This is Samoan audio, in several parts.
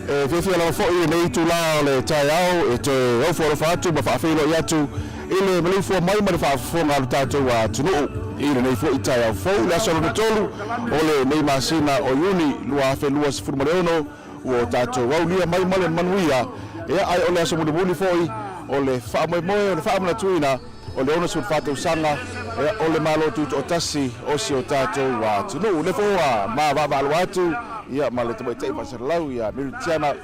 E fiafia lava foi i lenei itulā o le taeao e toe ofo alofa atu ma faafeiloai atu i le maleifua mai ma le faafofoga a lo tatou atunuu i lenei foi taeao fou, le aso lona tolu o lenei masina o Iuni 2026, ua o tatou aulia mai ma le manuia. Ia, ae o le aso mulimuli foi o le faamoemoe o le faamanatuina o le 64 tausaga o le Malo Tutoatasi o si o tatou atunuu. O lea foi ua mavaavaalua atu ma le tamaitai faasalalau ia Mary Tiana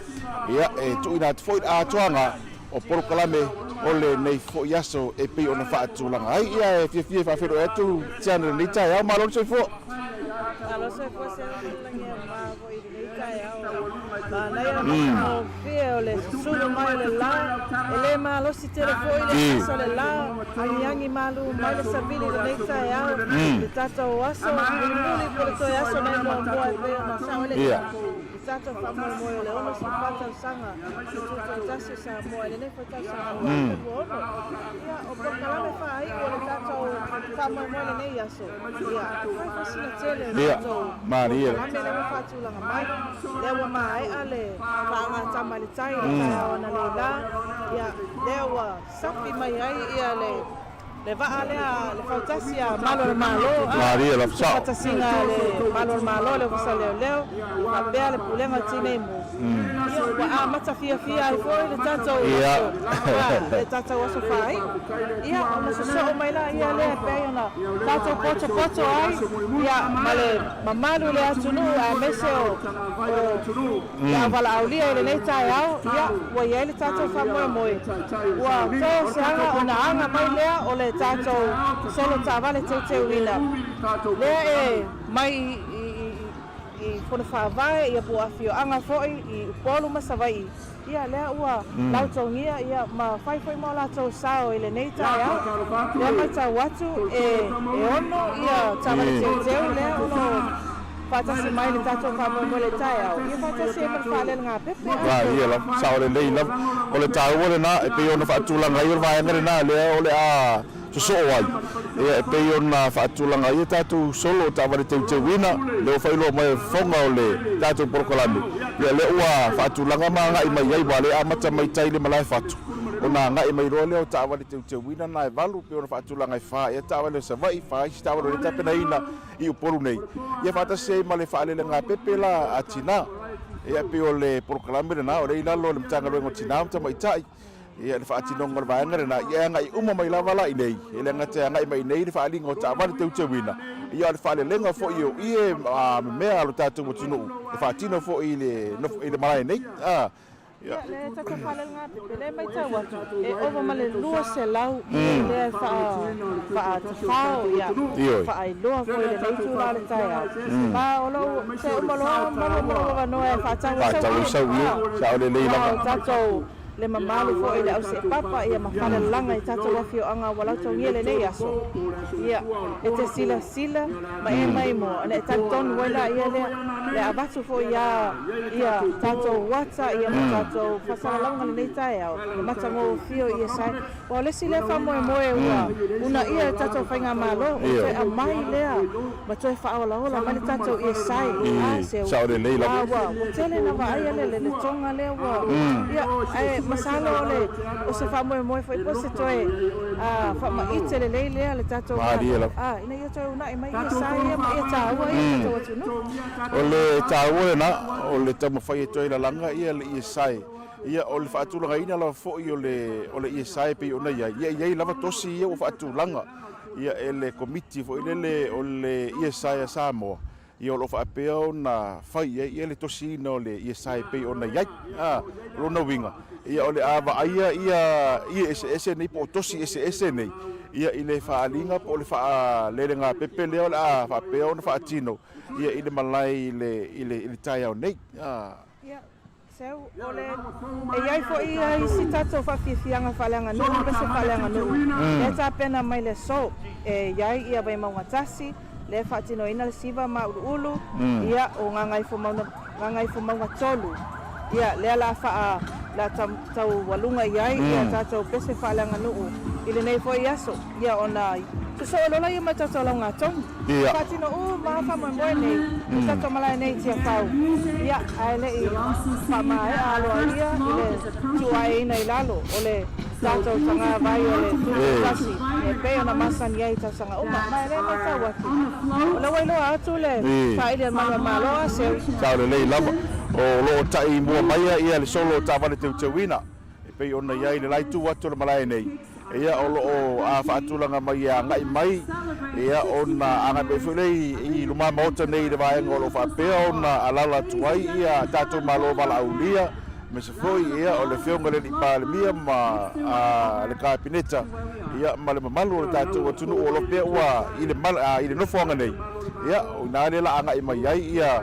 e tuuina atu foi le atoaga o polokalame o lenei foi aso e pei ona faatulaga ai. Ia, e fiafia e faafeiloai atu Tiana i lenei taeao. Malo le soifua. Malo soifua Seu ma le lagi e ma foi i lenei taeao. Manaia le matagofie o le susunu mai o le la, e le malosi tele foi le aso o le la, agiagi malu mai le savili i lenei taeao, le tatou aso mulimuli po o le toe aso nai muamua e pei ona sao ai le le tatou faamoemoe o le 64 tausaga o le Tutoatasi o Samoa i lenei foi tausaga 2026. Ia, o polokalame faaiu o le tatou faamoemoe i lenei aso, ia, e fai foi sina tele o tatou polokalame lea ua faatulaga mai, lea ua maea le faagatama i le tai i le taeao analeila, ia, lea ua sapi mai ai ia le Le vaa lea, le fautasi a Malo o le Malo, a le faatasiga a le Malo o le Malo, le Ofisa o Leoleo, faapea le Pulega o Tinei Mu. Ia, ua amata fiafia ai foi le tatou aso, le tatou aso faaiu. Ia, ona sosoo mai laia lea e pei ona tatou potopoto ai, ia, ma le mamalu i le atunuu aemaise o le auvalaaulia i lenei taeao, ia, ua i ai le tatou faamoemoe, ua to se aga ona aga mai lea o le tatou solo taavale teuteuina lea e mai i Fono Faavae, ia po o afioaga foi i Upolu ma Savaii, ia, lea ua lautogia, ia, ma fai foi ma o latou sao i lenei taeao. Lea matau atu e ono ia taavale teuteu lea o lo o faatasi mai le tatou faamoemoe i le taeao, ia faatasi ai ma le faalelegāpepe. Malie lava, sao lelei lava. O le taua lena e pei ona faatulaga ai o le vaega lena lea o le a sosoo ai, ia e pei ona faatulaga ai a tatou solo taavale teuteuina, lea ua faailoa mai e fofoga o le tatou polokalame, ia lea ua faatulaga ma agai mai ai, aua lea e amata mai tai le malaefatu, ona agai mai loa lea o taavale teuteuina na e valu, pei ona faatulaga e fa ea taavale o Savaii, fa isi taavale o lea e tapenaina i Upolu nei, ia faatasi ai ma le faalelegāpepe la a Tina. Ia e pei o le polokalame lena o lea i lalo o le Matagaluega o Tina ma Tamaitai, ia le faatinoga o le vaega lena, ia e agai uma mai lava la i inei, e le gata e agai mai i inei le faaaliga o taavale teuteuina, ia o le faalelega foi o ie ma mea a lo tatou atunuu e faatino foi i le, i le malae nei. A, Ia, le tatou faalelegāpepe, lea e matau atu, e ova ma le 200 ie lea e faatafao, ia, faailoa foi i lenei itula o le taeao. Ma o lou, se uma loa maua ma lou avanoa e faatau ai sau ie, a, o tatou le mamalu foi i le auseepapa, ia, ma falelalaga i tatou afioaga ua lautogia i lenei aso. Ia, e te silasila ma e mai mua, ona e talitonu ai laia lea, le avatu foi iā ia tatou ata ia ma tatou faasalalauga lenei taeao, le matagofie o Iesae. Aua o le isi lea faamoemoe ua uunaia e tatou Faigamalo, o le toe aumai lea ma toe faaolaola mai le tatou Iesae. A se ua, ua tele na vaaia le le letoga lea ua, ia, ae masalo o le, o se faamoemoe foi po o se toe faamaite lelei lea le tatou Malo, ina ia toe uunai mai Iesae ia ma ia taua ai le tatou atunuu. O le taua lena, o le taumafai e toe lalaga ia le Iesae, ia o le faatulagaina lava foi o le o le Iesae e pei ona i ai, ia e i ai lava tosi ia ua faatulaga ia e le Komiti foi lele o le Iesae a Samoa, ia o lo o faapea ona fai i ai ia le tosiina o le Iesae e pei ona i ai. A, o lona uiga, ia o le a vaaia ia ie eseese nei po o tosi eseese nei, ia i le faaaliga po o le faalelegāpepe lea o le a faapea ona faatino ia i le malae i le, i le, i le taeao nei. A. Ia, Seu, o le, e i ai foi ia isi tatou faafiafiaga faaleaganuu ma se faaleaganuu lea e tapena mai le aso. E i ai ia Vaimauga Tasi, lea e faatinoina le siva ma uluulu, ia, o Gagaifomauga, Gagaifomauga 3, ia, lea la faa, la taualuga i ai ia tatou pese faaleaganuu. i lenei foi aso, ia ona sosoo loa lea ma le tatou laugatonu. Faatino uma lava faamoemoe nei i le tatou malae nei i Tiafau, ia ae le i faamaea aloaia i le tuuaeina i lalo o le tatou tagavai o le Tutoatasi e pei ona masani ai i tausaga uma. Ma e le matau atu, o lea ua iloa atu le faaili a le Malu a Malo a Seu. Sao lelei lava. O lo o ta'i mua maia ia le solo o taavale teuteuina e pei ona i ai le la itu atu o le malae nei. Ia o lo o a faatulaga mai e agai mai ia ona agai mai foi lea i luma maota nei i le vaega o lo o faapea ona alala atu ai ia tatou Malo valaaulia aemaise foi ia o le Afioga i le Alii Palemia ma le Kapeneta ia ma le mamalu o le tatou atunuu o lo o pea ua i le i le nofoaga nei ia o ina lea la agai mai ai ia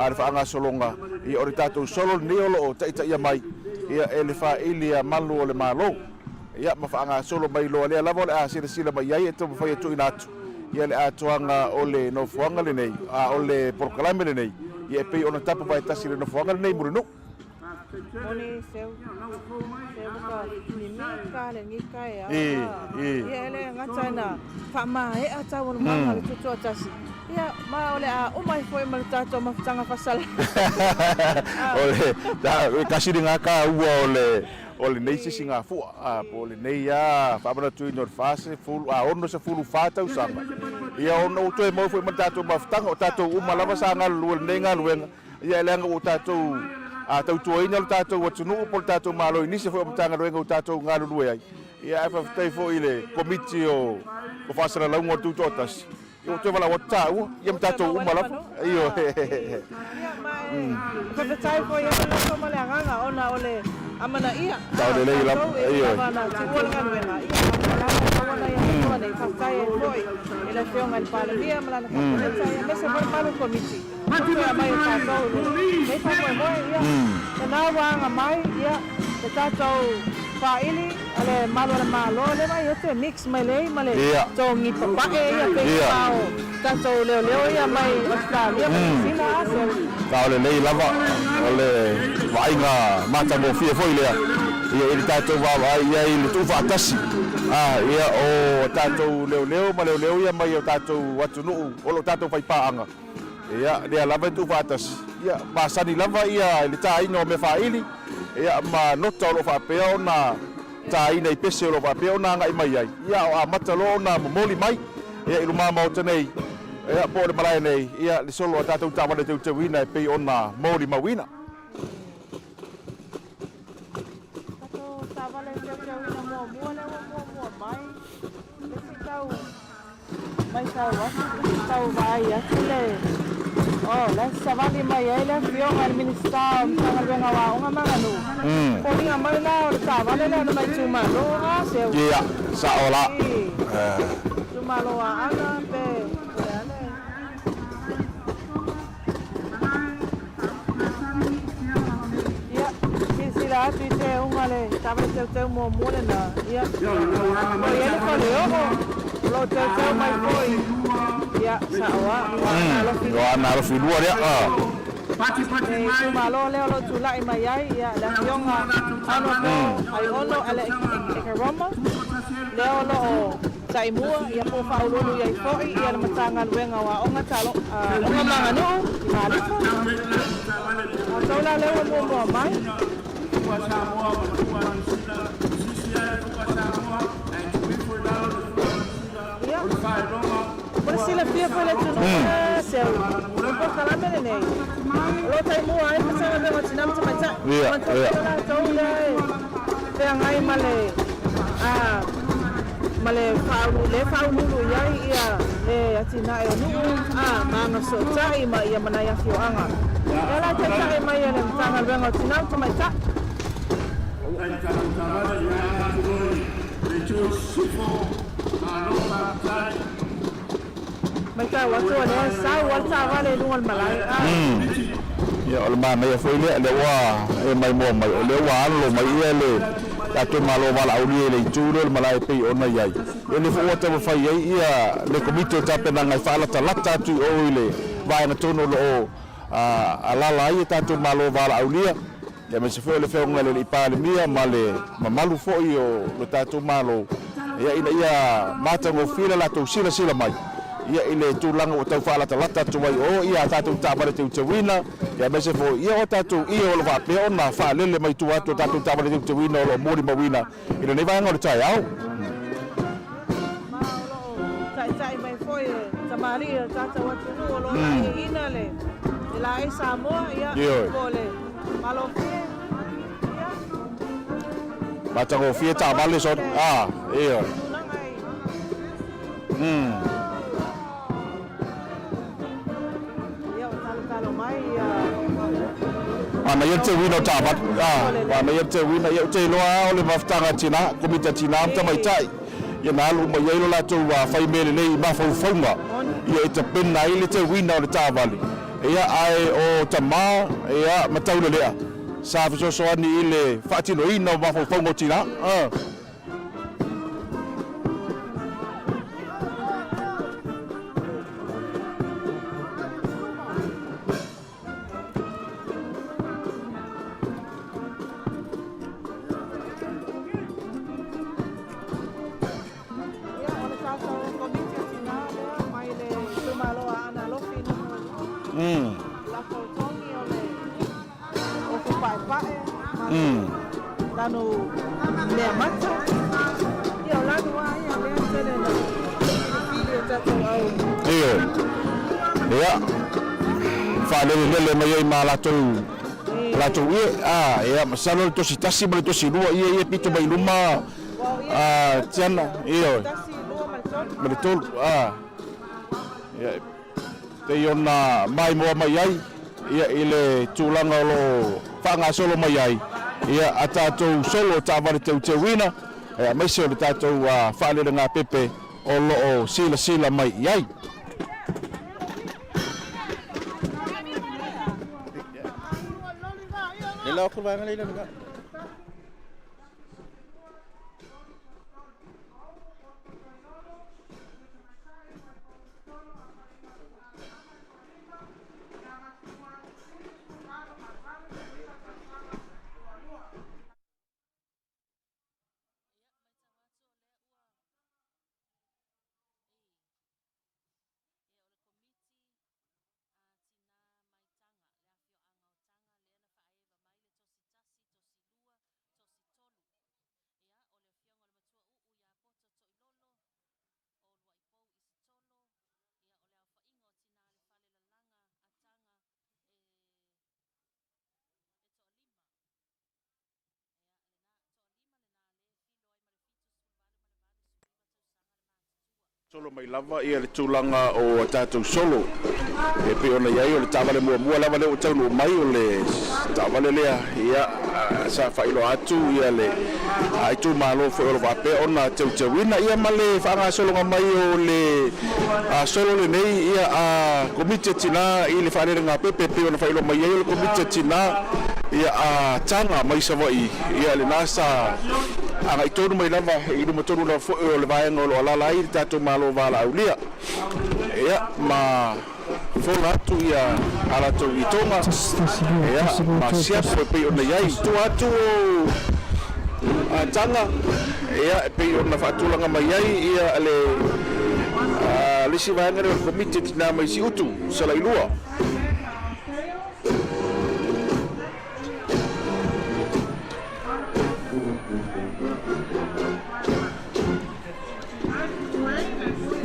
le faagasologa ia o le tatou solo lenei o lo o taitaia mai ia e le faaili a malu o le Malo. Ia, ma faagasolo mai loa lea lava o le a silasila mai ai e taumafai e tuuina atu ia le atoaga o le nofoaga lenei, a o le polokalame lenei, ia e pei ona tapu vaetasi i le nofoaga lenei Mulinuu. Moni seu seu ka mimika le ngika e a ia ele gata ina faamaea taualumaga le tutoatasi ia ma o le a uma ai foi ma le tatou mafutaga fasala. O le kasi le ka ua o le O lenei sisigafua, po o lenei lava faamanatuina o le 40, a 64 tausaga, ia ona ua toe maua foi ma le tatou mafutaga, o tatou uma lava sa galulue i lenei galuega, ia leaga ua tatou tautuaina lo tatou atunuu po o le tatou Malo i nisi foi o Matagaluega ua tatou galulue ai. Ia ae faafetai foi i le Komiti o Faasalalauga o le Tutoatasi, Ia ua toe valaau atu taua, ia ma tatou uma lava. Ioe. Ia ma e faafetai foi ia le loto ma le agaga ona o le amanaia. Tau lelei lava. Ioe. Lava na tuua le galuega. Ia ma lava maua nai avanoa nei. Faafetai ai foi i le Afioga i le Palemia ma lana Kapeneta ia aemaise foi le malu Komiti. Ua toe aumai e tatou i lenei faamoemoe. Ia lena ua aga mai ia le tatou faaili a le malu a le Malo lea vaai atu e mix mai lei ma le togi papae ia pei sa o tatou leoleo ia mai Australia ma Niu Sila a seu. Sao lelei lava o le vaaiga matagofie foi lea ia i le tatou vaavaai i ai i le tuufaatasi a ia o tatou leoleo ma leoleo ia mai o tatou atunuu o lo o tatou faipaaga ia lea lava e tuufaatasi ia masani lava ia i le taina o mea faaili ia ma nota o lo o faapea ona tāina i pese o lo o faapea ona agai mai ai, ia a o amata loa ona momoli mai ia i luma maota nei, ia po o le malae nei, ia le solo a tatou taavale teuteuina e pei ona molimauina. Tatou taavale teuteuina muamua lea ua muamua mai, le isi tau Matau atu, tau vaai atu le oh, la savali mai ai le afioga i le Minisita o Matagaluega o Aoga ma Aganuu. Foliga mai la o le taavale lea o lona itumalo a seu. Ia, sao la. Itumalo Aana pe o le a le. Ia, silasila atu i te unga le taavale teuteu muamua lena. Ia, ua i ai le faleoo, o lo o teuteu mai foi. Ia, sao lava, ua ana alofi lua. Ua ana alofi lua lea. Le itumalo lea o lo o tulai mai ai, ia, le afioga Honourable Aiono Alec Ekeroma, lea o lo o Taimua, ia po o faauluulu i ai foi ia le Matagaluega o Aoga Talo, Aoga ma Aganuu i Malifa. Outou la lea ua muamua mai. Ia, mo le silafia foi le atunuu e seu, o le polokalame lenei, o lo o taimua ai le Matagaluega o Tina ma Tamaitai. Manatua foi o latou lea e feagai ma le ma le le faauluulu i ai ia le atinae o nuu a ma agasootai ma ia ma nai afioaga. Lea la e taitai mai e le Matagaluega o Tina ma Tamaitai. Matau atu o lea e sau lava le taavale i luga o le malae. Ia, o le manaia foi lea, lea ua e maimoa mai, o lea ua alo mai ia le tatou Malo valaaulia i le itu lea o le malae e pei ona i ai. Ia, o lea foi ua taumafai ai ia le Komiti o Tapenaga e faalatalata atu i o i le vaega tonu o lo o alaala ai ia tatou Malo valaaulia, aemaise foi o le Afioga i le Alii Palemia ma le mamalu foi o le tatou Malo. ia, ina ia matagofie le latou silasila mai ia i le tulaga ua tau faalatalata atu ai o ia a tatou taavale teuteuina, ia aemaise foi ia o tatou ie o lo o faapea ona faalele mai tua atu o tatou taavale teuteuina o lo o molimauina i lenei vaega o le taeao. Ma o lo o taitai mai foi e tamalii o le tatou atunuu o lo o laeiina le laei Samoa, ia, po o le malofie, ia. Matagofie taavale sona, a, ioe. Tulaga i. Ia, ua talotalo mai ia. Manaia le teuina o taavale, a, manaia le teuina, ia ou te iloa lava o le mafutaga a tina, komiti a tina ma tamaitai. Ia na alu uma i ai lo latou fai mea lelei i mafaufauga ia e tapena ai le teuina o le taavale, ia ae o tama ia ma taulelea sa fesoasoani i le faatinoina o mafaufauga o tina. Ia, o le tatou Komiti o Tina lea mai le itumalo a Aana Alofi Nu.2. Latou togi o le ofu paepae ma le lanu mea mata. Ia, o lanu lava ia lea tele na filifili e tatou au. Ioe. Ia, faalelelele mai ai ma latou latou ie. A, ia, masalo le tosi tasi ma le tosi lua ie ia pito mai luma a Tiana. Ioe. Ma le tolu. A. Ia, pei ona maimoa mai ai ia i le tulaga o lo o faagasolo mai ai ia a tatou solo taavale teuteuina, aemaise o le tatou faalelegāpepe o lo o silasila mai i ai. Solo mai lava ia le tulaga o a tatou solo e pei ona i ai o le taavale muamua lava lea ua taunuu mai o le taavale lea ia sa faailoa atu ia le itumalo foi o lo o faapea ona teuteuina ia ma le faagasologa mai o le solo lenei ia a Komiti a Tina i le Faalelegāpepe e pei ona faailoa mai ai o le Komiti a Tina ia a Taga mai Savaii ia lena sa agai tonu mai lava i luma tonu lava foi o le vaega o lo o alaala ai le tatou Malo valaaulia ia ma fola atu ia a latou itoga ia ma siapo e pei ona i ai i tua atu o Taga ia e pei ona faatulaga mai ai ia le isi vaega lea o le Komiti Tina mai Siutu Salailua.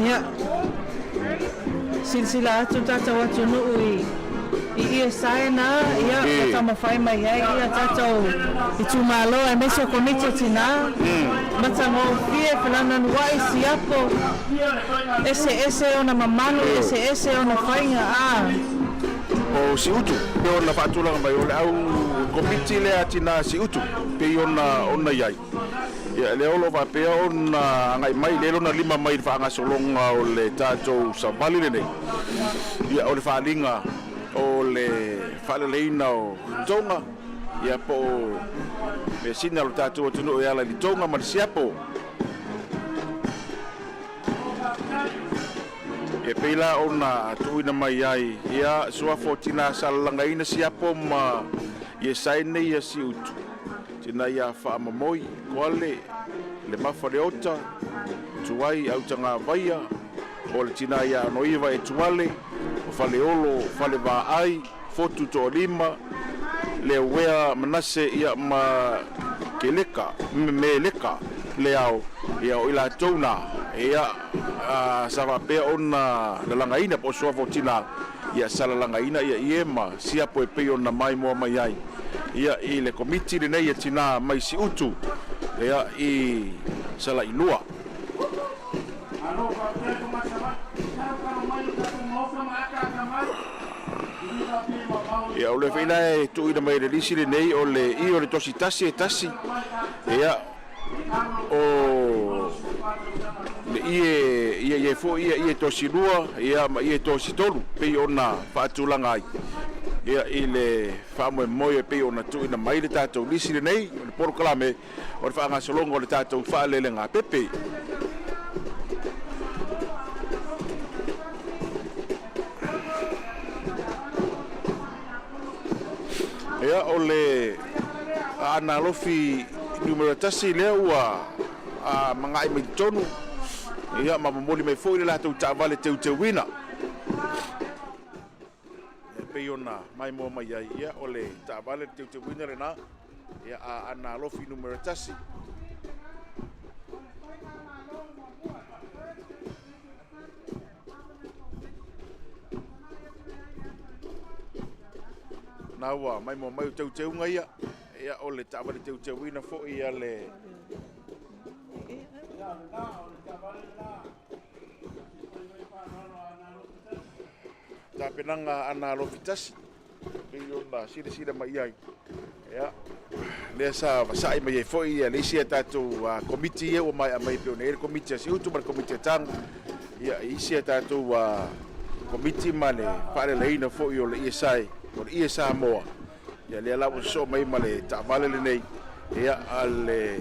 Ia, silasila atu tatou atunuu i i ie saena, ia, ua taumafai mai ai ia tatou itumalo aemaise o Komiti o Tina, matagofie, felananua'i, siapo, eseese ona mamalu, eseese ona faiga, a. O Siutu, pei ona faatulaga mai, o le au Komiti lea a Tina Siutu, pei ona ona i ai. Ia, lea o lo o faapea ona agai mai lea lona lima mai i le faagasologa o le tatou savali lenei, ia, o le faaaliga o le faaleleiina o toga, ia, po o measina a lo tatou atunuu e ala i le toga ma le siapo. Ia, pei la ona tuuina mai ai, ia, suafa o tina sa lalagaina siapo ma Iesae nei ia Siutu. Tina ia Faamamoi, Koale, le Mafa Leota, Tuai Autagavaia, o le Tina ia Anoiva Etuale, o Faleolo Falevaai, Fotu Toalima, Leauea Manase ia ma Keleka, Meleka Leao, ia o i latou na, ia sa faapea ona lalagaina po o suafa o tina, ia sa lalagaina ia ie ma siapo e pei ona maimoa mai ai ia i le Komiti lenei a Tina mai Siutu ia i Salailua. Ia o le foi la e tuuina mai e le lisi lenei o le i o le tosi tasi e tasi ia o le ie ia ia foi ia ie tosi lua ia ma ie tosi tolu pei ona faatulaga ai ia i le faamoemoe e pei ona tuuina mai le tatou lisi lenei o le polokalame o le faagasologa o le tatou faalelegāpepe. Ia, o le Aana Alofi numera 1 lea ua manga'i mai totonu, ia, ma momoli mai foi le latou taavale teuteuina. E pei ona maimoa mai ai, ia, o le taavale le teuteuina lena, ia, Aana Alofi numera 1. Na ua maimoa mai o teuteuga ia, ia o le taavale teuteuina foi a le tapenaga a Ana Alofi Tasi, pei ona silasila mai ai. Ia, lea sa vasa'i mai ai foi le isi a tatou Komiti ia ua maea mai pei ona i ai le Komiti a Siutu ma le Komiti a Taga, ia, i isi a tatou Komiti ma le faaleleina foi o le ie o le ie Samoa. Ia, lea la ua sosoo mai ma le taavale lenei, ia, a le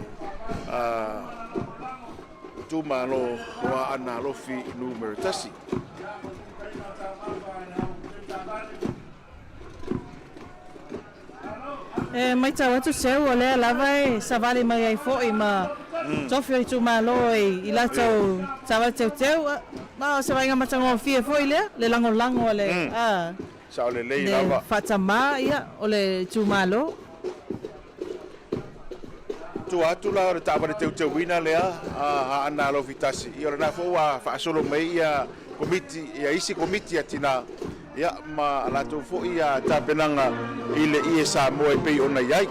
itumalo o Aana Alofi Numera 1. E matau atu seu o lea lava e savali mai ai foi ma tofi o itumalo i latou savali teuteu, ma o se vaaiga matagofie foi lea, le lagolago a le Sao lelei le lava. faatamā ia o le itumalo. Tua atu la o le taavale teuteuina lea a Aana Alofi Tasi, ia o lena foi ua faasolo mai ia Komiti, ia isi Komiti a Tina, ia ma a latou foi ia tapenaga i le ie Samoa e pei ona i ai.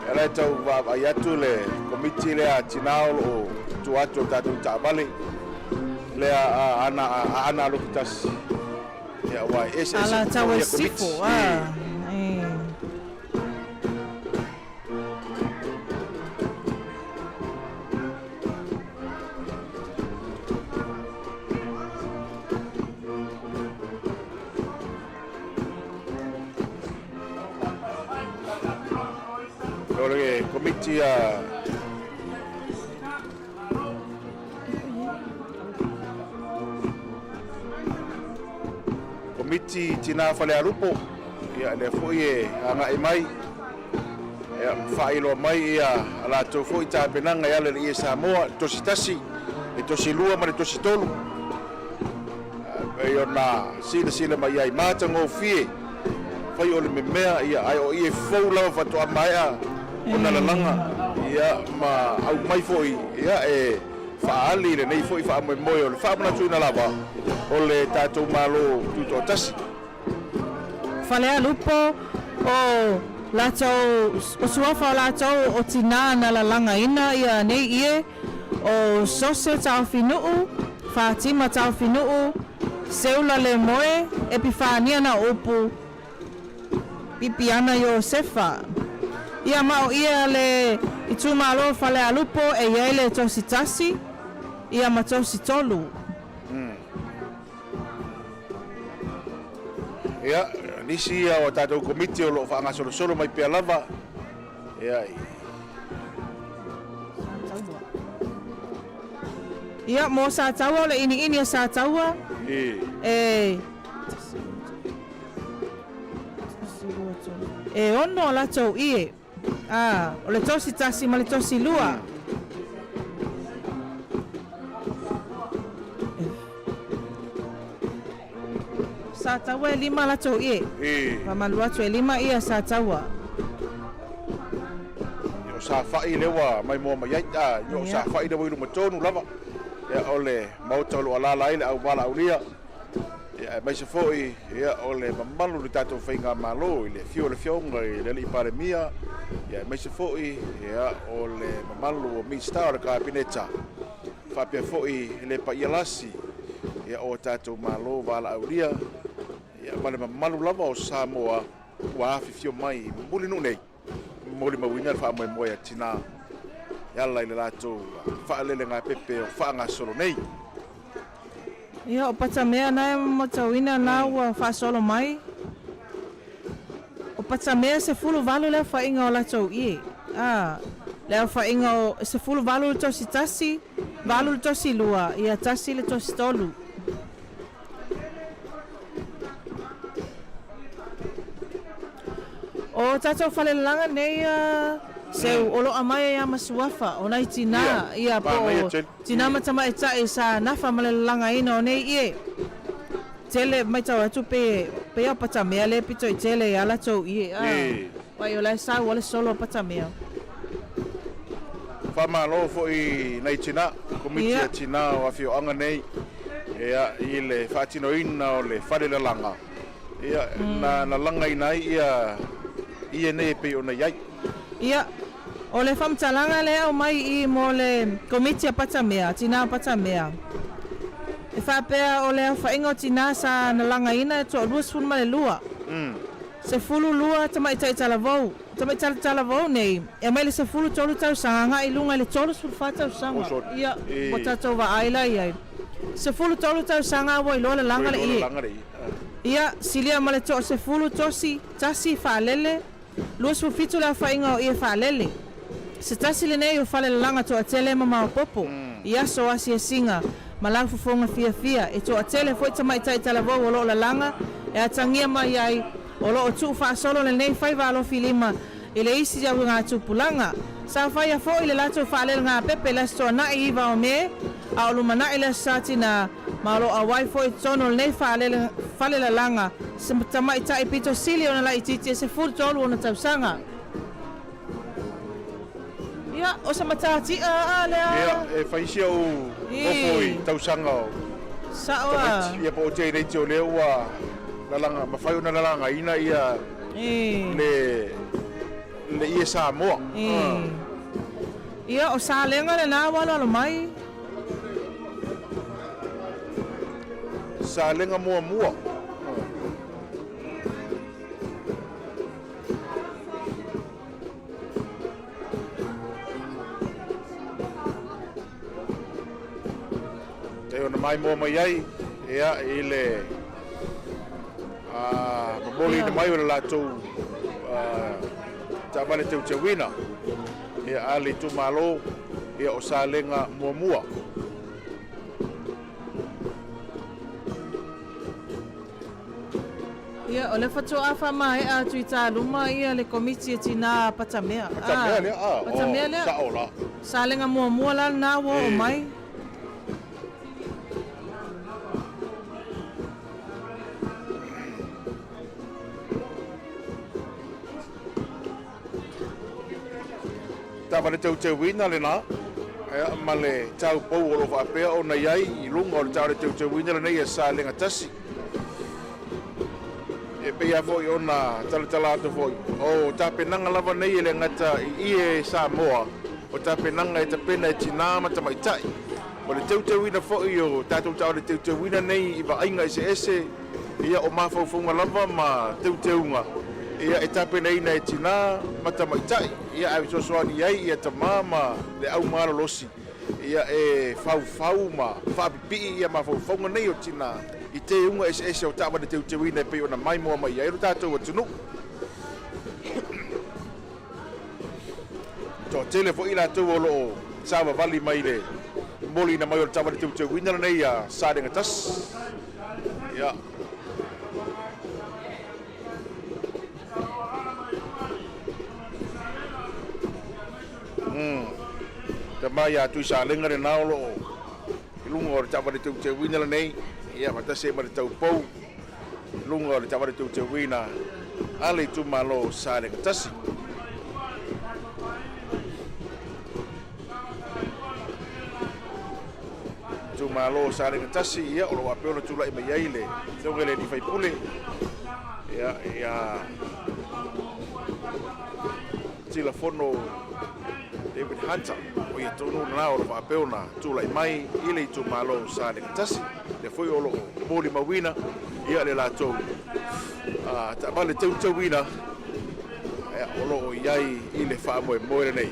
Ia la e tau vaavaai atu le Komiti lea a Tina o lo o tua atu o le tatou taavale lea a Aana, a Aana Alofi Tasi. Ia aua e eseese Alataua i foi ia Komiti. Sisifo, a, e. O le Komiti a Komiti Tina Falealupo, ia lea foi e agai mai, ia faailoa mai ia a latou foi tapenaga e ala i le ie Samoa, le tosi tasi, le tosi lua ma le tosi tolu. Pei ona silasila mai ai, matagofie, fai o le memea, ia, ae o ie fou lava faatoa maea ona lalaga, ia, ma aumai foi, ia, e faaali i lenei foi faamoemoe o le faamanatuina lava o le tatou Malo Tutoatasi. Falealupo, o latou, o suafa o latou o tinā na lalagaina ia nei ie, o Sose Taofinuu, Fatima Taofinuu, Seula Lemoe, Epifania na upu, Pipiana Iosefa. Ia ma o ia le itumalo Falealupo e i ai le tosi tasi, ia ma tosi tolu. Ia, nisi ia o tatou Komiti o lo o faagasolosolo mai pea lava, ia, i. Ia, mo Sataua, o le iniini a Sataua, e. E ono a latou ie, a, o le tosi tasi ma le tosi lua. Sataua e lima latou ie. Faamalu atu e lima ia Sataua. Ia o Safa'i lea ua maimoa mai ai. A, ia o Safa'i lea ua i luma tonu lava. Ia o le maota o lo o alaala ai le au valaaulia. Ia aemaise foi ia o le mamalu o le tatou faigamalo i le afio o le Afioga i le Alii Palemia, ia aemaise foi ia o le mamalu o Minisita o le Kapeneta, faapea foi le paia lasi ia o tatou Malo valaaulia, ia ma le mamalu lava o Samoa ua afifio mai i Mulinuu nei, molimauina le faamoemoe a tina e ala i le latou faalelegāpepe o faagasolo nei. Ia, o Patamea na e matauina la ua faasolo mai. O Patamea 18 le aofaiga o latou ie. A, le aofaiga o 18 le tosi tasi, valu le tosi lua, ia tasi le tosi tolu. O tatou falelalaga nei a seu o lo aumai ai a ma suafa o nai tina ia po o tina ma tamaitai sa nafa ma le lalagaina o nei ie tele maitau atu pe pei a o Patamea le pito i tele ia latou ie a wai o la e sau a le solo o Patamea. Faamalo foi nai tina, komiti a tina o afioaga nei ia i le faatinoina o le falelalaga. Ia, na lagaina ai ia ie nei e pei ona i ai. Ia, o le faamatalaga lea e aumai i i mo le Komiti a Patamea, Tinā o Patamea, e faapea o le aofaiga o tinā sa na lagaina e toa 22, 12 tamaitai talavou, tamaitai talavou nei, e aumai le 13 tausaga agai i luga i le 34 tausaga. Ia, ua tatou vaai la i ai. 13 tausaga ua iloa lalaga le ie. Ia, silia ma le toa 10 tosi, tasi, faalele, 27 le aofaiga o ie faalele. Se tasi lenei o falelalaga toatele ma maopopo, i aso asiasiga, ma laufofoga fiafia, e toatele foi tamaitai talavou o lo o lalaga, e atagia mai ai, o lo o tuufaasolo lenei faiva alofi lima i le isi auigatupulaga. Sa faia foi le latou faalelegāpepe i le Aso Toonai 9 o Me, a o lumanai le Aso Satina, ma o lo o auai foi i totonu o lenei faalele falelalaga se tamaitai pito sili ona laitiiti e 13 ona tausaga. Ia, o se matatia aa lea. Ia, e fai si ou nofo i tausaga o Sao a. tamaiti, ia po o teenage o lea ua lalaga, mafai ona lalagaina ia le le ie Samoa. Ia, o Salega lena ua aloalo mai. Salega muamua. E ona maimoa mai ai ia i le momoliina mai o le latou taavale teuteuina ia a le itumalo ia o Salega muamua. Ia, o lea faatoa faamaea atu i taluma ia le Komiti e Tinā a Patamea. Patamea lea, a, Patamea lea. Sao la. Salega muamua la lena ua oo mai. Taavale teuteuina lena, ia, ma le taupou o lo o faapea ona i ai i luga o le taavale teuteuina lenei a Salega Tasi. E pei lava foi ona talatala atu foi, o tapenaga lava nei e le gata i ie Samoa, o tapenaga e tapena e tinā ma tamaitai. O le teuteuina foi o tatou taavale teuteuina nei i vaaiga eseese, ia o mafaufauga lava ma teuteuga ia e tapenaina e tinā ma tamaitai, ia ae fesoasoani i ai ia tamā ma le au malolosi ia e faufau ma faapipii ia mafaufauga nei o tinā i teuga eseese o taavale teuteuina e pei ona maimoa mai ai lo tatou atunuu. Toatele foi i latou o lo o savavali mai le momoliina mai o le taavale teuteuina lenei a Salega Tasi. Ia. Tama ia Tui Salega lena o lo o i luga o le taavale teuteuina lenei, ia faatasi ai ma le taupou. luga o le taavale teuteuina a le itumalo o Salega 1. Itumalo o Salega 1, ia, o lo o faapea ona tulai mai ai le Afioga i le alii faipule, ia, ia Tilafono David Hunter, o ia tonu lena o lo o faapea ona tulai mai i le itumalo o Salega 1, lea foi o lo o molimauina ia le latou taavale teuteuina o lo o i ai i le faamoemoe lenei.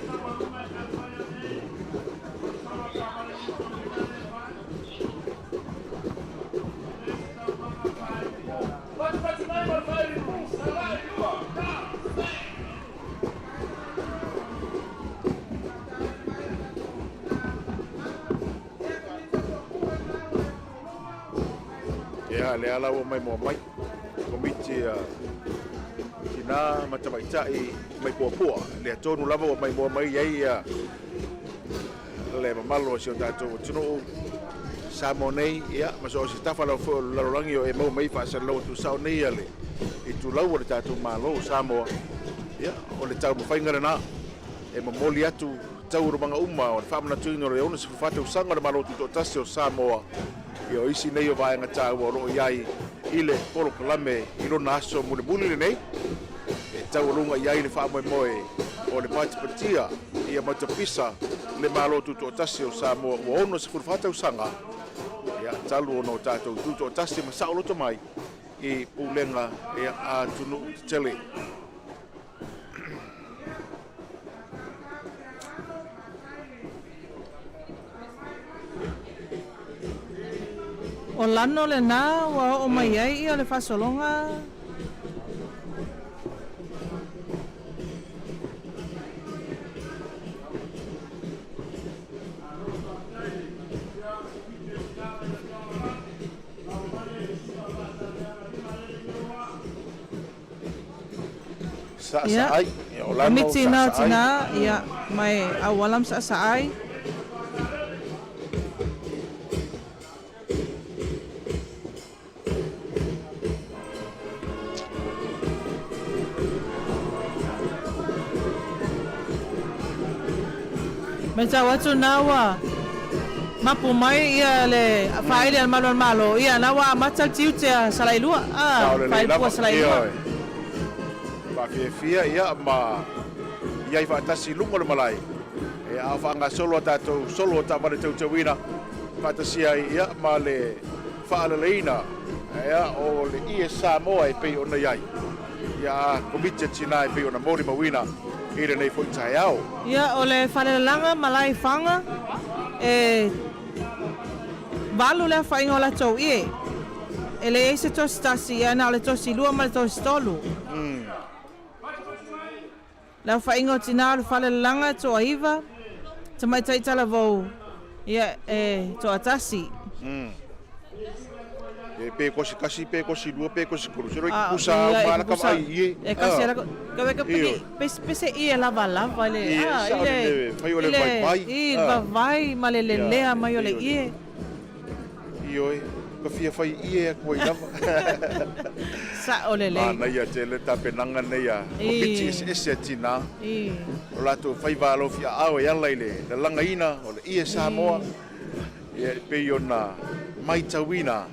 Ia, lea la ua maimoa mai Komiti a Tinā ma Tamaitai mai Puapua. Lea tonu lava ua maimoa mai ai ia le mamalu o si o tatou atunuu Samoa nei, ia, ma so o se tafa lava foi o le lalolagi o e maua mai faasalalau tuusao nei a le itulau o le tatou Malo o Samoa. Ia, o le taumafaiga lena e momoli atu taualumaga uma o le faamanatuina o le 64 tausaga o le Malo Tutoatasi o Samoa, ia o isi nei o vaega taua o lo o i ai i le polokalame i lona aso mulimuli lenei e taualuga i ai le faamoemoe o le patipatia ia matapisa le Malo Tutoatasi o Samoa ua 64 tausaga ia talu ona o tatou tutoatasi ma saoloto mai i pulega ia a atunuu tetele. O Lano lena ua oo mai ai ia le faasologa. Ia, Saasaai, ia o Lano, Komiti na o saasaai. Tinā, ia, mai Auala ma Saasaai. Matau atu na ua mapu mai ia le faaili a le Malu o le Malo, ia na ua amata le tiute a Salailua, a, Sao lelei faaili lava, pua Salailua. Ioe. Faafiafia ia ma i ai faatasi i luga o le malae. Ia, a o faagasolo a tatou solo o taavale teuteuina faatasi ai ia ma le faaleleina ia o le ie Samoa e pei ona i ai ia a Komiti a Tinā e pei ona molimauina i lenei foi taeao. Ia, o le falelalaga ma Laifaga e valu le aofaiga o latou ie. E leai se tosi tasi, ia na o le tosi lua ma le tosi tolu. Le aofaiga o tinā o le falelalaga e toaiva, tamaitai talavou, ia e toatasi. E pe kosi kasi, pe kosi lua, pe kosi tolu. Se roi A, kupusa au ia, e ma la kupusa, kava ai ie. e kasi Ah. ala ko, ka weka piki, Ioe. pese, pese ie lava lava i le, Ie, ah, i sao le, le fai o i le le, vaivai. i Ah. vavai ma le Ia, lelea mai o le ioe. ie. Ioe, ka fia fai ie aku ai lava. Sao lelei. Manaia tele tapenaga nei a Komiti eseese a Tinā. O latou faiva alofi aao e ala i le lalagaina o le ie Samoa, ia e pei ona maitauina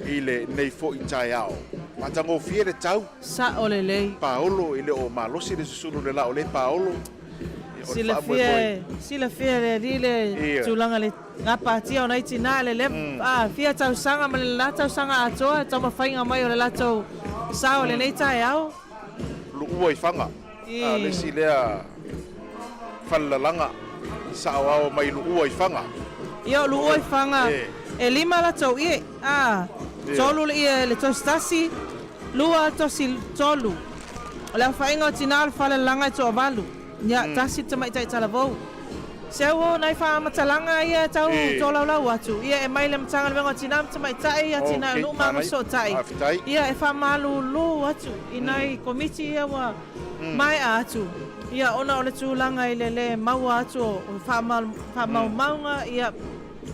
i lenei foi taeao. Matagofie le tau. Sao lelei. Paolo e le o malosi le susunu le la o le paolo. Ia, o le Silafia faamoemoe. e, silafia e le alii le Ia. tulaga le gapatia o nai tinā le le a fia tausaga ma le la tausaga atoa taumafaiga mai o le latou sao i lenei taeao. Luua i Faga, a le isi lea falelalaga saoao mai Luua i Faga. Ia o Luua i Faga e lima latou ie, a, tolu le ie le tosi tasi, lua tosi tolu. O le aofaiga o tinā o le falelalaga e toavalu, ia tasi le tamaitai talavou. Seu o nai faamatalaga ia e tau tolaulau atu, ia e mai le Matagaluega o Tinā ma Tamaitai, Atinae o Nuu ma Agafesootai, ia e faamalulu atu i nai komiti ia ua maea atu, ia ona o le tulaga i le lē maua atu o faamaumauga, ia.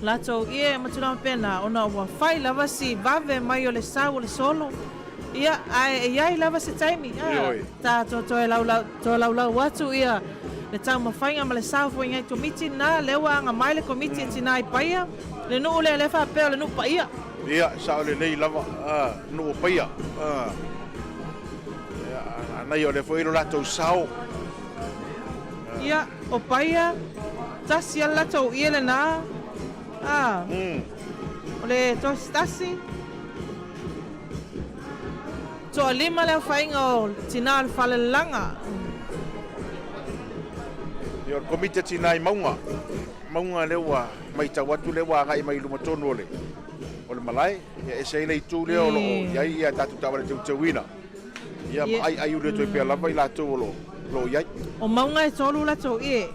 Latou ie ma tulaga faapena ona ua fai lava si vave mai o le sau o le solo. Ia, ae e i ai lava se taimi, a, tatou toe laulau, tolaulau atu ia le taumafaiga ma le sao foi i nai Komiti na, lea ua aga mai le Komiti e Tina i Paia, le nuu lea lea faapea o le nuu paia. Ia, sao lelei lava, a, nuu o Paia, a, ia, anai o lea foi lo latou sao. Ia, o Paia, tasi a le latou ie lena, a, o le tosi tasi. Toalima le aofaiga o Tina o le Falelelaga. Ia, o le Komiti a Tina i Mauga, Mauga lea ua matau atu lea ua agai mai i luma tonu o le o le malae. Ia, ese ai le itu lea o lo o i ai ia tatou taavale teuteuina. Ia, ma aiaiuli atu ai pea lava i latou o lo o i ai. O Mauga e tolu latou ie.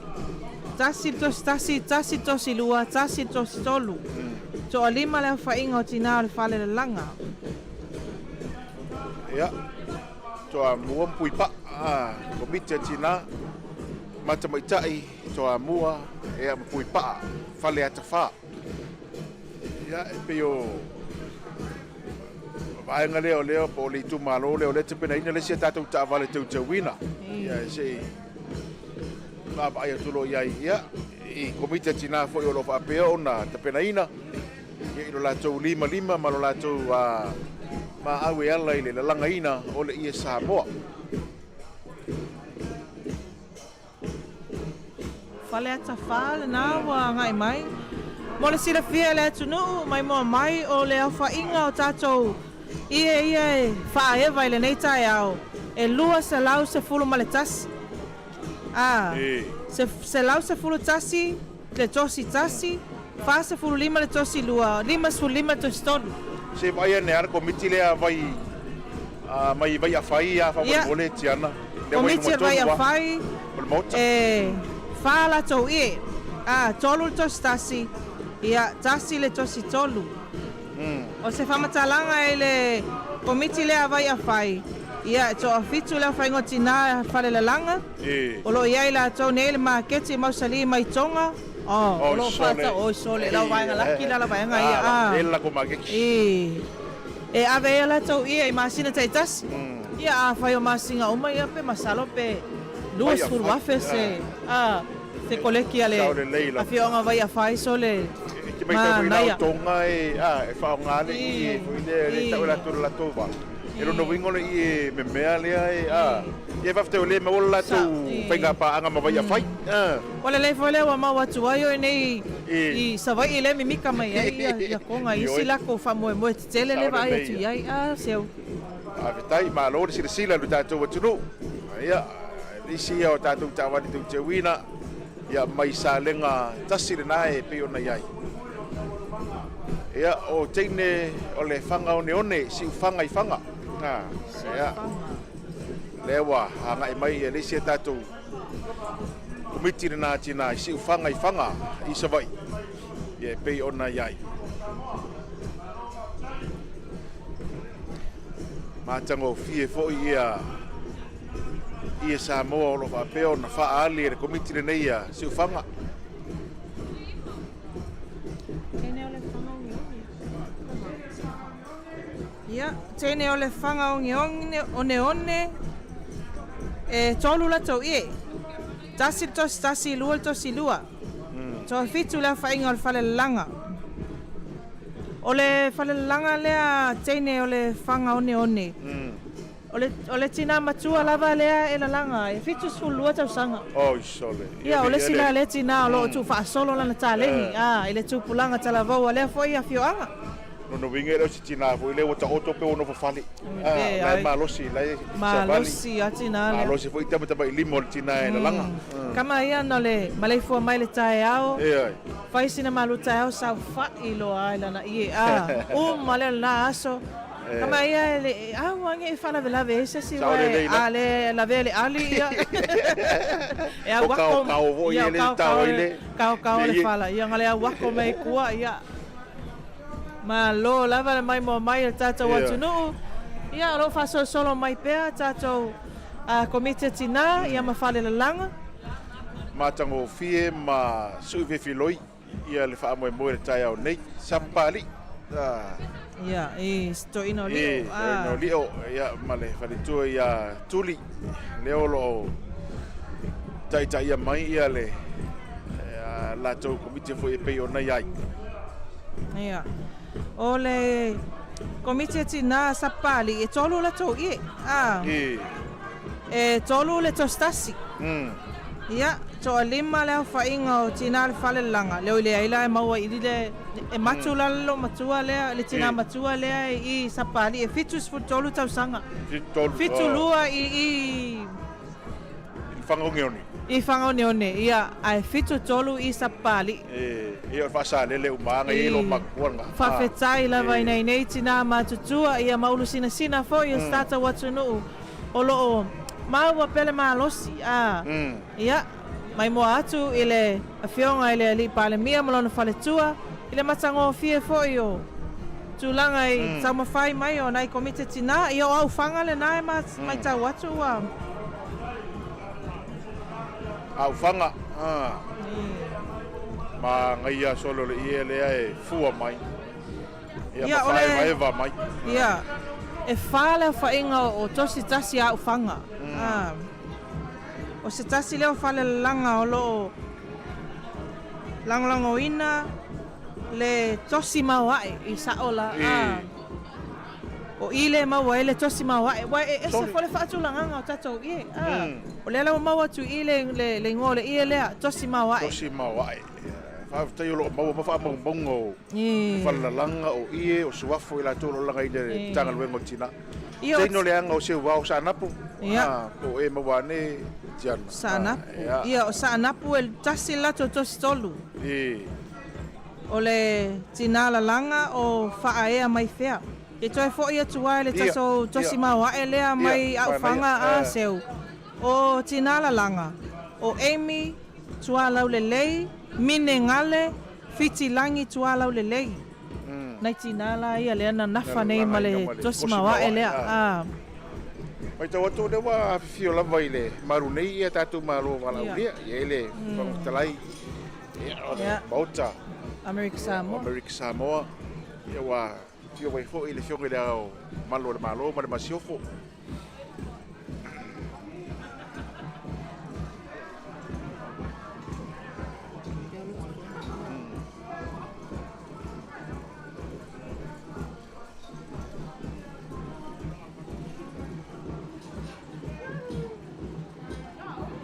1 le tosi 1, 1 le tosi 2, 1 le tosi 3. Toalima le aofaiga o Tina o le Falelelaga. Ia, Toamua ma Puipaa, Komiti a Tina ma Tamaitai, Toamua, ia, ma Puipaa, Faleata 4. Ia, e pei o vaega lea o lea po o le itumalo lea o lea e tapenaina le isi a tatou taavale teuteuina. Ia, se i vaavaai atu loa i ai, ia, i Komiti a Tina foi o lo o faapea ona tapenaina i lo latou limalima ma lo latou maau e ala i le lalagaina o le ie Samoa. Faleata 4 lena ua agai mai. Mo le silafia e le atunuu, maimoa mai o le aofaiga o tatou ie ia e faaeva i lenei taeao, e 211. A, 111 le tosi 1, 45 le tosi 2, 55 le tosi 3. Se vaai ane a le Komiti lea vai mai Vaiafai ia faamolemole Tiana. Komiti a Vaiafai e 4 latou ie. A, 3 le tosi 1, ia 1 le tosi 3. O se faamatalaga i le Komiti lea a Vaiafai, ia e toafitu le aofaiga o tina falelalaga, o lo o i ai latou nei i le maketi mausali mai Tonga, o lo o faatau, oi sole, lau vaega laki la la vaega ia, a, e ave ai a latou ie i masina taitasi, ia afai o masina uma ia pe masalo pe 20,000 se, a. Se koleki a le afioaga Vaiafai sole E te maitau foi la o Tonga e, a, e faaaoga le ie foi lea e tau e latou le latou vaa. E lona uiga o le ie memea lea e, a, ia faafetai o lea e maua le latou faiga paaga ma Vaiafai. A. Ua lelei foi lea ua maua atu ai oe nei i Savaii lea e mimika mai ai ia Tonga i isi lakou faamoemoe tetele lea e vaai atu i ai. A, seu. Faafetai, malo le silasila i lo tatou atunuu. Ia. Nisi ia o tatou taavale teuteuina, ia mai Salega tasi lena e pei ona i ai. Ia, o teine o le fanga oneone, siufaga i Faga. Ia, lea ua agai mai ia le isi a tatou komiti lena tina i Siufaga i Faga i Savaii, ia e pei ona i ai. Matagofie foi ia Ie Samoa o lo o faapea ona faaali e le Komiti lenei a Siufaga. Ia, teine o le faga ogeoge oneone e tolu latou ie. 1 le tosi 1, 2 le tosi 2. Toafitu le aofaiga o le falelalaga. O le falelalaga lea teine o le faga oneone. O le, o le tinā matua lava lea e lalaga ai, e 72 tausaga. Oi sole. Ia, o le isi la lea tinā o lo o tuufaasolo lana taleni, a, i le tupulaga talavou a lea foi afioaga. Lona uiga e le o se tinā foi lea ua taoto pe ua nofo fale. A, o la e malosi, la e savali. Malosi a tinā lea. Malosi foi tamatamalima o le tinā e lalaga. Kama ia na o le maleifua mai le taeao, fai sina malu taeao saofai loa ai lana ie, a, uma lea o lena aso. Kama ia e le a ua nge e faalavelave ai se isi Sao lelei la. A le lavea le ali ia. E au ako. Kao kao ia le tao ai le. Kao kao le fala. Ia ngale au ako mai kua ia. Malo lava le maimoa mai o le tatou atunuu. Ia o lo o faasolosolo mai pea tatou Komiti a Tina ia ma Falelalaga. Matagofie ma Suifefiloi. Ia le faamoemoe i le taeao nei. Sapapalii. Ia, i si toeaina o Lio. I, toeaina o Lio, ia, ma le faletua ia Tuli, lea o lo o taitaia mai ia le latou komiti foi e pei ona i ai. Ia, o le komiti a tinā a Sapapalii, e tolu latou ie. I. E tolu le tositasi. Ia, toalima le aofaiga o tina o le falelalaga, leo i leai la e maua i le e matu la le loomatua lea, le tina matua lea i Sapapalii e 73 tausaga. 72 i i I Whangaoneone. I Whangaoneone, ia, ae 73 i Sapapalii. Ia, o le faasalele uma aga i ai loomatua lena. Faafetai lava i nai nei tina matutua, ia ma ulusinasina foi o se tatou atunuu o lo o maua pea le malosi, a, ia, maimoa atu i le Afioga i le Alii Palemia ma lona faletua, i le matagofie foi o tulaga i taumafai mai o nai Komiti Tinā, ia o Aufaga lena e matau atu ua. Aufaga, a, manaia solo le ie lea e fua mai. Ia, ma faaevaeva mai. Ia, e fa le aofaiga o tosi tasi a Aufaga. O se tasi lea o falelalaga o lo o lagolagoina le tosi maoae i sao la. O i le maua ai le tosi maoae, aua e ese foi le faatulagaga o tatou ie. O lea la ua maua atu i i le igoa o le ie lea, tosi maoae. Tosi maoae. Faafetai o lo o maua ma faamaumauga o falelalaga, o ie, o suafa o i latou o lo o lagaina i le Matagaluega o Tina. Teino leaga o Seuvao o Saanapu, po o e maua ane Tiana. Saanapu. Ia, o Saanapu e tasi le latou tosi tolu. O le tina lalaga o Faaea mai fea. E toe foi atu ai le tatou tosi maoae lea mai Aufaga a Seu. O tina lalaga, o Amy Tualaulelei, Mine Gale, Fitilangi Tualaulelei. Nai tina la ia lea na nafa nei ma le tosi maoae lea. Matau atu o lea ua afifio lava i le malu nei ia tatou Malo valaaulia. E i ai le Fofoga Fetalai, o le Maota Amerika Samoa. Amerika Samoa. Ia ua afio mai foi le Afioga i le Ao Mamalu o le Malo ma le Masiofo.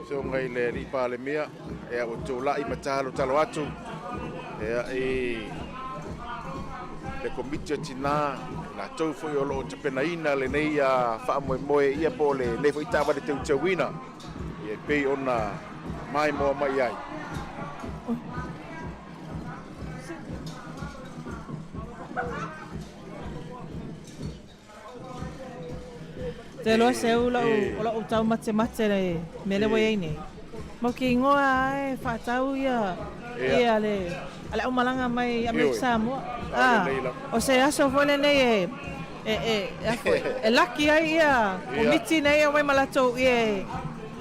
Afioga i le Alii Palemia, ia ua tulai ma talotalo atu ia, i le Komiti o Tina, latou foi o lo o tapenaina lenei faamoemoe ia po o lenei foi taavale teuteuina ia e pei ona maimoa mai ai. Te loa seu lau, o lau tau mate mate le mea lea ua i ai nei. Mau ke ingoa a e whaatau ia, ia le, a le aumalaga mai Amerika Samoa. Ah, o se aso foi lenei e, e, e, e, foi, e laki ai ia komiti nei e mai ma latou ia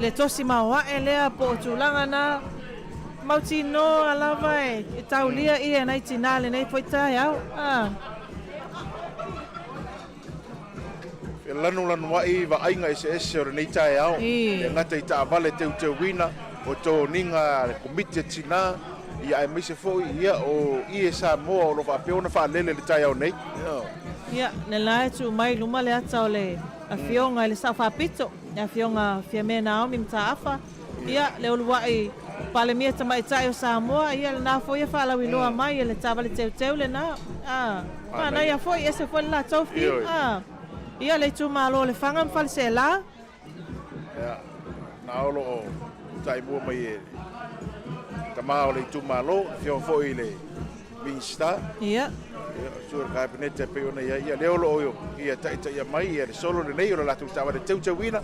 le tosi maoae lea po o tulaga na mautinoa lava e taulia ia nai tinā lenei foi taeao. Ah. E lanulanu ai vaaiga eseese o lenei taeao, e gata i taavale teuteuina, o toniga a le Komiti a Tina, ia aemaise foi ia o ie Samoa o lo o faapea ona faalele i le taeao nei. Ia, lena e tuu mai i luma le ata o le Afioga i le Sao Faapito, le Afioga Fiame Naomi Mataafa, ia, le uluai Palemia Tamaitai o Samoa, ia, lena foi e faalauiloa mai e le taavale teuteu lena, a, manaia foi, ese foi le latou theme, a, ia, le itumalo o Lefaga ma Faleseela. Ia, na o lo o taimua mai e tama o le itumalo, le afioga foi i le Minista. Ia. Ia, o sui o le Kapeneta e pei ona i ai, ia, lea o lo o ia taitaia mai ia le solo lenei o le latou taavale teuteuina.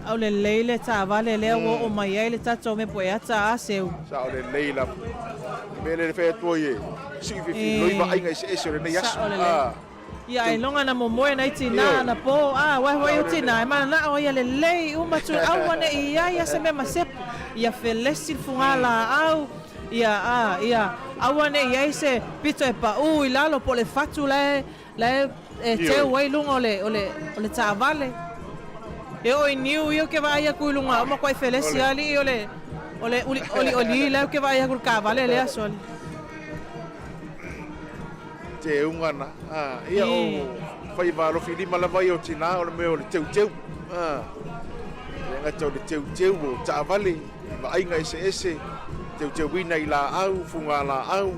Aulelei le taavale lea ua oo mai ai le tatou mea pueata a Seu. Sao lelei lava. Mea lea le fai atu ai e sii filifili vaaiga eseese o lenei aso. Sao lelei. Ia ailoga na momoe nai tina ana po, a aua foi o tina e mananao ia lelei uma tu aua ne i ai a se mea ma sepu. Ia felesi le fugalaau. Ia, a, ia, aua ne i ai se pito e paʻū i lalo po o le fatu la e, la e, e teu ai luga o le, o le, o le taavale. E oo i niu ia ou te vaai atu i luga o makuai felesi alii o le, o le uli, olioli la ou te vaai atu i le taavale lea sole. Teuga na, a, ia o faiva alofi lima lava ia o tinā o le mea o le teuteu, a, le gata o le teuteu o taavale i vaaiga eseese, teuteuina i laau, fuga laau,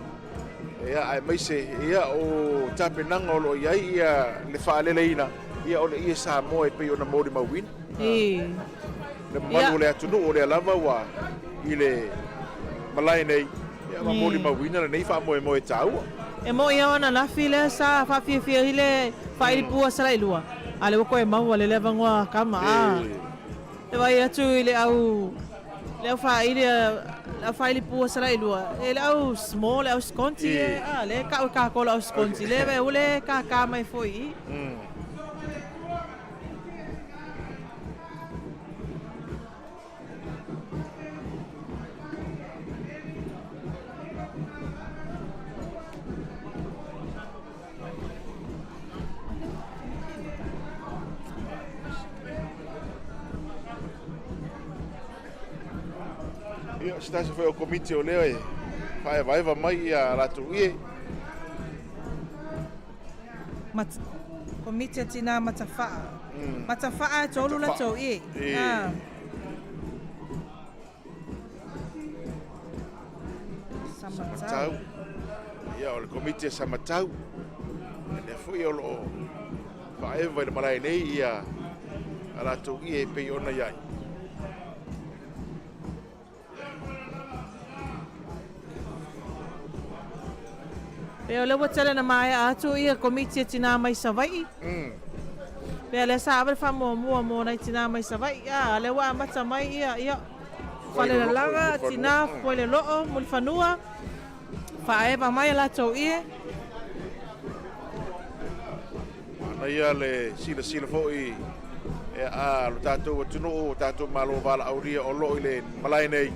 ia, aemaise, ia, o tapenaga o lo o i ai ia le faaleleina, ia, o le ie Samoa e pei ona molimauina. Le mamalu o le atunuu o lea lava ua i le malae nei, ia ma molimauina lenei faamoemoe taua. E moni lava ananafi lea sa faafiafia ai le faaili pua Salailua, a lea ua toe maua le avanoa a tama a. E vaai atu i le au le au faaili le au faaili pua Salailua, e le au small le au sconti e a lea e tau e tatou le au sconti lea e ule kākā mai foi i i. Ia, se tasi foi o komiti o lea e whaevaeva mai ia latou ie. Mat, Komiti a Tinā Matawhaa. Matawhaa e tolu latou ie. Ah. Samatau. Samatau. Ia, o le komiti a Samatau. Lea foi o lo o faaeva i le malae nei ia a latou ie e pei ona i ai. Pea o lea ua tele na maea atu ia Komiti a Tinā mai Savaii. Pea lea sa ave le faamuamua mo nai tinā mai Savaii, a lea ua amata mai ia, ia, Falelalaga, Tinā, Fuaileloo, Mulifanua, faaeva mai a latou ie. Manaia le silasila foi a lo tatou atunuu, o tatou Malo valaaulia o lo o i le malae nei,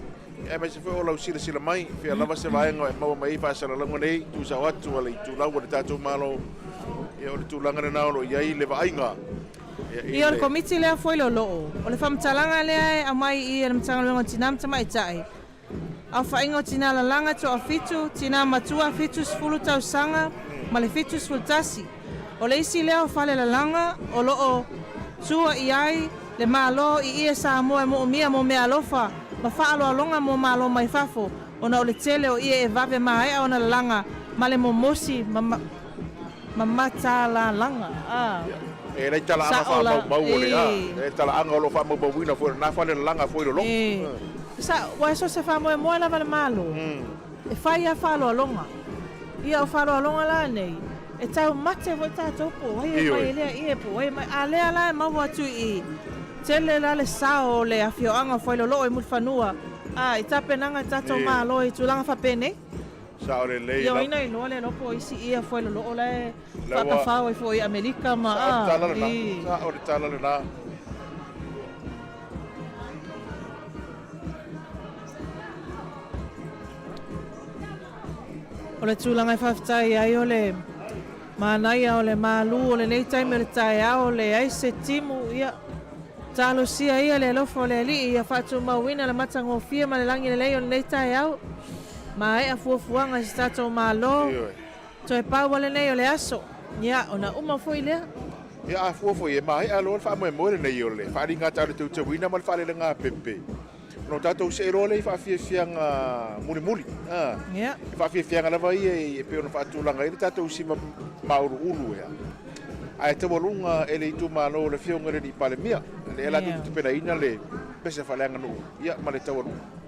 aemaise foi o lau silasila mai, fea lava se vaega e maua mai ai faasalalauga nei, tuusao atu a le itulau a le tatou Malo, ia o le tulaga lena o lo o i ai le vaaiga. Ia o le Komiti lea foi loloo, o le faamatalaga lea e aumai i i e le Matagaluega o Tina ma Tamaitai, Aofaiga o Tina Lalaga toafitu, Tina Matua 70 tausaga ma le 71. O le isi lea o fale lalaga o lo o tua i ai le Malo i ie Samoa e moomia mo meaalofa ma faaaloaloga mo Malo mai fafo ona o le tele o ie e vave maea ona lalaga ma le momosi ma ma matalalaga. A. E leai talaaga faamaumau o le a. E leai talaaga o lo o faamaumauina foi o lena fale lalaga foi loloto. E. Sa, ua so se faamoemoe lava le Malo e fai lava faaaloaloga. Ia o faaaloaloga la nei, e taumate foi tatou po o ai e mai e lea ie po o ai e mai. A lea la e maua atu i i, tele la le sao o le afioaga o Fuailoloo i Mulifanua, a, i tapenaga e tatou Malo i tulaga faapenei. Sao lelei. Ia o ina iloa le lopo o isi ia Fuailoloo la e faatafao ai foi i Amerika ma a, i. Sao le tala lena. O le tulaga e faafetai ai o le manaia o le malu o lenei taimi o le taeao, leai se timu, ia talosia ia le alofa o le Alii ia faatumauina le matagofie ma le lagi lelei o lenei taeao. Maea fuafuaga i se tatou Malo, toe pau lava lenei o le aso, ia ona uma foi lea. Ia a fua foi e maea loa le faamoemoe lenei o le faaaliga tau le teuteuina ma le faalelega pepe. Ona o tatou see loa lea i faafiafiaga mulimuli. Ia. E faafiafiaga lava ia e pei ona faatulaga ai le tatou sima māuluulu ea. Ae taualuga e le itumalo o le Afioga i le Alii Palemia, lea latou te tapenaina le pese faaleaganuu ia ma le taualuga.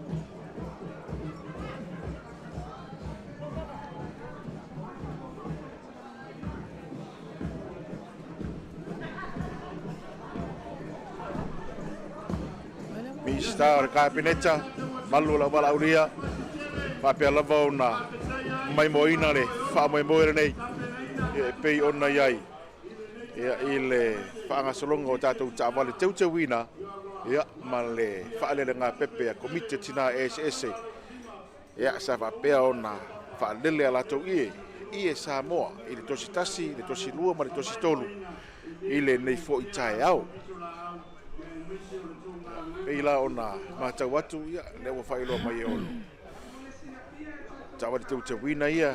Minisita o le Kapeneta, malu o lau valaaulia, faapea lava ona maimoaina le faamoemoe lenei e pei ona i ai i le faagasologa o tatou taavale teuteuina ma le faalelega pepe a Komiti o Tina Eseese. Ia, sa faapea ona faalele a latou ie, ie Samoa i le tosi tasi, le tosi lua ma le tosi tolu i lenei foi taeao. Ia, pei la ona matau atu, ia, lea ua faailoa mai e Olo, taavale teuteuina ia,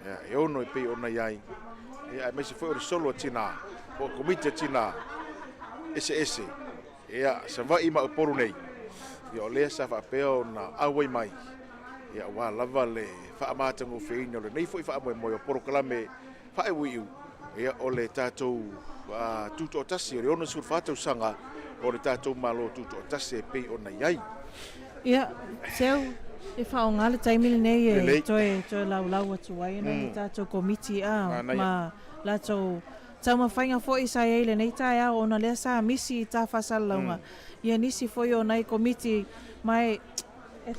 ia, e ono e pei ona i ai, ia, aemaise foi o le solo a tina, po o komiti a tina eseese, Ia, Savaii ma Upolu nei, ia o lea sa faapea ona auai mai, ia aua lava le faamatagofieina o lenei foi faamoemoe o polokalame faaiuiu, ia o le tatou tutoatasi, o le 64 tausaga o le tatou Malo Tutoatasi e pei ona i ai. Ia, Seu, e faaaoga le taimi lenei e toe, toe laulau atu ai nai a tatou Komiti a, ma latou Taumafaiga foi sa i ai i lenei taeao ona lea sa misi i ta faasalalauga ia nisi foi o nai komiti ma e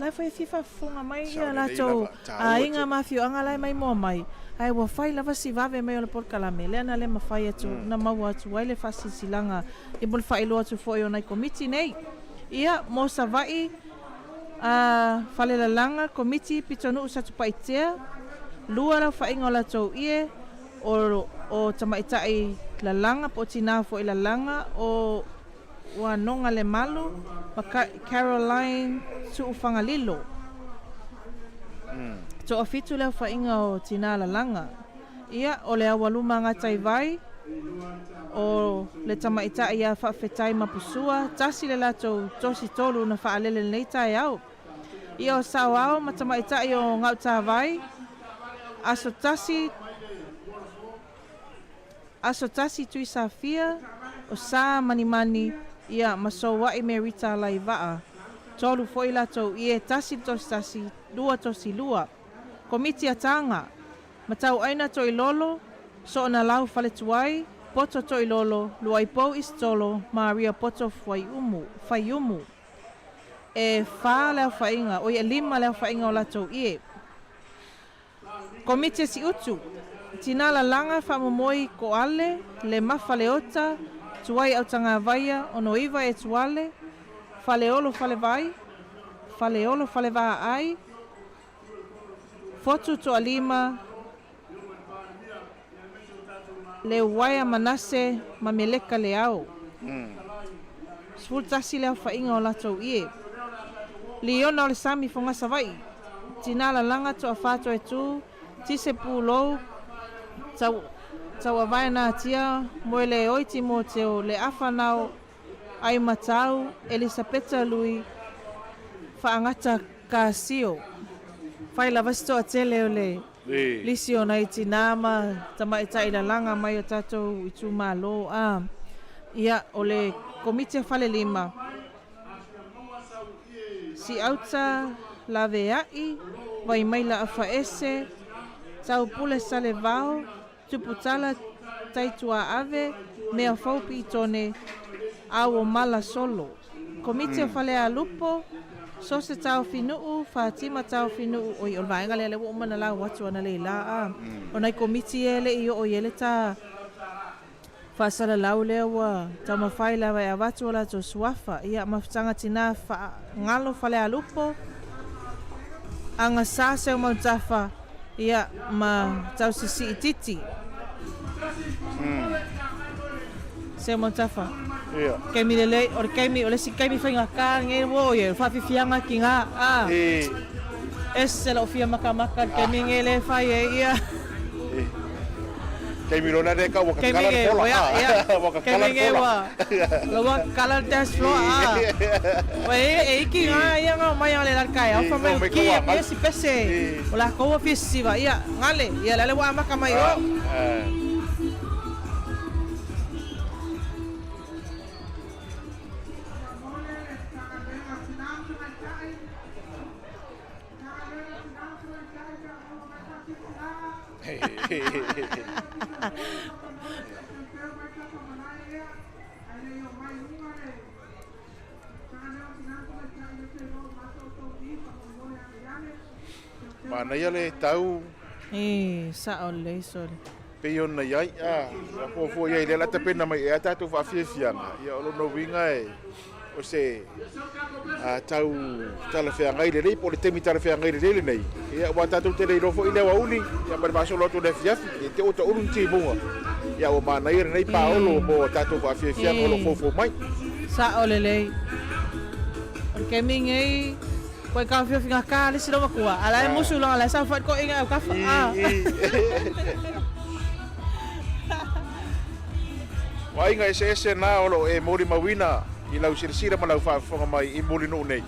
la foi e fia faafofoga mai ia latou aiga ma afioaga la e maimoa mai ae ua fai lava si vave mai o le polokalame lea na le mafai atu na maua atu ai le faasilasilaga ia mo le faailoa atu foi o nai komiti nei ia mo Savaii a Falelalaga Komiti Pitonuu Satupaitea lua le aofaiga o latou ie O o tamaitai lalaga po o tinā foi lalaga o Uanoga Lemalu ma Caroline Tuufagalilo. Toafitu le aofaiga o tinā lalaga. Ia, o le aualuma gataiwai o le tamaitai ia Faafetai Mapusua, tasi le latou tosi tolu na faalele lenei taeao. Ia o Saoao ma tamaitai o Gautavai, aso tasi, aso tasi Tuisafia, o Sa Manimani, ia ma Soua'i me Rita Laivaa. Tolu foi latou ie, tasi le tosi tasi, lua tosi lua. Komiti a Taga, Matauaina Toilolo, Soonalau Faletuai, Poto Toilolo, Luaipou Isitolo, Maria Poto Fuaiumu, Faiumu. E fa le aofaiga, oi e lima le aofaiga o latou ie. Komiti a Siutu, Tina Lalaga Faamomoi Koale, Le Mafa Leota, Tuai Autagavaia, Onoiva Etuale, Faleolo Falevai, Faleolo Falevaai, Fotu Toalima, Leuaea Manase ma Meleka Leao. 11 le aofaiga o latou ie. Liona o le Sami Foga Savaii, Tina Lalaga Toafa Toetu, Tise Pulou, Tau, Tauavae Natia, Moeleoi Timoteo, Leafa Nao, Aimatau, Elisapeta Lui, Faagata Kasio. Fai lava si toatele o le lisi o nai tinā ma tamaitai lalaga mai o tatou itumalo, a, ia, o le Komiti a Falelima, Siauta Lavea'i, Vaimaila Afaese, Taupule Salevao, Tuputala Taituaave, Mea Fou Piitone, Auomala Solo. Komiti o Falealupo, Sose Taofinuu, Fatima Taofinuu, oi, o le vaega lea lea ua uma ona lau atu analeila a o nai komiti ia e le i oo i ai le ta faasalalau lea ua taumafai lava e avatu o latou suafa, ia, mafutaga tina faagalo Falealupo, Agasa Seumautafa, ia, ma Tausisiititi. Seumautafa. Ia. Kaimi lelei, o le kaimi, o le isi kaimi faigata lenei ua oo i ai, o le faafiafiaga ki ngā, ā, ese lou fia makamaka i le kaimi lenei lea e fai ai, ia. Kaimi lona lea kau ua kakala le fola. Ua kakala le fola. Ua kakala le dance floor. Ua e iki ngā ia ngā mai le lal kai. Au fa mai ki e pesi pese. O la kou fia siva ia ngale. Ia lale ua amaka mai o. Manaia le tau. E, sao lelei sole. Pei ona i ai, a, fuafua i ai lea la tapena mai e a tatou faafiafiaga, ia o lona uiga e. o se tau talafeagai lelei po o le taimi talafeagai lelei lenei, ia aua tatou te le iloa foi le aoauli ia ma le faasolo atu i le afiafi, e te ua taulu ni timuga, ia ua manaia lenei paolo mo a tatou faafiafiaga o lo o foufou mai. Sao lelei. O le taimi lenei, ua i taofiofiga ka le isi loomatua, a la e musu loa la e saofai le toeaina autafa. O aiga eseese na o lo o e molimauina i lau silasila ma lau faafofoga mai i Mulinuu nei.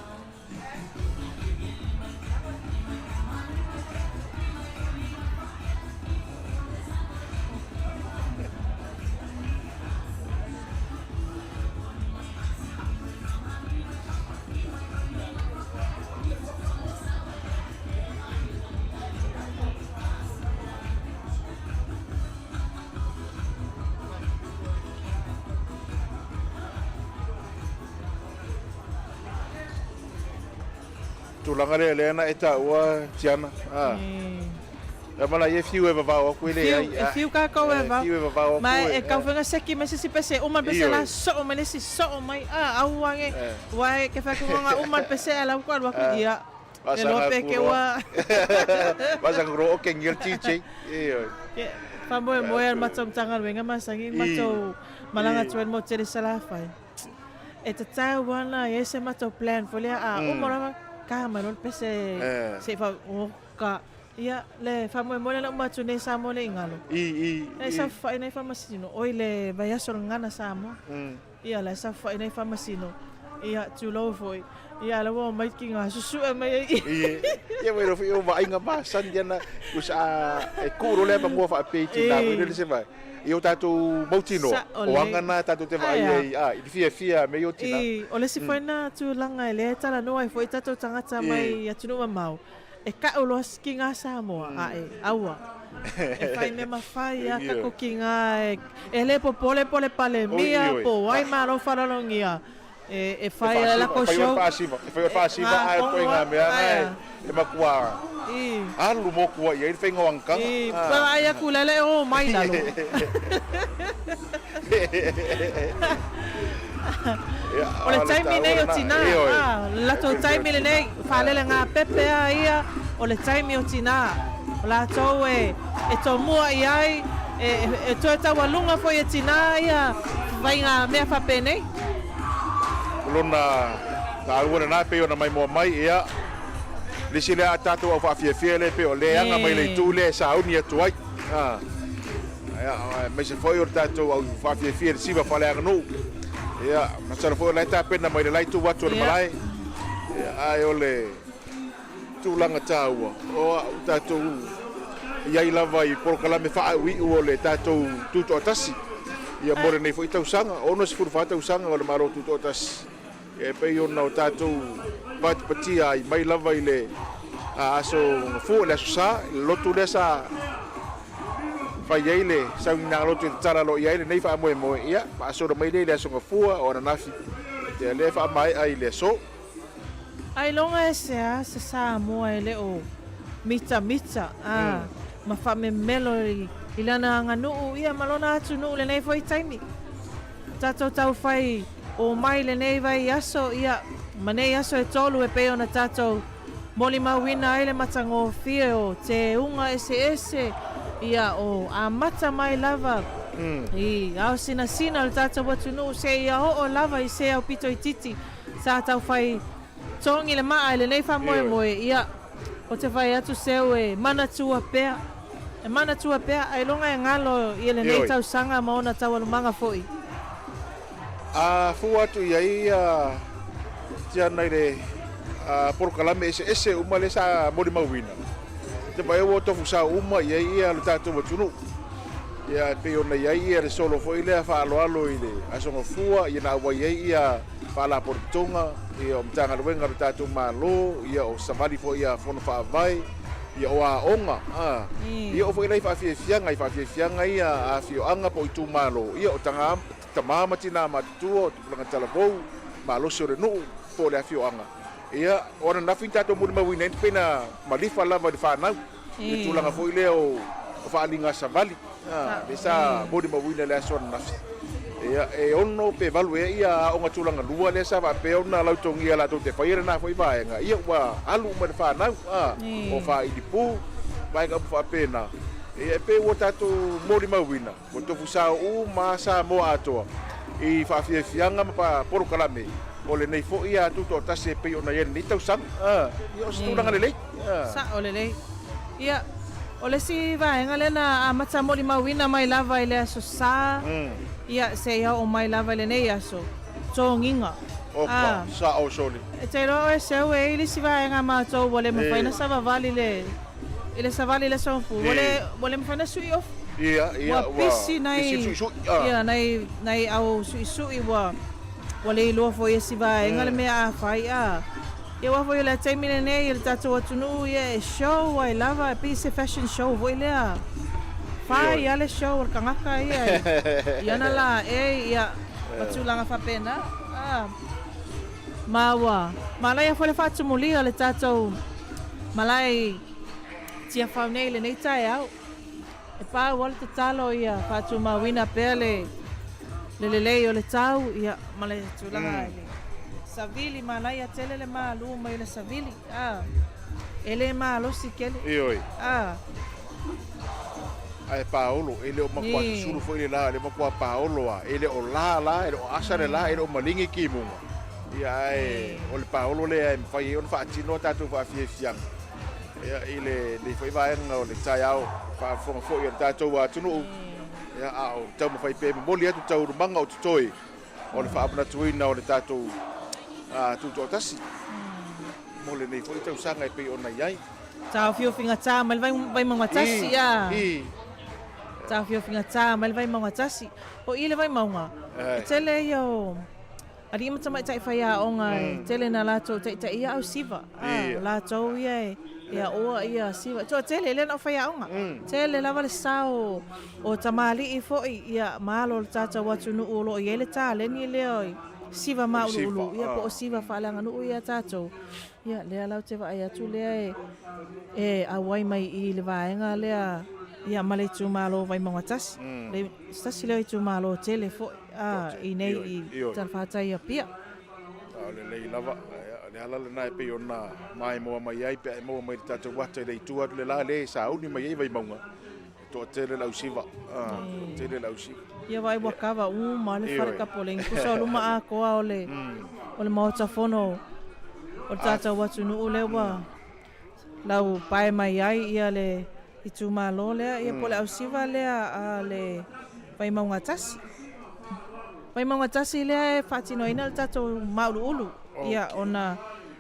Tulaga lea lea na e taua Tiana. Ah. E mala e fiu e vavao aku e le ai. E fiu kākou e vavao. Fiu e vavao aku. Ma e kauwhenga seki me sisi pese uma pese la so mai le si so mai a au ange. Wai ke whakunga uma pese ala ku alu aku ia. E loa pe ke ua. Vasa kuro o kengi o TJ. Ioe. Faamoemoe a le matou Matagaluega masani le matou malaga atu ai i le motu tele i Salafai. E tatau ana i ai se matou plan foi lea a uma lava ka mai loa le pese se i fa oka. Ia le faamoemoe lea na uma atu nei Samoa le i galo. E saofai nei Faamasino oi le vaiaso o le Gagana Samoa. Ia la e saofai nei Faamasino. Ia tulou foi. Ia la ua omai ki ngā susue mai ai. Ie, ia wai rofi o vaaiga masani ana usa e kū lea pa mua faapea i tina koe le se vai. I o tātou mautinoa, o anga nā tātou te vaai ai, a, i te fiafia me i o tina. I, o le isi foi na tulaga e lea e talanoa ai foi tātou tagata mai atunuu mamao, e ka'u loa ki ngā Samoa, a e, aua. E whai mea mawhai a kako ki ngā e, e le popole po le palemia, po ai malo wharalongia. E, e whai a lako show. E whai o le whaasiva, ae koe ngā mea nā e makua alu mō kua i ai le whainga o angakanga. I, pa ai aku lele o mai lalo. O le taimi nei o tinā, a, le latou taimi lenei, whalele ngā pepe a ia, o le taimi o tinā. O latou e, e tomua i ai, e, e toe taualuga foi e tinā ia whai ngā mea whapenei. O lona taua lena pei ona maimoa mai, ia, le isi lea a tatou au faafiafia lea pei o le aga mai le itu lea e sauni atu ai. Ia, aemaise foi o le tatou au faafiafia i le siva faaleaganuu. Ia, masalo foi o la e tapena mai le la itu atu o le malae. Ia, ae o le tulaga taua, o au tatou i ai lava i polokalame faaiuiu o le tatou Tutoatasi. Ia, mo lenei foi tausaga, 64 tausaga o le Malo Tutoatasi. Ia, e pei ona o tatou patipatia ai mai lava i le aso Gafua, le aso Sa, i le lotu lea sa fai ai le sauniga lotu i tatala loa i ai lenei faamoemoe, ia, faasolo mai lea i le aso Gafua o ananafi, ia lea e faamaea i le aso. Ailoga e se a se Samoa e le o mitamita a ma faamemelo i lana aganuu ia ma lona atunuu lenei foi taimi. Tatou taufai o mai lenei vaiaso ia ma nei aso e tolu e pei ona tatou molimauina ai le matagofie o teuga eseese ia o amata mai lava i ao sinasina o le tatou atunuu seia oo lava i se aupito itiiti sa taufai togi le maa i lenei faamoemoe ia o te fai atu seu e manatua pea, e manatua pea ailoga e galo ia lenei tausaga ma ona taualumaga foi. A fua atu i ai ia Tiana i le polokalame eseese uma lea sa molimauina, te vaai ua tofu sao uma i ai ia lo tatou atunuu. Ia e pei ona i ai ia le solo foi lea faaaloalo i le Aso Gafua, ia na auai ai ia Faalapotopotoga, ia o Matagaluega a lo tatou Malo, ia o savali foi a Fono Faavae, ia o aoga, a, ia oo foi la i faafiafiaga, i faafiafiaga ia a afioaga po o itumalo, ia o taga, tama ma tina matutua, o tupulaga talavou, malosi o le nuu po o le afioaga. Ia, o ananafi na tatou molimauina ai pei na malifa lava i le fanau, i le tulaga foi lea o faaaliga savali, a, lea sa molimauina i le aso ananafi. Ia, e 6 pe 8 ea ia aoga tulaga lua lea sa faapea ona lautogia latou te faia lena foi vaega, ia ua alu uma i le fanau, a, o faailipu, vaega uma faapena. Ia, e pei ua tatou molimauina, ua tofu sao uma lava Samoa atoa i faafiafiaga ma polokalame o lenei foi tutoatasi e pei ona i ai lenei tausaga. A, ia o se tulaga lelei. A. Sao lelei. Ia, o le isi vaega lea na amata molimauina mai lava i le Aso Sa, ia, seia oo mai lava i lenei aso, togiga. Oka, sao soli. E te iloa oe Seu e i ai le isi vaega a matou ua le mafai ona savavali i le, i le savali i le Aso Gafua, ua le, ua le mafai ona sui ofu. Ia, ia, ua pisi nai, pisi suisui, a. Ia, nai, nai au suisui ua, ua le iloa foi e isi vaega le mea a fai, a. Ia aua foi o le taimi lenei i le tatou atunuu ia e show ai lava e pei se fashion show foi lea. Fai lava le show a le tagata ia i ana laei ia ma tulaga faapena. Ah, ma ua manaia foi le faatumulia o le tatou malae i Tiafau nei i lenei taeao. E pau lava le tatalo ia faatumauina pea le le lelei o le tau ia ma le tulaga i le savili manaia tele le malu mai o le savili a e le malosi tele. Ioe. A. Ae paolo, e le o matua susulu foi le la, e le matua paolo a, e le o la la, e le o asa le la, e le o maligi kimuga. Ia ae o le paolo lea e mafai ai ona faatino a tatou faafiafiaga. Ia, i lenei foi vaega o le taeao faafofoga foi a le tatou atunuu, ia, a o taumafai pea e momoli atu taualumaga o totoe o le faamanatuina o le tatou Tutoatasi mo lenei foi tausaga e pei ona i ai. Taofiofigatā mai le Vaimauga tasi, a. Taofiofigatā mai le Vaimauga tasi. O i le Vaimauga, e tele ia o Alii ma tamaitai faiaoga e tele na latou taitaia au siva. A, o latou ia e, e aoa ia siva. E toatele, e le na o faiaoga. Tele lava le sao o tamalii foi, ia, ma alo o le tatou atunuu o lo o i ai le taleni lea i siva mauluulu, ia po o siva faaleaganuu ia tatou. Ia, lea la ou te vaai atu lea e, e auai mai i le vaega lea, ia, ma le itumalo o Vaimauga 1. Le, se tasi lea o itumalo tele foi. i nei i Talafatai i Apia. O lelei lava, o le ala lena e pei ona maimoa mai ai pe a e maua mai i le tatou ata i le itu atu le la lea e sauni mai ai Vaimauga, e toatele le ausiva, toatele le ausiva. Ia vaai ua kava uma le fale tapoleni, tusa o luma atoa o le, o le Maota Fono o le tatou atunuu lea ua lau pae mai ai ia le itumalo lea, ia po o le ausiva lea a le Vaimauga 1. Vaimauga 1 lea e faatinoina le tatou māuluulu, ia ona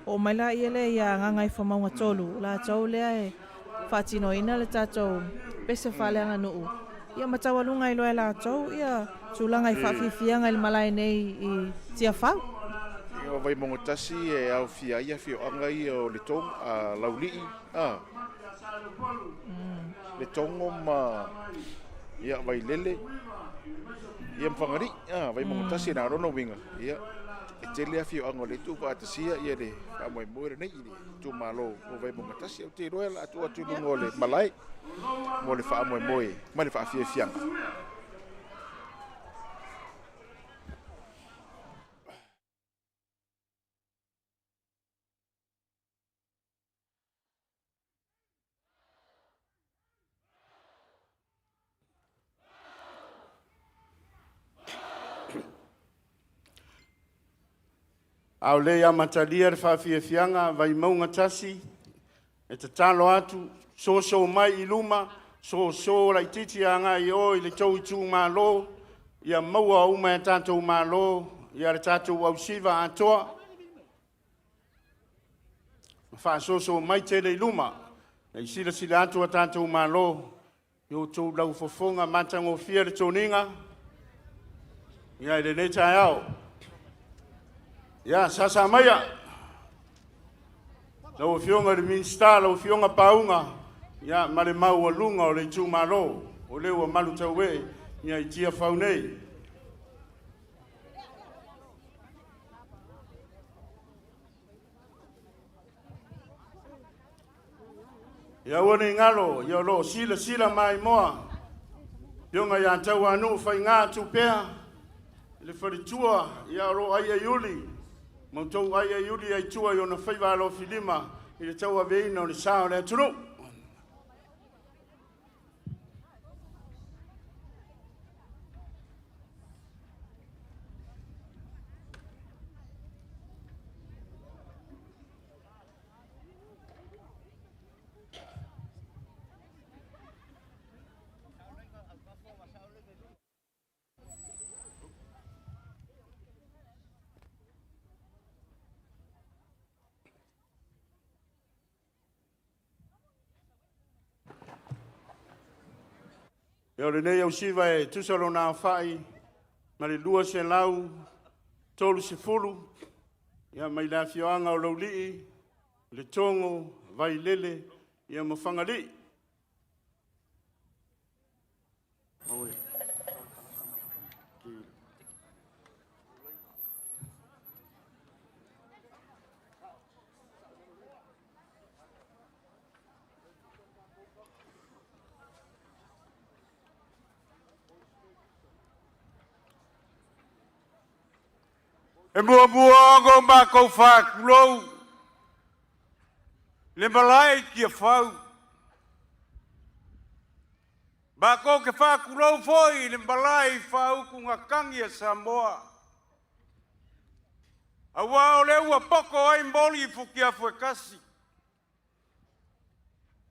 oo mai laia lea ia Gagaifomauga 3, o latou lea e faatinoina le tatou pese faaleaganuu, ia ma taualuga ai loa e latou ia tulaga i faafiafiaga i le malae nei i Tiafau. Ia o Vaimauga 1 e aofia ai afioaga ia o Letogo, Laulii, a, Letogo ma ia Vailele, ia ma Fagalii, a, Vaimauga 1 na o lona uiga, ia e tele afioaga o lea e tuufaatasia ia le faamoemoe lenei i le itumalo o Vaimauga 1. Ou te iloa o le a tuu atu i luga o le malae mo le faamoemoe ma le faafiafiaga. A o le i amatalia le faafiafiaga Vaimauga 1, e tatalo atu, soso mai i luma, soso laitiiti agai i o i le tou itumalo, ia maua uma e tatou malo, ia le tatou ausiva atoa. Ma faasoso mai tele i luma, ne i silasila atu a tatou malo i outou laufofoga matagofie le toniga ia i lenei taeao. Ia, sasa maia lau Afioga i le Minisita, lau Afioga Pauga, ia, ma le maualuga o le itumalo o lea ua malutauee ia i Tiafau nei. Ia aua ne i galo, ia o lo o silasila maimoa Afioga ia Tauanuu Faiga Tupea. le faletua ia o lo o aiaiuli ma outou aiaiuli ai tua i ona faiva alofilima i le tauaveina o le sa o le atunuu. Ia o lenei ausiva e tusa lona aofai ma le 230, ia mai le afioaga o Laulii, Letogo, Vailele, ia ma Fagalii. E muamua ona matou faatulou i le malae i Tiafau, matou te faatulou foi i le malae i faautugatagi a Samoa, aua o lea ua poto ai moli i futiafu e tasi.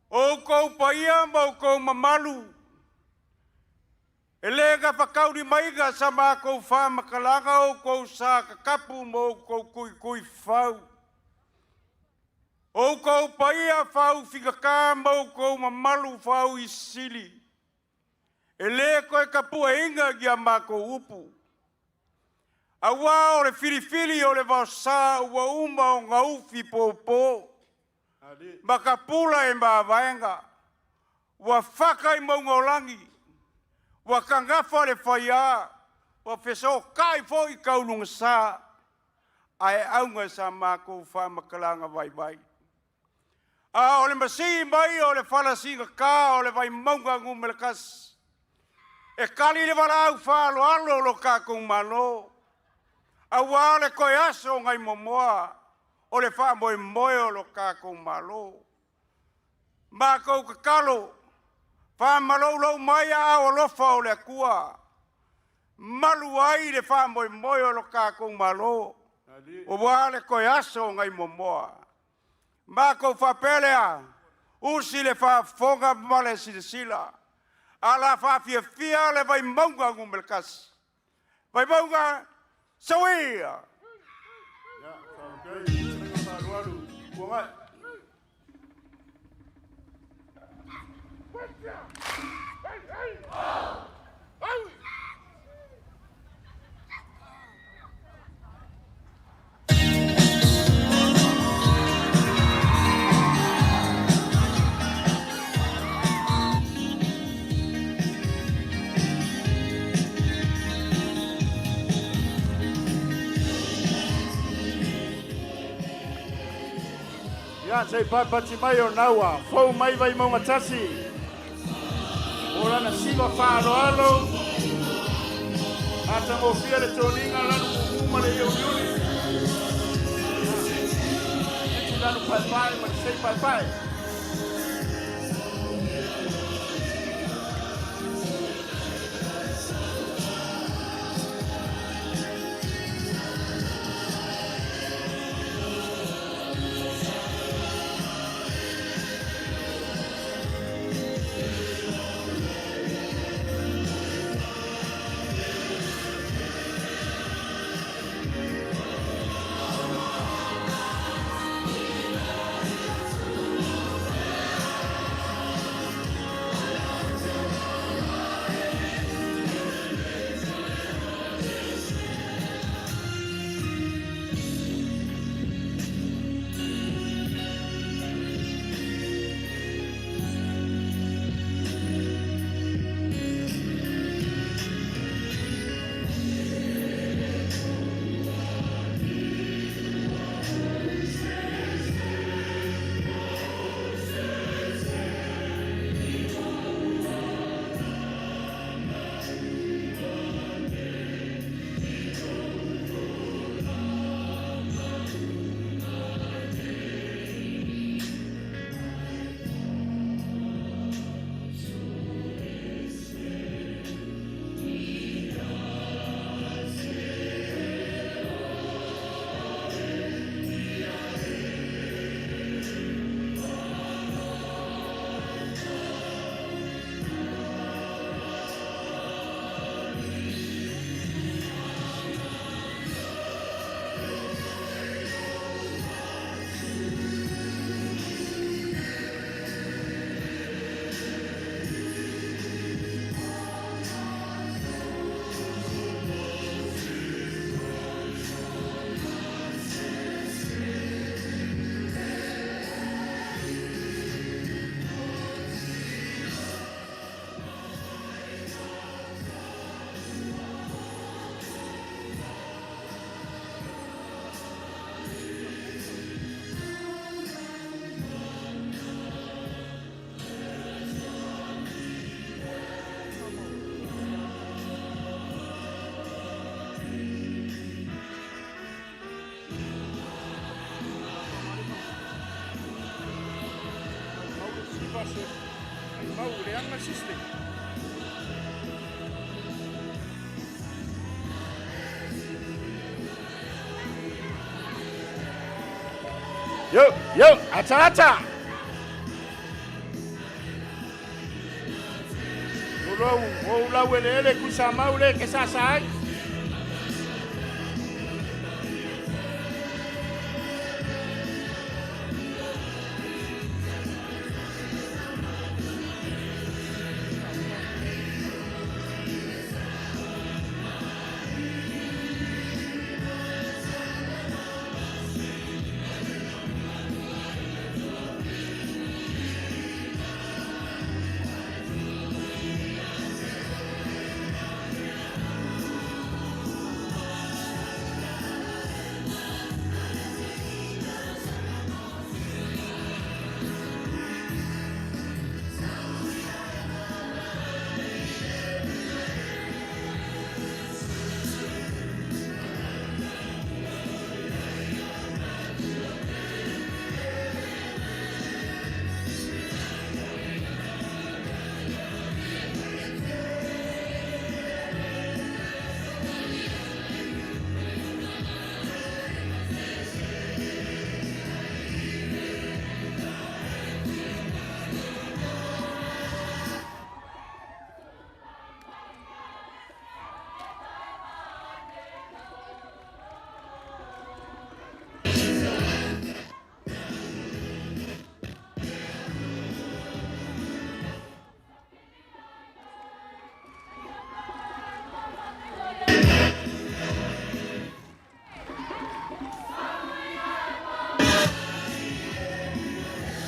O outou paia ma outou mamalu e le gafataulimaina sa matou faamatalaga, o outou sa tatapu ma outou tuituifafau, o outou paia faaufigata ma outou mamalu faauisisili, e le toe tapueina ni a matou upu, aua o le filifili o le vaosa ua uma ona ufi popo ma tapula e mavaega, ua fata i mauga o lagi, ua tagafa le faia, ua fesootai foi taulugasa, ae auga sa matou faamatalaga vaivai. A o le masii mai o le falasigata o le Vaimauga 1 e tali le valaau faaaloalo o lo tatou Malo, aua le toe aso nai Momoa o le faamoemoe o lo tatou Malo. Matou tatalo, faamaloulou mai aao alofa o le Atua, malu ai le faamoemoe o lo tatou Malo, aua le toe aso nai Momoa. Matou faapea lea, usi le faafofoga ma le silasila, ala faafiafia le Vaimauga 1, Vaimauga, soia! Ia, faafetai. Faalualu, Tuanai. Ia, se i papati mai o naua, fou mai Vaimauga tasi. O lana siva faaaloalo, matagofie le toniga lanu mumu ma le iuliuli. Iti lanu paepae ma le sei paepae. Resisting. Yo, yo, ata ata. Tulou, o lau ele ele kusa maule ke sa sa ai.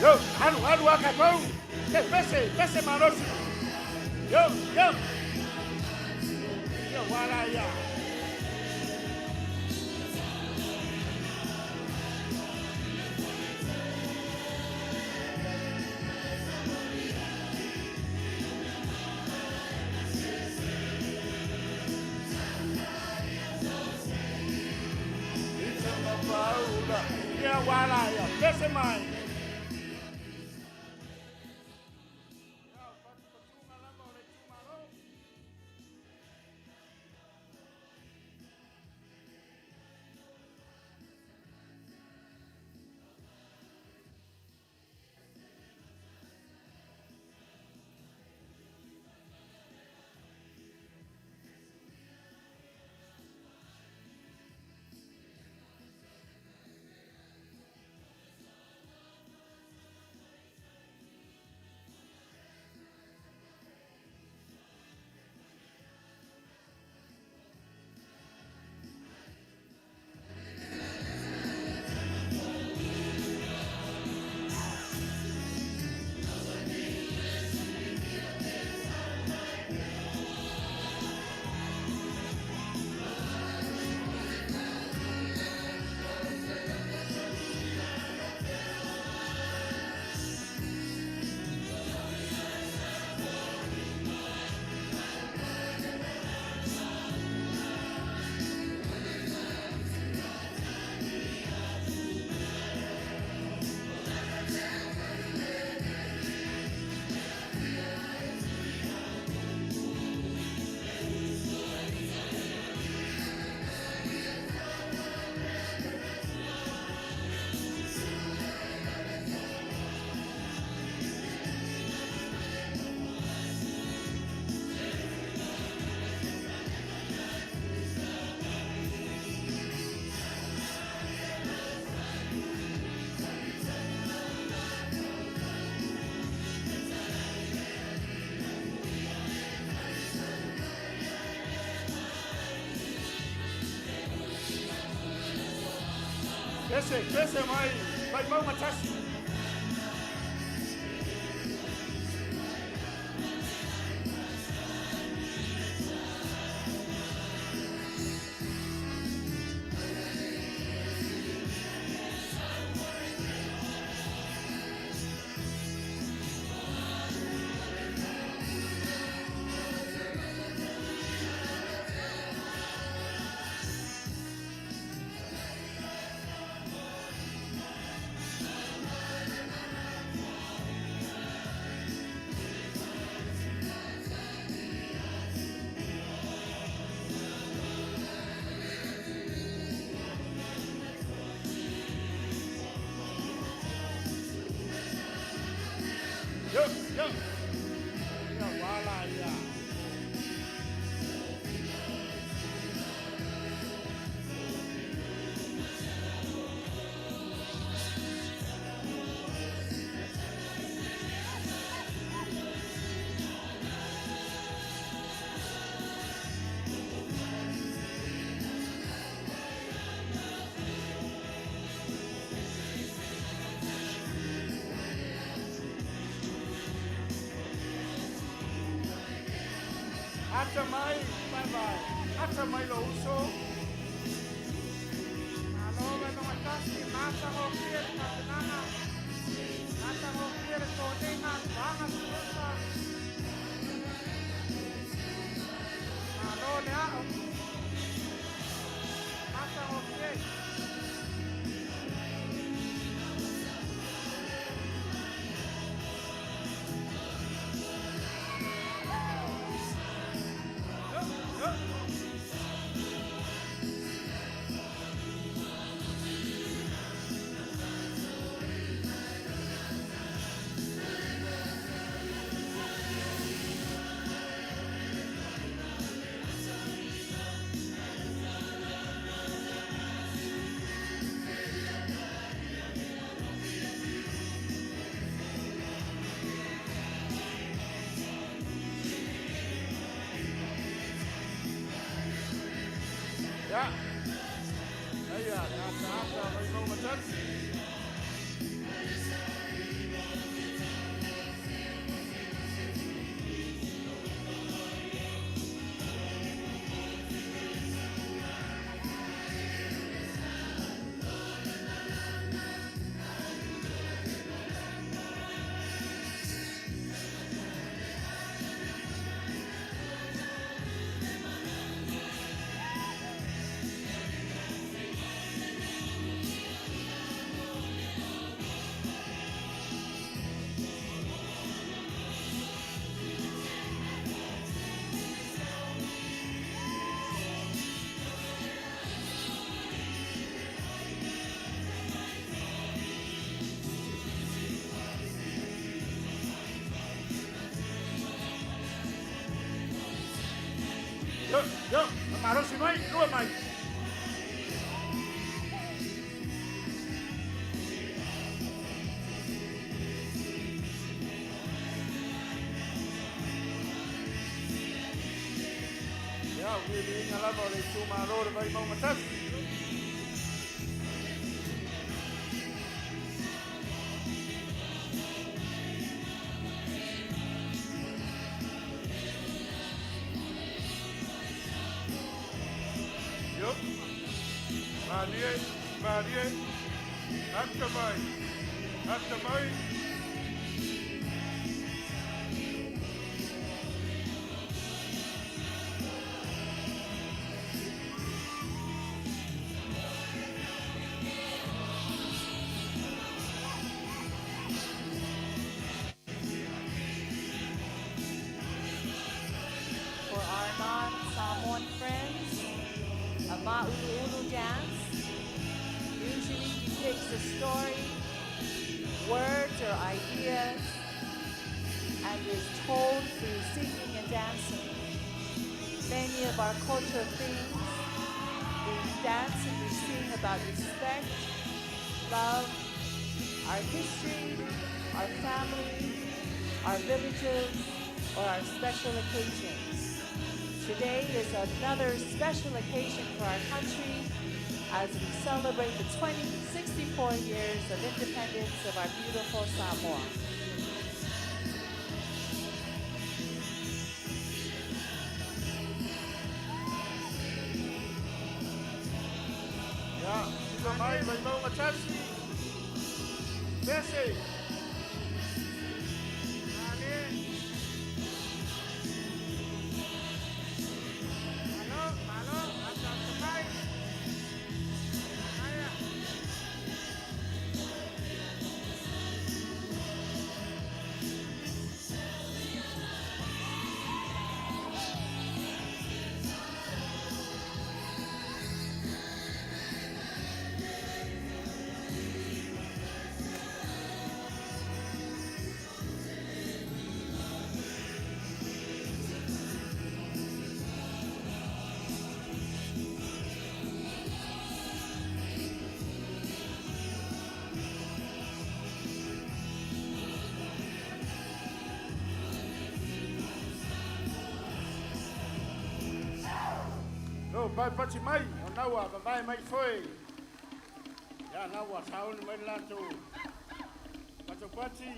Yo, alu alu aka kau. Ke pese, pese malosi. Yo, yo. Yo, wala ya. Ya wala ya. Pese mai. Pese, pese mai. Vai mau matasi. Ata mai, bye bye. Ata mai lou uso. Malo Vaimauga 1, matagofie le tapenaga, matagofie le toniga, vaga sulosa. Malo le ao, matagofie. Ia. Aia, ata ata Vaimauga 1. Yo, yo, malosi mai, lua mai. Ia, o viiliga lava o le itumālō le Vaimauga 1. Yo. Malie, malie. Ata mai. Ata mai. For our non-Samoan friends, a ma'ulu'ulu dance usually depicts a story, words or ideas, and is told through singing and dancing. Many of our culture themes, we dance and we sing about respect, love, our history, our family, our villages, or our special occasions. Today is another special occasion for our country as we celebrate the 64 years of independence of our beautiful Samoa. Ia, sila mai Vaimauga 1. Pese. Malie. Malo, malo, ata ata mai. Aia. No, pai pati mai, o naua, vavae mai foi. Ia, naua, sauni mai le latou. Patopati.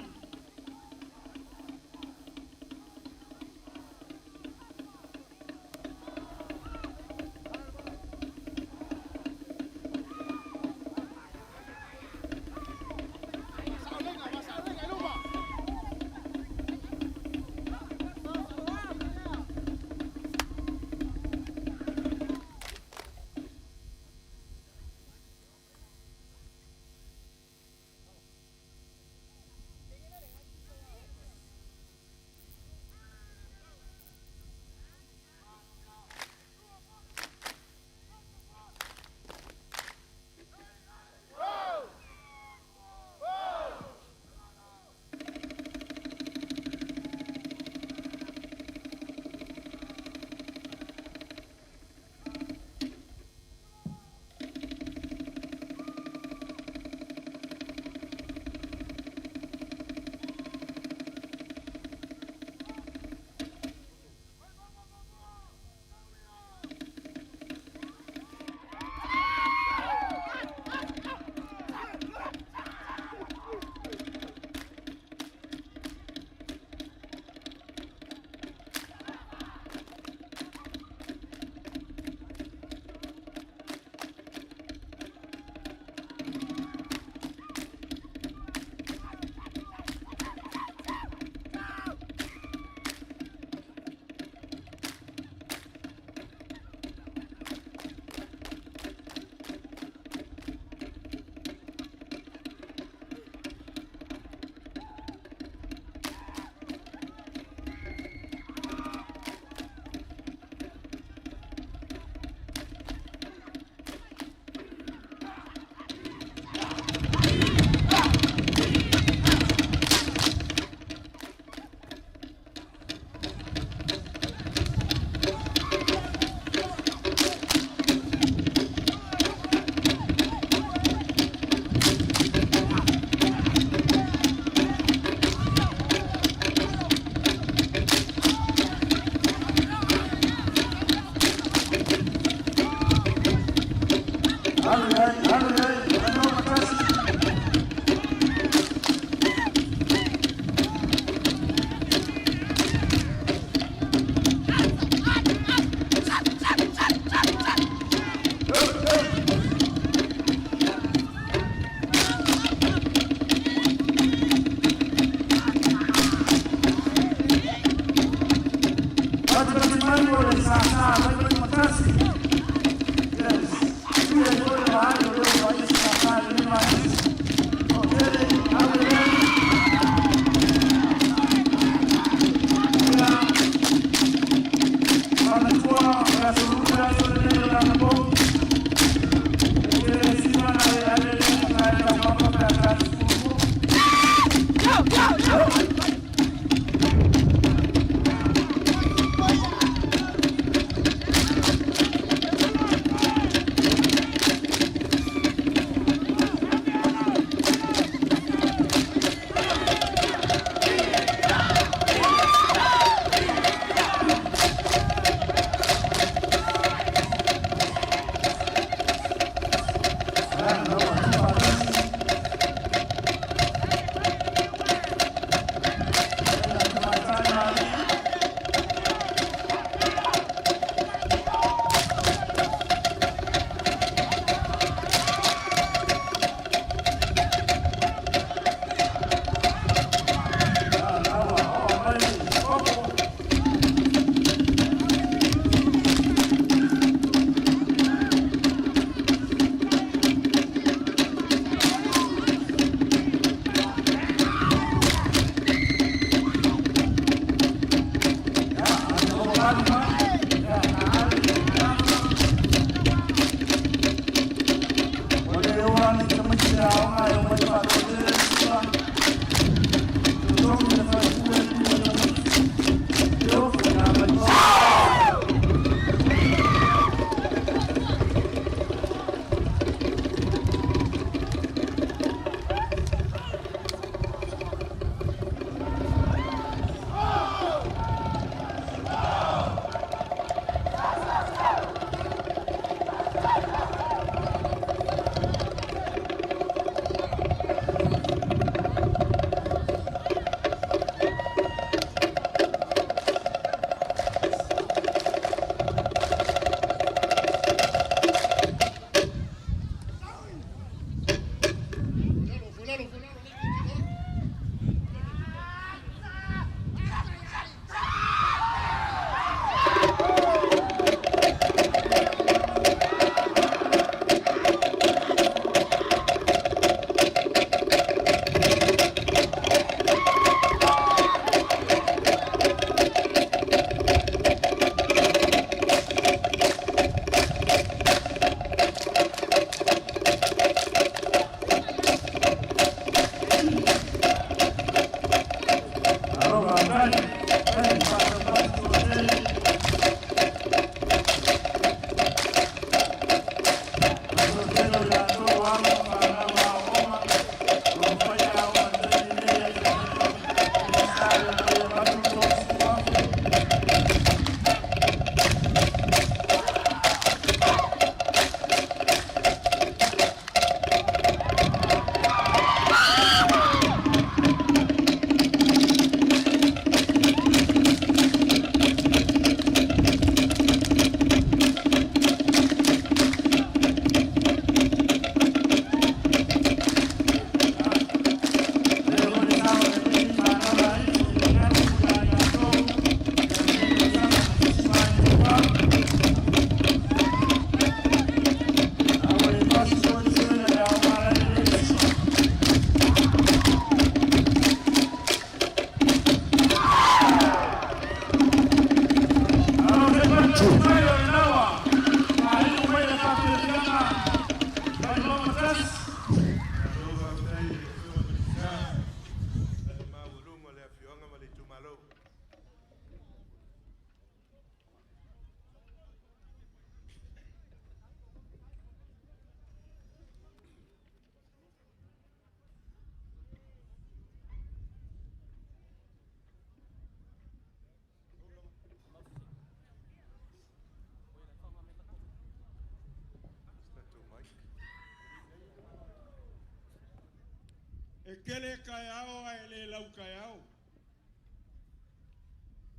E tele taeao ae le lau taeao.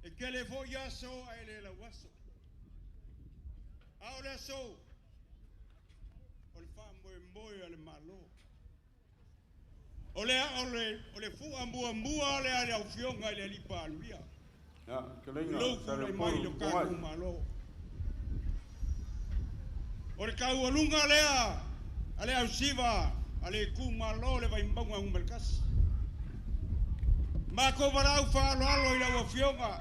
E tele foi aso ae le lau aso. A o le aso, o le faamoemoe a le Malo. O le, o le, o le fua muamua lea a le Afioga i le Alii Palemia. Ia, fetalaiga Lou tulai mai i Saleupolu lo Pogai. tatou Malo. O le taualuga lea a le ausiva a le itumalo o le Vaimauga Nu.1. Matou valaau faaaloalo i lau Afioga,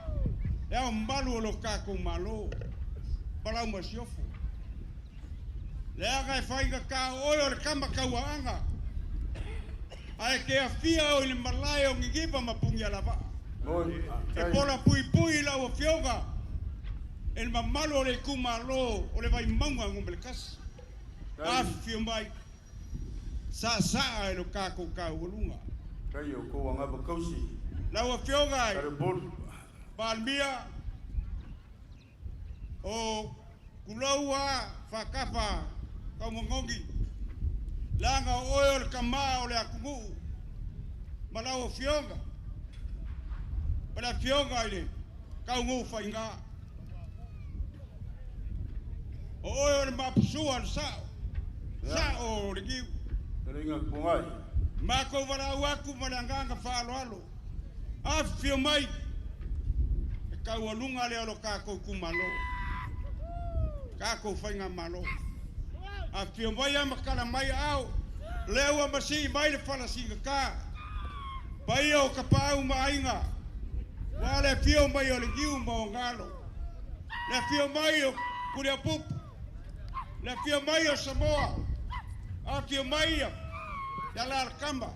le Ao Mamalu o lo tatou Malo, ma lau Masiofo. Leaga e faigata o oe o le tama tauaana, ae e te afia o i le malae o Niniva ma Punialavaa. Moi, E tai. pola puipui i lau Afioga e le mamalu o le itumalo o le Vaimauga Nu.1. Tai. Afifio mai, saasaa e lo tatou taualuga. Tai o kou angava kausi. Lau Afioga i Saleupolu. Palemia, o Kuloua Faakafa Kaumagogi, leaga o oe o le kamā o le atunuu, ma lau Afioga, ma le Afioga i le Taugou Faigā. O oe o le mapusua o le sao, sao o le niu. Fetalaiga Pogai. Matou valaau atu ma le agaga faaaloalo. Afifio mai, e taualuga lea o lo tatou itumalo, tatou faigamalo. Afifio mai a matala mai aao, lea ua masii mai le falasigata. Paia o Tapaau ma Aiga, ua le afio mai o le Niu ma Ogalo, le afio mai o Puleapupu, le afio mai o Samoa, afifio mai ia le Alalakama,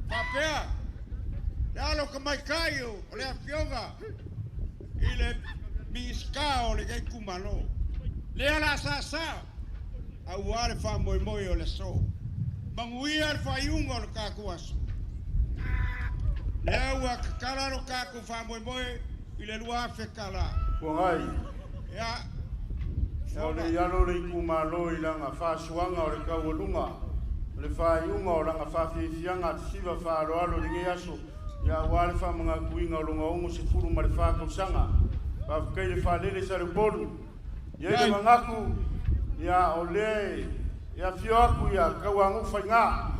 faapea le alo tamaitai o le afioga i le Minisita o lenei itumalo. Lea la saasaa, aua le faamoemoe o le aso. Manuia le faaiuga o le tatou aso. Lea ua tatala lo tatou faamoemoe i le $2,000. Pogai. Ia, Ia o le i alo le itumalo i lana faasuaga o le taualuga o le faaiuga o lana faafiafiaga atusiva faaaloalo i lenei aso, ia aua le faamanatuina o lona 64 tausaga. Faafetai le faalele Saleupolu. Ia i le manatu, ia o lea e afio atu ia Tauanu'u Faigā.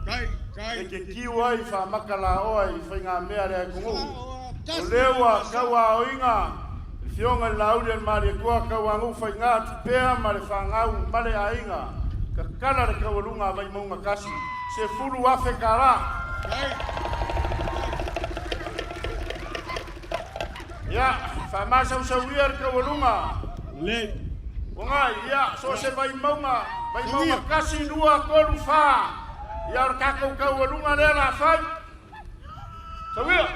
Kai, kai. E te tiu ai faamaka laoa i faigamea a le atunuu. O lea ua tauaoina le Afioga i le Laauli a le Malietoa Tauanu'u Faigā Tupea ma le fanau ma le aiga. Tatala le taualuga a Vaimauga 1, $10,000. Ia, faamasausauia le taualuga. Lei. Uagai, ia, so o se Vaimauga, Vaimauga 1, 2, 3, 4. Ia, o le tatou taualuga lea o le a fai. Sauia!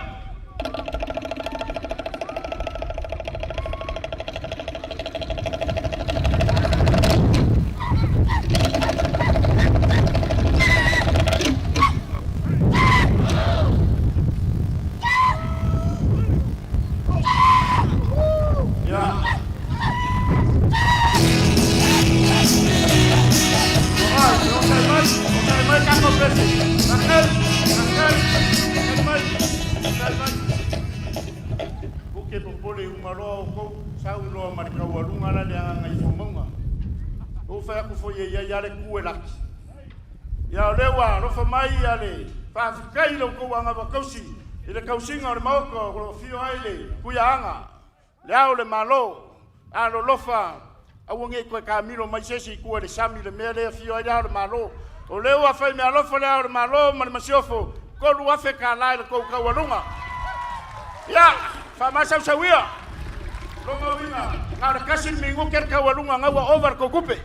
Ia. Uagai, onosai mai, onosai mai tatou pese. Rakeli, Rakeli, onosai mai, onosai mai. Uke popole uma loa outou, sau loa ma le taualuga la le agaga i fomauga. Ua fai atu foi e iai lava le tu e laki. Ia o lea ua alofa mai ia le faafetai i lo outou agava tausi i le tausiga o le Maota o lo o afio ai le Tuiaaga, le Ao o le Malo, alolofa aua ne i toe taamilo mai se isi i tua i le sami i le mea lea e afio ai le Ao o le Malo. O lea ua fai meaalofa le Ao o le Malo ma le Masiofo, $3,000 i le tou taualuga. Ia, faamasausauia. Lona uiga, na o le 1 le minute le taualuga, na ua ova le tou tupe.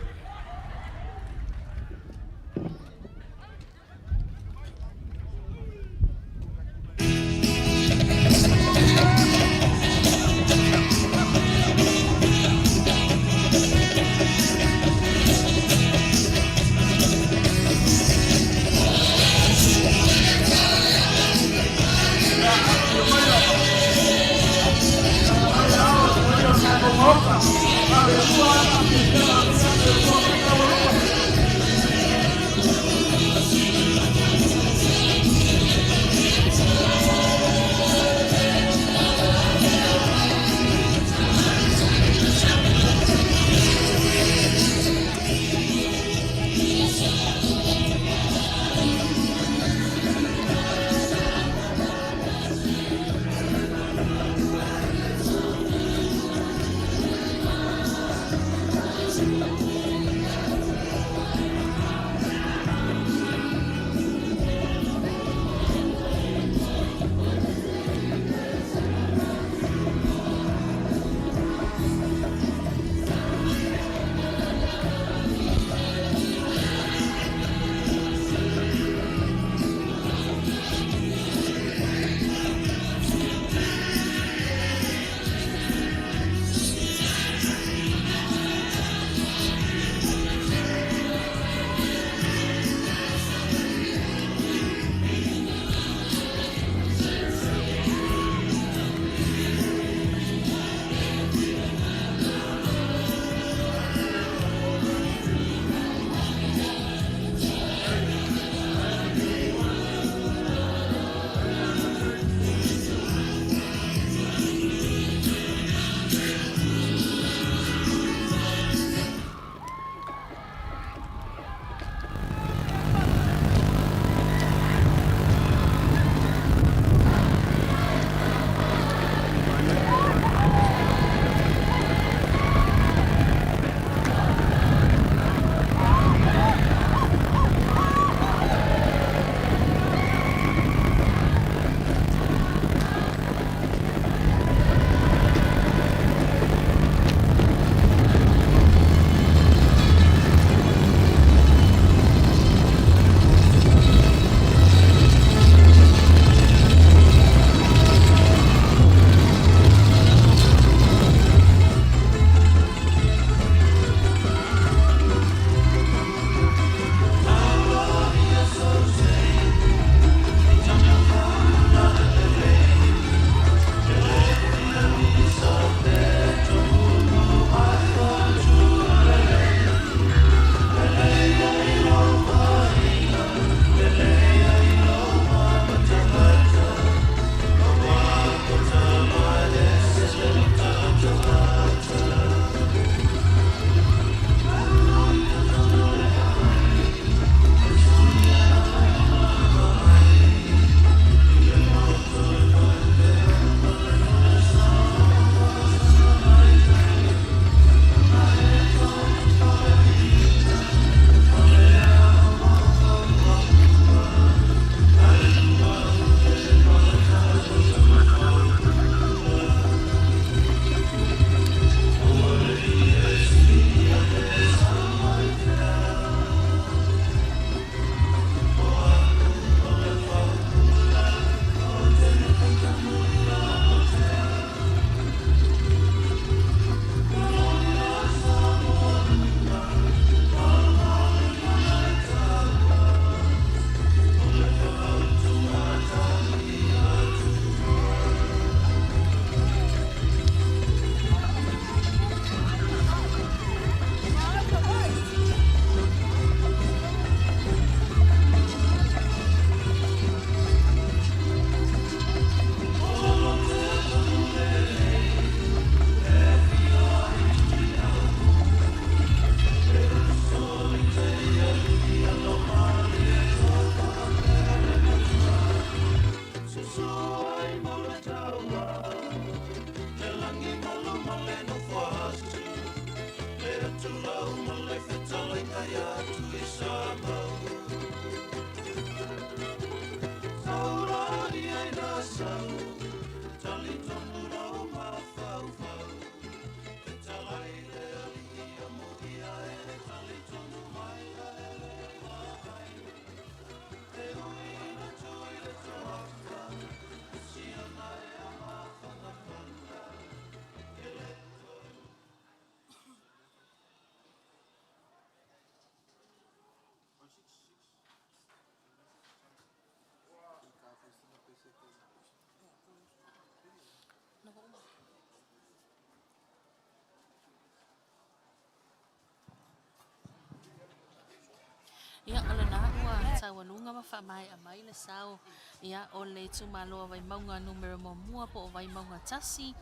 Ia, o lena ua taualuga ma faamaea mai le sao, ia, o le itumalo a Vaimauga numera muamua po o Vaimauga tasi,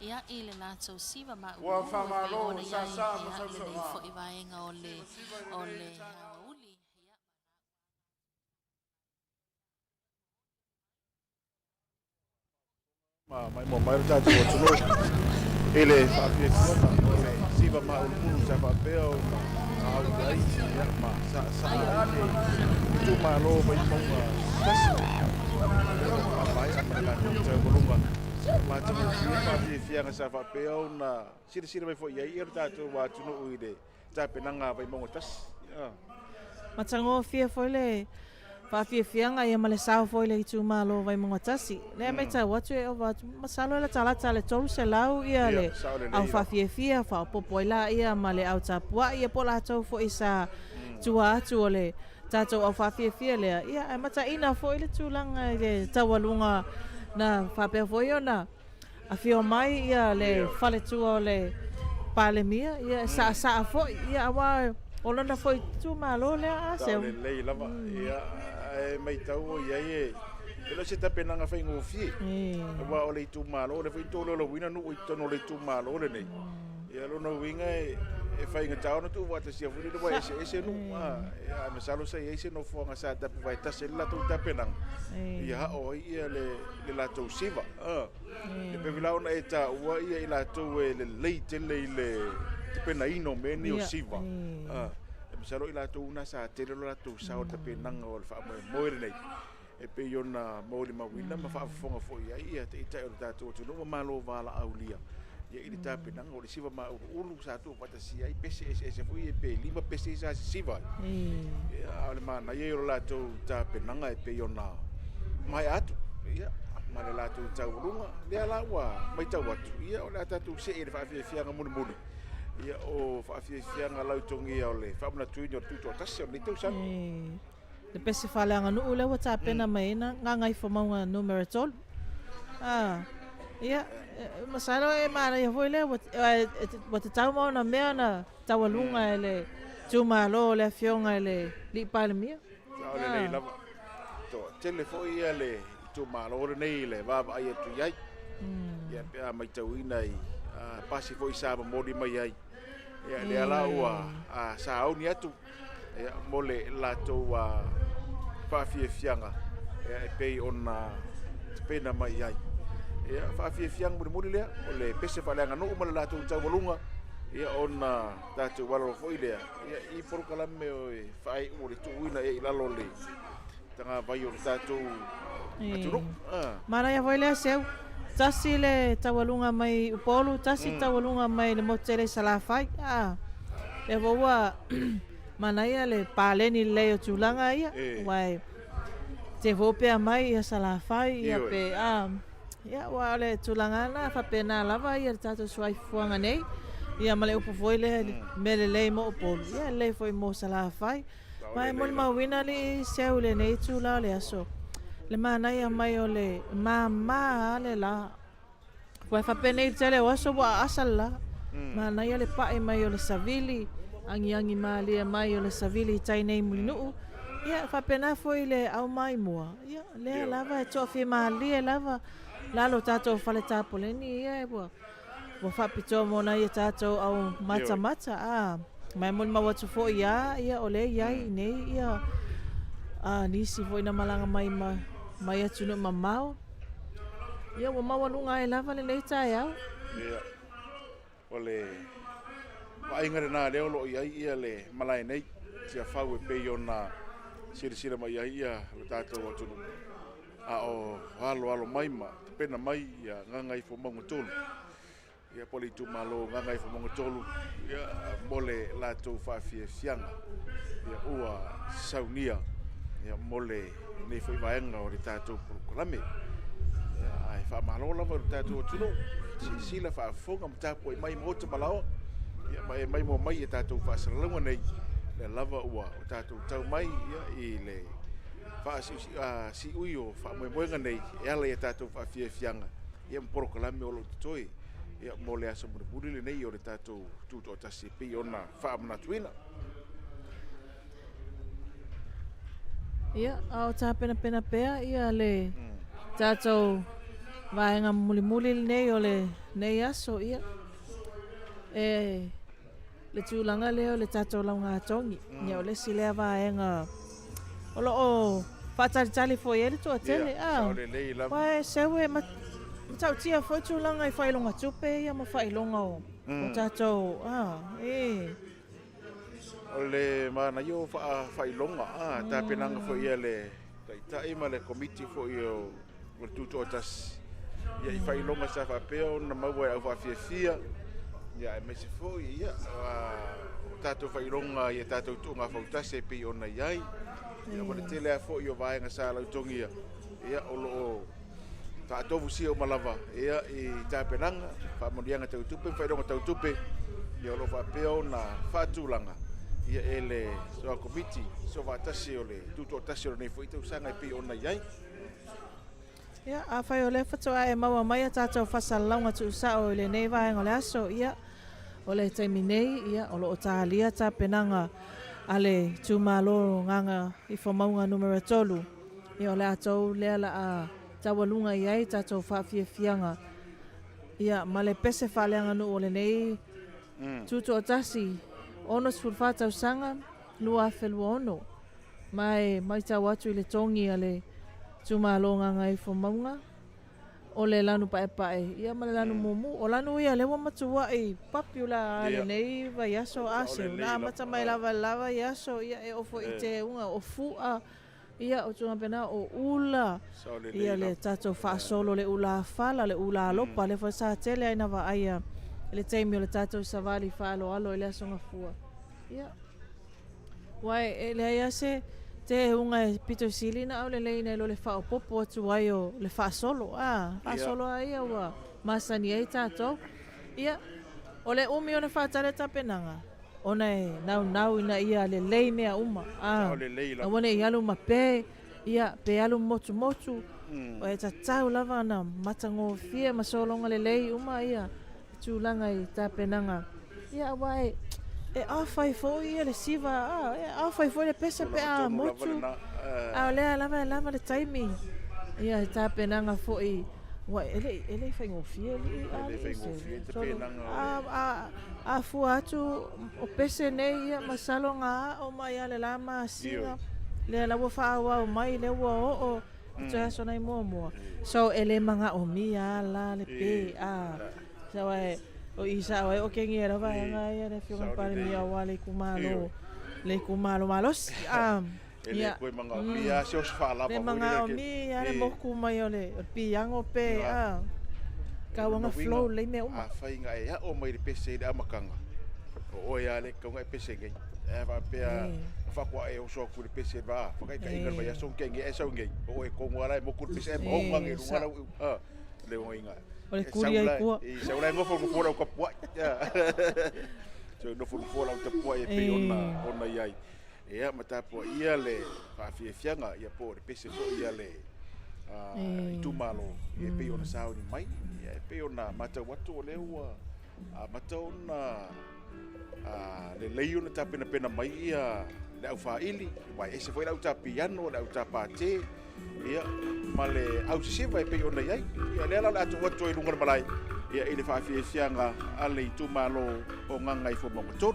ia, i le latou siva Ua mauuluulu e pei faamalo ona i ai, sāsā ma ia, lenei sausaugā. foi vaega o le, Siva o lelei le le tatou. aoauli. Ia. Ma maimoa mai lo tatou atunuu i le faafiafiaga o le siva mauluulu sa faapea ona au i ai ia ma saasaa ai le itumalo Vaimauga tasi ia ona faamaea ma le latou taualuga matagofie faafiafiaga sa faapea ona silasila mai foi i ai ia lo tatou atunuu i le tapenaga a Vaimauga tasi. Matagofie foi le faafiafiaga ia ma le sao foi le itumalo o Vaimauga Tasi. Lea e matau atu e ova atu, masalo e latalata le 300 ia le au faafiafia, faaopoopo ai laia ma le au tapuai ia po o latou foi sa tua atu o le tatou au faafiafia lea. Ia ae mataina foi le tulaga i le taualuga na faapea foi ona Afio mai ia le faletua o le Palemia, ia e saasaa foi, ia aua o lona foi itumalo lea a Sao Seu. lelei lava, ia ae maitau o i ai e le o se tapenaga faigofie, aua o le itumalo lea foi na tolaulauina nuu i totonu o le itumalo lenei. Ia lona uiga e faigata ona tuufaatasia foi lele ua eseese nuu, ae masalo sa i ai se nofoaga sa tapuvaetasi ai le latou tapenaga, ia ao ai ia le latou siva. E pei la ona e taua ia i latou e lelei tele i le tapenaina o mea nei o siva. E masalo i latou na sa tele lo latou sao i le tapenaga o le faamoemoe lenei e pei ona molimauina ma faafofoga foi i ai ia taitai o le tatou atunuu ma Malo valaaulia ia i le tapenaga o le siva mauluulu sa tuufaatasia ai pese eseese foi ia pe lima pese sa sisiva ai. Ia, a o le manaia ia o le latou tapenaga e pei ona maea atu ia ma le latou taualuga lea la ua matau atu ia o le a tatou see i le faafiafiaga mulimuli ia o faafiafiaga lautogia o le faamanatuina o le tutoatasi o lenei tausaga. Le pese faaleaganuu lea ua tapena mai ai na Gagaifomauga numera 3. Ah, ia, masalo e manaia foi lea ua, ua tatau ma ona mea na taualuga e le itumalo o le Afioga i le Alii Palemia. Sao lelei lava. Toatele foi ia le itumalo lenei i le vaavaai atu i ai. Ia pe a matauina i pasi foi sa momoli mai ai. Ia lea la ua sauni atu ia, mo le latou faafiafiaga ia, e pei ona tapena mai ai. Ia, faafiafiaga mulimuli lea, o le pese faaleaganuu ma le latou taualuga, ia, ona tatou alalo foi lea ia, i polokalame e faaiu o le tuuina ia i lalo o le tagavai o le tatou atunuu. Manaia foi lea Seu, tasi le taualuga mai Upolu, tasi le taualuga mai le motu tele i Salafai. A, lea foi ua manaia le paleni lelei o tulaga ia, aua e te foi pea mai ia Salafai, ia pe, a, ia aua o le tulaga lava lena, e faapena lava ia le tatou soifuaga nei, ia ma le upu foi lea, mea lelei mo Upolu, ia lelei foi mo Salafai. Ma e molimauina alii Seu i lenei itula o le aso, le manaia mai o le māmā a le la. Ua e faapenei i le tele o aso ua aasa le la. Manaia le pae mai o le savili, agiagi malie mai o le savili i tai nei Mulinuu. Ia, e faapena foi i le au maimoa, ia, lea lava e toafimalie lava lalo o tatou fale tapoleni, ia ua Ua faapitoa mo nai a tatou au matamata, a ma e molimau atu foi a ia o lea i ai i nei ia a nisi foi na malaga mai ma mai atunuu mamao. Ia ua maualuga ai lava lenei taeao. Ia, o le vaaiga lena lea o lo o i ai ia le malae nei, Tiafau e pei ona silasila mai ai ia lo tatou atunuu. A o aloalo mai ma tapena mai ia Gagaifomauga 3, ia po o le itumalo o Gagaifomauga 3, ia mo le latou faafiafiaga, ia ua saunia ia mo lenei foi vaega o le tatou polokalame. Ia, ae faamalo lava i lo tatou atunuu, silasila faafofoga ma tapuai mai maota ma laoa, ia ma e maimoa mai i a tatou faasalalauga nei, lea lava ua tatou tau mai ia i le faasiui o faamoemoega nei e ala i a tatou faafiafiaga ia ma polokalame o lo o totoe ia mo le aso mulimuli lenei o le tatou tutoatasi e pei ona faamanatuina. Ia, a o tapenapena pea ia le tatou vaega mulimuli lenei o lenei aso, ia, e le tulaga lea o le tatou laugatogi. Ia, o le isi lea vaega o lo o faatalitali foi i ai le toatele. Ia, sao lelei lava. Aua e seu e matautia foi tulaga i faailoga tupe ia ma faailoga o tatou, a, e. O le manaia o faailoga, a, tapenaga foi a le Taitai ma le Komiti foi o le Tutoatasi, ia i faailoga sa faapea ona maua e au faafiafia, ia aemaise foi ia o tatou faailoga i tatou tuuga fautasi e pei ona i ai. Ia ma le tele lava foi o vaega sa lautogia, ia o lo o faatofusia uma lava ia i tapenaga, faamanuiaga tau tupe ma faailoga tau tupe, ia o lo o faapea ona faatulaga ia e le Soa Komiti Soofaatasi o le Tutoatasi o lenei foi tausaga e pei ona i ai. Ia, afai o lea faatoa e maua mai a tatou faasalalauga tuusao i lenei vaega o le aso, ia, o le taimi nei, ia, o lo o talia tapenaga a le itumalo Gagaifomauga Numera 3. Ia, o le a tou lea la a taualuga i ai tatou faafiafiaga, ia, ma le pese faaleaganuu o lenei Tutoatasi, 64 tausaga, 2026. Ma e matau atu i le togi a le itumalo Gagaifomauga, o le lanu paepae ia ma le lanu mumu. O lanu ia lea ua matuai popular lava i lenei vaiaso a seu. Na amata mai lava i le la vaiaso, ia e oo foi i teuga, o fua, ia o tulaga faapena, o ula, ia le tatou faasolo, le ula fala, le ula alopa, lea foi sa tele ai na vaaia i le taimi o le tatou savali faaaloalo i le Aso Gafua. Ia. Aua e leai lava se teuga e pito sili ona aulelei nai lo le faaopoopo atu ai o le faasolo. A, faasolo lava ia ua masani ai tatou. Ia, o le umi ona faatali o tapenaga, ona e naunau ina ia lelei mea uma. A, aua ne i alu mape, ia, pe alu motumotu, e tatau lava ona matagofie ma sologa lelei uma ia tulaga i tapenaga, ia aua e e off ai foi ia le siva, a, e off ai foi le pese pe a motu, a o lea lava e lava le taimi, ia i tapenaga foi, ua e le e le faigofie alii a E le faigofie tapenaga o a, a, a fua atu o pese nei, ia masalo na ao mai lava i le la masina, lea la ua faaauau mai, lea ua oo i toe aso nai muamua. So e le manaomia a la le pe a so e o i sao ai o kengi e lava e nga ia le afioga i le Palemia aua le itumalo le itumalo malosi a E le koe manaomia a se oso faalava le manaomia le moku mai o le piango pe a tau ona flow lelei mea uma. Afai na e ao mai le pese i le amataga, o oe lava lea e tatau ona e pese nei. Ae a faapea na faatoa e oso atu i le pese i le vaa, faataitaiga i le vaiaso na tea nei ae sau nei, o oe tonu lava la e motu le pese ae maoga ane i luga lau, a, le uiga. O le kuli ai tua. E sau la e nofo i le nofoa o lau tapuai. Sau e nofo i le nofoa o lau tapuai e pei ona i ai. Ia ma tapuaia le faafiafiaga ia po o le pese foi a le itumalo ia e pei ona sauni mai. Ia e pei ona matau atu o lea ua amata ona lelei ona tapenapena mai ia le aufaili, aua e ese foi le au ta piano, le au ta pate, ia ma le au seseva e pei ona i ai. Ia lea la o le a tuu atu ai i luga o le malae ia i le faafiafiaga a le itumalo o Gagaifomauga 3.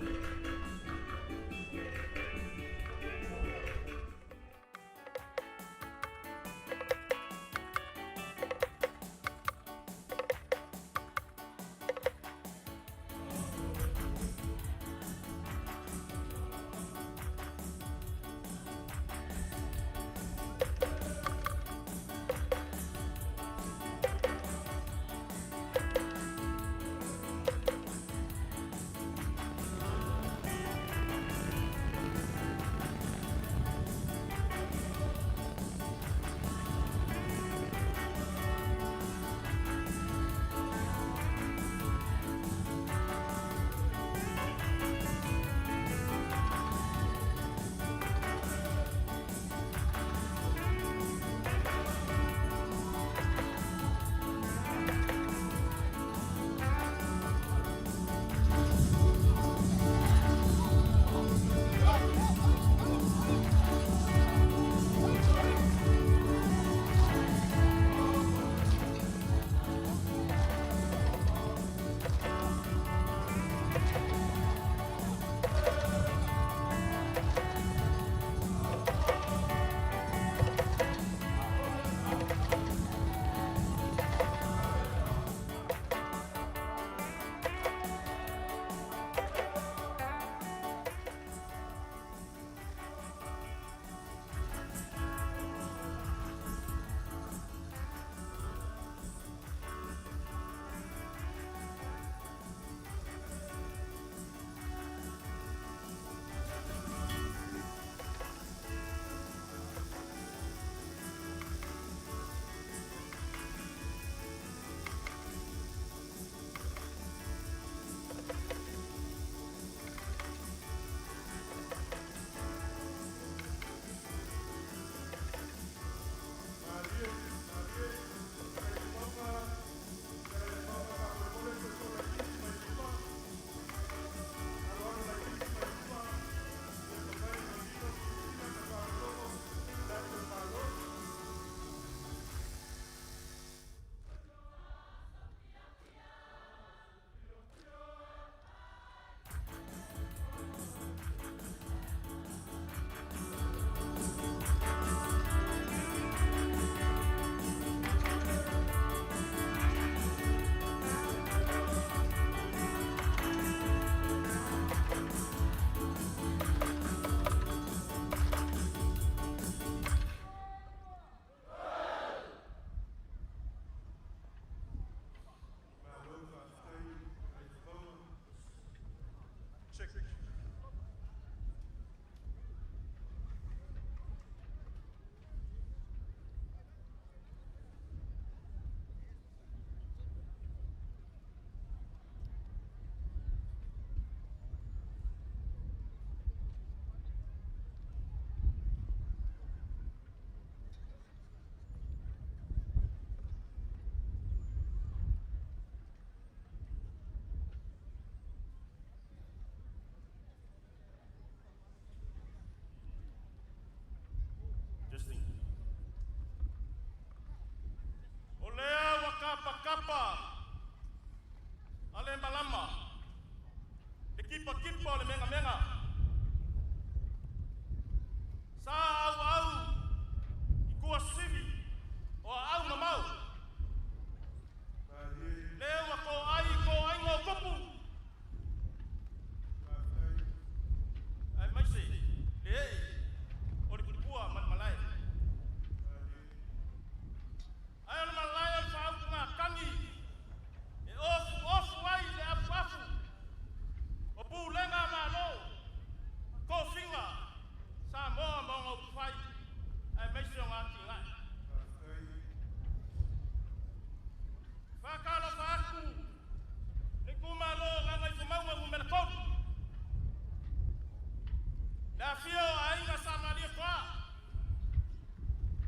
afio o Aiga Sa Malietoa,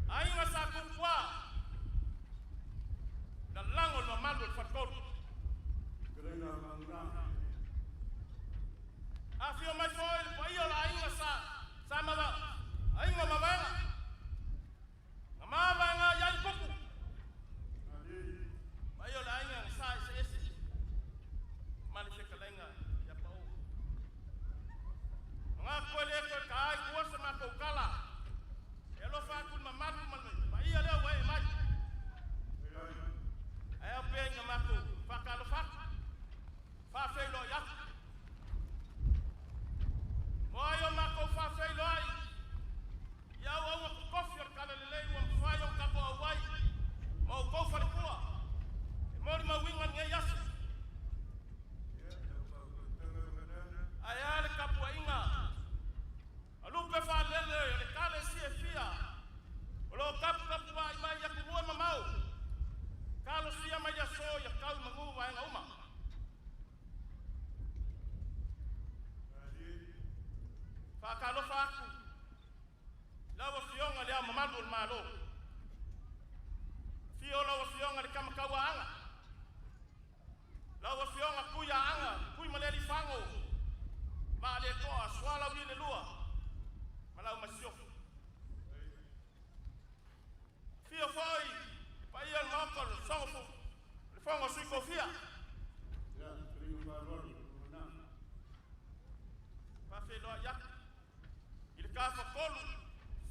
Aiga Sa Tupua, lalago le mamalu o le Faletolu. Afio mai foi le paia o le Aiga Sa Sa Mava, Aiga Mavaega, na mavaega i ai tupu. Paia o le Aiga na Sa Eseese, ma le fetalaiga ia Pao. Manatu e le toe ta ai tua se matou tala. E alofa atu i le mamalu ma le paia lea ua ee mai. Ae ao pea ina matou faatalofa atu, faafeiloai atu. Mo ai o matou faafeiloai i auauna totofi o le Talalelei ua mafai ona tatou auai ma outou faletua e molimauina lenei aso. Ae a le tapuaiga a lupe faalele o le Ekalesia e fia o lo o taputapuai mai i atunuu e mamao, talosia mai le aso ia tau i manu vaega uma. Faatalofa atu i lau Afioga i Le Ao Mamalu o le Malo, afio lau Afioga i le Tama Tauaana, lau Afioga Tuiaana Tuimalealiifano Vaaletoa Sualauvi le Lua ma lau Masiofo. Afio foi le paia o le Maota o le le Fono a Sui Tofia. Faafeiloai atu i le Tafatolu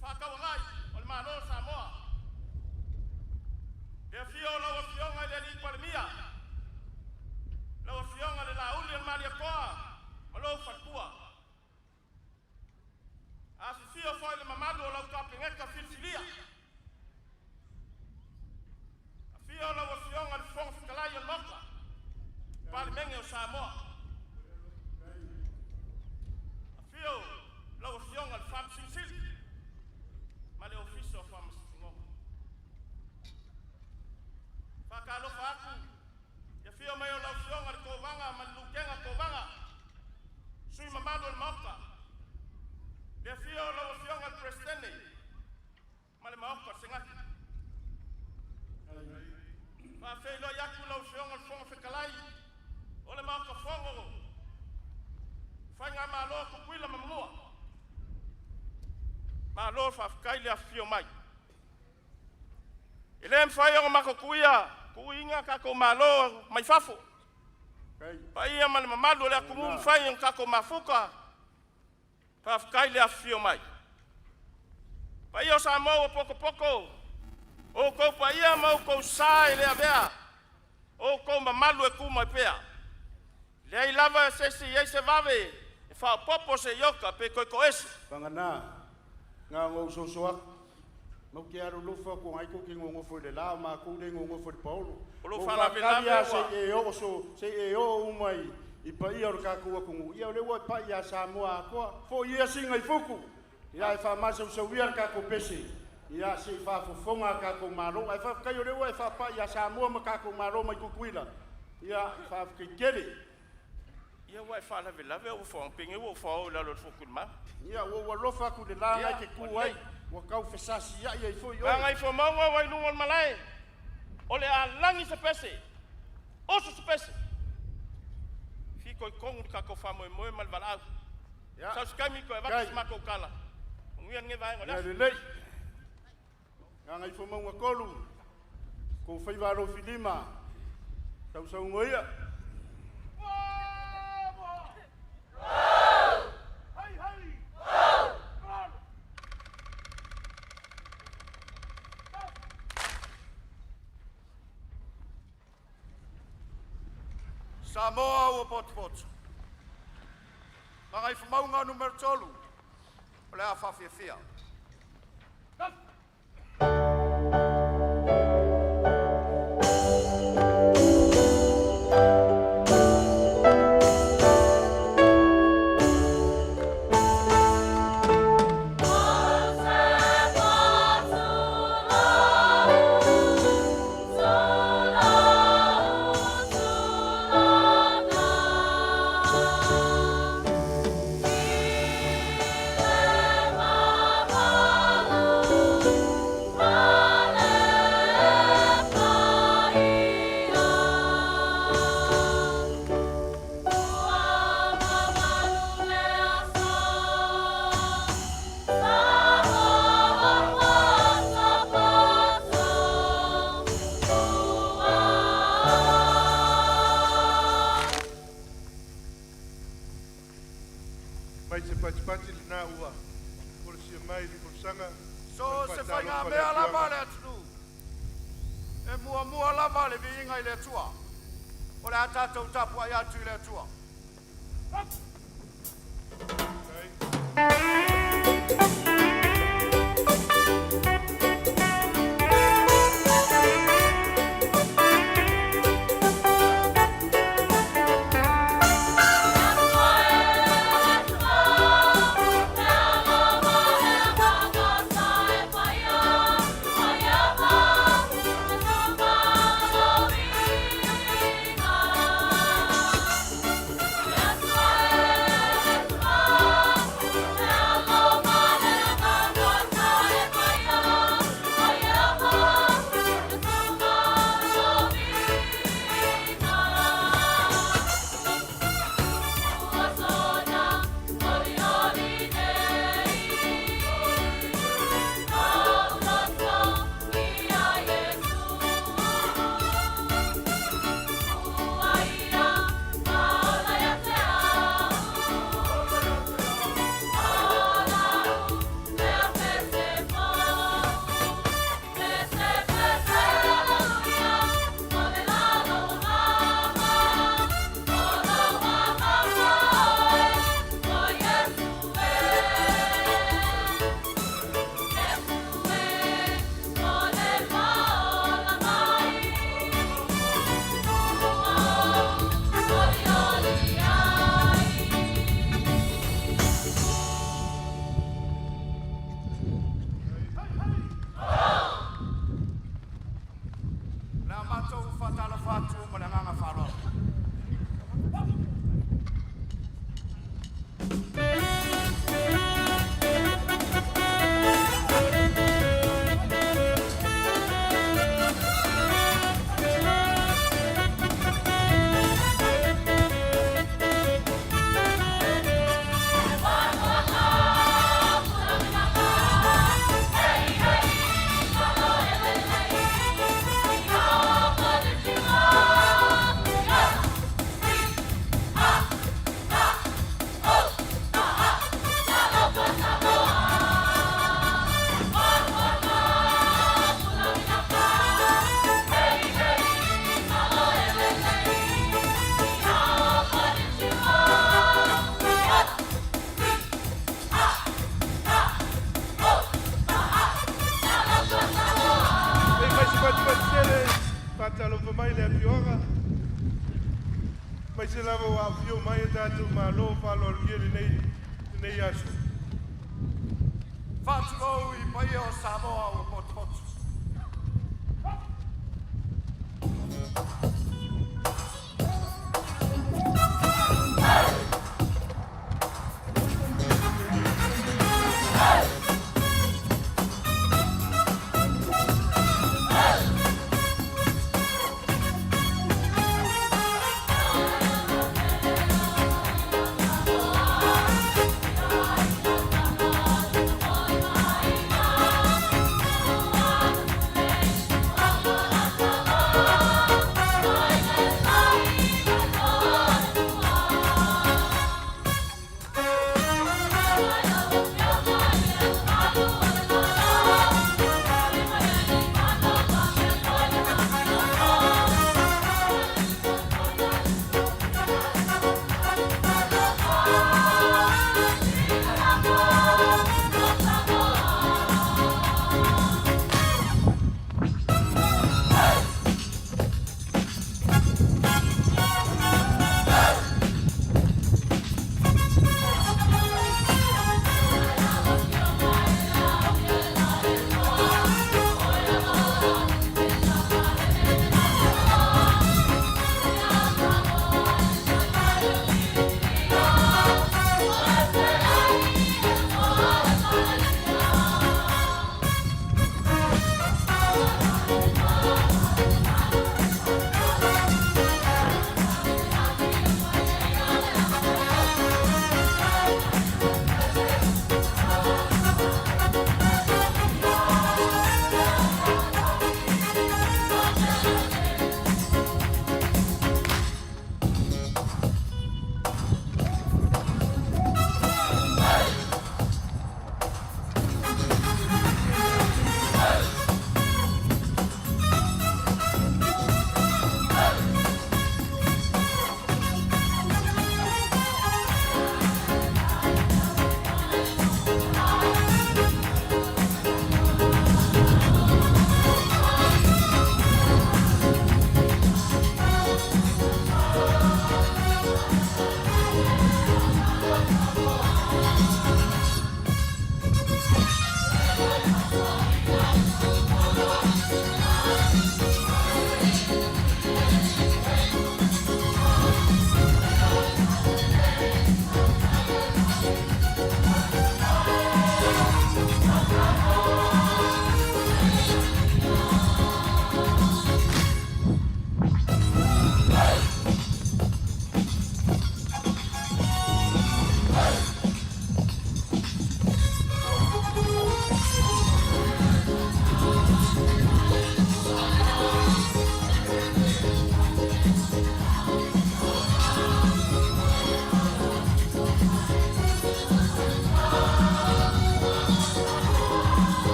Fefaatauagai o le Malo o Samoa. Le afio o lau Afioga i le Alii Palemia, lau Afioga le Laauli o le Malietoa ma lou faletua. Afifio foi le mamalu o lau Kapeneta filifilia. Afio lau Afioga i le Fofoga Fetalai o le Maota, Palemene o Samoa. Afio lau Afioga i le Faamasino Sili ma le Ofisa o Faamasinoga. Faatalofa atu i afio mai o lau Afioga i le Kovana ma le Lutena Kovana, sui mamalu o le Maota, le afio o lau Afioga i le Peresetene ma le Maota o le Senate. Faafeiloai atu lau Afioga i le Fofoga Fetalai o le Maota Fono Faigamalo a Tutuila ma Manua. Malo faafetai le afifio mai. E le mafai ona matou tuuina tatou malo mai fafo. Paia ma le mamalu o le atunuu mafai ona tatou mafuta, faafetai le afifio mai. Paia o Samoa ua potopoto, o outou paia ma outou sa e le avea, o outou mamalu e tu mai pea. Leai lava se isi i ai se vave e faaopoopo se iota pe toe toese. Pagana, na ona ou soso atu, matou te alolofa atu o na e tou te nonofo i le la, o matou lea e nonofo i le paolo. O lou Ua ou faalavelave faatali lava ua se i e oo se i e oo uma i paia o le tatou atunuu, ia o lea ua e pai ia Samoa atoa. Foi ia Sina i futu, ia e faamasausau ia le tatou pese, ia se i faafofoga a tatou Malo. Ae faafetai o lea ua e faapai ia Samoa ma tatou Malo mai Tutuila, ia faafetai tele. Ia ua e faalavelave ou fofoga, penei ua ou fao i lalo o le futu i le malu. Ia ua ou alofa atu i le la na Ia, e te ua tu ai, lelei. ua tau fesasiai ai foi oe. Gagaifomauga ua i luga o le malae, o le a lagi se pese, usu se pese, fitoitonu le tatou faamoemoe ma le valaau. Ia, Sau se taimi toe avatu kai. se matou tala. Manuia lenei vaega o le Ia aso. lelei. Gagaifomauga 3, kou faiva alofilima, sausaunoa ia. Samoa ua potopoto. Gagaifomauga Nu.3, o le a faafiafia. lena ua folasia mai i le folasaga So ma le se faatalofa a le faigamea lava afioaga. a le atunuu, e muamua lava le viiga i le Atua. O le a tatou tapuai atu i le Atua. O le a matou faatalofa atu ma le agaga faaaloalo. Sei mai se fatufatu tele, faatalofa mai le afioaga. Aemaise lava ua afifio mai e tatou malo faaaloalogia i lenei, lenei aso. Faatulou i paia o Samoa ua potopoto.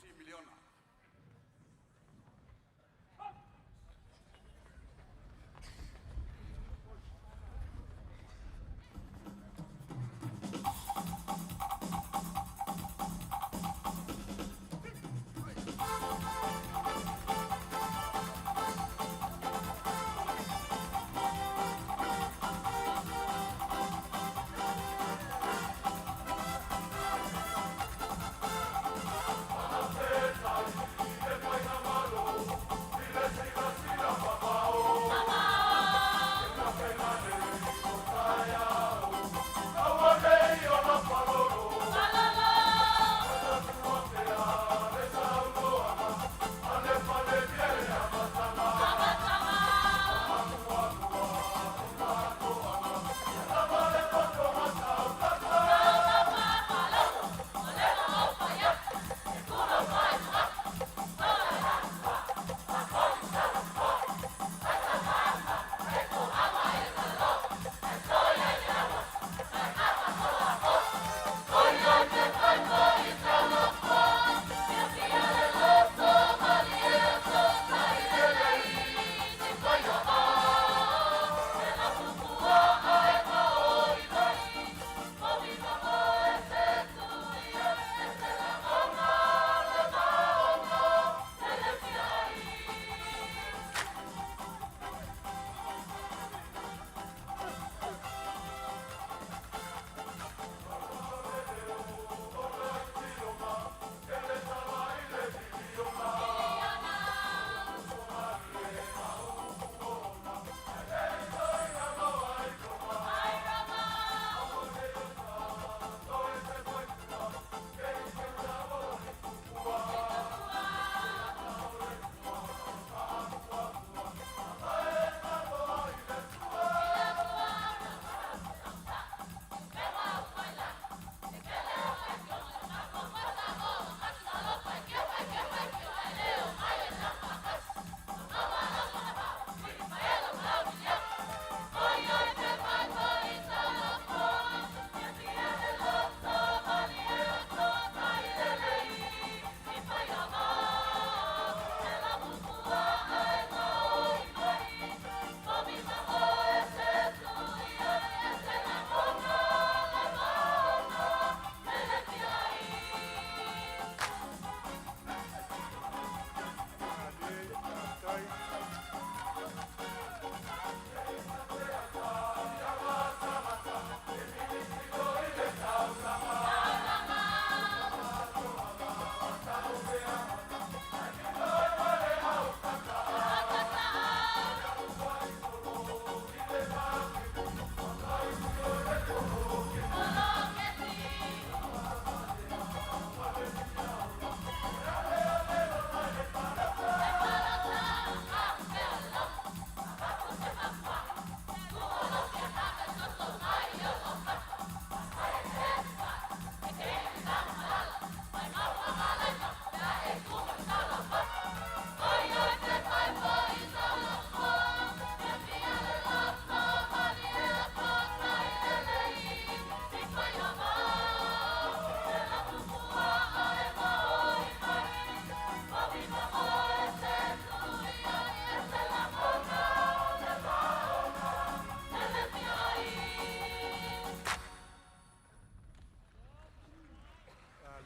$1 miliona.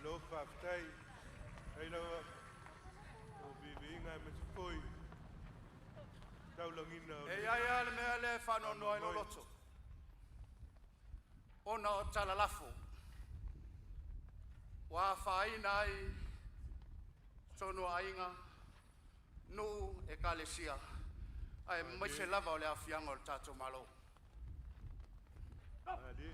Malo faafetai ai lava o viiviiga aemaise foi taulagiga o E le i ai a le mea lea e faanoanoa ai lou loto, ona o tala lafo ua afaina ai totonu o aiga, nuu, ekalesia aemaise lava o le aafiaga o le tatou Malo. Malie.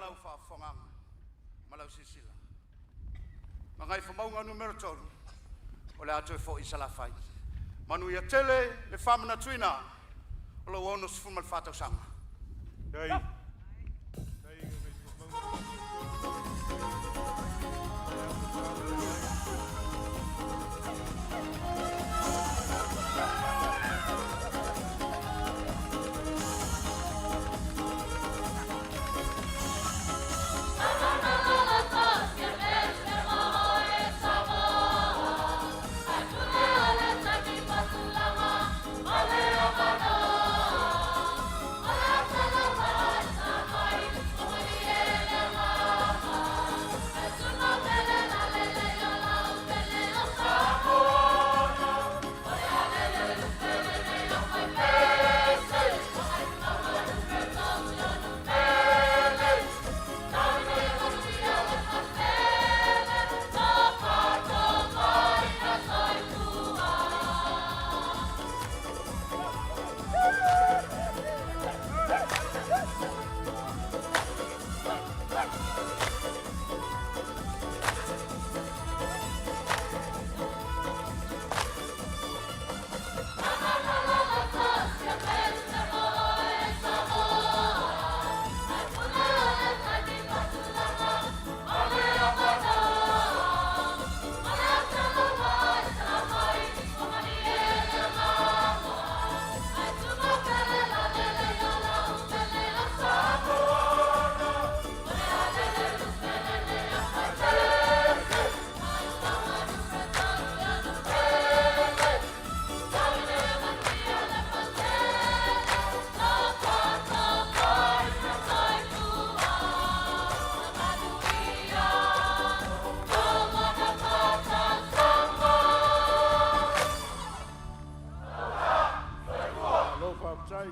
Lau faafofogaaga ma lau silasila. Gagaifomauga Nu.3, o le a toe foi i Salafai. Manuia tele le faamanatuina o lou 64 tausaga. Malo faafetai.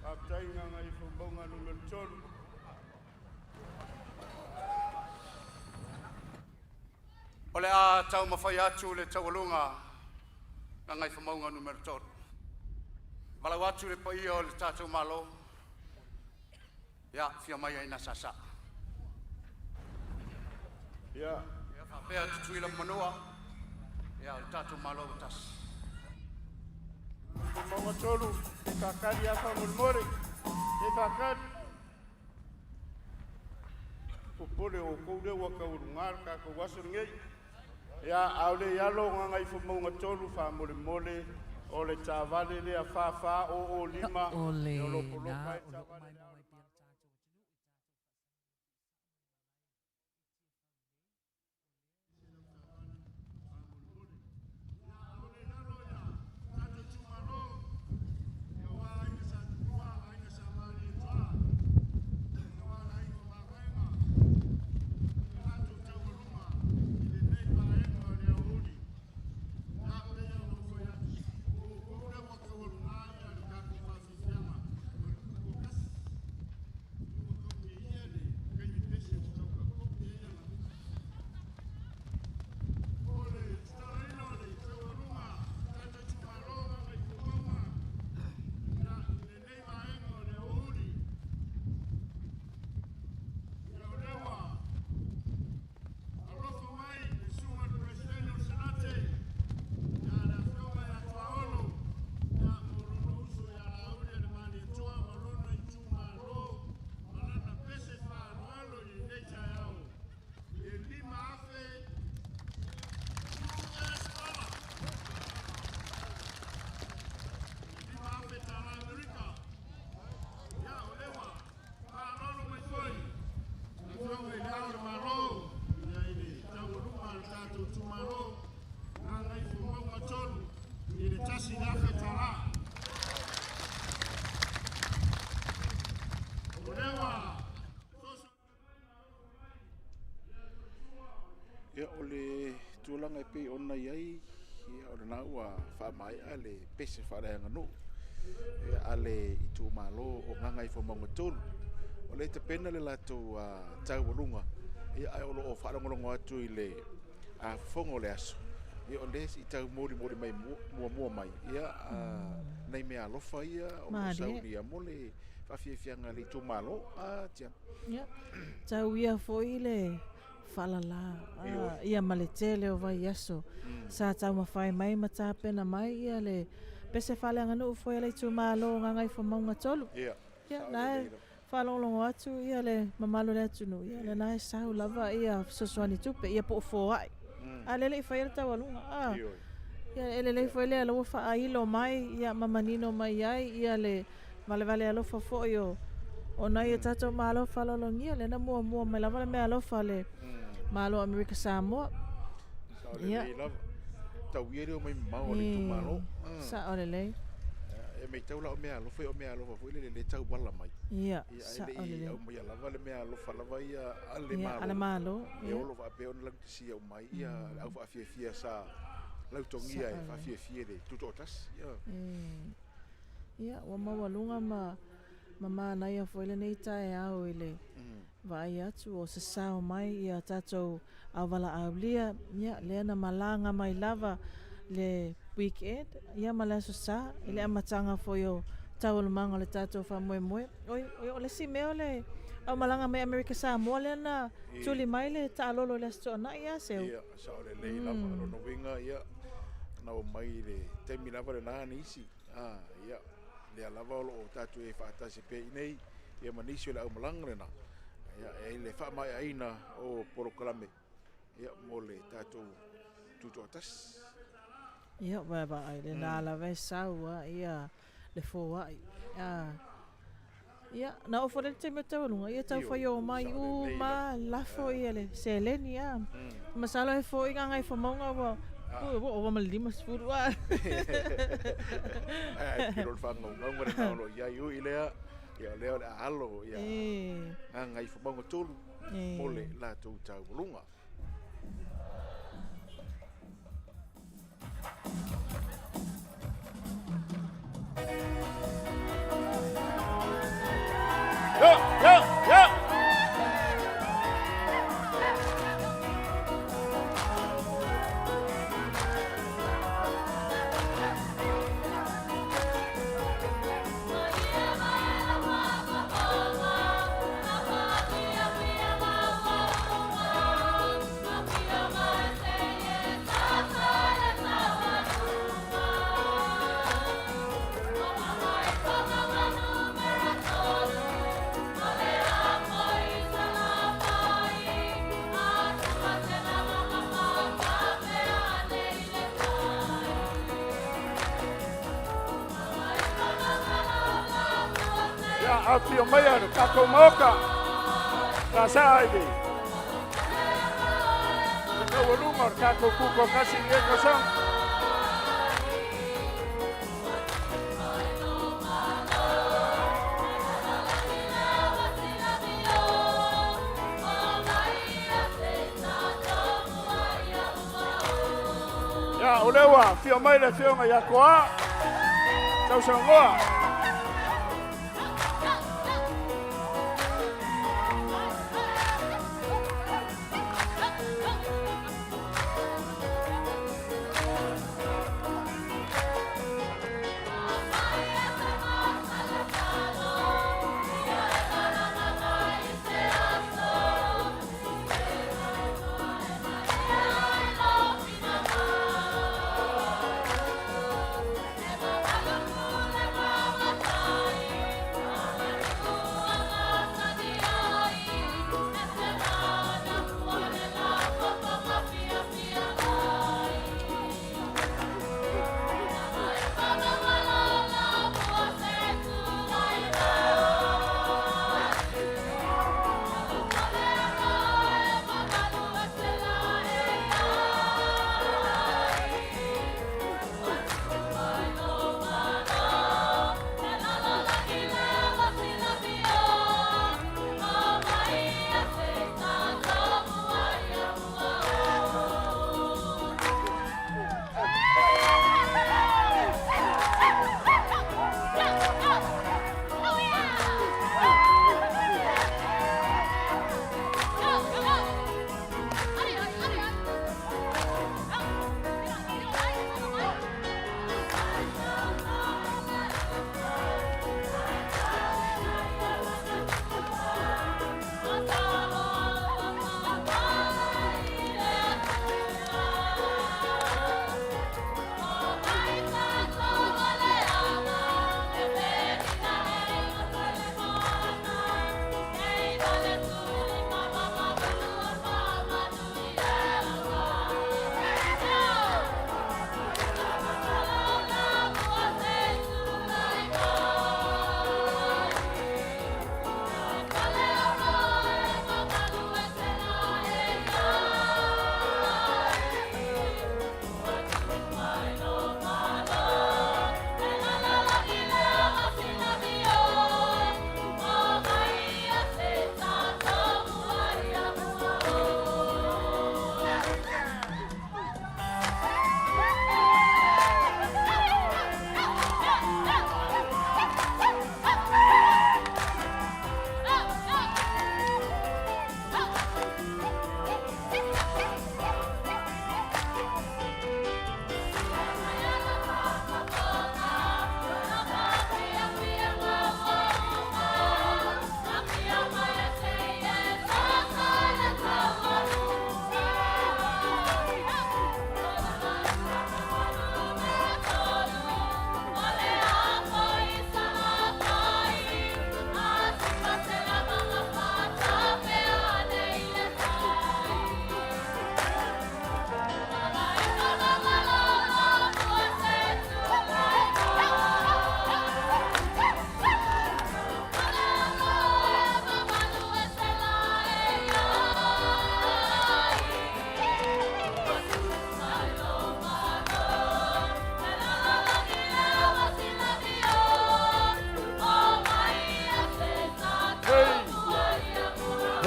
Faafetai Gagaifomauga Nu.3. O le a taumafai atu le taualuga Gagaifomauga Nu.3. Valaau atu i le paia o le tatou Malo, ia afio mai Aiga Saasaa, ia faapea Tutuila ma Manua, ia o le tatou Malo ua tasi. Gagaifomauga 3, se i faatali lava faamolemole, se i faatali. Popole o outou lea ua taualuga le tatou aso lenei. Ia, a o le i alo Gagaifomauga 3, faamolemole o le taavale lea 4405 O e lena o lo o poloka ai o le lo o taavale a Le maimoa Ao o mai le pea Malo. le tatou Ia, o le tulaga e pei ona i ai, ia, o lena ua faamaea le pese faaleaganuu ia, a le itumalo o Gagaifomauga 3. O lea e tapena le latou taualuga, ia, ae o lo o faalogologo atu i le fofoga o le aso. Ia o lea se i tau molimoli mai muamua mai, ia, nai meaalofa ia o lo o saunia mo le faafiafiaga a le itumalo. A, Tiana. Ia, tau ia foi le faalala ia ma le tele o vaiaso sa taumafai mai ma tapena mai ia le pese faaleaganuu foi a le itumalo o Gagaifomauga 3. Ia, Ia, na e faalogologo atu ia le mamalu o le atunuu, ia lena e sau lava ia fesoasoani tupe, ia po o foai. A lea e le i faia le taualuga, a. Ia, e lelei foi lea, la ua faailo mai ia ma manino mai ai ia le valevale alofa foi o o nai o tatou Malo faaaloalogia, lea na muamua mai lava le meaalofa a le Malo o Amerika Samoa. Sao lelei lava. Tau ia le omai mamao a le itumalo. Sao lelei. E matau la o meaalofa ia o meaalofa foi lele le tauala mai. Ia, sao lelei. Ae le i aumaia lava le meaalofa lava ia a le Malo. A le Malo. Ia o lo o faapea ona laugatasia uma ai ia le au faafiafia sa lautogia e faafiafia i le tutoatasi. Ia, ua maualuga ma ma manaia foi lenei taeao i le vaai atu o sasao mai ia tatou auvalaaulia, ia lea na malaga mai lava le weekend ia ma le Aso Sa i le amataga foi o taualumaga o le tatou faamoemoe. Oi, oi, o le isi mea o le aumalaga mai Amerika Samoa lea na tuli mai le taalolo i le Aso Toonai, a Seu? Ia, sao lelei lava. Lona uiga, ia, na omai i le taimi lava lena nisi. A, ia, lea lava o lo o tatou i ai faatasi pea i inei, ia ma nisi o le aumalaga lena, ia, e i le faamaeaina o polokalame, ia, mo le tatou tutoatasi. Ia, ua vaai, lena lava e sau a, ia, le foai. A, ia, na oo foi lea i le taimi o le taualuga, ia tau fai o mai uma lafo ia le seleni, a. Masalo he foi Gagaifomauga ua ua ova ma le 50, a. Ae pei o le faagaugauga lena o lo o i ai, ui lea, ia o lea o le a alo ia Gagaifomauga 3 mo le latou taualuga. Yo, yo, yo! Ia, afifio maia le tatou Maota, sa i le taualuga o le tatou tutoatasi i lenei tausaga. Ia, o lea ua afio mai le Afioga ia Toa, sausaunoa.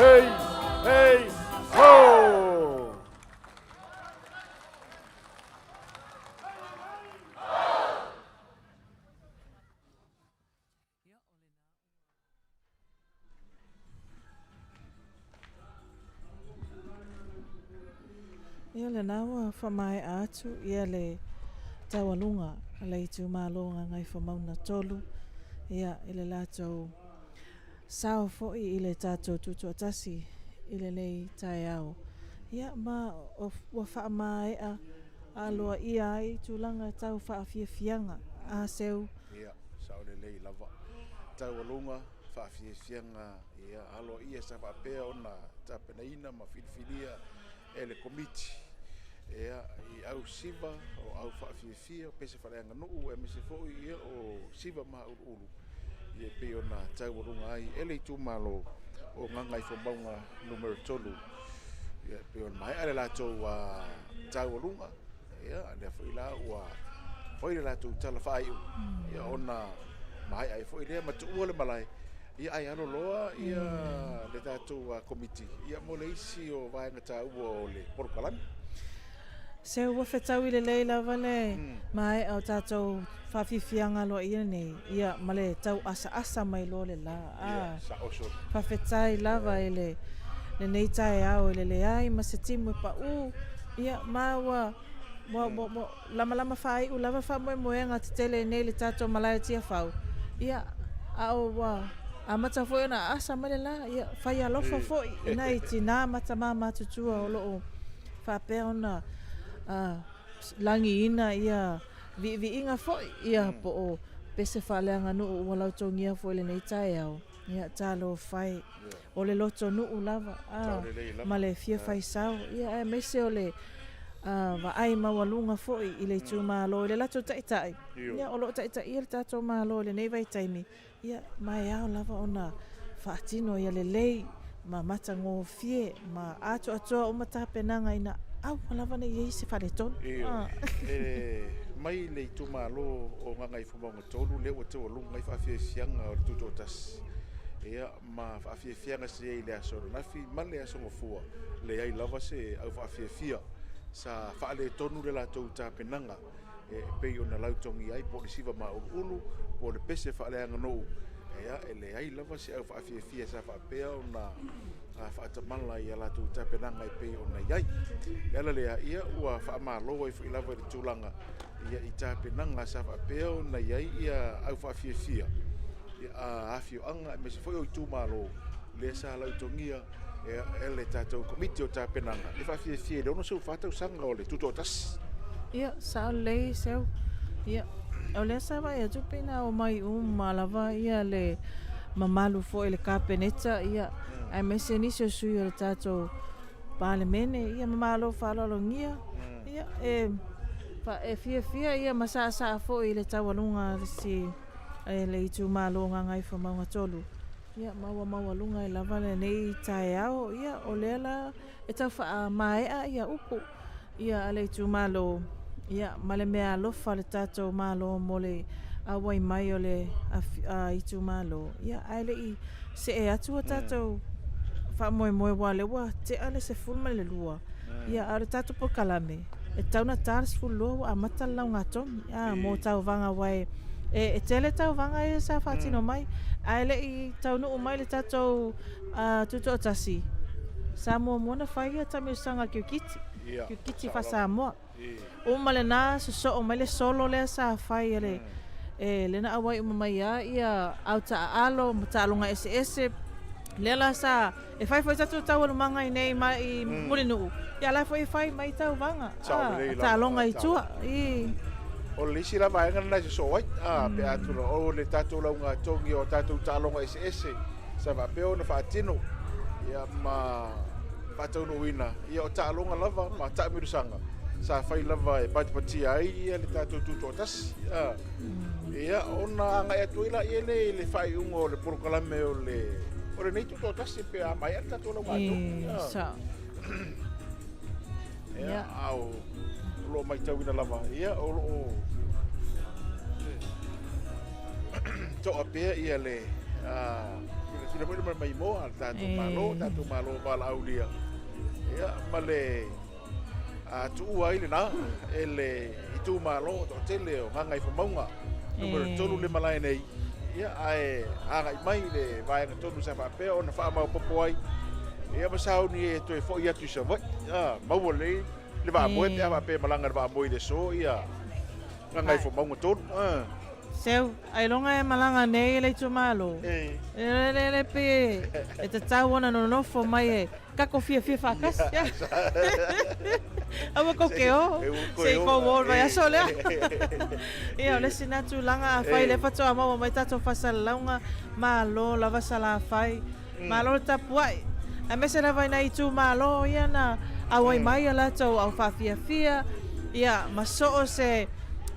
Hei, hei, ho! Ia lena ua faamaea atu ia le taualuga a le itumalo Gagaifomauga 3 ia i le latou sao foi i le tatou tutoatasi i lenei taeao. Ia ma ua faamaea aloaia ai tulaga tau faafiafiaga a seu. Ia, sao lelei lava. Taualuga faafiafiaga ia aloaia sa faapea ona tapenaina ma filifilia e le Komiti ia i au siva o au faafiafia o pese faaleaganuu aemaise foi ia o siva mauluulu ia e pei ona taualuga ai e le itumalo o Gagaifomauga Nu.3. Ia e pei ona maea le latou taualuga ia lea foi la ua fai le latou tala faaiu ia ona maea ai foi lea ma tuua le malae ia ae alo loa ia le tatou Komiti ia mo le isi o vaega taua o le polokalame. Se ua fetaui lelei lava le maea o tatou faafiafiaga aloaia nei, ia ma le tau asaasa mai loa le la. A, faafetai lava i le lenei taeao i le leai ma se timu e paʻu, ia ma ua ua ua ua lamalama faaiu lava faamoemoega tetele nei i le tatou malae o Tiafau, ia a o ua amata foi ona aasa mai le la, ia fai alofa foi i nai tinā ma tamā matutua o lo o faapea ona lagiina ia viiviiga foi, ia po o pese faaleaganuu ua lautogia foi i lenei taeao, ia talofa e, o le lotonuu lava a, ma le fia faisao, ia aemaise o le vaai maualuga foi i le itumalo i le latou taitai, ia o lo o taitaia le tatou Malo i lenei vaitaimi, Ia, ma e ao lava ona faatino ia lelei ma matagofie ma atoatoa uma tapenaga ina aua lava ne i i ai se faaletonu. Ioe. E mai le itumalo o Gagaifomauga 3 lea ua taualuga ai faafiafiaga o le Tutoatasi, ia, ma faafiafiaga sa i ai i le aso ananafi ma le aso Gafua, leai lava se au faafiafia sa faaletonu le latou tapenaga. e pei ona lautogia ai po o le siva mauluulu po o le pese faaleaganuu, ia, e leai lava se au faafiafia sa faapea ona faatamala i a latou tapenaga e pei ona i ai. O le ala lea, ia, ua faamalo ai foi lava i le tulaga ia, i tapenaga sa faapea ona i ai ia au faafiafia ia, a afioaga aemaise foi o itumalo lea sa lautogia e le tatou Komiti o Tapenaga e faafiafia i le 64 tausaga o le Tutoatasi. Ia, sao lelei Seu. Ia, o lea sa vaai atu pei na omai uma lava ia le mamalu foi i le Kapeneta, ia, aemaise nisi o sui o le tatou Palemene, ia, ma malo faaaloalogia. Ia, e, e fiafia ia ma saasaa foi i le taualuga a si, le itumalo o Gagaifomauga 3. Ia, ma ua maualuga ai lava lenei taeao, ia, o lea la e tau faamaea ia upu, ia, a le itumalo, ia, ma le meaalofa a le tatou Malo mo le auai mai o le itumalo, ia, ae le i see atu a tatou faamoemoe aua o lea ua tea le 12, ia, a o le tatou polokalame, e tatau ona ta le 12 ua amata le laugatogi, a, mo tauvaga aua e, e tele tauvaga ia sa faatino mai, ae le i taunuu mai le tatou Tutoatasi, sa muamua ona fai ia taamilosaga a le kirikiti, kirikiti faa-Samoa. Uma lena sosoo mai le solo lea sa fai e le, e lea na auai uma mai ai ia au taaalo ma taaloga eseese, lea la sa E fai foi tatou taualumaga i nei ma i Mulinuu, ia la foi e fai mai tauvaga, a, taaloga i tua, i. O le isi la vaega lena e sosoo ai, a, pe a tula, o le tatou laugatogi o tatou taaloga eseese sa faapea ona faatino, ia, ma faataunuuina, ia, o taaloga lava ma taamilosaga sa fai lava e patipatia ai ia le tatou tutoatasi, a. Ia, ona agai atu ai laia lea i le faaiuga o le polokalame o le o lenei tutoatasi pe a maea le tatou laugatogi. E, sao. Ia, a o lo o matauina lava, ia, o lo o toa pea ia le Silasila foi le maimoa a le tatou Malo, tatou Malo valaaulia, ia, ma le tuua ai lena e le itumalo toatele o Gagaifomauga numera 3 le malae nei, ia, ae agai mai le vaega tonu sa faapea ona faamaopoopo ai, ia, ma sauni e toe foi atu i Savaii, maua lelei le vaamoe pe a faapea e malaga i le vaamoe i le aso, ia, Gagaifomauga 3. Seu, ailoga e malaga nei e le itumalo. E le le pe e tatau ona nonofo mai e kako fiafia faatasi. Aua kou ke o, se i kou o le vaiaso lea. Ia, o le isi lena tulaga, afai lea faatoa maua mai tatou faasalalauga, malo lava Salafai. Malo le tapuai, aemaise lava i nai itumalo ia na auai mai a latou au faafiafia, ia, ma so o se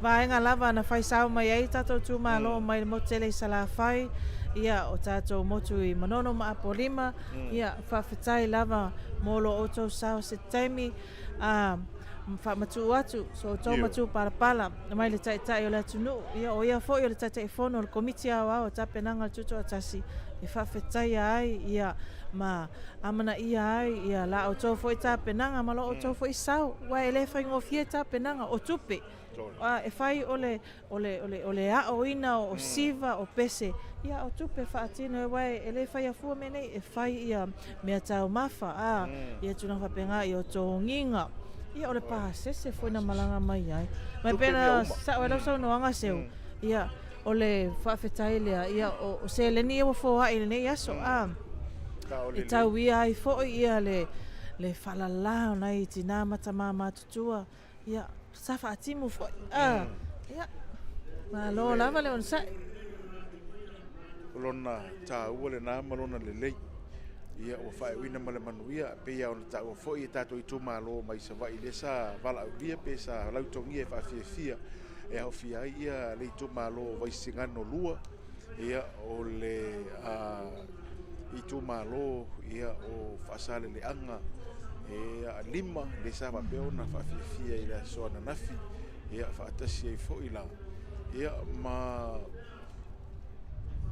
vaega lava na fai sao mai ai tatou itumalo mai le motu tele i Salafai, ia, o tatou motu i Manono ma Apolima, ia, faafetai lava mo lo outou sao se taimi, a faamatuu atu so outou matupalapala mai le Taitai o le atunuu, ia o ia foi o le Taitaifono o le Komiti Aoao o Tapenaga o le Tutoatasi e faafetaia ai ia ma amanaia ai ia la outou foi tapenaga ma lo outou foi sao, aua e le faigofie tapenaga o tupe. E fai o le O le, o le, o le aoina o siva, o pese, ia o tupe faatino e aua e le faia fua mea nei, e fai ia mea taumafa, a, ia tulaga faapena, ia o togiga, ia o le pasese foi na malaga mai ai. Ma e pei ona sao ai lau saunoaga Seu, ia o le faafetai lea, ia o, o seleni ia ua foai i lenei aso, a, e tauia ai foi ia le, le faalala o nai tina ma tama matutua, Ia, sa faatimu foi. Ah, ia, malo lava le onosai. O lona taua lena ma lona lelei. Ia, ua faaiuina ma le manuia, pei lava ona taua foi e tatou itumalo mai Savaii lea sa valaaulia pe sa lautogia e faafiafia e aofia ai ia le itumalo o Vaisigano 2, ia, o le itumalo ia, o Faasaleleaga ia, 5, lea sa faapea ona faafiafia i le aso ananafi, ia, faatasi ai foi la, ia, ma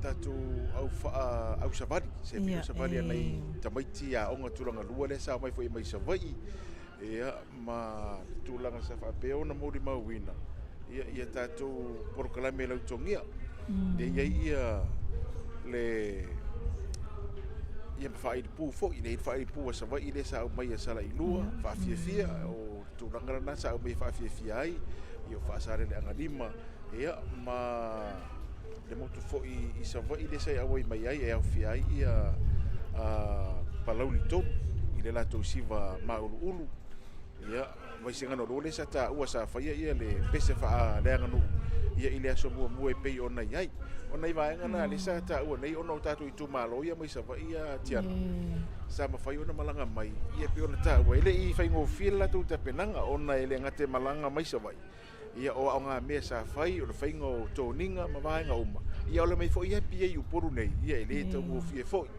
tatou au faa au savali, se pito savali a nai tamaiti aoga tulaga lua lea sa omai foi mai Savaii, ia, ma le tulaga sa faapea ona molimauina ia, ia tatou polokalame lautogia. Mm. Lea i ai ia le ia ma faailipu foi, le faailipu a Savaii lea sa aumai a Salailua, mm. faafiafia, o le tulaga lena sa aumai faafiafia ai, ia o Faasaleleaga 5, ia ma le motu foi i Savaii lea sa auai mai ai e aofia ai ia Palauli 3 i le latou siva māuluulu. Ia, Vaisigano 2 lea sa taua sa faia ia le pese faaleaganuu ia i le aso muamua e pei ona i ai. O nai vaega na lea sa taua nei ona o tatou itumalo ia mai Savaii ia Tiana. Sa mafai ona malaga mai ia pei ona taua e le i faigofie le latou tapenaga ona e le gata e malaga mai Savaii Ia, o aogamea sa fai, o le faiga o toniga ma vaega uma, ia o le mai foi Apia i Upolu nei, ia e le taugofie foi.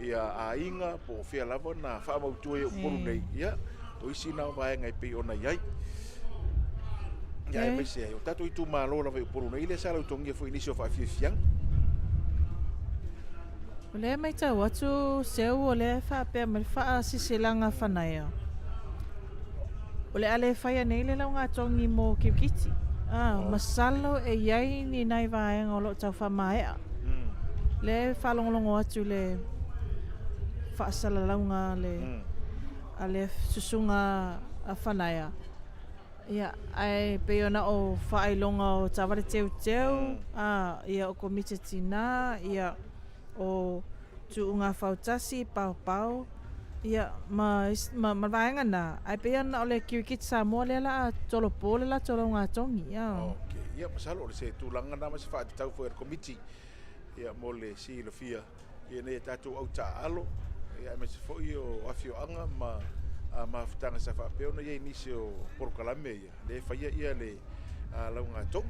Ia aiga po o fea lava na faamautu ai Upolu nei, ia o isi na o vaega e pei ona i ai. Ia aemaise ai, o tatou itumalo lava i Upolu nei, lea sa lautogia foi i nisi o faafiafiaga. O lea e matau atu Seu o lea e faapea mai le faasisilaga fanaia, o le a le faia nei le laugatogi mo kirikiti. Ah, masalo e i ai ni nai vaega o lo o tau faamaea. Lea e faalogologo atu i le faasalalauga a le, a le susuga a Fanaia. Ia, ae pei ona o faailoga o taavale teuteu, a, ia o Komiti Tinā, ia o Tuuga Fautasi, Paopao, ia, ma isi, ma, ma le vaega na, ae pei ona o le Kirikiti Samoa lea la a tolopo le latou laugatogi, ia. Ok, ia masalo o se tulaga na ma se faatatau foi a le Komiti, ia mo le silafia. Ia nei a tatou au taaalo, ia aemaise foi o afioaga ma mafutaga sa faapea ona i ai nisi o polokalame ia, lea e faia ia le laugatogi,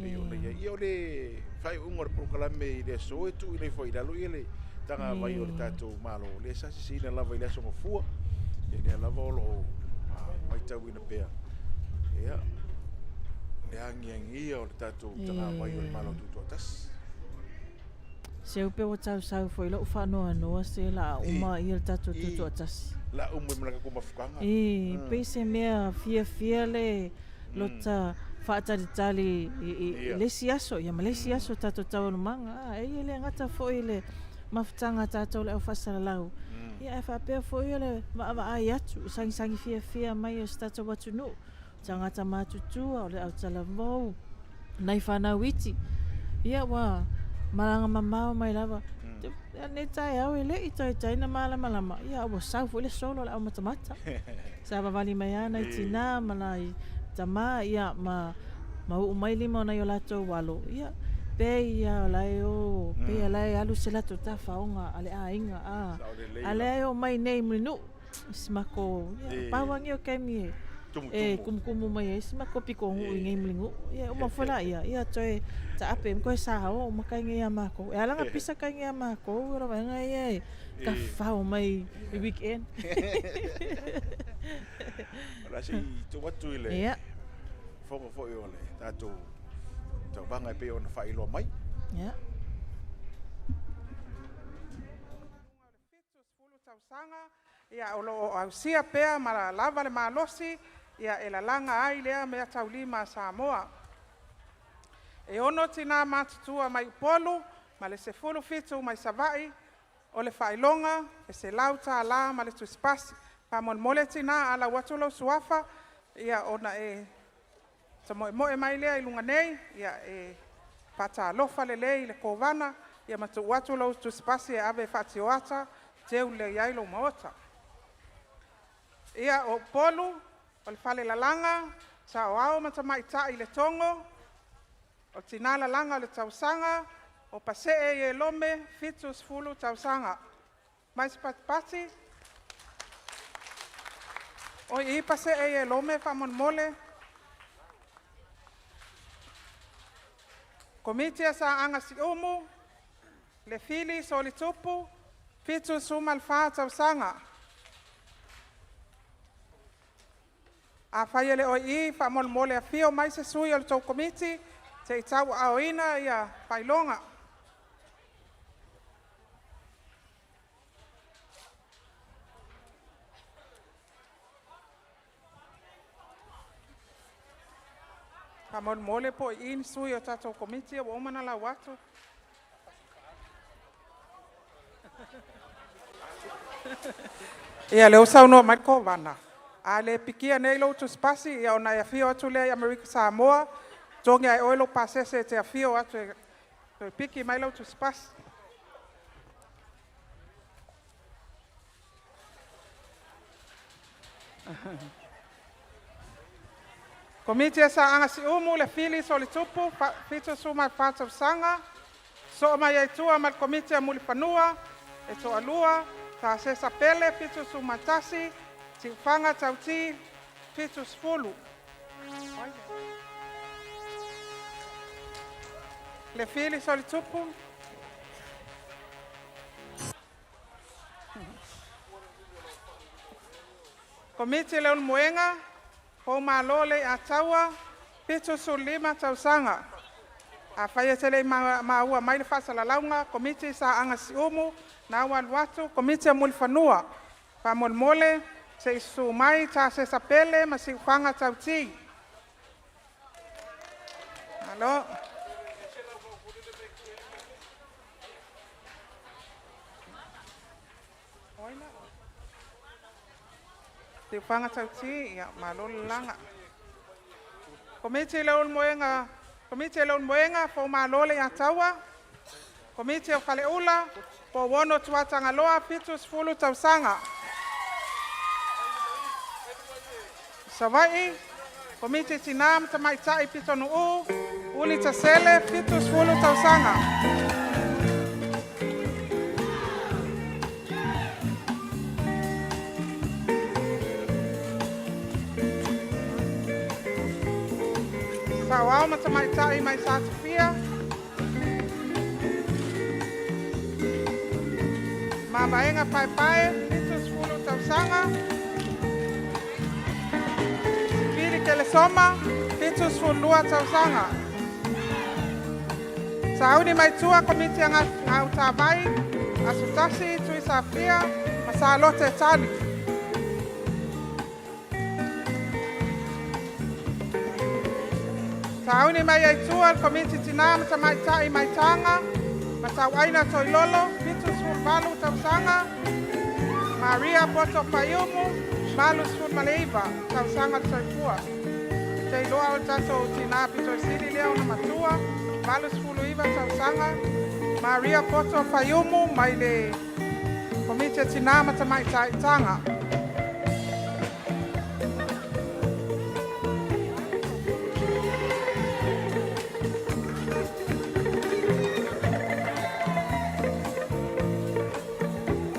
pei ona i ai. Ia o le faaiuiuga o le polokalame i le aso e tuuina ifo ai i lalo ia le tagavai o le tatou Malo, lea sa sisiina lava i le Aso Gafua, ia lea lava o lo o matauina pea, ia, le agiagia o le tatou tagavai o le Malo Tutoatasi. Se upe ua tausau foi lou faanoanoa se la a uma ia le tatou tutoatasi. La uma ma le tatou mafutaga. E pei se mea fiafia le lota faatalitali i le isi aso ia ma le isi aso tatou taualumaga. A e le gata foi le mafutaga a tatou le au faasalalau, ia ae faapea foi o le vaavaai atu i sagisagi fiafia mai o si tatou atunuu. Tagata matutua, o le autalavou, nai fanau iti, ia ua malaga mamao mai lava. Ia lenei taeao e le i taitai na malamalama, ia ua sau foi le solo o le aumatamata. Sa vavali mai lava nai tinā ma nai tamā, ia ma ma uu mai lima o nai o latou alo, ia pei lava o la e o, pei o la e alu se latou tafaoga a le aiga, a, a lea e o mai nei i Mulinuu. Si makou, ia, pau lava lenei o taimi e tumutumu mai ai si makou pitonuu i nei Mulinuu. Ia uma foi laia, ia toe taape ma toe sao uma tai nei ia makou. E ala ona pisa tai nei ia makou, o le vaega ia e tafafao mai i weekend. O le a se i tuu atu i le fofoga foi o le tatou tauvaga e pei ona faailoa mai. Ia. 70 tausaga, ia, o lo o ausia pea ma lava le malosi, ia, e lalaga ai lea meataulima a Samoa. E 6 tinā matutua mai Upolu ma le 17 mai Savaii. O le faailoga e $100 ma le tusipasi. Faamolemole tinā, a lau atu lou suafa, ia, ona e tamoemoe mai lea i luga nei, ia, e faatalofa lelei i le Kovana, ia ma tuu atu lou tusipasi e ave e faatioata teu lelei ai lou maota. Ia, o Upolu, o le falelalaga, saoao ma tamaitai i Letogo, o tinā lalaga o le tausaga, o Pasee Ierome, 70 tausaga. Mai se patipati. O i Pasee Ierome faamolemole. Komiti a Saaga Siumu, Lefili Solitupu, 74 tausaga. Afai e le o i i, faamolemole afio mai se sui o le tou komiti se i tauaaoina ia faailoga. Faamolemole po o i i ni sui o tatou komiti ua uma ona lau atu. Ia, lea ua saunoa mai le Kovana, a le pikia nei lou tusipasi, ia ona e afio atu lea i Amerika Samoa, totogi lava e oe lou pasese e te afio atu e toe piki mai lau tusipasi. Komiti a Saaga Siumu, Lefili Solitupu, 74 tausaga. Sosoo mai ai tua ma le Komiti a Mulifanua, e toalua, Tasesa Pele, 71, Siufaga Tauti, 70. Lefili Solitupu. Komiti le Ulumoega, Poumalo Leiataua, 75 tausaga. Afai e te le i maua mai le faasalalauga, Komiti Saaga Siumu, na ua alu atu, Komiti o Mulifanua. Faamolemole se i susu mai Tasesa Pele ma Siufaga Tauti. Malo. Siufaga Tauti, ia malo le lalaga. Komiti le Ulumoega, Komiti le Ulumoega, Poumalo Leiataua, Komiti o Faleula, Pouono Tuatagaloa, 70 tausaga. Savaii, Komiti Tinā ma Tamaitai Pitonuu, Uli Tasele, 70 tausaga. Saoao ma Tamaitai mai Satufia, Mavaega Paepae, 70 tausaga. Sipili Kelesoma, 72 tausaga. Sauni mai tua Komiti a Gautavai, Asotasi, Tuisafia, ma Salote Tali. Sauni mai ai tua le Komiti Tinā ma Tamaitai mai Taga, Matauaina Toilolo, 78 tausaga, Maria Poto Paiumu, 89 tausaga le soifua. Te iloa o le tatou tinā pitoisili lea ona matua, 89 tausaga, Maria Poto Paiumu mai le Komiti a Tinā ma Tamaitai Taga.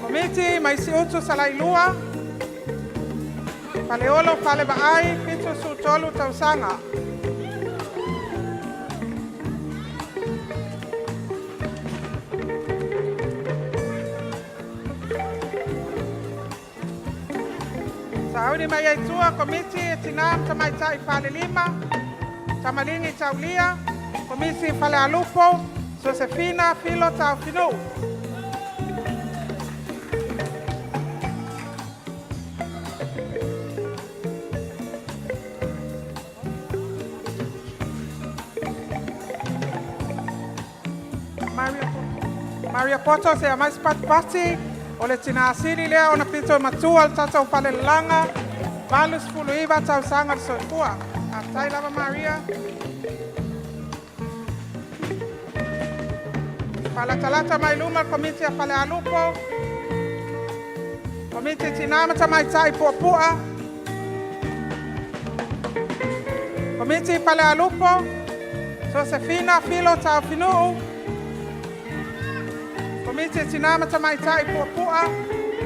Komiti mai Siutu Salailua, Faleolo Falevaai, 73 tausaga. Sauni mai ai tua Komiti e Tinā ma Tamaitai Falelima, Tamaligi Taulia, Komiti Falealupo, Josefina Filo Taufinu'u. Maria Maria Poto se mai patipati o le tinā sili lea ona pito matua le tatou falelalaga, 89 tausaga le soifua. Faafetai lava Maria. Faalatalata mai luma le Komiti a Falealupo, Komiti Tinā ma Tamaitai Puapu'a, Komiti Falealupo, Josefina Filo Taufinu'u, Komiti Tinā ma Tamaitai Puapu'a,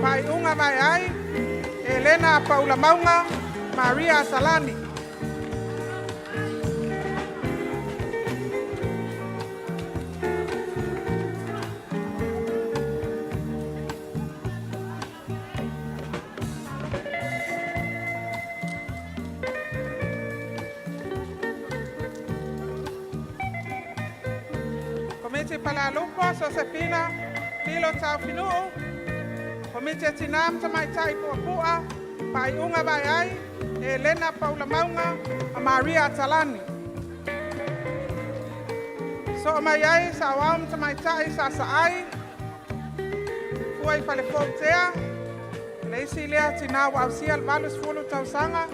Faaiuga Vaeai, Elena Paula Mauga, Maria Atalani. Komiti Falealupo, Sosefina Filo Taufinu'u, Komiti a Tinā ma Tamaitai Puapu'a, Faaiuga Vaeai, Elena Paula Mauga ma Maria Atalani. Soo mai ai Saoao ma Tamaitai Sa'asa'ai, Fua i Falefoutea, le isi lea tinā ua ausia le 80 tausaga.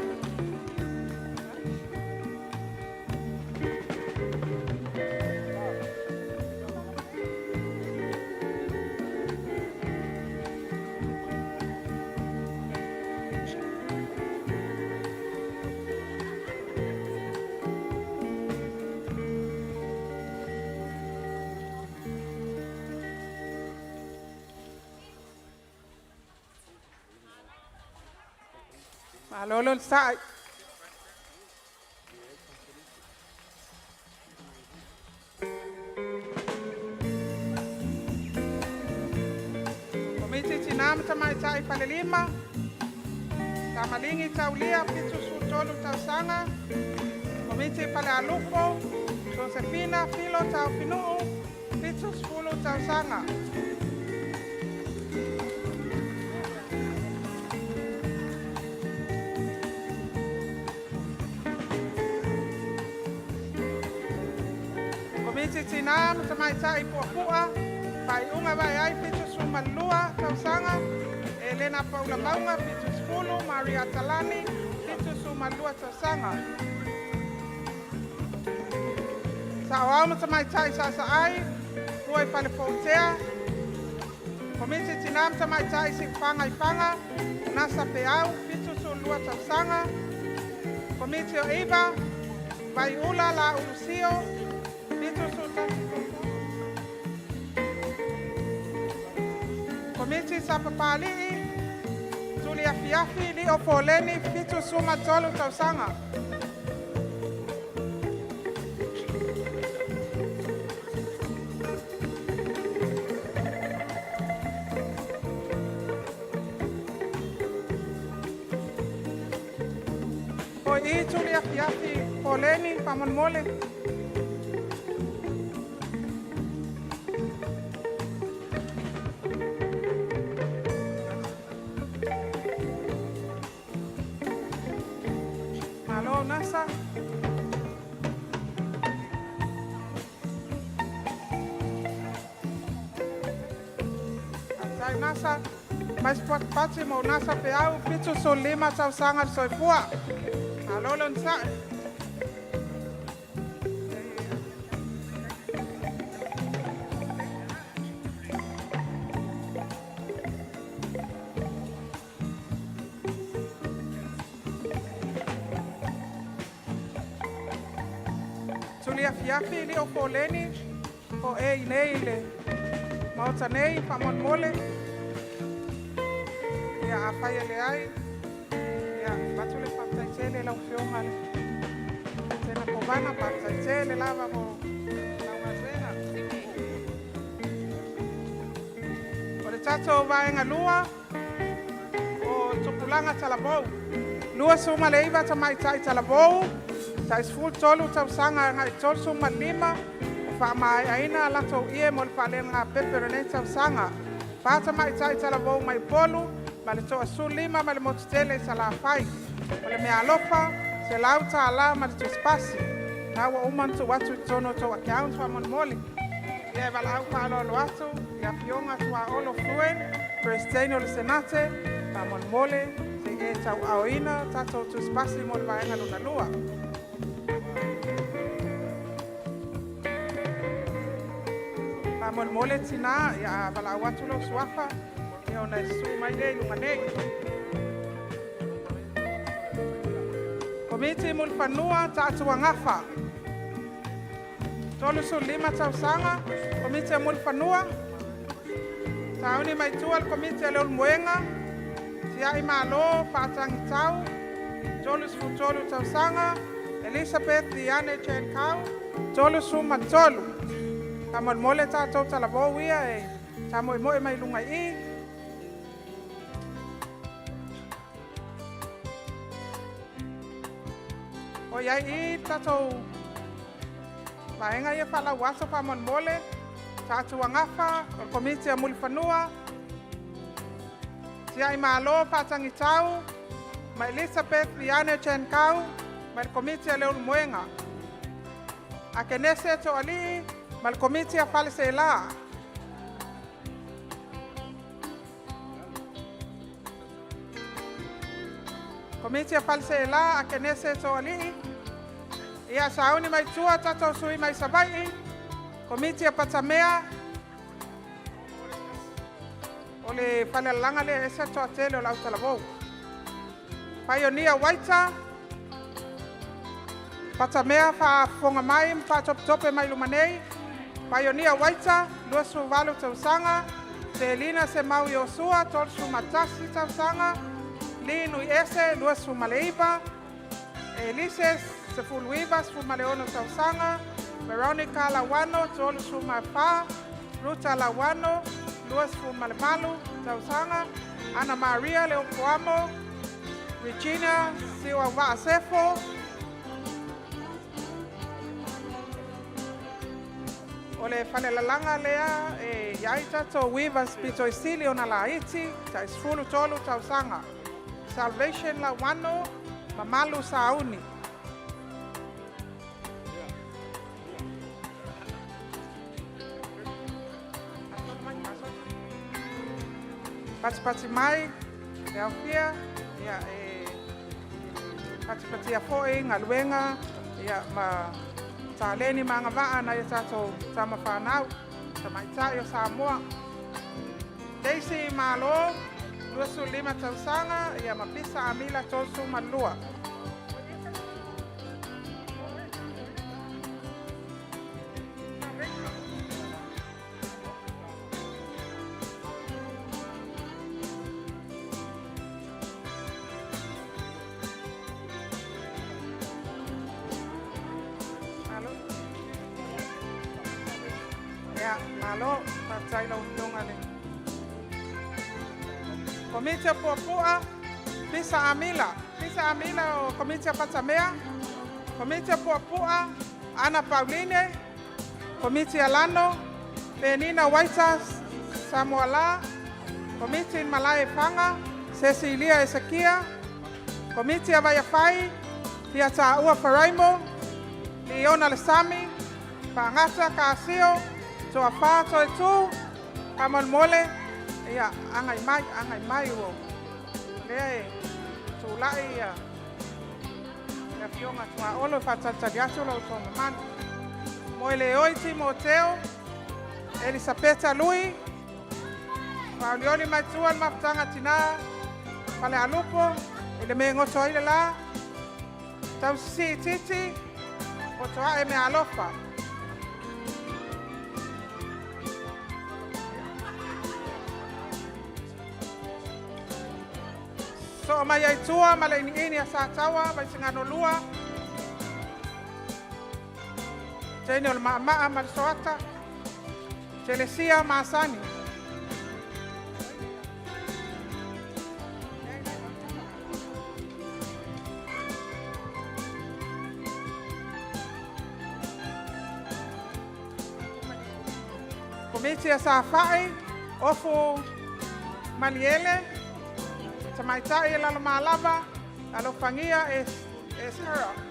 Malo le onosa'i. Komiti Tinā ma Tamaitai Falelima, Tamaligi Taulia, 73 tausaga, Komiti Falealupo, Josefina Filo Taufinu'u, 70 tausaga. Komiti Tinā ma Tamaitai Puapu'a, Faaiuga Vaeai, 72 tausaga, Elena Paula Mauga, 70, Maria Talani, 72 tausaga. Saoao ma Tamaitai Sa'asa'ai, Fua i Falefoutea, Komiti Tinā ma Tamaitai Siufaga i Faga, Nasa Peau, 72 tausaga, Komiti o Iva, Vaiula La Ulusio, 71 tausaga. Komiti Sapapali'i, Tuli Afiafi, Lio Poleni, 73 tausaga. O i Tuli Afiafi Poleni, faamolemole. Vai Nasa, mai Sepatipati ma o Nasa Feau, 75 tausaga le soifua. Malo le onosai. Tuliafiafi Lio Poleni o e i nei i le Maota nei faamolemole. Ia afai e leai, ia avatu le faafetai tele i lau Afioga i le Tena Kovana, faafetai tele lava mo lau galuega. O le tatou vaega lua o tupulaga talavou, 29 tamaitai talavou, tai 13 tausaga agai i le 35 ua faamaeaina a latou ie mo le faalealagapepe o lenei tausaga. 4 tamaitai talavou mai Upolu ma le 15 mai le motu tele i Salafai. O le meaalofa $100 ma le tusipasi. Na ua uma ona tuu atu i totonu o tou accounts faamolemole. Ia e valaau faaaloalo atu i le Afioga Tuaolo Fruen, Peresetene o le Senate, faamolemole se i e tauaaoina tatou tusipasi mo le vaega lona lua. Faamolemole tinā, ia a valaau atu lou suafa, ia ona e susu mai lea i luga nei. Komiti Mulifanua Taatuagafa. 35 tausaga, Komiti a Mulifanua, sauni mai tua le Komiti a Leulumoega, Tiai Malo Faatagitau, 33 tausaga, Elizabeth Liane Chan Kau, 33. Faamolemole tatou talavou ia e faamoemoe mai luga i i. O i ai i tatou vaega ia faalauaso faamolemole, Taatuagafa o le Komiti a Mulifanua, Tiai Malo Faatagitau ma Elizabeth Liane Chan Kau ma le Komiti a Leulumoega. Akenese Toalii ma le Komiti a Faleseela. Komiti a Faleseela, Akenese Toalii. Ia sauni mai tua tatou sui mai Savaii. Komiti a Patamea. O le falealalaga lea e ese le toatele o le autalavou. Paionia Waita, Patamea faafofoga mai ma faatopetope mai luma nei. Paionia Waita, 28 tausaga. Selina Semau Iosua, 31 tausaga. Lee Nui Ese, 29. Elise, 19, 16 tausaga. Veronica Lawano, 34. Ruta Lawano, 28 tausaga. Ana Maria Leopoamo, Regina Siwa Sefo, o le falelalaga lea e iai tatou weavers pito i sili ona laiti, tai 13 tausaga. Salvation Lawano, Mamalu Sauni. Patipati mai, le aofia, ia e patipatia foi galuega ia ma taleni ma agavaa nai o tatou tama fanau, tamaitai o Samoa. Daisy Malo, 25 tausaga, ia ma Pisa Amila, 32. Malo. Ia, malo, faafetai lau Afioga i le Komiti o Puapua, Pisa Amila. Pisa Amila o Komiti a Patamea, Komiti o Puapua, Ana Pauline, Komiti Alano, Penina Waita Samoala, Komiti Malae Fanga, Cecilia Esekia, Komiti a Vaiafai, Fiataua Faraimo, Leona Lesami, Faagata Kasio, Toafa Toetu, Faamolemole. Ia, agai mai, agai mai ua lea e tulai ia le Afioga Tuaolo e faatalitali atu lo outou mamalu. Moeleoi Timoteo, Elisapeta Lui, Faaolioli mai tua le mafutaga a tina, Falealupo i le mea e goto ai le la, Tausisii Titi, Fotoae Meaalofa. Soo mai ai tua ma le iniini a Sataua, Vaisigano 2, Teine o le Maamaa ma le Soata, Telesia Masani. Komiti a Safai, Ofu Maliele, Tamaitai e Lalomalava, Alofagia e, e Sarah.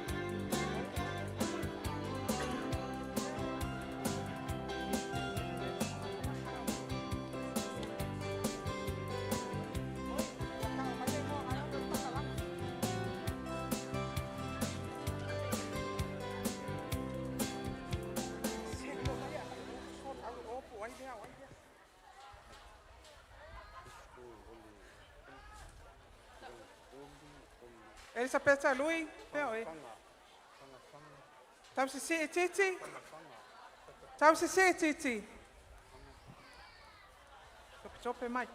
Elisapeta Lui, pea oe. Tausisii Titi. Tausisii Titi. Topetope mai.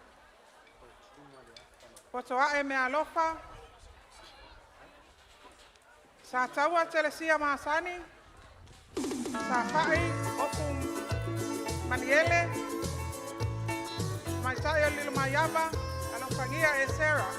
Potoae Mealofa. Sataua Telesia Masani. Safai Ofu Maniele. Maitai o Lilomaiava. Alofagia e Sarah.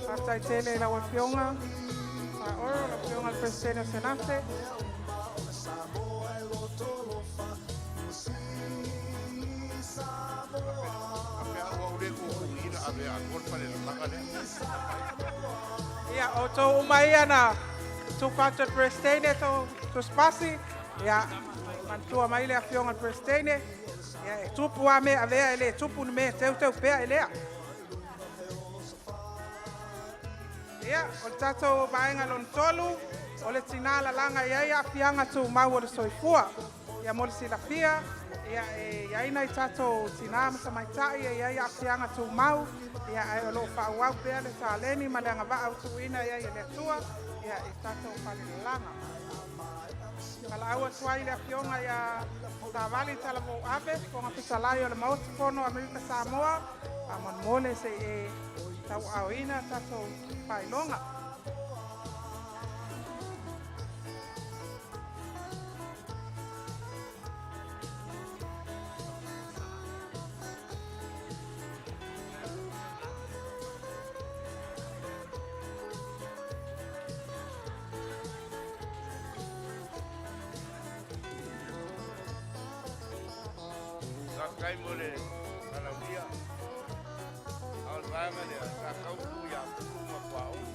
Faafetai tele i lau Afioga Faoro, lau Afioga i le Peresetene o Senate. Ia, outou uma ia na tufa atu e le Peresetene tou tusipasi, ia, manatua mai le Afioga i le Peresetene, ia, e tupu lava mea e avea, e le tupu ni mea e teuteu pea e lea. Ia, o le tatou vaega lona tolu, o le tinā lalaga e i ai aafiaga tumau o le soifua. Ia mo le silafia, ia e i ai nai tatou tinā ma tamaitai e i ai aafiaga tumau, ia ae o lo o faaauau pea le taleni ma le agavaa ua tuuina i ai e le Atua, ia i tatou falelalaga. Valaau atu ai i le Afioga ia Savali Talavou Ave, Fofoga Fetalai o le Maota Fono o Amerika Samoa, faamolemole se i e tauaaoina tatou faailoga. Faafetai mo le valaaulia. A o le vaega lea, sa tau tu ia Pulu ma Puaono.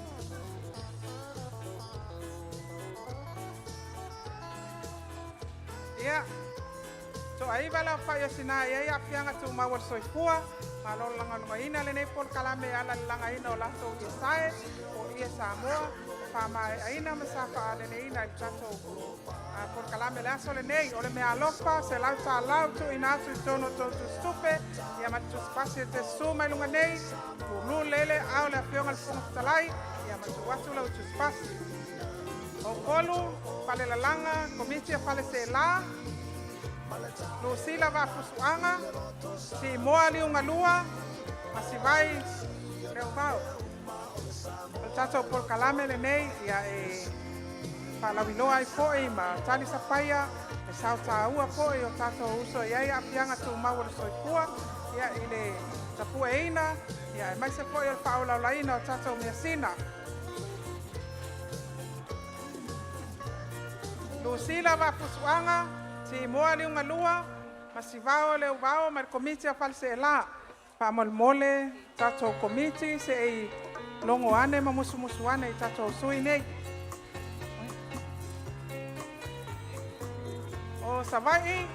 Ia, toaiva le aofai o sinā e i ai aafiaga tumau o le soifua. Malo le lagolagoina lenei polokalame e ala i le lagaina o latou iesae po o ie Samoa e faamaeaina ma sa faaleleina i le tatou polokalame i le aso lenei. O le meaalofa $100 tuuina atu i totonu o tou tusitupe, ia ma le tusipasi e te susu mai luga nei, pulou lele ao le Afioga i le Fofoga Fetalai, ia ma tuu atu lau tusipasi. Upolu, Falelalaga, Komiti a Faleseela, Lusila Vaafusuaga, Siimoa Liugalua, ma Sivai Leovao. O le tatou polokalame lenei, ia e faalauiloa ai foi ma talisapaia le sao taua foi o tatou uso e i ai aafiaga tumau o le soifua. ia, i le tapueina ia, aemaise foi o le faaolaolaina o tatou measina. Lusila Vaafusuaga, Simoa Liugalua ma Sivao Leuvao ma le Komiti a Faleseela. Faamolemole tatou Komiti se i logo ane ma musumusu ane i tatou sui nei. O Savaii,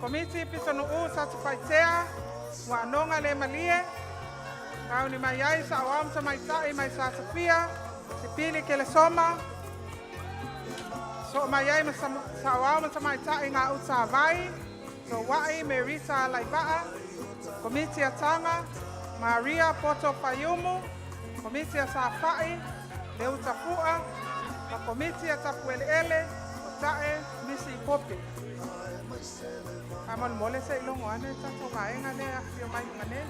Komiti Pitonuu Satupaitea, ua anoga le malie, tauni mai ai Saoao ma Tamaitai mai Satufia, Sipili Kelesoma, soo mai ai ma Saoao ma Tamaitai Gautavai, Touai Merita Alaivaa, Komiti a Taga, Maria Poto Faiumu, Komiti a Safai, Leuta Fua, ma Komiti a Tapueleele, o Ta'e Misi Pope. Faamolemole se i logo ane tatou vaega lea e afifio mai luga nei.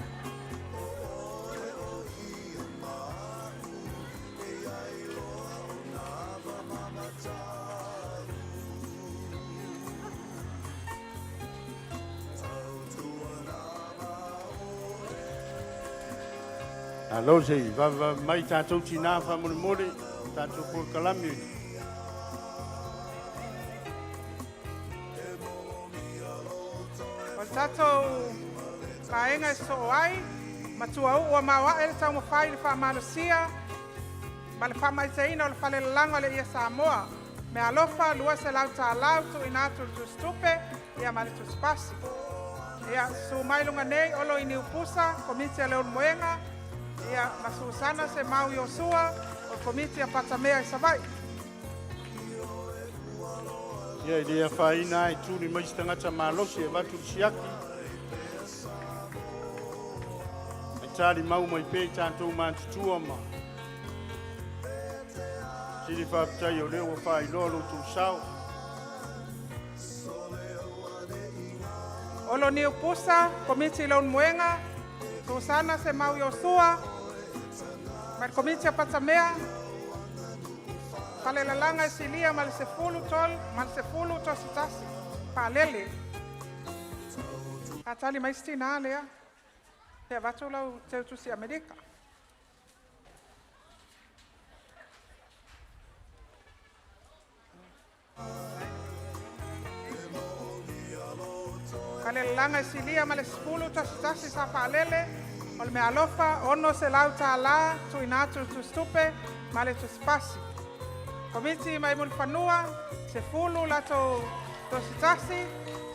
Alo se i vavevave mai tatou tinā faamolemole, tatou polokalame. O le tatou vaega e sosoo ai, matua uu ua maoae le taumafai i le faamalosia ma le faamaiteina o le falelalaga o le Ie Samoa. Meaalofa $200 tuuina atu i le tusitupe ia ma le tusipasi. Ia, susu mai luga nei Olo i Niupusa, Komiti a Leulumoega, ia ma Susana Semau Iosua o le Komiti a Patamea i Savaii. Ia, e le afaina lava e tuli mai se tagata malosi e avatu le siaki e talimau mai pea i tatou matutua ma sili faafetai o lea ua faailoa lo outou sao. Olo Niupusa, Komiti i Leulumoega, Susana Semau Iosua ma le Komiti a Patamea, Falelalaga e silia ma le 13 ma le 11 faalele. Faatali mai si tinā lea, pe avatu lau teutusi Amerika. Falelalaga e silia ma le 11 sa faalele, o le meaalofa $600 tuuina atu i le tusitupe ma le tusipasi. Komiti mai Mulifanua, 10 latou tositasi,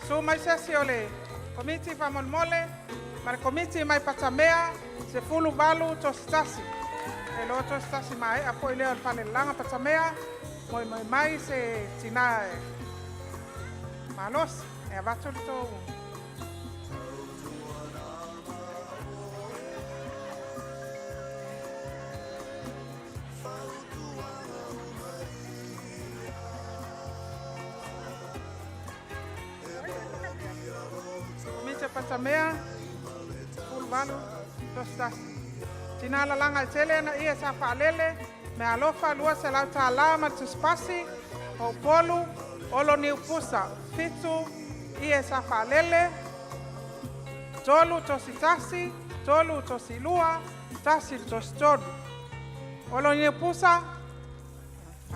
susu mai se asi o le Komiti faamolemole ma le Komiti mai Patamea, 18 tositasi. E loa tositasi maea foi lea o le falelalaga Patamea, moemoe mai se tinā e malosi e avatu le tou Komiti a Patamea, 18 tositasi. Tinā lalaga e tele ana ie sa faalele, meaalofa $200 ma le tusipasi, o Upolu, Olo Niupusa, 7 ie sa faalele, 3 tosi 1, 3 tosi 2, 1 tosi 3. Olo Niupusa,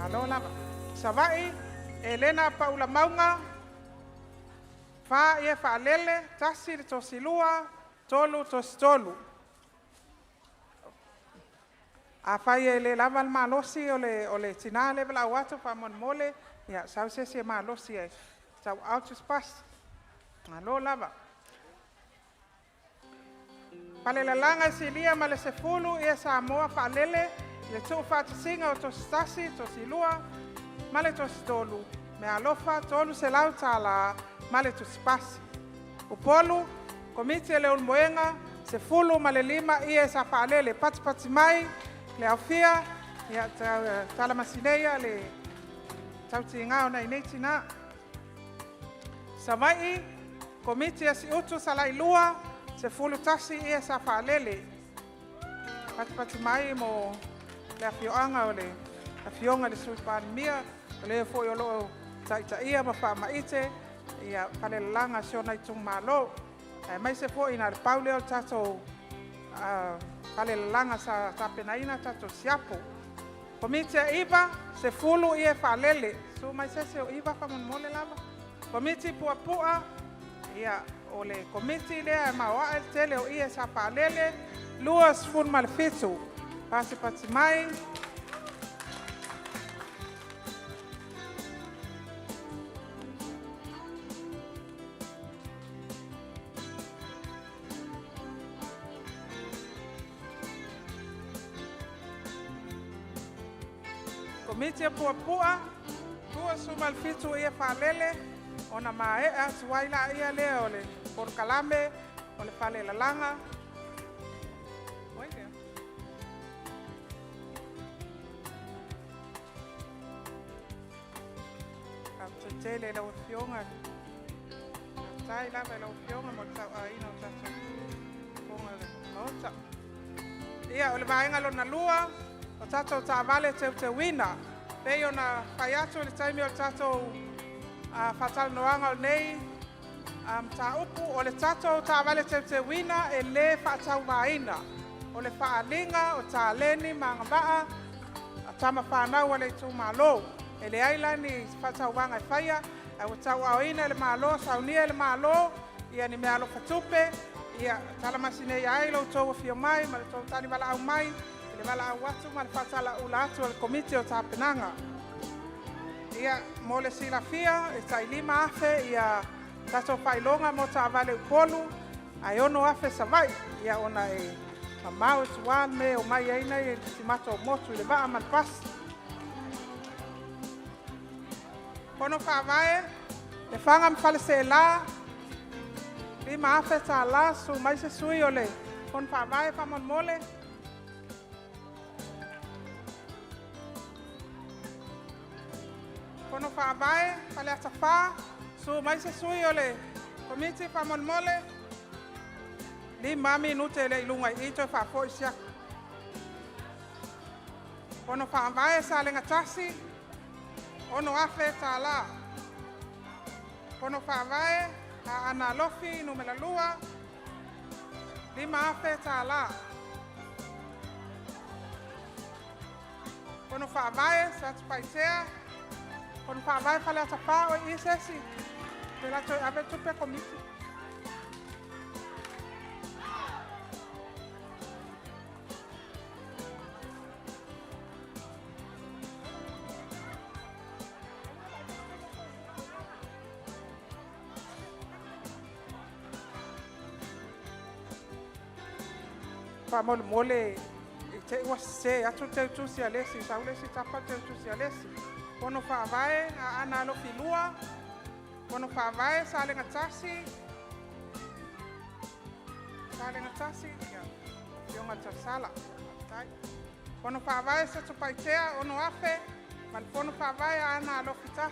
alo lava. Savaii, Elena Paula Mauga, 4 ie faalele, 1 tosi 2, 3 tosi 3. Afai e le lava le malosi o le tinā le valaau atu faamolemole, ia sau se isi e malosi e tauaao tusipasi. Malo lava. Falelalaga e silia ma le 10 ie Samoa faalele, le tuufaatasiga o tosi 1, tosi 2 ma le tosi 3, meaalofa $300 ma le tusipasi. Upolu, Komiti e Leulumoega, 15 ie sa faalele, patipati mai le aofia, ia talamasineia le tautiga o nai nei tinā. Savaii, Komiti a Siutu Salailua, 11 ie sa faalele, patipati mai mo le afioaga o le afioga i le Sui Palemia, o le foi o loo taitaia ma faamaite ia falelalaga si ona itumalo. Aemaise foi na o le pau lea o le tatou falelalaga sa tapenaina tatou siapo. Komiti e 9, 10 ie faalele. Susu mai se isi o 9 faamolemole lava. Komiti Puapua, ia, o le komiti lea e maoae le tele o ie sa faalele, 27. Pasipasi mai. Komiti e Puapua, 27 ie faalele, ona maea atu ai laia lea o le polokalame o le falelalaga. Oi lea. Faafetai tele i lau Afioga. Faafetai lava i lau Afioga mo le tauaaoina o tatou fofoga o le Maota. Ia, o le vaega lona lua, o tatou taavale teuteuina. Pei ona fai atu i le taimi o le tatou faatalanoaga o lenei mataupu, o le tatou taavale teuteuina e lē faatauvaina. O le faaaliga o taleni ma agavaa a tama fanau a le itumalo. E leai la ni faatauvaga e faia, ae ua tauaaoina e le Malo, saunia e le Malo ia ni meaalofa tupe, ia talamasineia ai lo outou afio mai ma le tou talivalaau mai i le valaau atu ma le faatalauula atu a le Komiti o Tapenaga. Ia, mo le silafia, e tai 5,000 ia tatou faailoga mo taavale Upolu, ae 6,000 Savaii, ia ona e mamao i tua le mea e omai ai nai si matou motu i le vaa ma le pasi. Fono Faavae, Lefaga ma Faleaseela, $5,000. Susu mai se sui o le Fono Faavae faamolemole. Fono Faavae, Faleata 4, susu mai se sui o le Komiti faamolemole. 5 minute e le i luga i i toe faafoi siaki. Fono Faavae, Salega 1, $6,000. Fono Faavae, Aana Alofi Nu.2, $5,000. Fono Faavae, Satupaitea. Fono Faavae, Faleata 4, o i i se isi. Pe la toe ave tupe Komiti. Faamolemole i te i ua sese atu le teutusi a le isi, sau le isi tapa le teutusi a le isi. Fono Faavae, Aana Alofi 2, Fono Faavae, Salega 1, Salega 1, ia, Afioga Tausala, faafetai. Fono Faavae, Satupaitea, 6,000, ma le Fono Faavae, Aana Alofi 1.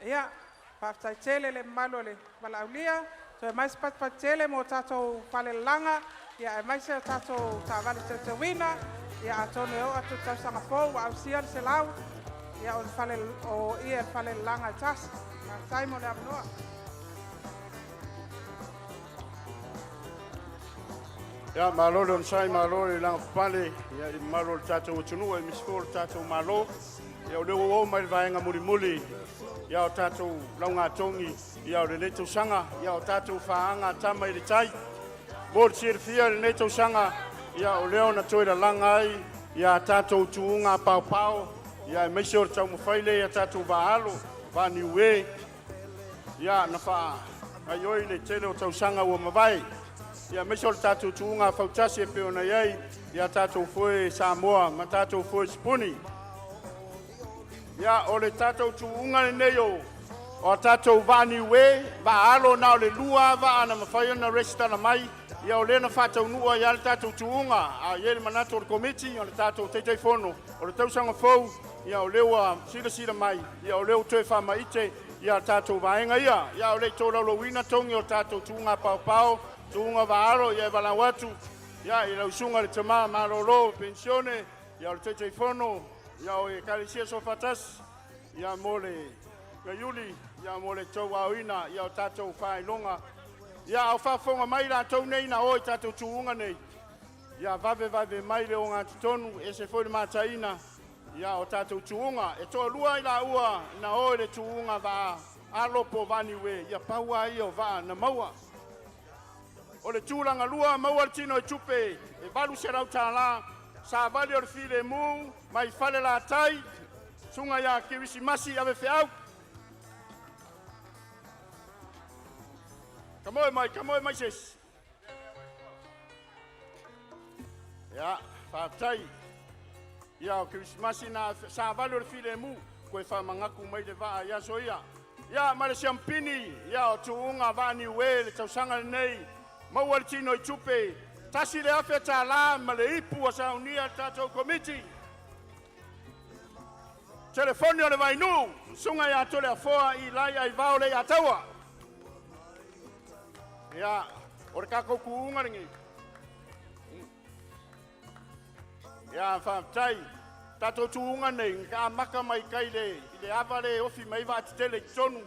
Ia, faafetai tele le mamalu o le valaaulia, toe mai se patupatu tele mo tatou falelalaga, ia aemaise o tatou taavale teuteuina, ia atonu e oo atu i le tausaga fou ua ausia le 100, ia o le fale o ie le falelalaga e tasi. Faafetai mo le avanoa. Ia, malo le onosai, malo le lavapapale, ia, i le mamalu o le tatou atunuu aemaise foi o le tatou Malo. Ia, o lea ua oo mai le vaega mulimuli, ia, o tatou laugatogi, ia, o lenei tausaga, ia, o tatou faaga tama i le tai. Mo le silafia i lenei tausaga, ia, o lea na toe lalaga ai ia tatou tuuga paopao, ia, aemaise o le taumafai lea ia tatou vaa alo, vaa niue, ia, na faagaioi le tele o tausaga ua mavae. Ia, aemaise o le tatou tuuga fautasi e pei ona i ai ia tatou foe Samoa ma tatou foe Sipuni. Ia, o le tatou tuuga lenei o a tatou vaa niue, vaa alo, na o le lua vaa na mafai ona resitala mai, ia, o lea na faataunuu ai lava le tatou tuuga. A i ai le manatu o le Komiti, o le tatou Taitaifono, o le tausaga fou, ia, o lea ua silasila mai, ia, o lea ua toe faamaite. Ia tatou vaega ia, ia o le i tolaulauina togi o tatou tuuga paopao, tuuga vaalo, ia e valaau atu ia i lau susuga i le tama malolo penisione, ia o le Taitaifono ia o Ekalesia Soofaatasi, ia mo le Gaiuli, ia mo le tauaoina ia o tatou faailoga. Ia a o faafofoga mai latou nei na o i tatou tuuga nei, ia vave vave mai le ogatotonu, e ese foi le mataina ia o tatou tuuga. E toalua i laua na o i le tuuga vaa alo po o vaa niue, ia pau lava ia o vaa na maua. O le tulaga lua, maua le tino i tupe e $800, savali o le filemu mai Falelatai, susuga ia Kerisimasi Ave Feau. Kamoe mai, kamoe mai sesi. Ia, faafetai. Ia o Kerisimasi na savali o le filemu, toe faamanatu mai le vaa i aso ia. Ia ma le siampini, ia o tuuga vaa niue le tausaga lenei, maua le tino i tupe $1,000 ma le ipu ua saunia e le tatou Komiti. Telefoni o le Vainuu, susuga ia Toleafoa Ilai Aivao Leiataua. Ia, o le tatou tuuga lenei. Ia, faafetai. Tatou tuuga nei, na amata mai tai i le ava le ofi mai vaatetele i totonu,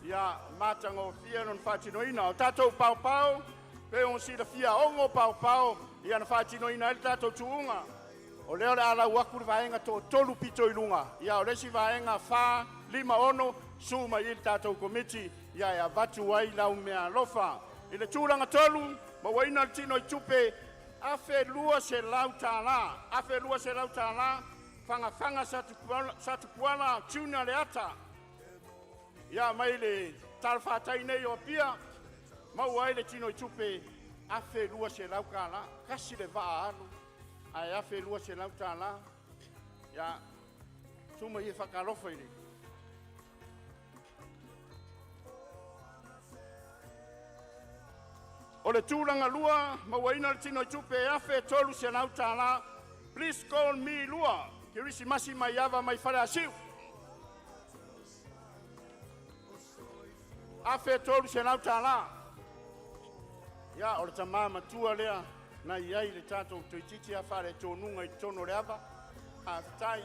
ia matagofie lona faatinoina. O tatou paopao, pe on silafia ono paopao, ia na faatinoina ai le tatou tuuga. O lea o le a lau atu le vaega toatolu pito i luga, ia o le isi vaega 4, 5, 6, su mai i le tatou komiti, ia e avatu ai lau meaalofa. I le tulaga tolu, mauaina le tino i tupe $1,200, $1,200, Fagafaga Satupuala Junior Leata. Ia mai le talafatai nei o Apia, maua ai le tino i tupe $1,200, tasi le vaa alu ae $1,200. Ia, suma ia faatalofa i le O le tulaga lua, mauaina le tino i tupe e $1,300, please call me 2, Kerisimasi Maiava mai Faleasiu. $1,300. Ia, o le tamā matua lea na i ai le tatou toeitiiti lava faaletonuga i totonu o le ava. Faafetai,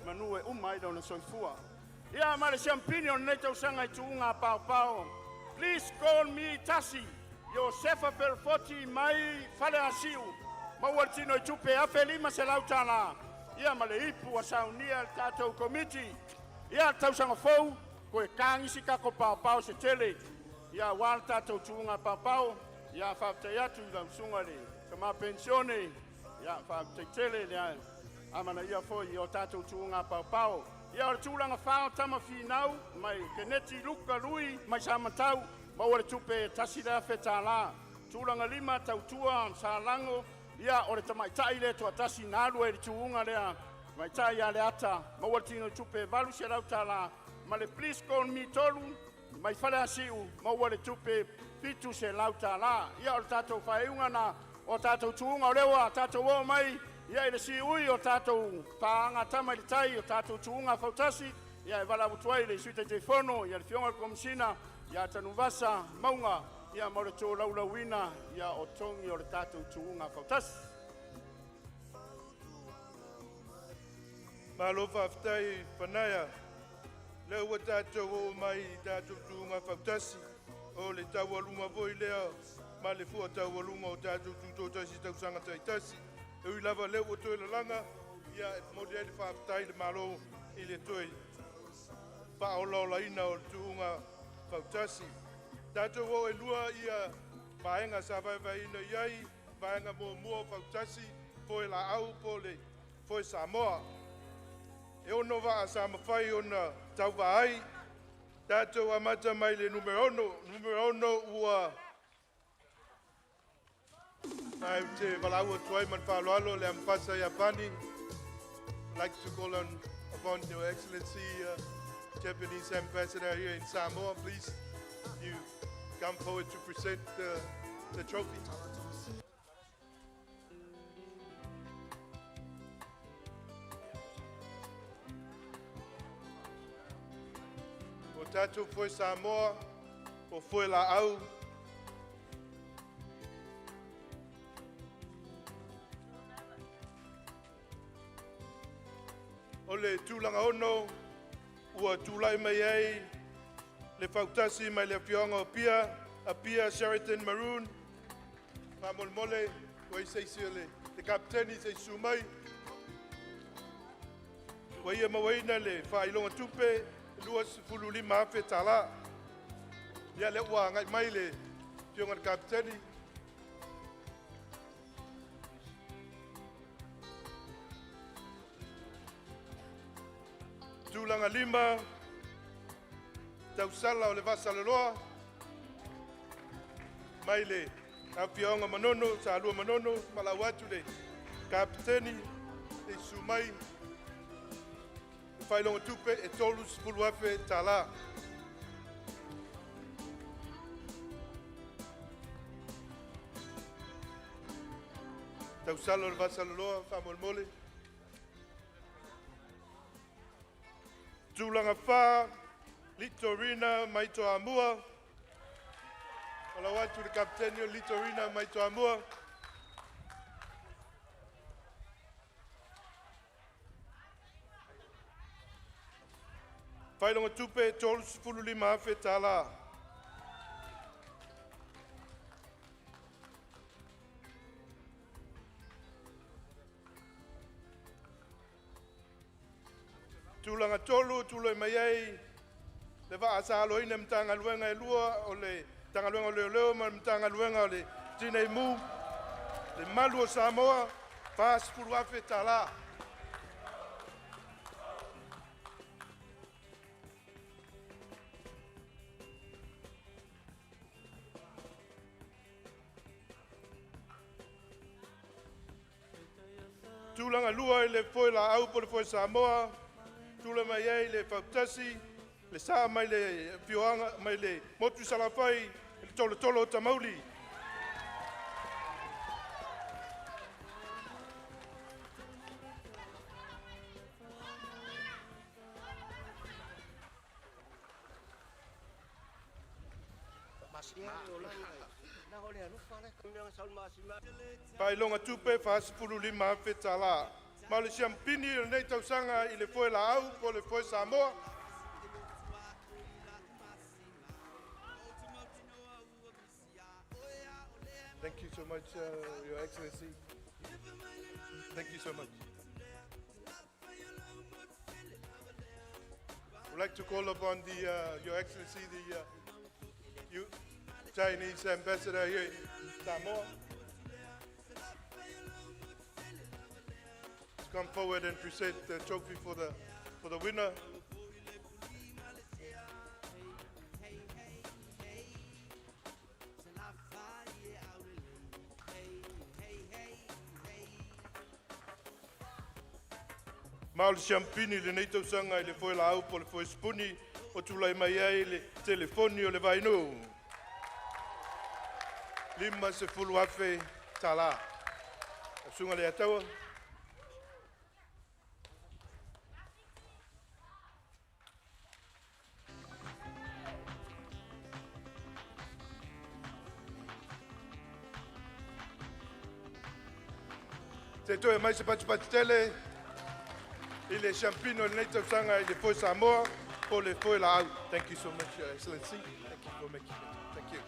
manu e uma ai lona soifua. Ia ma le siampini o lenei tausaga i tuuga paopao, please call me tasi, Iosefa Felefoti mai Faleasiu, maua le tino i tupe $1,500, ia ma le ipu ua saunia e le tatou Komiti. Ia, le tausaga fou, toe tagisi tatou paopao se tele, ia aua le tatou tuuga paopao. Ia faafetai atu i lau susuga i le tama penisione, ia faafetai tele le amanaia foi o tatou tuuga paopao. Ia o le tulaga fa o Tama Finau mai Keneti Luka Lui mai Samatau, maua le tupe $1,000. Tulaga lima, tautua Salago, ia o le tamaitai lea toatasi na alu ai i le tuuga lea, tamaitai ia Leata, maua le tino i tupe $800, ma le please call me 3 mai Faleasiu, maua le tupe $700. Ia o le tatou faaiuga na o tatou tuuga, o lea ua tatou oo mai ia i le siui o tatou paaga tama i le tai o tatou tuuga fautasi. Ia e valaau atu ai i le Sui Taitaifono, ia le Afioga i le Komesina ia Tanuvasa Mauga, ia mo le tolaulauina ia o togi o le tatou tuuga fautasi. Malo faafetai Fanaia, lea ua tatou oo mai i tatou tuuga fautasi, o le taualuga foi lea ma le fua taualuga o tatou tutoatasi i tausaga taitasi. E ui lava lea ua toe lalaga, ia e momoli ai le faafetai i le Malo i le toe faaolaolaina o le tuuga fautasi. Tatou o e lua ia vaega sa vaevaeina i ai, vaega muamua fautasi, foe laau po o le foe Samoa. E 6 vaa sa mafai ona tauva ai, tatou amata mai le numera 6. Numera 6 ua ou te valaau atu ai ma le faaaloalo le Ambassador Iapani. I'd like to call on upon Your Excellency Japanese Ambassador here in Samoa. Please, you come forward to present the trophy. Tatou foe Samoa, o foe laau. O le tulaga ono ua tulai mai ai le fautasi mai le afioaga o Apia, Apia Sheraton Maroon. Faamolemole ua i se isi o le kapeteni se i susu mai. Ua ia mauaina le faailoga tupe $25,000 tala. Ia lea ua agai mai le afioga i le Kapeteni. Tulaga 5, tausala o le Vasaloloa mai le afioaga Manono, Salua Manono, valaau atu le kapeteni se i susu mai. Le faailoga tupe e $30,000 tala. Tausala o le Vasaloloa faamolemole. Tulaga 4, Litorina mai Toamua. Faatalofa atu i le Kapeteni o le Litorina mai Toamua. Faailoga tupe $35,000 tala. Tulaga 3, tulai mai ai le vaa sa aloina e Matagaluega e lua o le Matagaluega o Leoleo ma le Matagaluega o le Tinei Mu, le Malu o Samoa, $40,000 tala. Tulaga lua i le foe laau po o le foe Samoa, tulai mai ai le fautasi, le sa mai le afioaga mai le motu i Salafai, le Tolotolo o Tamauli. Faailoga tupe $45,000 tala. Ma o le siamupini o lenei tausaga i le foe laau po o le foe Samoa. Thank you so much, Your Excellency. Thank you so much. I'd like to call upon the, Your Excellency, the Chinese Ambassador here in Samoa, to come forward and present the trophy for the winner. Ma o le siampini i lenei tausaga i le foe laau po o le foe sipuni o tulai mai ai le telefoni o le Vainuu. $50,000 tala. Susuga i le Ataua. Se toe mai se patupatu tele i le siampino o lenei tausaga i le foe Samoa po o le foe laau. Thank you so much, Your Excellency. Thank you for making it. Thank you.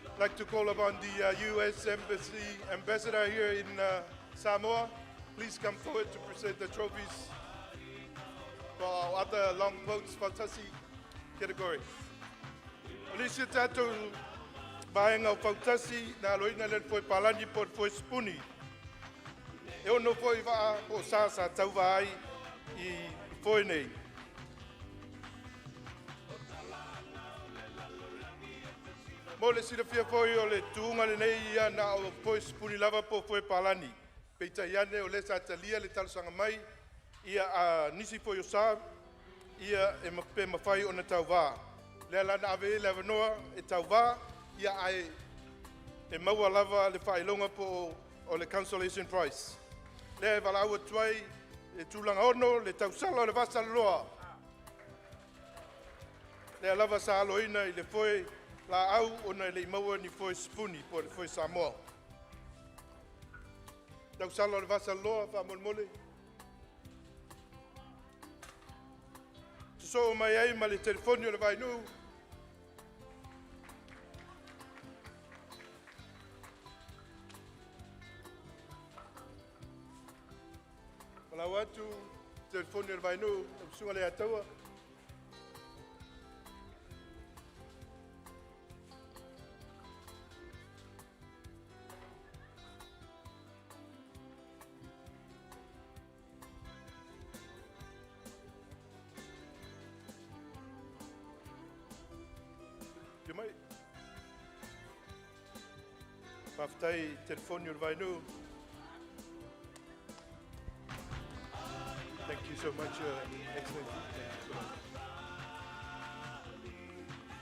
I'd like to call upon the U.S. Embassy Ambassador here in Samoa. Please come forward to present the trophies for our other long boats Fautasi category. O le isi tatou vaega o fautasi na aloina le foe palani po o le foe sipuni. E ono foi vaa po o sa sa tauva ai i foe nei. Mo le silafia foi o le tuuga lenei ia na o foe sipuni lava po o foe palani. Peitai ane o lea sa talia le talosaga mai ia a nisi foi o sa ia e pe mafai ona tauvā. Lea la na ave ai le avanoa e tauvā ia ae e maua lava le faailoga po o le consolation prize. Lea e valaau atu ai le tulaga ono le tausala o le Vasaloloa. Lea lava sa aloina i le foe laau ona e le i maua ni foe sipuni po o le foe Samoa. Tausala o le vasaloloa faamolemole. Sosoo mai ai ma le telefoni o le Vainuu. Folau atu telefoni o le Vainuu lau Susuga Leiataua. Afio mai. Faafetai i telefoni o le Vainuu. Thank you so much, Your Excellency. Thank you so much.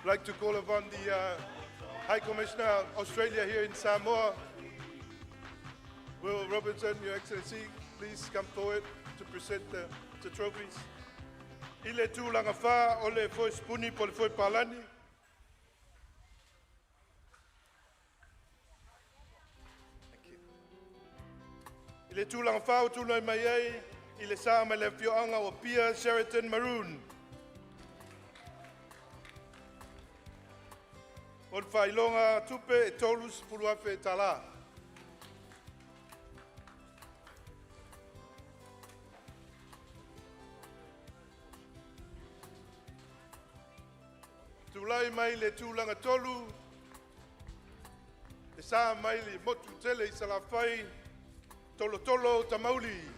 I'd like to call upon the High Commissioner of Australia here in Samoa, Will Robertson, Your Excellency, please come forward to present the trophies. I le tulaga whā o le foe sipuni po le foe palani. I le tulaga whā o tūnai mai ai, i le sa mai le afioaga o Apia Sheraton Maroon. O le faailoga tupe e $30,000. Tulai mai le tulaga tolu, e sa mai le motu tele i Salafai, Tolotolo Tamauli.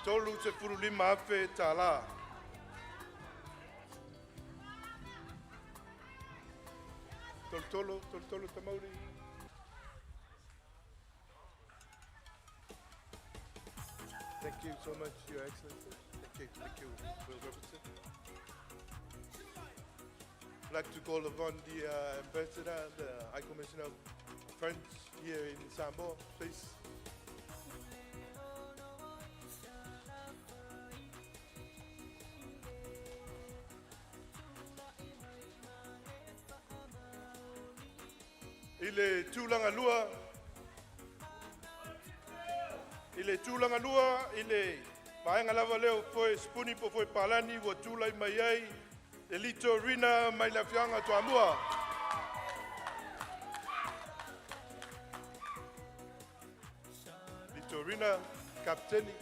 $35,000. Tolotolo, Tolotolo Tamauli. Thank you so much, Your Excellency. Thank you, Will Robertson. I'd like to call upon the Ambassador, the High Commissioner of France here in Samoa, please. I le tulaga lua, i le tulaga lua, i le vaega lava lea o foe sipuni po o foe palani ua tulai mai ai le Lito Rina mai le afioaga Toamua. Lito Rina, kapiteni.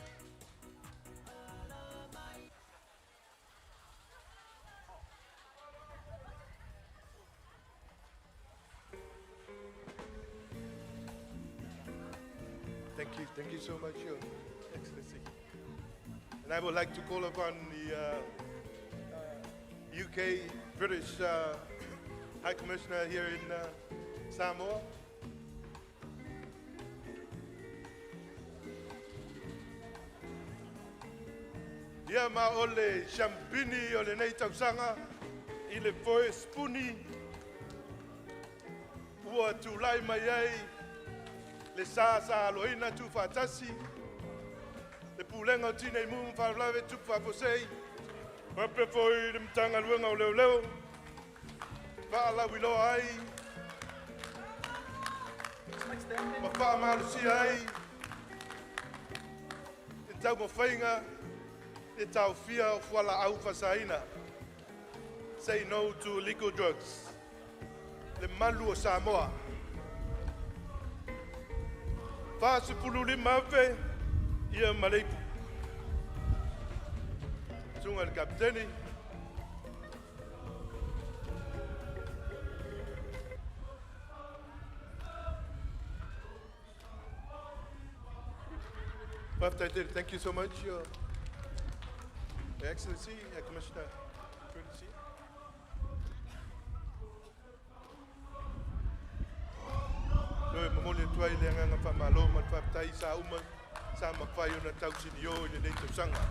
Thank you so much, Your Excellency. And I would like to call upon the UK British High Commissioner here in Samoa. Ia ma o le siamupini o lenei tausaga i le foe sipuni ua tulai mai ai le sa sa aloina tuufaatasi le Pulega o Tinei Mu ma Faalavelave Tutupu Faafuasei faapea foi le Matagaluega o Leoleo faalauiloa ai ma faamalosia ai le taumafaiga e taofia o fualaau faasaina. Say no to illegal drugs. Le malu o Samoa. 45,000 ia ma le ipu. Susuga i le Kapiteni. Faafetai tele. Thank you so much, Your Excellency, Commissioner Courtesy. Toe momoli atu ai le agaga faamalo ma le faafetai sa uma sa mafai ona tausinio i lenei tausaga.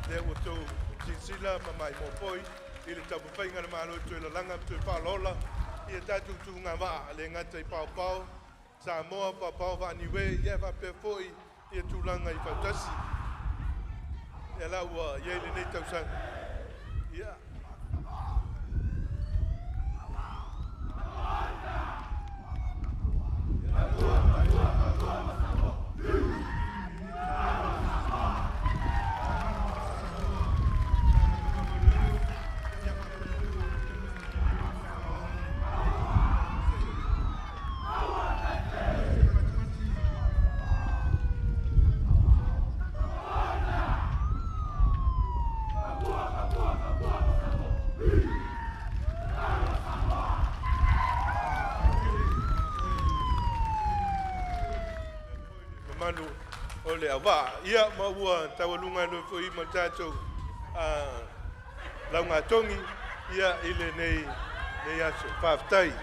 Lea ua outou silasila ma maimoa foi i le taumafaiga a le Malo e toe lalaga ma toe faaolaola ia tatou tugavaa, le gata i paopao Samoa, paopao vaa Niue, ia faapea foi ia tulaga i fautasi. Ia la ua i ai lenei tausaga. Ia. Mamalu o le auvaa. Ia, ma ua taualuga ai foi ma tatou laugatogi ia i lenei aso. Faafetai.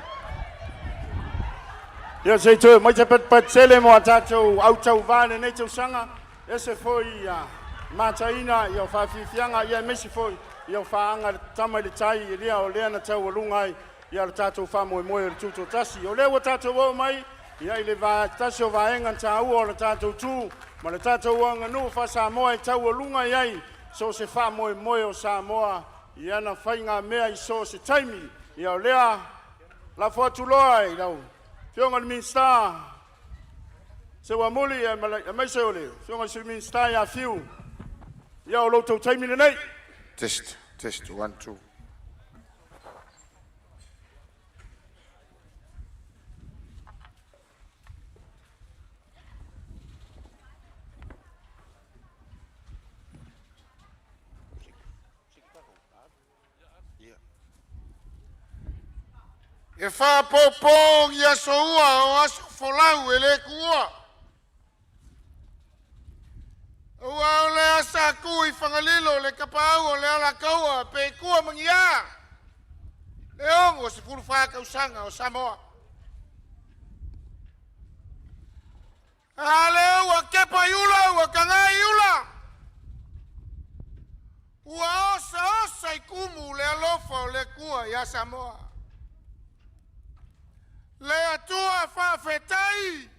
Ia se i toe mai se patupatu mo a tatou autauvā i lenei tausaga, ese foi ia mataina ia o faafiafiaga ia aemaise foi ia o faaga tama i le tai e lia o lea na taualuga ai ia le tatou faamoemoe o le tutoatasi. O lea ua tatou oo mai ia i le tasi o vaega taua o le tatou tu ma le tatou aganuu faa-Samoa e taualuga i ai so o se faamoemoe o Samoa i ana faigamea i so o se taimi. Ia o lea lafo atu loa i lau Afioga i le Minisita Seuamuli aemaise o le Afioga i le Sui Minisita ia Fiu, ia o lo outou taimi lenei. Test, test, one, two. E faapopo i aso ua o aso folau e le tuua. Aua o le asa tu i Fagalilo le tapaau o le Alataua pe tua ma ni a le 64 tausaga o Samoa. A lea ua tepa i ula ua taga i ula, ua osaosa i tumu le alofa o le Atua ia Samoa. Le Atua faafetai,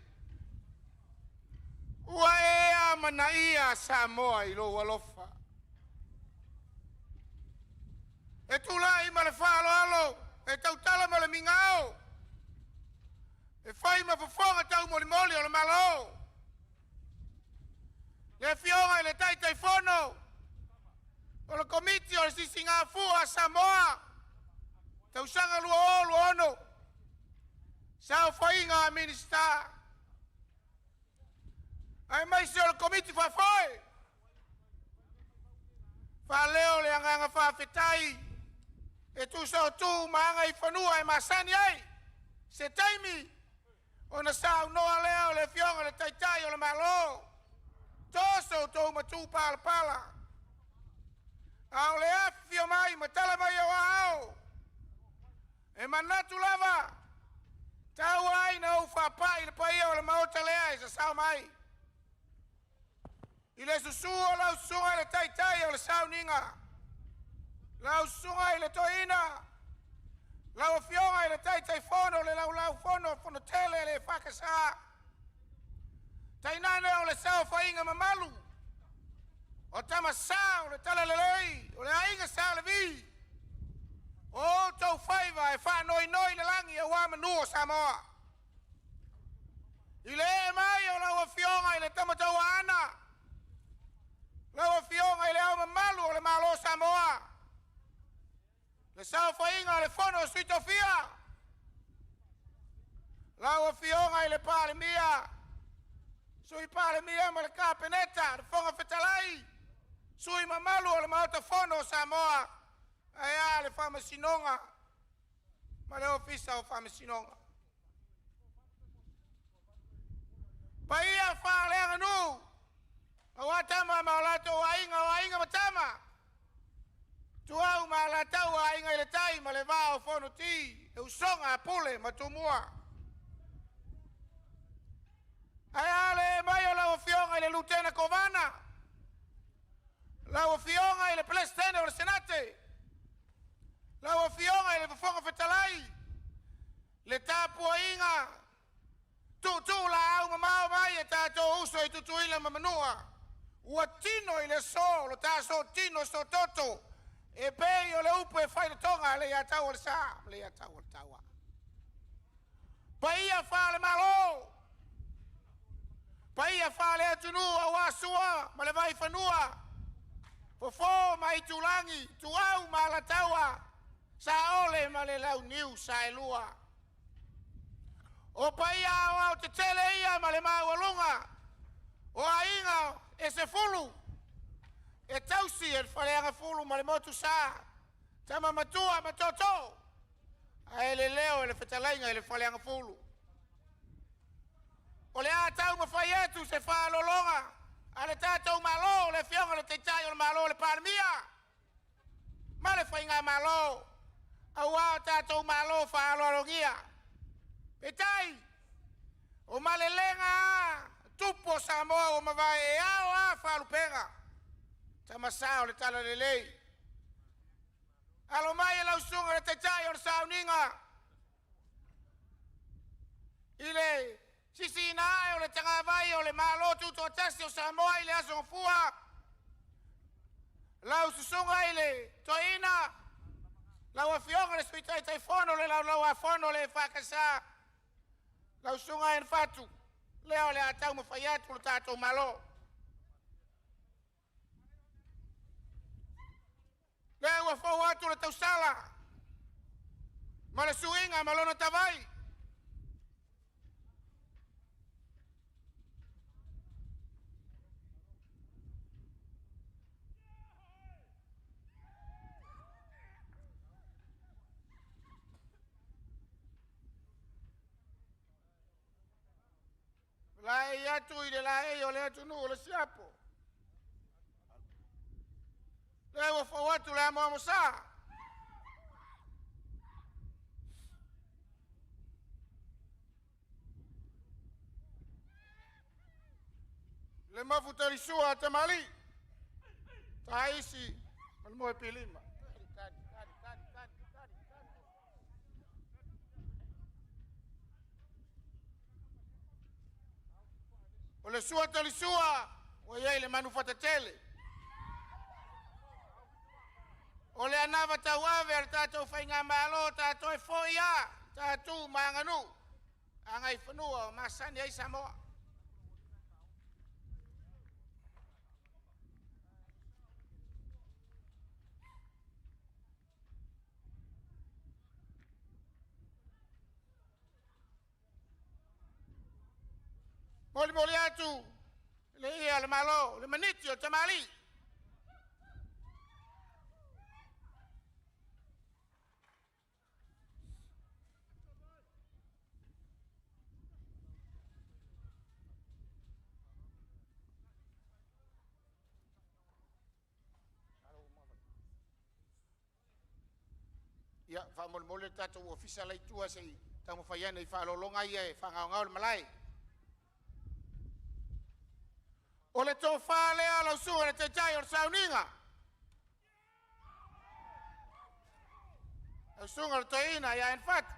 ua e amanaia Samoa i lou alofa. E tulai ma le faaaloalo e tautala ma le migao, e fai ma fofoga taumolimoli o le Malo. Le Afioga i le Taitaifono o le Komiti o le Sisigafua a Samoa, tausaga 2026, saofaiga a Minisita, aemaise o le Komiti Faafoe. Faaleo le agaga faafetai e tusa o tu ma agaifanua e masani ai se taimi ona saunoa lea o le Afioga i le Taitai o le Malo, toso outou matupalapala, a o le afifio mai ma tala mai o aao, e manatu lava tau ai na ou faapai i le paia o le Maota lea e sasao mai. I le susu o lau susuga i le Taitai o le Sauniga, lau susuga i le Toeaina, lau Afioga i le Taitaifono o le Laulau-Fono Fonotele a le EFKS, tainane o le saofaiga mamalu o Tama Sa o le Talalelei o le Aiga Sa Levi, o outou faiva e faanoinoi i le lagi aua manu o Samoa. I le ee mai o lau Afioga i le Tamatauaana, lau Afioga i le Ao Mamalu o le Malo o Samoa, le saofaiga a le Fono a Sui Tofia, lau Afioga i le Palemia, Sui Palemia ma le Kapeneta, le Fofoga Fetalai, sui mamalu o le Maota Fono o Samoa, ae a le Faamasinoga ma le Ofisa o Faamasinoga. Paia faaleaganuu aua Tama ma o latou Aiga, o Aiga ma Tama, Ituau ma Alataua, Aiga i le Tai ma le Vaa o Fonoti, le usoga a Pule ma Tumua. Ae a le ee mai o lau Afioga i le Lutena Kovana, lau Afioga i le Peresetene o le Senate, lau Afioga i le Fofoga Fetalai, le tapuaiga tuutuu laau mamao mai e tatou uso i Tutuila ma Manua. Ua tino i le aso lo ta sootino soototo e pei o le upu e fai le toga le iatau o le sa ma le iatau o le taua. Paia faale-Malo, paia faale-atunuu aua Sua ma le Vaifanua, Fofo ma Aitulagi, Ituau ma Alataua, Saole ma le Launiu Saelua. O paia aoaotetele ia ma le maualuga o aiga e 10 e tausi e le Faleagafulu ma le Motusa, Tama Matua ma Tootoo, ae le leo i le fetalaiga i le Faleagafulu. O le a taumafai atu se faaaloaloga a le tatou Malo, le Afioga i le Taitai o le Malo, le Palemia ma le Faigamalo, aua o tatou malo faaaloalogia. Peitai, o malelega a tupu o Samoa ua mavae, e ao lava faalupega, tama sa o le talalelei. Alo mai lau susuga i le Taitai o le Sauniga i le sisiina ae o le tagavai o le Malo Tutoatasi o Samoa i le Aso Gafua, lau susuga i le Toeaina, lau Afioga i le Sui Taitaifono o le Laulau-a-Fono a le EFKS, lau Susuga Fatu, lea o le a taumafai atu le tatou Malo. Lea ua fou atu le tausala ma le suiga ma lona tavai. Laei atu i le laei o le atunuu o le siapo. Lea ua fou atu le amoamosa. Le mafutalisua a tamalii, taisi ma le moe pilima. O le sua talisua ua i ai le manufatatele. O le anava tauave a le tatou Faigamalo, tatou e foi a tatou ma aganuu, agaifanua o masani ai Samoa. Molimoli atu le ia o le Malo, le maniti o tamalii. Ia, faamolemole le tatou ofisa la i tua se i taumafai ane i faaaloaloga ia e faagaogao le malae. O le tofa lea lau susuga i le Taitai o le Sauniga, lau susuga i le Toeaina ia Fatu.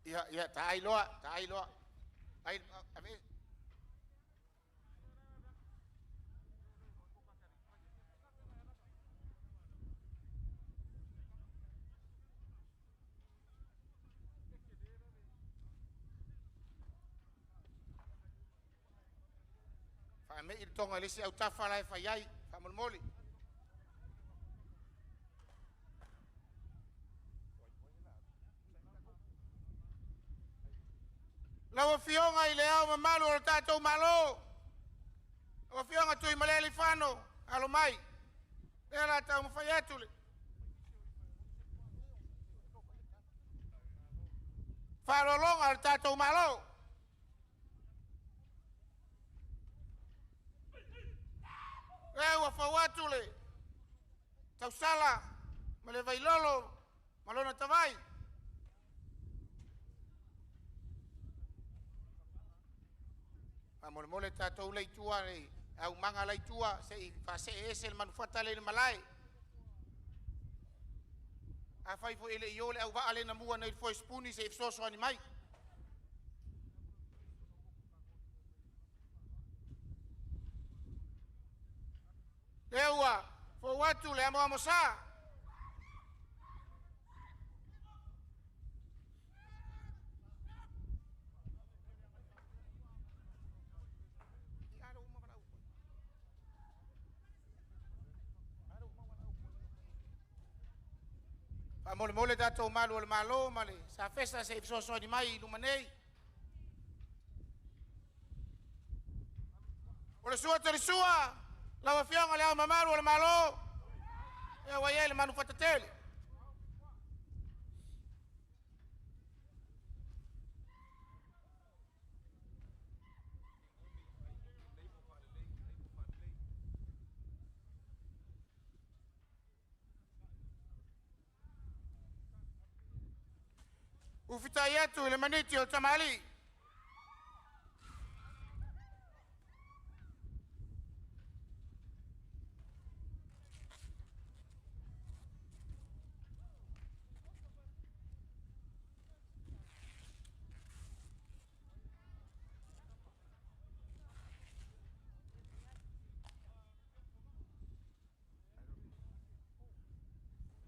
Ia, ia, taai loa, taai loa. Ai, ave. Faamei le toga i le isi autafa la e fai ai, faamolemole. Lau Afioga i le Ao Mamalu o le tatou Malo, lau Afioga Tuimalealiifano, alo mai, lea o le a taumafai atu le faaaloaloga a le tatou Malo. Lea ua fau atu le tausala ma le vailolo ma lona tavai. Faamolemole tatou le itua le aumaga la itua se i faasee ese le manufata lea i le malae. Afai foi e le i o le auvaa le na mua nei i le foesipuni se i fesoasoani mai. Lea ua fou atu le amoamosā. Faamolemole tatou malu o le malo ma le safesa se i fesoasoani mai i luma nei. O le sua tali sua, lau Afioga i Le Ao Mamalu o le Malo, lea ua i ai le manufatatele. Ufitai atu i le maniti o le tamalii.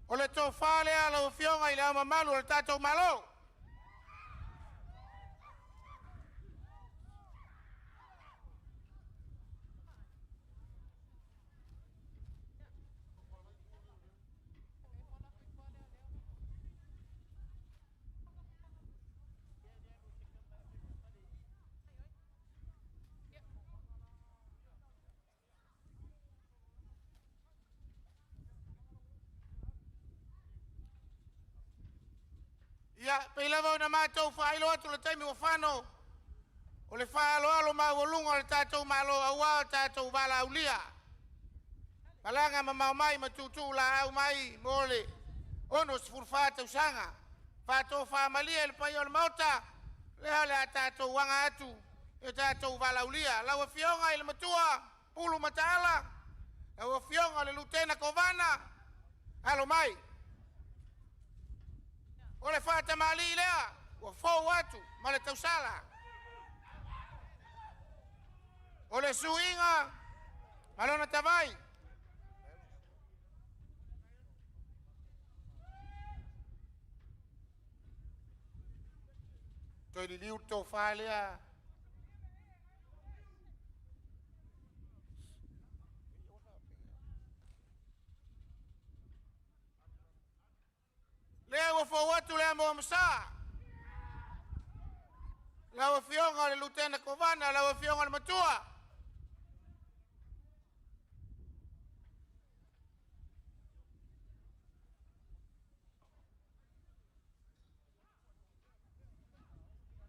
O le tofa lea a lau Afioga i Le Ao Mamalu o le tatou Malo. Ia, pei lava ona matou faailoa atu i le taimi ua fano, o le faaaloalo maualuga o le tatou Malo aua o tatou valaaulia, malaga mamao mai ma tuutuu laau mai mo le 64 tausaga. Faatofamalie i le paia o le Maota, lea o le a tatou aga atu i tatou valaaulia. Lau Afioga i le Matua Pulu Mataala, lau Afioga i le Lutena Kovana, alo mai. O le faatamalii lea ua fou atu ma le tausala. O le suiga ma lona tavai. Toe liliu le tofa lea. Lea ua fou atu le amoamosa. Lau Afioga i le Lutena Kovana, lau Afioga i le Matua.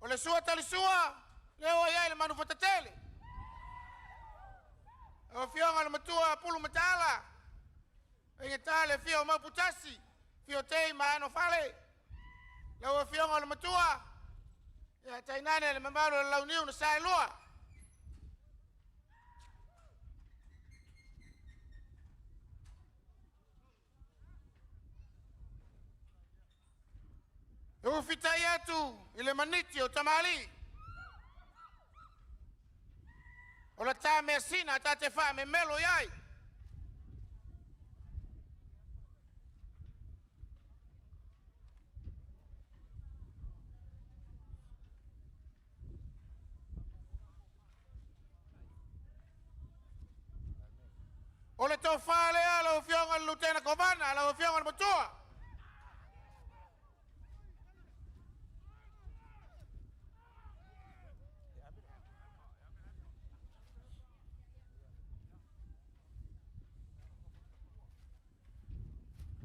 O le sua tali sua, lea ua i ai le manufatatele. Lau Afioga i le Matua Pulu Mataala, faigata le afio o Mauputasi, afio Tei ma Anofale. Lau Afioga i le Matua, ia tainane le mamalu o le Launiu na Saelua. E ufitai atu i le maniti o tamalii. O le ta measina ta te faamemelo i ai. O le tofa lea lau Afioga i le Lutena Kovana, lau Afioga i le Matua.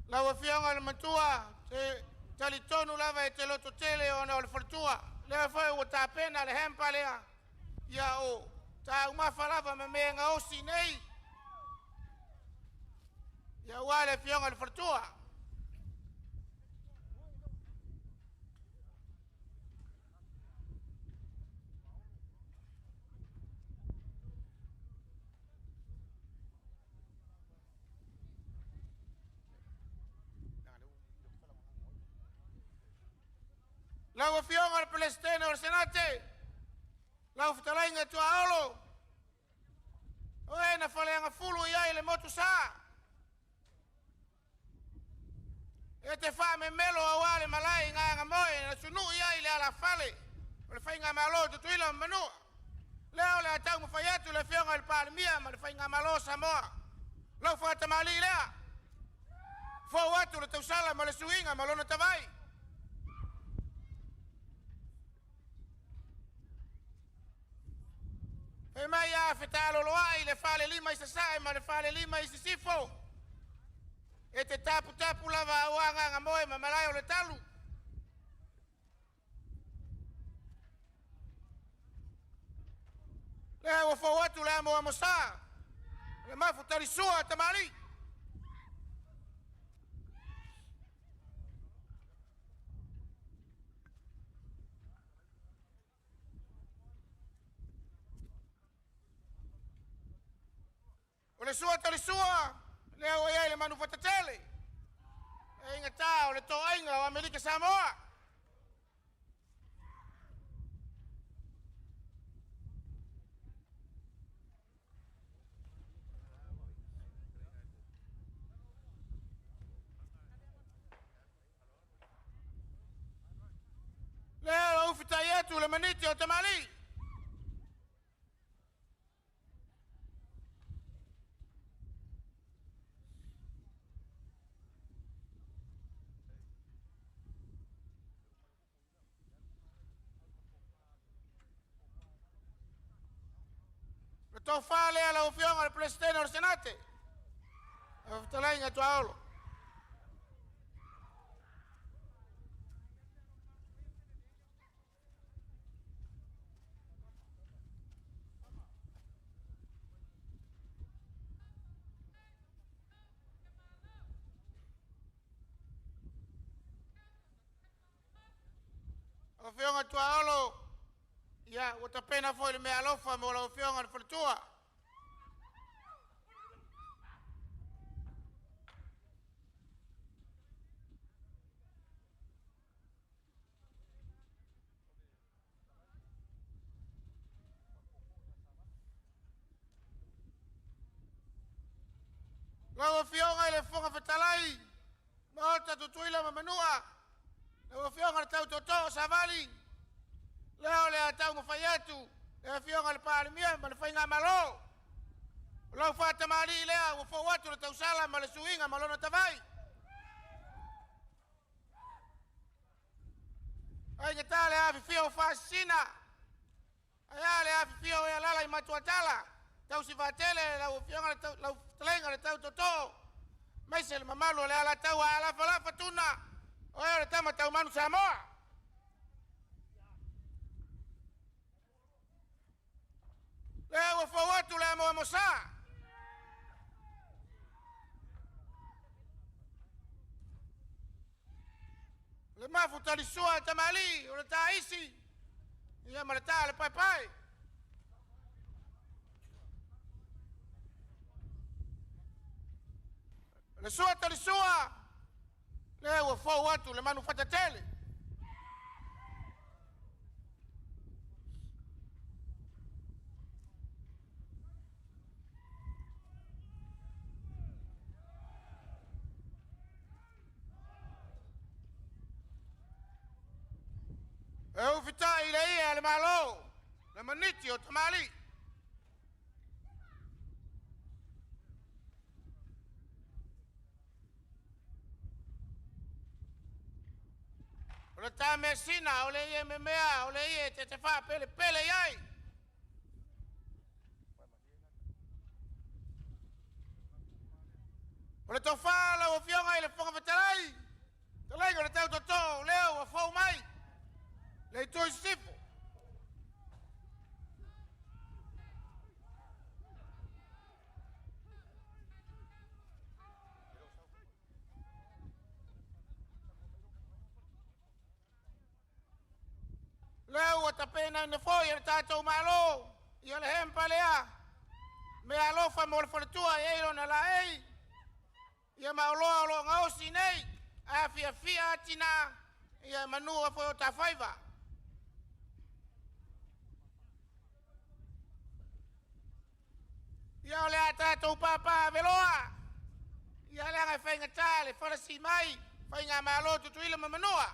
Lau Afioga i le Matua, e talitonu lava e te lototele ona o le faletua. Lea foi ua tapena le hamper lea, ia o taumafa lava ma mea e gaosi nei. Ia aua le Afioga i le faletua. Lau Afioga i le Peresetene o le Senate, lau fetalaiga Tuaolo, o e na faleagafulu i ai le motusa. E te faamemelo aua le malae i Gagamoe na sunui ai le alafale o le Faigamalo a Tutuila ma Manua. Lea o le a taumafai atu le Afioga i le Palemia ma le Faigamalo a Samoa. Lau faatamalii lea, fou atu le tausala ma le suiga ma lona tavai. Fai mai a fetaloloai le falelima i sasae ma le falelima i sisifo, e te taputapu lava aua Gagamoe ma malae o le talu. Lea ua fou atu le amoamosa, le mafu talisua a tamalii. O le sua talisua, lea ua i ai le manufatatele, e igata o le toaiga o Amerika Samoa. Lea ua ufitai atu le maniti o tamalii. Le tofa lea lau Afioga i le Peresetene o le Senate, lau fetalaiga Tuaolo. Lau Afioga Tuaolo, ia ua tapena foi le meaalofa mo lau Afioga i le faletua. Lau Afioga i le Fofoga Fetalai, Maota Tutuila ma Manua, lau Afioga i le Tautootoo o Savali, lea o le a taumafai atu le Afioga i le Palemia ma le Faigamalo. O lau faatamalii lea ua fou atu le tausala ma le suiga ma lona tavai. Aigata le afifio o Faasisina, ae a le afifio o e alaala i Matuatala, tausi vaatele lau Afioga lau fetalaiga le Tautootoo, maise le mamalu o le Alataua a lafalafa tuna, o oe o le tama taumanu Samoa. Lea ua fou atu le amoamosa. Le mafu talisua e tamalii o le taisi, ia ma le tā le paepae. Le sua talisua, lea ua fou atu le manu fatatele. E ufitai le ia le Malo, le maniti o tamalii. O le tā measina, o le ie memea, o le ie te te faapelepele i ai. O le tofa lau Afioga i le Fofoga Fetalai, fetalaiga o le Tautootoo, lea ua fou mai le itu i sisifo. Lea ua tapenaina foi e le tatou Malo ia le hempa lea, meaalofa mo le faletua e i ai lona laei, ia ma oloa o lo o gaosi nei, a fiafia tina, Ia manua foi o tafaiva. Ia o le a tatou papa veloa. Ia le aga faigata le falasi mai, faiga malo tutuila ma manua.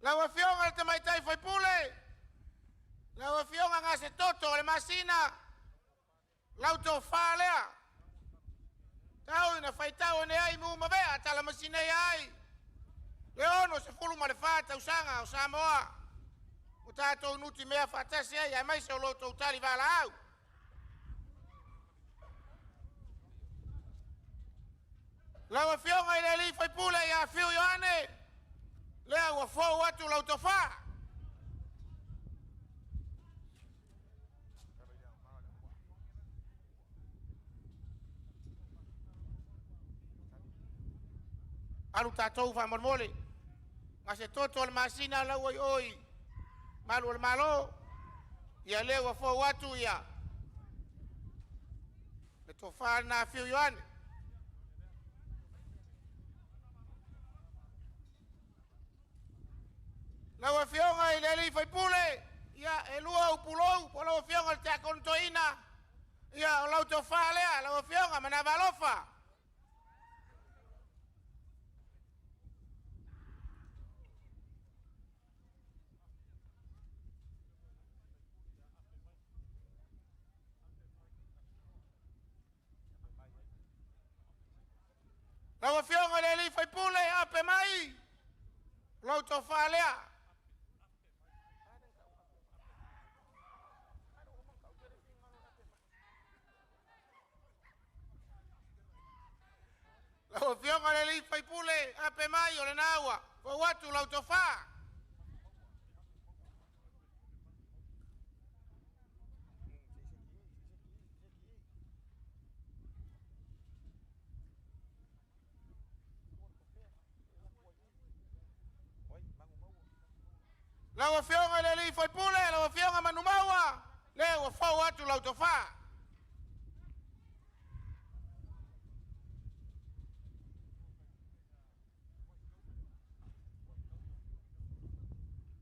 Lau Afioga i le Tamaitai Faipule, lau Afioga Gasetoto o le Masina, lau tofa lea, tau ina faitau ane ai mu mavea talamasina ai, le 64 tausaga o Samoa, o tatou nuti mea faatasi ai, aemaise o lo outou tali valaau. Lau Afioga i le alii faipule ia Fiu Ioane, lea ua fou atu lau tofa. Alu tatou faamolemole. Gase toto o le masina lau oi oi, malu o le malo, ia lea ua fou atu ia le tofa lena Fiu Ioane. Lau Afioga i le alii faipule, ia e lua ou pulou, po lau Afioga i le Tiakono Toeaina, ia o lau tofa lea, lau Afioga Manava Alofa. Lau Afioga i le alii faipule, ape mai, lau tofa lea. Lau Afioga i le alii faipule, ape mai o lena ua fou atu lau tofa. Lau Afioga i le alii faipule, lau Afioga Manumaua, lea ua fou atu lau tofa.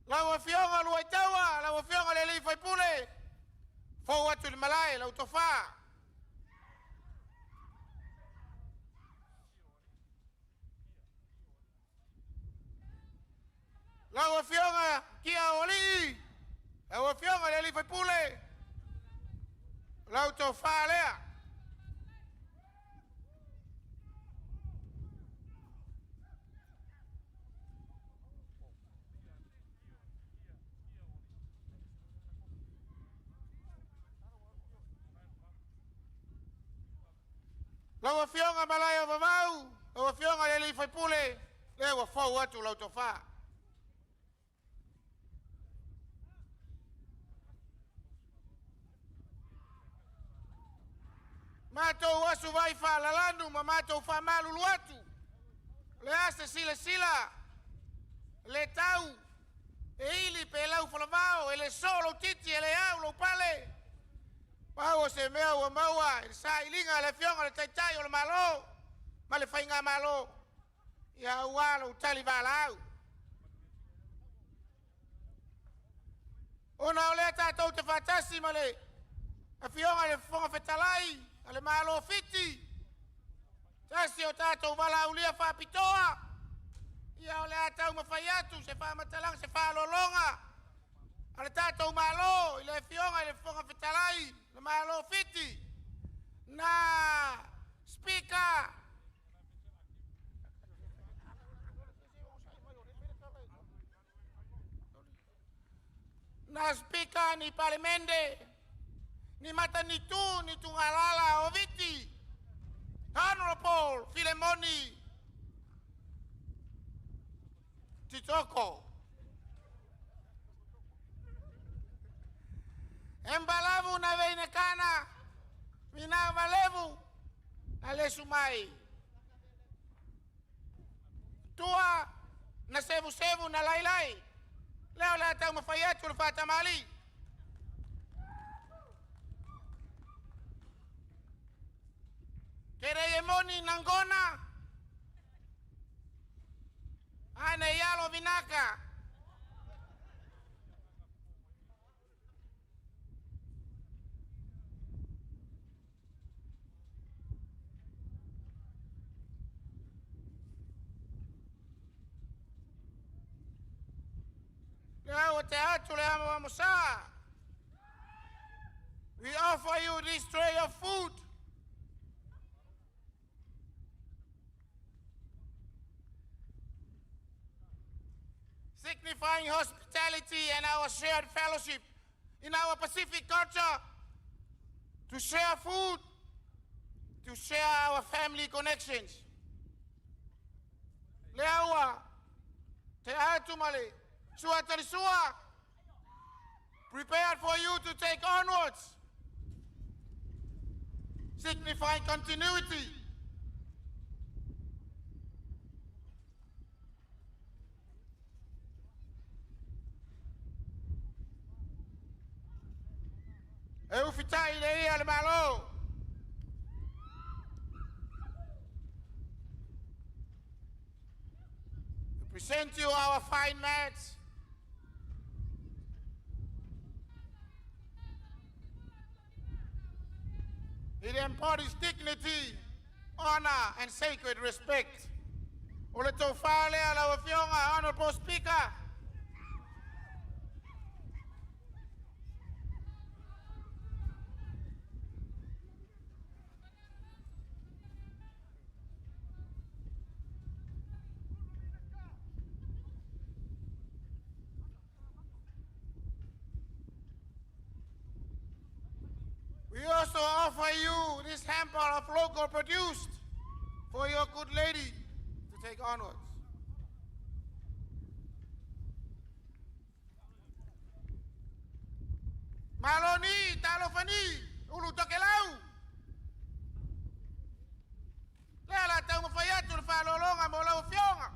Lau Afioga Luaitaua, lau Afioga i le alii faipule, fou atu i le malae lau tofa. Lau Afioga Kia Olii, lau Afioga i le alii faipule, lau tofa lea. Lau Afioga Malae o Vavau, lau Afioga i le alii faipule, lea ua fou atu lau tofa. Matou asu vai faalalanu ma matou faamalulu atu, le a se silasila, le tau, e ili pe lau falavao, e le soo lou titi, e le au lou pale. Pau o se mea ua maua i le sailiga a le Afioga i le Taitai o le Malo ma le Faigamalo, ia aua lou tali valaau. Ona o lea tatou te faatasi ma le Afioga i le Fofoga Fetalai a le Malo Fiti, tasi o tatou valaaulia faapitoa, ia o le a taumafai atu se faamatalaga, se faalologa a le tatou Malo i le Afioga i le Fofoga Fetalai le Malo Fiti, na Speaker na Speaker ni Palemende, ni Matanitu, ni Tugalala o Viti, Honorable Filemoni Titoko. Embalavu na veinekana, mina valevu na lesu mai. Tua na sevu sevu na lailai. Leo la tau mafai atu le faatamali. Kere e moni nangona, Ane Ialo Vinaka. Lea ua tea atu le amoamosā. We offer you this tray of food, signifying hospitality and our shared fellowship in our Pacific culture, to share food, to share our family connections. Lea ua tea atu ma le sua talisua, prepared for you to take onwards, signifying continuity. E ufitai le ia le Malo. We present you our fine mats. It embodies dignity, honor, and sacred respect. O le tofa lea lau Afioga, Honorable Speaker. We also offer you this hamper of local produced for your good lady to take onwards. Maloni, talofani, ulu tokelau. Lea la taumafai atu le faaaloaloga mo lau Afioga.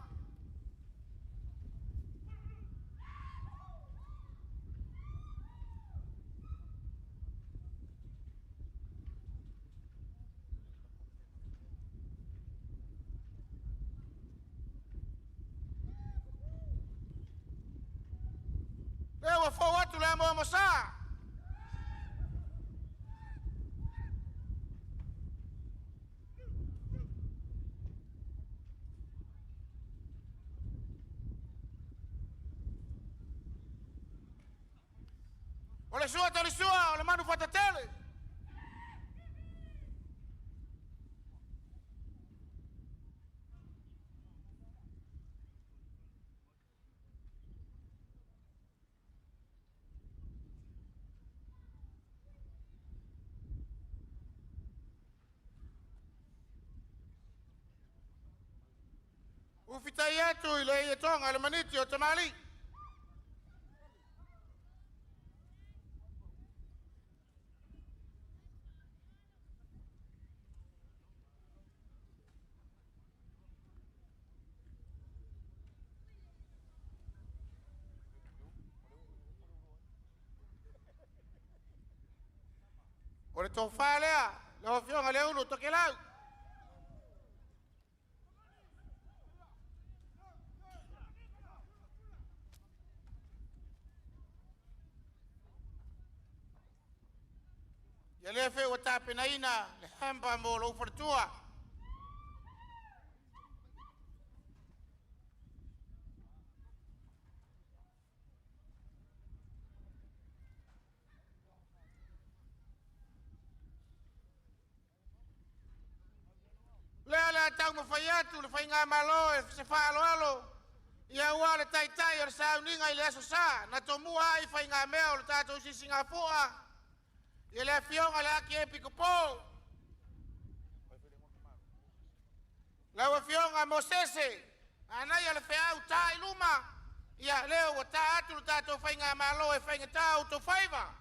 Lea ua fou atu le amoamosā. O le sua talisua o le manu fatatele. Ufitai atu i le ietoga le maniti o tamalii. O le tofa lea, lau Afioga le Ulu Tokelau. Ia lea foi ua tapenaina le hamper mo lou faletua. Lea o le a taumafai atu le Faigamalo e se faaaloalo ia ua le taitai o le sauniga i le aso Sa na tomua ai faigamea o le tatou sisigafua ia le Afioga le Akiepikopo lau Afioga Mosese anaia le feau ta i luma ia lea ua ta atu le tatou Faigamalo e faigatā outou faiva.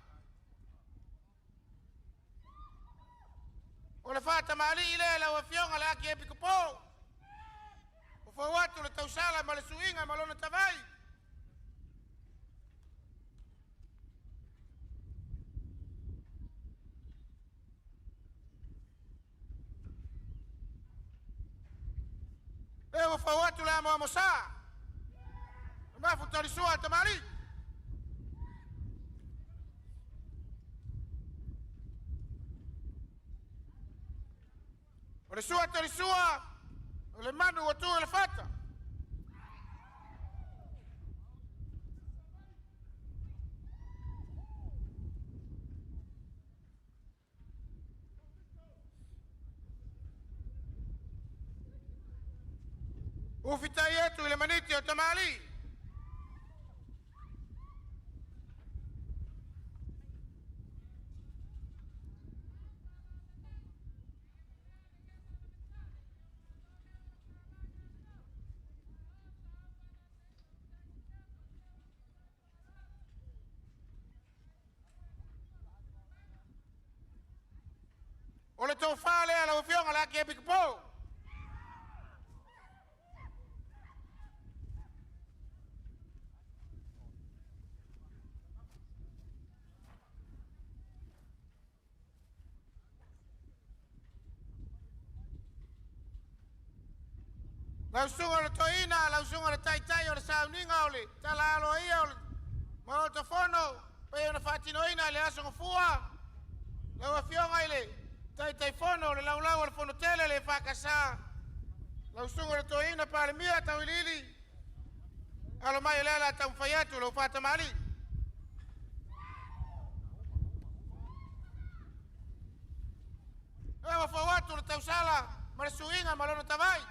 O le faatamalii lea lau Afioga le Akiepikopo, ua fou atu le tausala ma le suiga ma lona tavai. Lea ua fou atu le amoamosā. Mafu talisua tamalii. O le sua talisua, o le manu ua tu i le fata. Ufitai atu i le maniti o tamalii. O le tofa lea lau Afioga le Akiepikopo. Lau susuga o le toeaina, lau susuga o le taitai o le sauniga o le tala aloaia o le Maota Fono pei ona faatinoina i le Aso Gafua, lau Afioga i le Taitaifono o le Laulau a le Fono Tele le EFKS, lau susuga i le Toeaina Palemia Tauiliili, alo mai o lea o le a taumafai atu lau faatamalii. E ua fau atu le tausala ma le suiga ma lona tavai.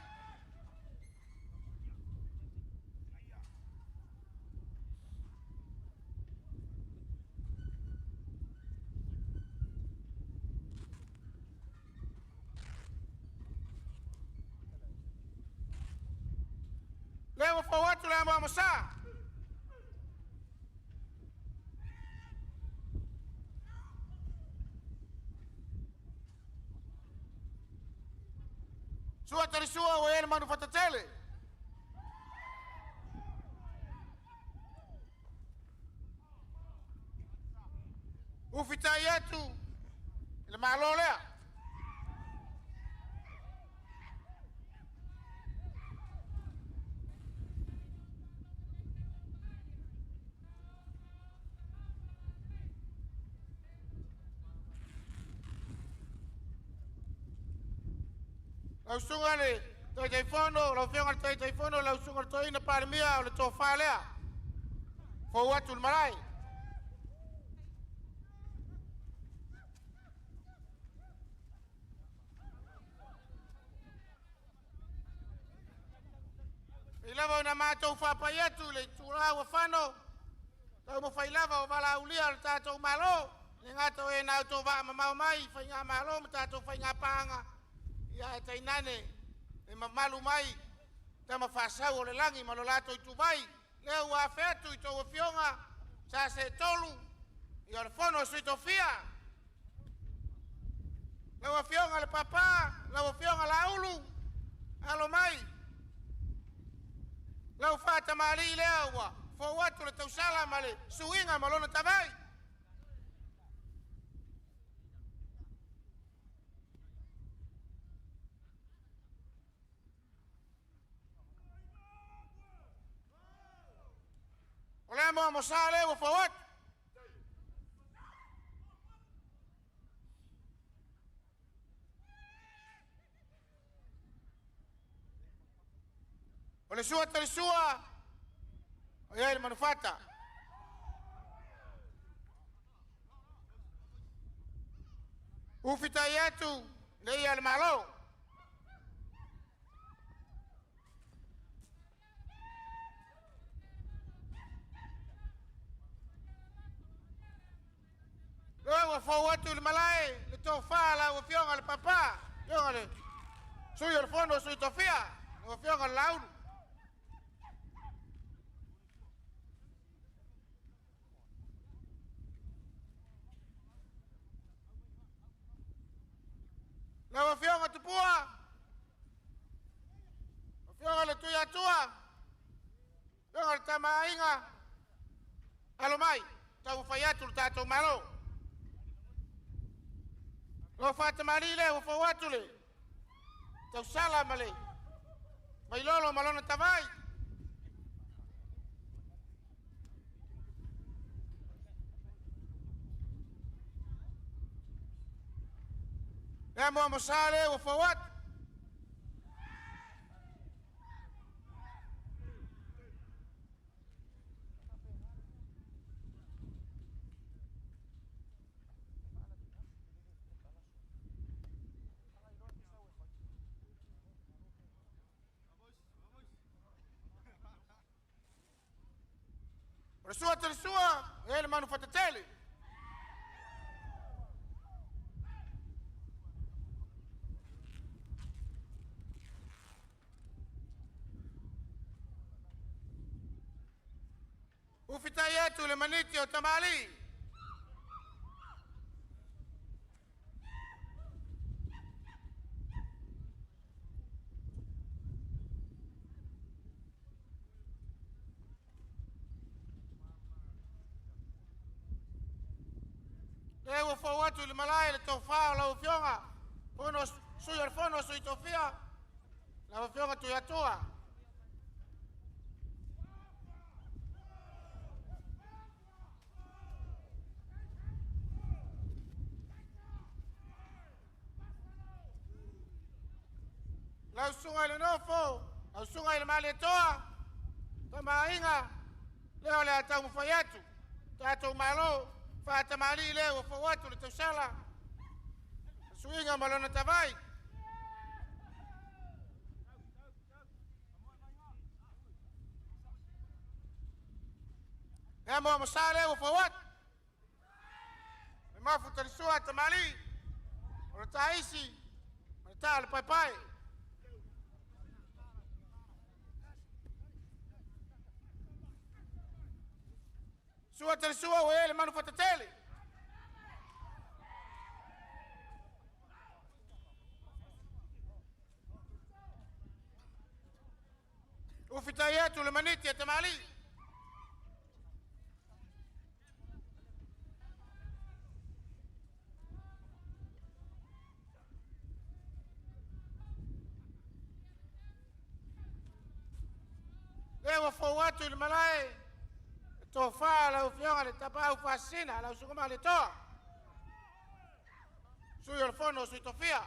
Lea ua fau atu le amoamosa. Sua talisua ua i ai le manu fatatele. Ufitai atu i le Malo lea. Lau susuga i le Taitaifono, lau Afioga i le Taitaifono, lau susuga i le Toeaina Palemia, o le tofa lea, fou atu i le malae. Pei lava ona matou faapai atu i le itula ua fano, taumafai lava o valaaulia o le tatou Malo, le gata o e na outou vaa mamao mai i faigamalo ma tatou faigapaaga, ia ae tainane le mamalu mai tama faasau o le lagi ma lo latou ituvai, lea ua afe atu i tou afioga, sa seetolu, ia o le fono a Sui Tofia. Lau Afioga le Papa, lau Afioga Laulu, alo mai, lau faatamalii lea ua fou atu le tausala ma le suiga ma lona tavai. O le amoamosa lea ua fou atu. O le sua talisua, o i ai le manufata. Ufitai atu le ia le Malo. Lea ua fou atu i le malae le tofa a lau Afioga le Papa, Afioga le Sui o le Fono a Sui Tofia, lau Afioga le Laulu. Lau Afioga Tupua, Afioga le Tuiatua, Afioga le Tamaaiga, alo mai, taumafai atu le tatou Malo. Lau faatamalii lea ua fou atu le tausala ma le vailolo ma lona tavai. Le amoamosā lē ua fou atu. O le sua talisua, e le manu fatatele. Ufitai atu le maniti o tamali. Le ua fou atu i le malae le tofā o lau Afioga, fono sui o le fono sui tofia, lau Afioga Tuiatua. Lau susuga i le nofo, lau susuga i le Malietoa, tamaaiga, lea o le a taumafai atu, tatou malo, faatamalii lea ua fou atu le tausala, suiga ma lona tavai. Le amoamosa lea ua fou atu. Le mafu talisua tamalii, o le taisi, ma le taa le paepae. Sua talisua ua e le manu fatatele. Ufitai atu le maniti e tamalii. Le ua fou atu i le malae, le tofā lau Afioga le Tapaau Faasisina, lau Susuga Malietoa, sui o le fono sui tofia.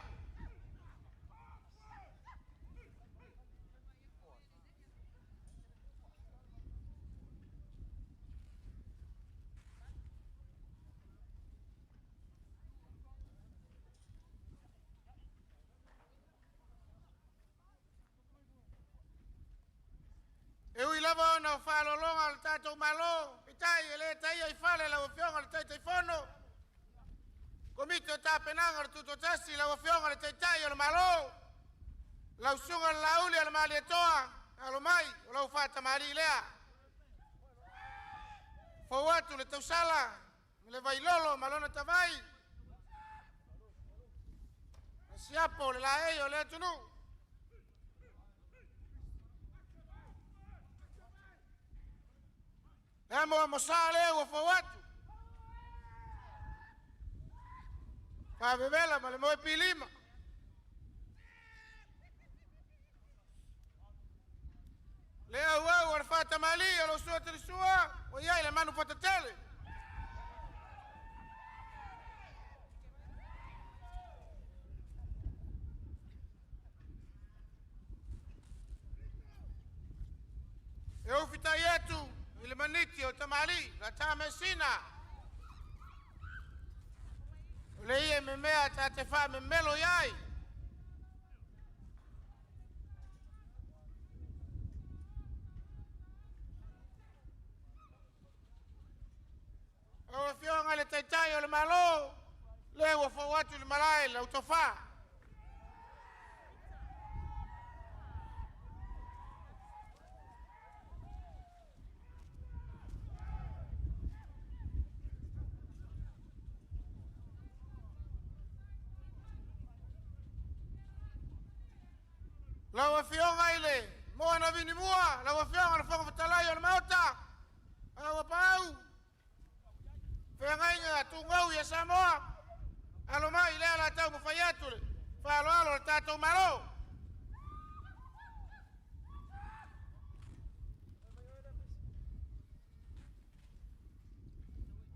E ui lava ona o faalologa o le tatou Malo, peitai e le taia i fale lau Afioga le Taitaifono, Komiti o Tapenaga o le Tutoatasi, lau Afioga le Taitai o le Malo, lau Susuga le Laauli a le Malietoa, alo mai o lau faatamalii lea. Fou atu le tausala, le vailolo ma lona tavai, na siapo le laei o le atunuu. Le amoamosā lea ua fou atu. Faavevela ma le moe pilima. Le auau o le faatamalii o lau sua talisua, ua i ai le manu fatatele. E ufitai atu i le maniti o tamalii, la tamesina. O le ia memea ta te faamemelo i ai. Lau Afioga i le Taitai o le Malo, le ua fou atu i le malae lau tofa. Lau Afioga i le Moana Vinimua, lau Afioga i le Fofoga Fetalai o le Maota, au apaau, feagaiga tugau ia Samoa, alo mai lea la taumafai atu le faaaloalo o le tatou Malo.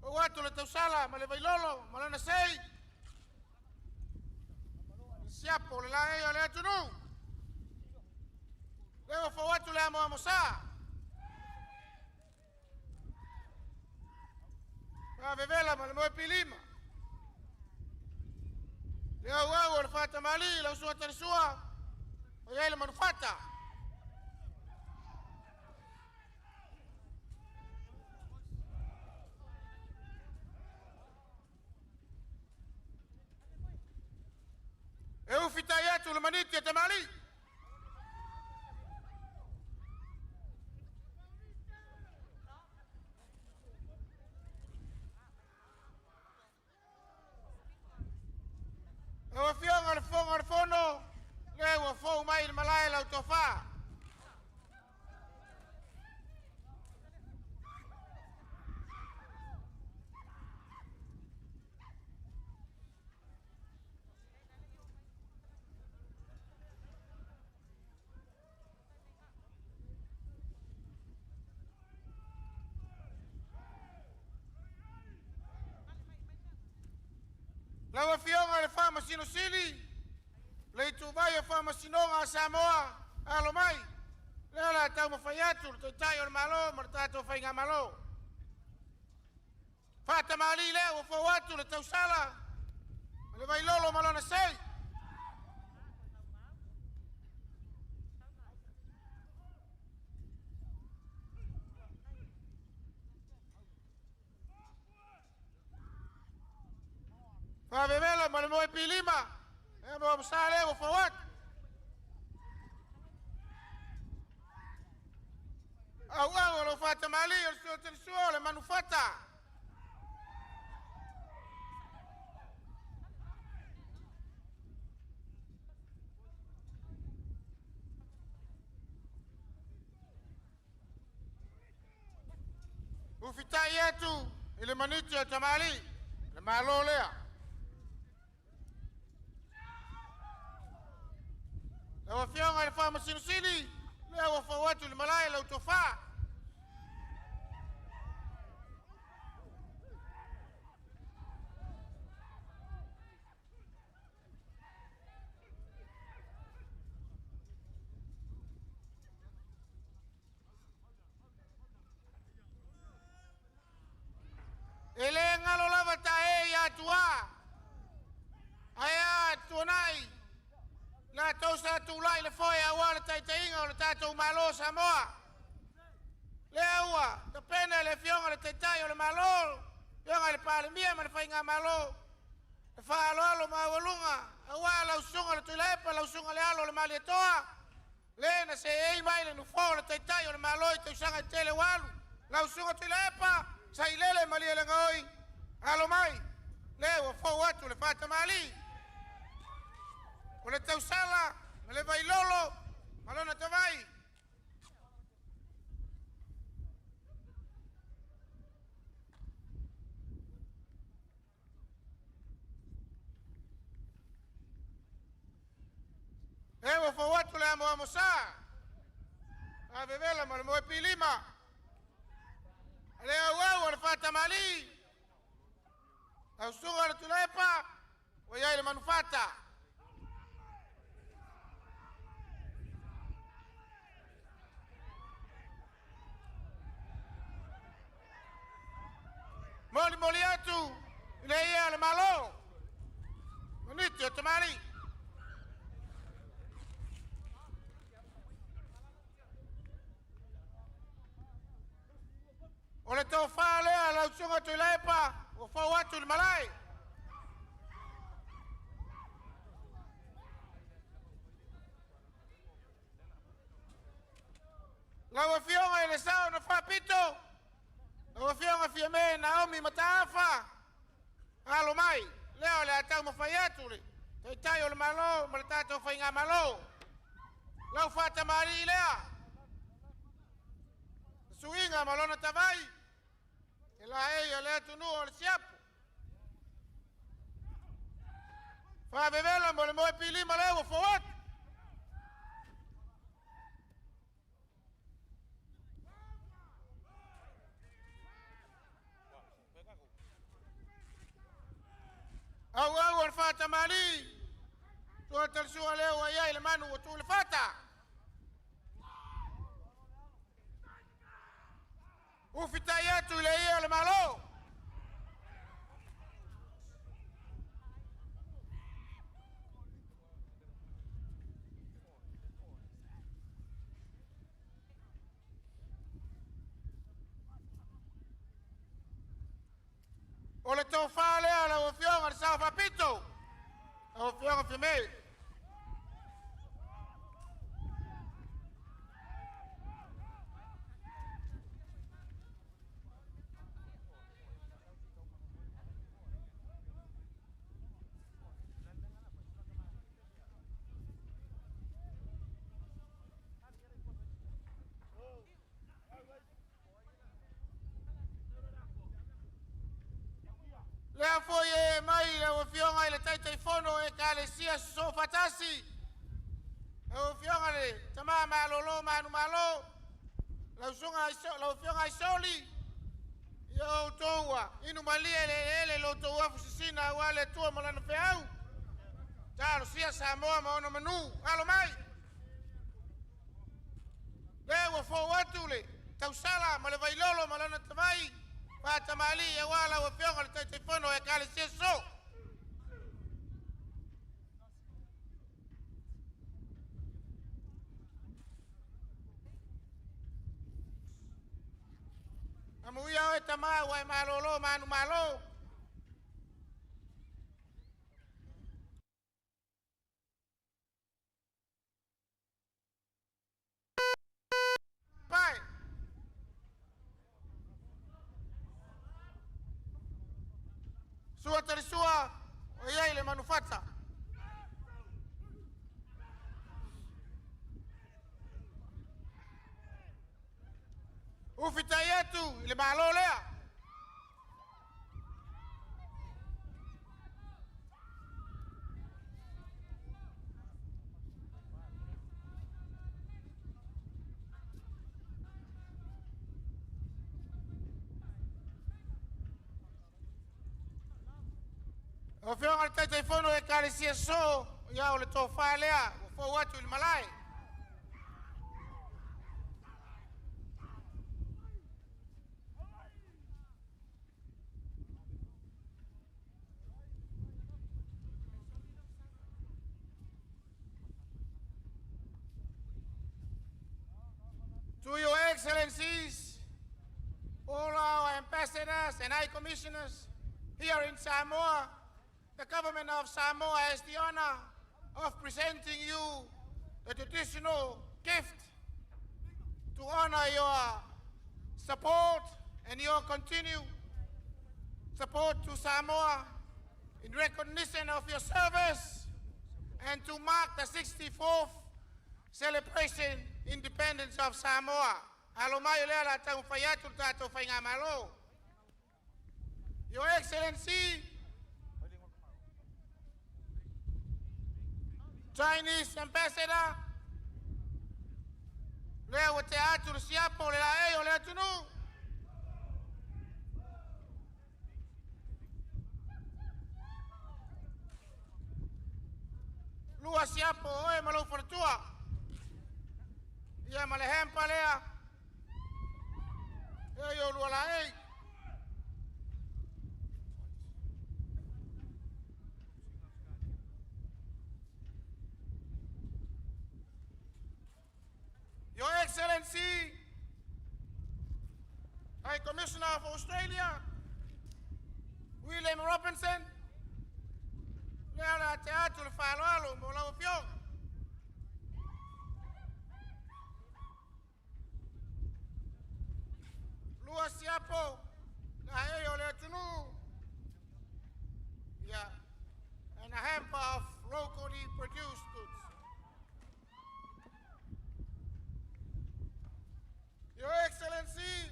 Ou atu le tausala ma le vailolo ma lona sei. Siapo o le laei o le atunuu. Lea ua fou atu le amoamosā. Faavevela ma le moe pilima. Le auau o le faatamali, lau sua talisua, o iai le manufata. E ufitai atu le maniti e tamali. Lau Afioga i le Fofoga o le Fono, lea ua fou mai le malae lau tofa. Lau Afioga i le Faamasino Sili, le ituvai o Faamasinoga a Samoa, alo mai, lea o le a taumafai atu le Taitai o le Malo ma le tatou Faigamalo. Faatamalii lea ua fou atu le tausala ma le vailolo ma lona sei. Faavevela ma le moe pilima, e mo sa lea ua fou atu. Auau o lau faatamali o le sua telisua o le manufata. Ufitai atu i le maniti o tamali, le malo lea. Lau Afioga i le Faamasino Sili, lea ua fou atu i le malae lau tofa. E le galo lava ta e ia tua. Ae a tuanai, latou sa tulai le foe aua le taitaiga o le tatou Malo o Samoa. Lea ua tapena le Afioga i le Taitai o le Malo, Afioga i le Palemia ma le Faigamalo, le faaaloalo maualuga aua lau susuga le Tuilaepa, lau susuga le alo o le Malietoa, le na seei mai le nofoa o le Taitai o le Malo i tausaga e tele ua alu. Lau susuga Tuilaepa, sailele malielegaoi, alo mai, lea ua fou atu le faatamalii. O le tausala ma le vailolo ma lona tavai. E ua fou atu le amoamo sa, a vevela ma le moe pilima. Le auau o le faatamali, lau susuga le Tuilaepa, ua iai le manufata. Molimoli atu i le ia o le Malo, maniti o tamalii. O le tofa lea lau susuga Tuilaepa ua fou atu i le malae. Lau Afioga i le Sao na Faapito, lau Afioga Fiame Naomi Mataafa, alo mai, lea o le a taumafai atu le Taitai o le Malo ma le tatou Faigamalo. Lau faatamalii lea, suiga ma lona tavai, e laei o le atunuu o le siapo. Faavevela mo le moe pilima lea ua fou atu. Auau o le faatamali, Tua talisua lea ua i ai le manu ua tu le fata. Ufitai atu i le ia o le Malo. O le tofa lea lau Afioga i le Sao Faapito, lau Afioga Fiame. Lea foi e mai lau Afioga i le Taitaifono o Ekalesia Sosoofatasi, lau Afioga le Tama Malolo Manumalo, lau Afioga Aisoli, ia outou ua inu malie le eleele i lo outou afu sisina aua le Atua ma Lana feau, talosia Samoa ma ona manu. Alo mai! Lea ua fou atu le tausala ma le vailolo ma lana tamai fatamalii aua lau Afioga i le Taitaifono o Ekalesia Sosoo. Amuia oe tama ua e malolo manumalo. Pai. Sua talisua o iai le manufata. Ufitai atu i le Malo lea. O Afioga i le Taitaifono o Ekalesia Sosoo, ia o le tofa lea ua fou atu i le malae. To your excellencies, all our ambassadors and high commissioners here in Samoa, the government of Samoa has the honor of presenting you the traditional gift to honor your support and your continued support to Samoa in recognition of your service and to mark the 64th celebration independence of Samoa. Alo mai o lea la tau whai atu le tātou whainga. Your Excellency, Chinese Ambassador, lea ua te atu le siapo le la e o le atunu. Lua siapo oe ma lou faletua. Ia ma le hempa lea. E o lua la ei. Your Excellency, High Commissioner of Australia, William Robinson, lea la te atu le whaloalo mo lau afioga. Lua siapo, la hei o le atunu. Yeah, and a hamper of locally produced goods. Your Excellency,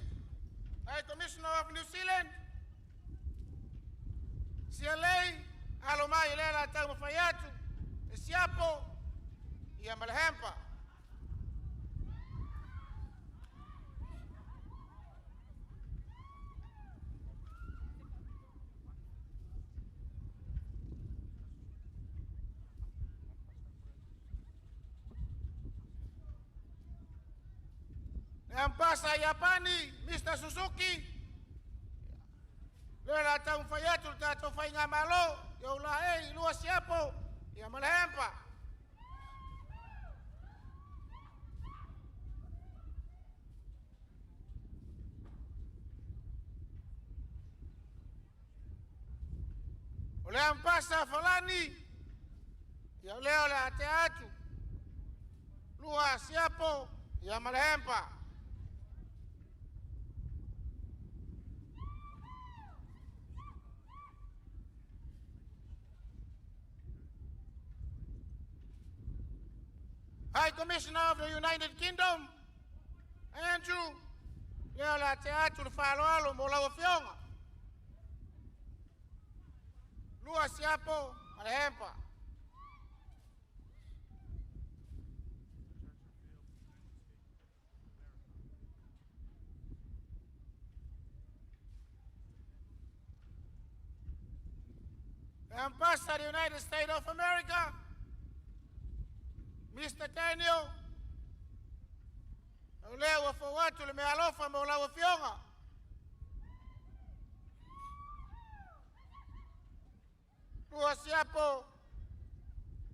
High Commissioner of New Zealand, Sia lei, alo mai lea la tau mawhai atu, e siapo, ia ma le hamper. Le ambasa Iapani, Mr. Suzuki, le la taumafai atu le tatou faigamalo, ia ou laei, lua siapo, ia ma le hempa. O le ambasa Falani, ia lea o le a tea atu, lua siapo, ia ma le hempa. High Commissioner of the United Kingdom, Andrew, lea o le a tea atu le faaaloalo mo lau afioga. Lua siapo ma le hempa. The Ambassador of the United States of America, Mr. Daniel, o lea ua fou atu le meaalofa mo lau afioga. Lua siapo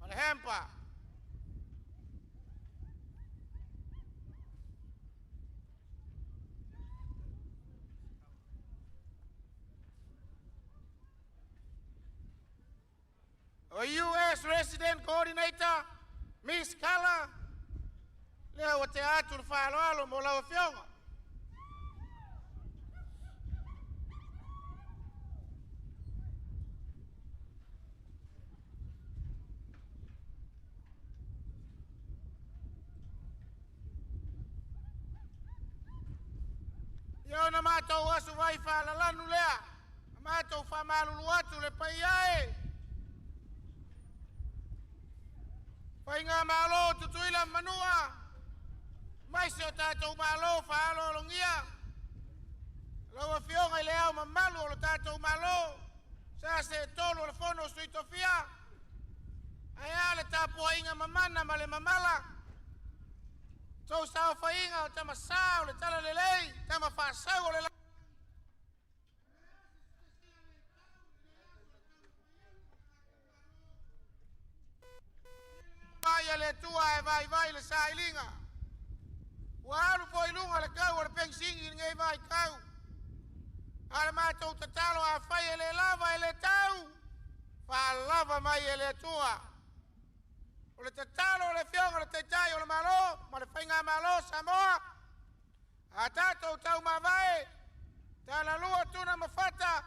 ma le hempa. O US Resident Coordinator, Miss Kala, lea ua tea atu le faaaloalo mo lau afioga. Ia ona matou asu vai faalalanu lea, matou faamalulu atu le paia e. Faigamalo Tutuila Manua, mai se o tatou malo faaaloalogia. Lau Afioga i le Ao Mamalu o lo tatou Malo, sa se tolu o le Fono o Sui Tofia, ae a le tapuaiga mamana ma le mamala, tou saofaiga o tamasā o le Talalelei, tama faasau o le Ai a le Atua e vaivai le sailiga. Ua alu foi i luga le tau o le penisini i lenei vaitau. A le matou tatalo afai e le lava e le tau, faalava mai e le Atua. O le tatalo o le Afioga i le Taitai o le Malo ma le Faigamalo Samoa, a tatou taumavae, talalua Tuna ma Fata,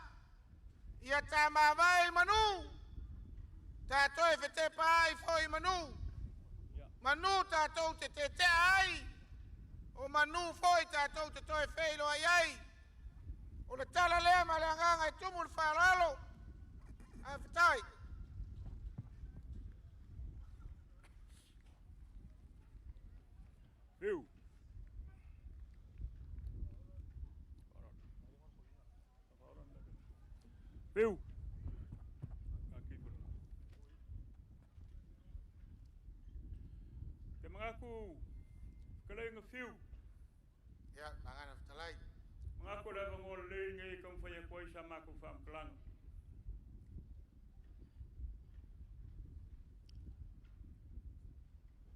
ia tamavae i manu, ta toe fetepa ai foi i manu. Manu tatou te tetea ai, o manu foi tatou te toe feiloai ai. O le tala lea ma le agaga e tumu le faaaloalo. Faafetai. Fiu. Fiu. Te mangaku fetalaiga Fiu. Ia, magana fetalai. Mangaku le avanoa lelei lenei e taumafai atu ai sa matou faamatalaga.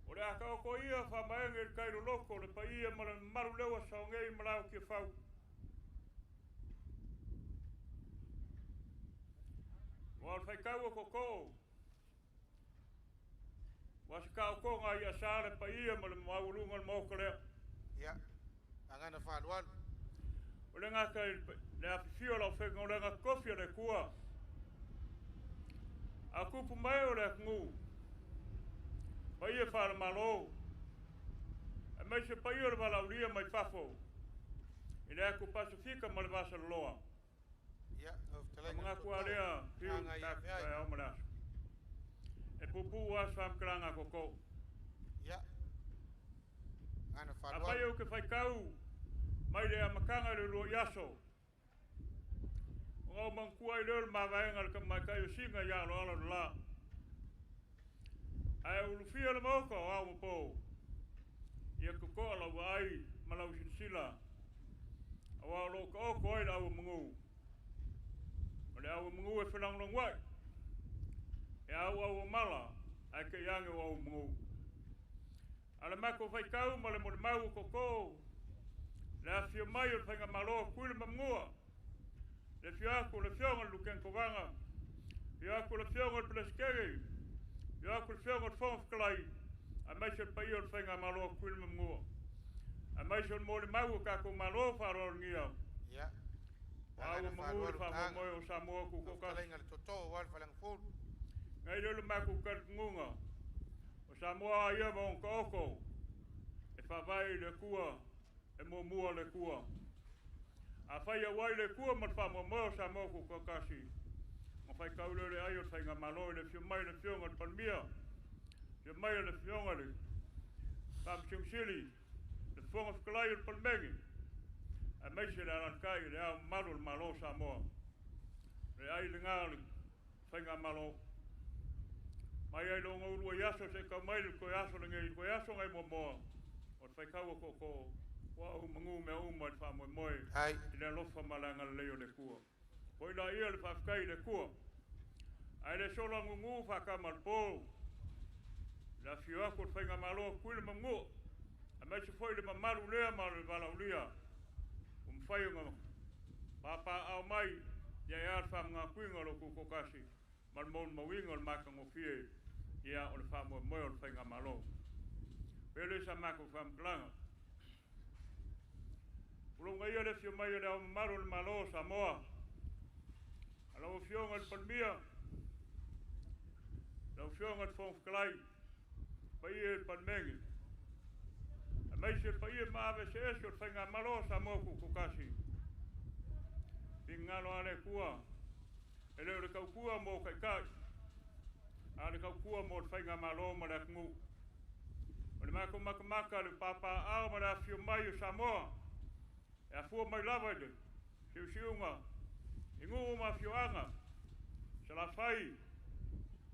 O le a taoto ia faamaene i le tai loloto le paia ma le mamalu lea ua sao nei i malao Tiafau. Aua o le faitau a tootoo, ua se taotoga i asa le paia ma le maualuga o le Maota lea. Ia, magana faalualu. O le gata i le afifio o le aufaigaluega totofi a le Atua, a tupu mai o le atunuu, paia faale-Malo, aemaise paia o le valaaulia mai fafo i le atu Pasefika ma le Vasaloloa. Ia, lau fetalaiga Manatu lava lea, Fiu, Aga ia tatou feai. taeao ma le aso. E puupuu lava se faamatalaga a tootoo. Ia, magana Afai faalualu. ou te faitau mai le amataga i le uluai aso, ona ou manatua ai lea o le mavaega a le tamaitai o Sina ia Aloalo le la. Ae ulufia le maota o ao ma po, ia totoa lau vaai ma lau silasila. silasila, aua o lo o taoto ai le auamanu. O le auamanu e felagolagoai, e auauamala ae te i ane o auamanu. A o le matou faitau ma le molimau o tootoo, le afifio mai o le Faigamalo a Tutuila ma Manua, le afio atu o le Afioga i le Lutena Kovana, afio atu o le Afioga i le Peresetene, afio atu le Afioga i le Fofoga Fetalai, aemaise le paia o le Faigamalo a Tutuila ma Manua, aemaise o le molimau o tatou Malo faaaloalogia, o auamanu le faamoemoe o Samoa Tutoatasi. Nei lea o le matou talitonuga, o Samoa a ia ma ona taoto, e faavae i le Atua, e muamua le Atua. Afai e auai le Atua ma le faamoemoe o Samoa Tutoatasi, ona faitau lea o le ai o le Faigamalo i le afio mai o le Afioga i le Palemia, afio mai o le Afioga i le Faamasino Sili, le Fofoga Fetalai o le Palemene, aemaise le alaalatai i le Ao Mamalu o le Malo o Samoa. O le ai lena o le Faigamalo. Mai ai loga ulu ai aso se tau mai le toe aso lenei, le toe aso nai muamua o le faitau o tootoo, ua au manu mea uma i le faamoemoe i le alofa ma le agalelei o le Atua. Foi la ia le faafetai i le Atua. Ae le sola gugu faatama le po, le afio atu o le Faigamalo a Tutuila ma Manua, aemaise foi le mamalu lea ma le valaaulia ua mafai ona papaaao mai ia e a le faamanatuina o lo Tutoatasi ma le molimauina o le matagofie ia o le faamoemoe o le Faigamalo. Pei lea o sa matou faamatalaga. Tulou ia le afio mai o le Ao Mamalu o le Malo o Samoa, a lau Afioga i le Palemia, lau Afioga i le Fofoga Fetalai, paia i le Palemene, aemaise le paia maave eseese o le Faigamalo o Samoa Tutoatasi. Finagalo a le Atua, e le o le tautua mo taitai, a o le tautua mo le Faigamalo ma le atunuu. O le matou matamata le papaaao ma le afifio mai o Samoa, e afua mai lava i le siusiuga i nuu ma afioaga, Salafai,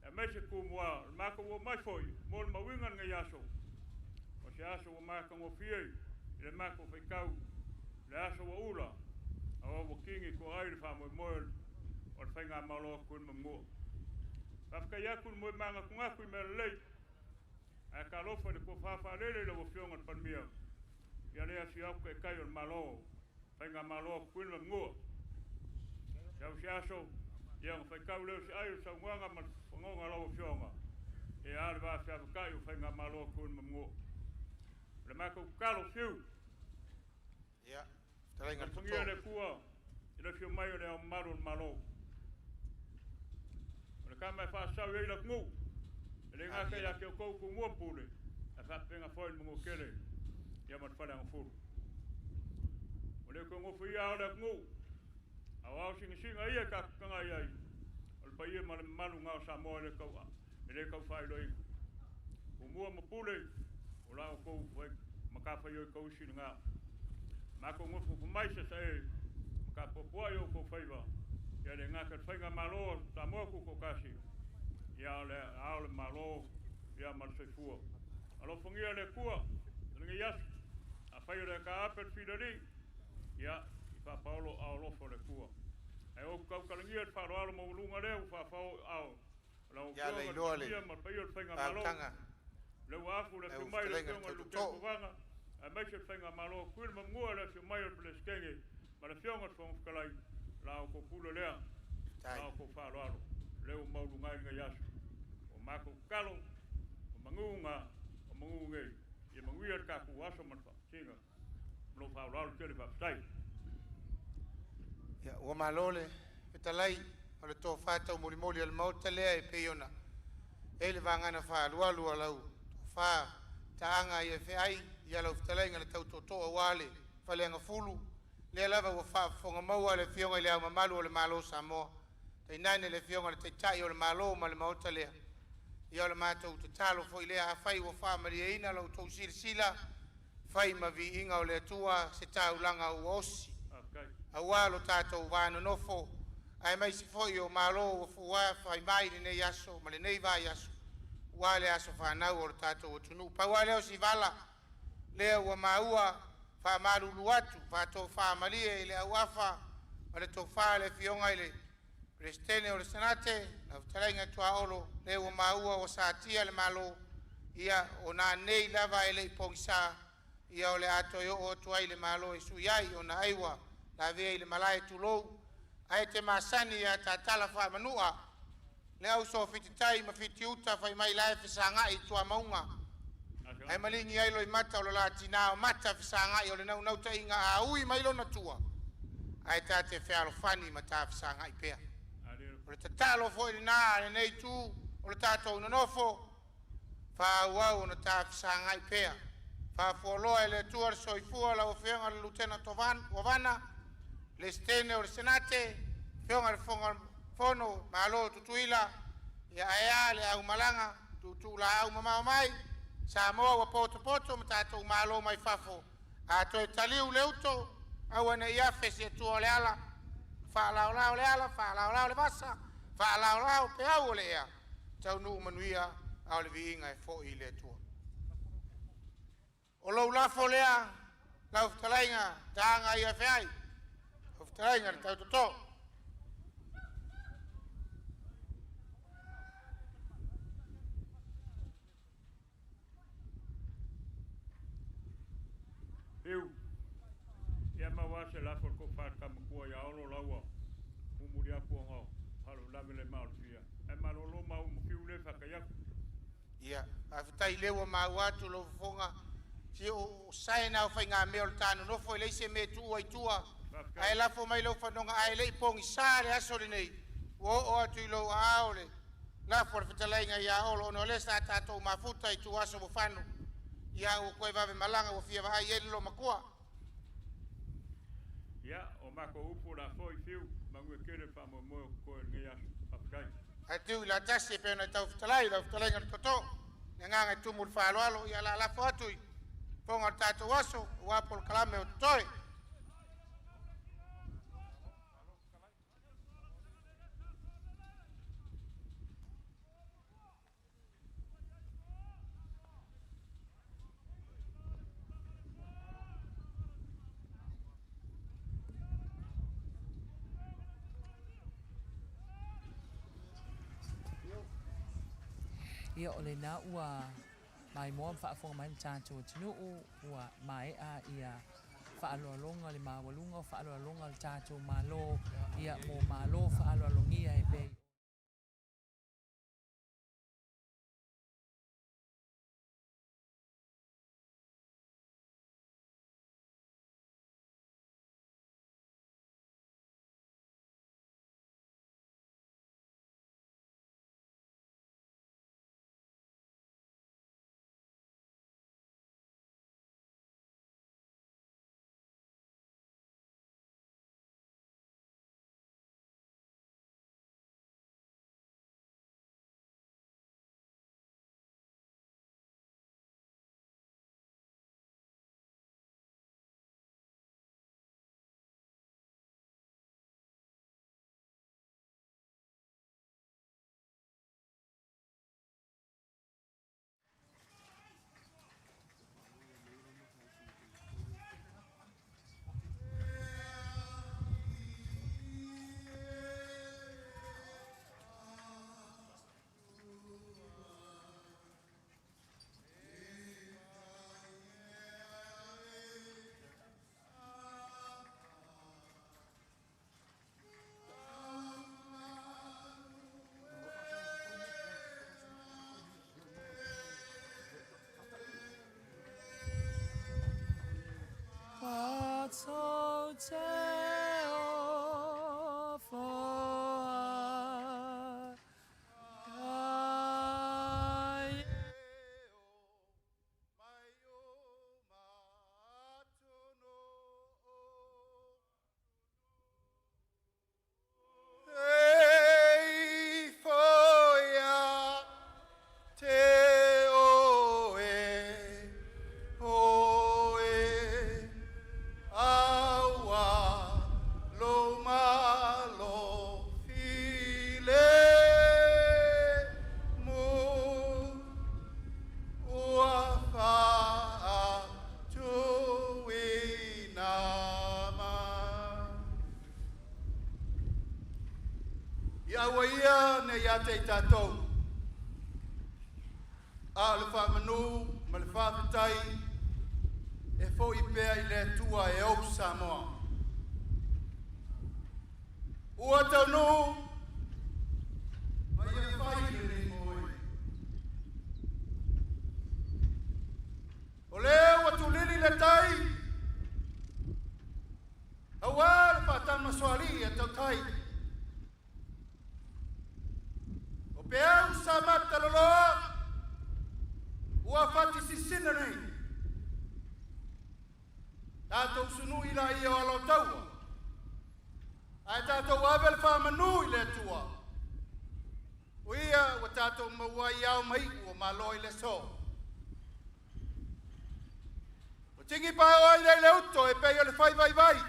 aemaise Tumua, o le matou oo mai foi mo le mauiga lenei aso. O se aso ua matagofie i le matou faitau, le aso ua ula, aua ua kini toa ai le faamoemoe o le Faigamalo a Tutuila ma Manua. Faafetai atu i le moe manatunatu i mea lelei, ae talofa i le tofa faalele i lau Afioga i le Palemia, ia le afio atu Taitai o le Malo, Faigamalo a Tutuila ma Manua. Sau se aso, ia ona faitau lea o se ai o le saunoaga ma le fanoga a lau Afioga, e a le va feavatai o Faigamalo a Tutuila ma Manua. O le matou tatalo fiu, Ia, fetalaiga i le alofagia le Toto. Atua i le afio mai o le Ao Mamalu o le Malo. O le tama e faasasau i ai le atunuu, e le gata ia te outou Tumua ma Pule, ae faapena foi le Manuatele ia ma le Faleagafulu. Ua le toe nofoia ao le atunuu, a o ao sinasina ia e tatou tagai ai, o le paia ma le mamalu na o Samoa e le tau, e le tau faailoaina. Tumua ma Pule, o la outou matafaioi tausi lena. Matou nofonofo mai sasae ma tapuapuai o outou faiva, ia le gata i le Faigamalo a Samoa Tutoatasi, ia o le ao le Malo ia ma le soifua. Alofagia le Atua i lenei aso, afai o le taape le filali, ia i faapaolo aao alofa o le Atua. Ae ou tautalagia le faaaloalo maualuga lea ua faafao i aao o lau Ia Afioga i le leiloa le Palemia ma le paia o le Faigamalo. faautaga Lea ua afu le lau afio mai o le fetalaiga i le Afioga i le Lutena Tootoo. Kovana, aemaise le Faigamalo a Tutuila ma Manua, le afio mai o le Peresetene ma le Afioga i le Fofoga Fetalai, la outou pule lea, la outou faaaloalo, lea ua maualuga ai lenei aso. O matou tatalo, o manu na, o manu nei, ia manuia le tatou aso ma le faasina. Ma lou faaaloalo tele faafetai. Ia, ua malo le fetalai o le tofa taumolimoli a le Maota lea e pei ona i ai le vagana faaalualu a lau tofa Taaga Feai ia lau fetalaiga i le tau Tootoo aua le Faleagafulu. O lea lava ua faafofoga maua le Afioga i Le Ao Mamalu o le Malo o Samoa, tainane le Afioga i le Taitai o le Malo ma le Maota lea. Ia o le matou tatalo foi lea, afai ua faamalieina la outou silasila, fai ma viiga o le Atua se taulaga ua osi aua lo tatou va nonofo aemaise foi o malo ua fuafai mai i lenei aso ma lenei vaiaso aua le aso fanau o le tatou atunuu. Pau lava lea o si vala lea ua maua Faamalulu atu, faatofamalie i le auafa ma le tofa le Afioga i le Peresetene o le Senate, lau fetalaiga Tuaolo, lea ua maua ua satia le Malo, ia o nanei lava e le i pogisa, ia o le a toe oo atu ai i le Malo e sui ai ona ai ua lavea i le malae, tulou, ae te masani ia tatala faamanua le au soofititai ma fitiuta fai mai la e fesagai i tuamauga ae maligi ai loimata o lo la tina o mata fesagai o le naunautaiga a ui mai lona tua ae ta te fealofani ma ta fesagai pea. O le tatalo foi lena a lenei itu o le tatou nonofo, faaauau ona ta fesagai pea. Faafualoa e le Atua le soifua o lau Afioga i le Lutena Kovana, Peresetene o le Senate, Afioga i le Fofoga Fono Malo o Tutuila, ia ae a le aumalaga tuutuulaau mamao mai Samoa ua potopoto ma tatou malo mai fafo. A toe taliu le uto, aua ne i afe se tua o le ala, faalaolao le ala, faalaolao le vasa, faalaolao peau o le ea, taunuu manuia a o le viiga e foi i le Atua. O lou lafo lea lau fetalaiga Taga ia feai, lau fetalaiga i le Tautoto. Fiu, ia maua se lafo a le tofa i le tama matua ia Olo laua mulimuli atu ona o faalavelave le ma o le fia. Ae malolo maua ma Fiu lea e faatali atu. Ia, faafetai lea ua maua atu lou fofoga. Se o sae na o faigamea o le ta nonofo, e leai se mea e tuua i tua, ae lafo mai lou fanoga ae le i pogisa le aso lenei, ua oo atu i lou aao le lafo a le fetalaiga ia Olo, ona o lea sa tatou mafuta i ituaso ua fano, ia ua toe vave malaga ua fia vaai i ai le loomatua. Ia, o matou upu o le a foi Fiu, manuia tele le faamoemoe o totoe o lenei aso. Faafetai. Ae tiu i latasi e pei ona e tau fetalai lau fetalaiga i le Tootoo, le agaga e tumu i le faaaloalo, ia o le a lafo atu i fofoga o le tatou aso aua polokalame o totoe. Ia o lena ua maimoa ma faafofoga mai le tatou atunuu ua maea ia faaaloaloga le maualuga o faaaloaloga a le tatou Malo ia mo malo faaaloalogia e pei Aua ia ne i ia te i tatou, a o le faamanu ma le faafetai e foi pea i le Atua e ou Samoa. Ua taunuu ma ia fai lenei mo oe. O lea ua tulili le tai aua le faatamasoalii a tautai, o peau sa matalaloa ua fati sisina nei, tatou usunui laia o Alataua, ae tatou ave le faamanu i le Atua, o ia ua tatou maua ai ao ma iu o malo i le aso. Ua tigi paoa ai lea i le uto e pei o le fai vaivai,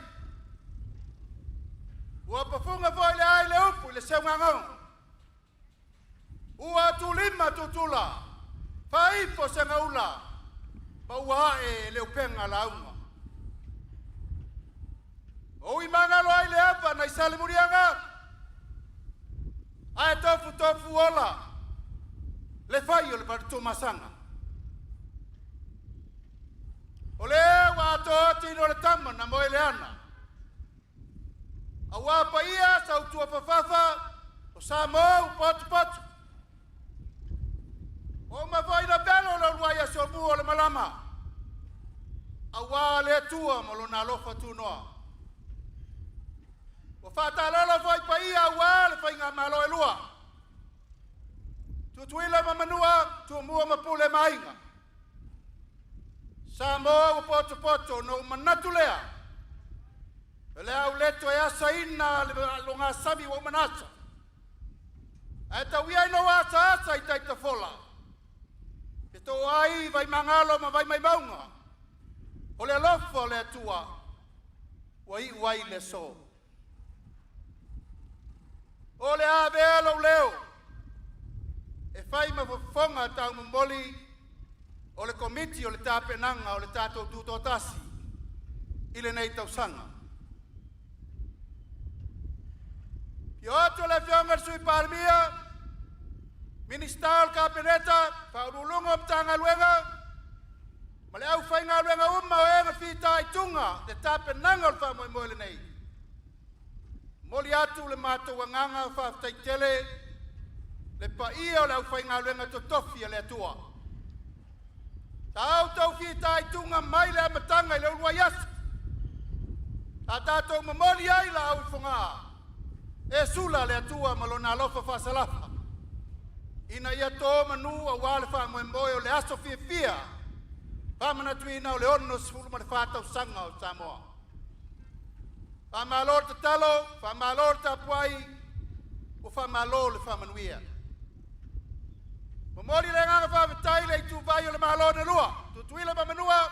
ua pafuga foi le a i le upu i le seugagogo, ua atulima tutula, faaifo segaula, ma ua ae le upega lauga. Ua ui magalo ai le ava nai Salemuliaga, ae tofu ola le fai o le Tuamasaga. O lea ua atoa tino o le tama na moe le ana, aua paia sautuafafafa o Samoa ua potopoto. Ua uma foi na velo le uluai aso mu o le malama, aua le Atua ma lona alofa tunoa. Ua faatalolo foi paia aua le faigamalo e lua, Tutuila ma Manua, Tumua ma Pule ma Aiga, Samoa ua potopoto na ou manatu lea, o le a ou le toe asaina le logasami ua uma ona asa, ae tau ia ina ou asaasa i tai tafola e to ai Vaimagalo ma Vaimaimaua, o le alofa o le Atua ua iu ai le aso. O le a avea lou leo e fai ma fofoga taumomoli o le Komiti o le tapenaga o le tatou Tutoatasi i lenei tausaga. Afio atu le Afioga i le Sui Palemia, Minisita o le Kapeneta, Faauluuluga o Matagaluega ma le aufaigaluega uma o e na fitaituga i le tapenaga o le faamoemoe lenei. E momoli atu le matou agaga faafetai tele le paia o le aufaigaluega totofi a le Atua. Sa outou fitaituga mai le amataga i le uluai aso sa tatou momoli ai laau i Fogaa, e sula le Atua ma Lona alofa faasalafa ina ia to manu aua le faamoemoe o le aso fiafia faamanatuina o le 64 tausaga o Samoa. Faamalo le tatalo, faamalo le tapuai, ua faamalo le faamanuia. Momoli le agaga faafetai i le ituvai o le Malo na lua, Tutuila ma Manua,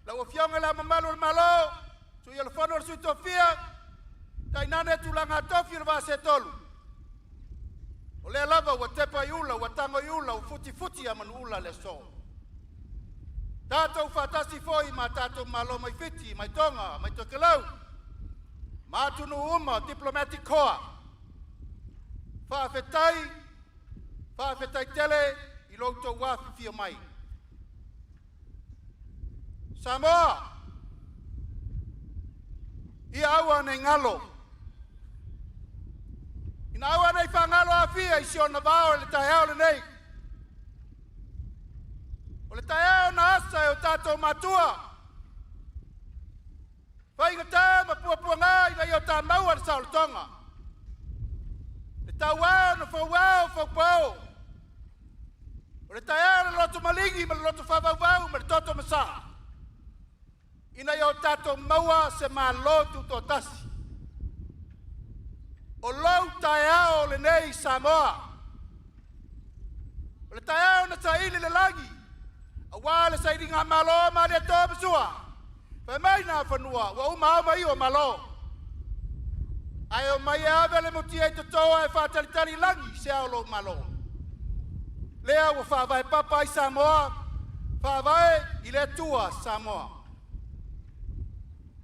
lau Afioga i Le Ao Mamalu o le Malo, Sui o le Fono a Sui Tofia, tainane tulaga tofi o le vaa seetolu. O lea lava ua tepa i ula, ua tago i ula, ua futifuti a manuula le aso. Tatou faatasi foi ma tatou malo mai Fiti, mai Toga, mai Tokelau, ma atunuu uma Diplomatic Corps. Faafetai, faafetai tele i lo outou afifio mai. Samoa, ia aua ne i galo, ina aua nei faagalo Afia i si ona vao i le taeao lenei. O le taeao na asa e o tatou matua, faigata ma puapuaga ina ia o ta maua le saolotoga, le tauao na fauao faupao, o le taeao o le loto maligi ma le loto faavauvau ma le toto masaa, ina ia o tatou maua se Malo Tutoatasi. O lou taeao lenei Samoa, o le taeao na saili le lagi, aua le sailigamalo a Malietoa ma Sua, fai mai na fanua ua uma ao ma iu o Malo, ae omai e ave le mutia i toto ae faatalitali i lagi se ao o lou Malo. Lea ua faavae papa ai Samoa, faavae i le Atua Samoa.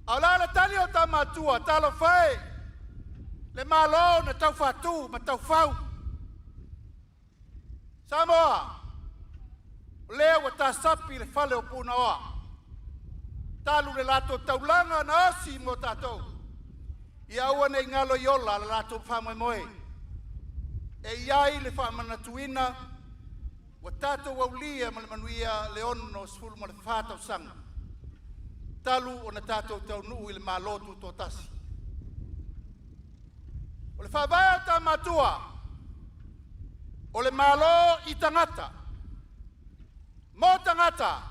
A o le a le tali a o ta matua? Talofa e! Le Malo na taufaatu ma taufau. Samoa, o lea ua tasapi le fale o Punaoa, talu le latou taulaga na osi mo tatou, ia aua nei galo i ola lo latou faamoemoe. E i ai le faamanatuina ua tatou aulia ma le manuia le 64 tausaga talu ona tatou taunuu i le Malo Tutoatasi. O le faavae o tamatua, o le Malo i tagata, mo tagata,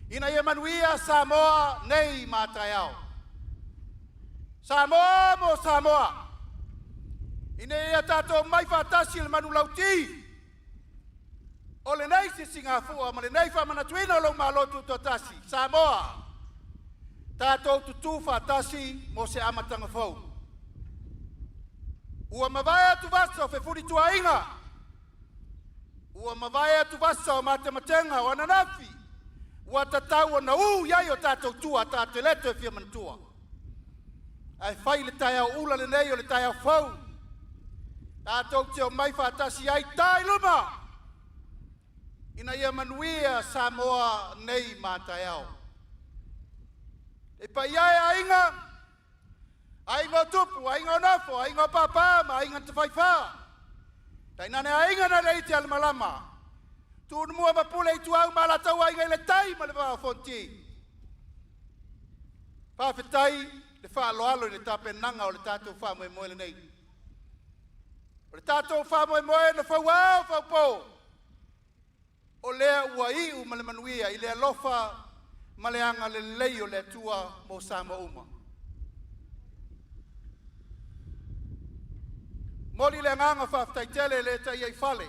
ina ia manuia Samoa nei ma a taeao. Samoa mo Samoa, ina ia tatou omai faatasi i le manulauti o lenei sisigafua ma lenei faamanatuina o lou Malo Tutoatasi, Samoa, tatou tutu faatasi mo se amataga fou. Ua mavae atuvasa o fefulituaaiga, ua mavae atuvasa o matematega o ananafi, ua tatau ona ú i ai o tatou tua tatou te le toe fia manatua. Ae fai le taeao ula lenei o le taeao fou, tatou te omai faatasi ai, ita i luma, ina ia manuia Samoa nei ma a taeao. Le paia e o aiga, aiga o Tupu, Aiga o Nofo, Aiga o Papa ma Aiga na Tafaifa, tainane aiga nai le iti a le malama, Tumua ma Pule, Ituau ma Alataua, Aiga i le Tai ma le Vaa o Fonoti. Faafetai le faaaloalo i le tapenaga o le tatou faamoemoe lenei. O le tatou faamoemoe na fau ao fau po, o lea ua iu ma le manuia i le alofa ma le agalelei o le Atua mo Samoa uma. E momoli le agaga faafetai tele e le taia i fale,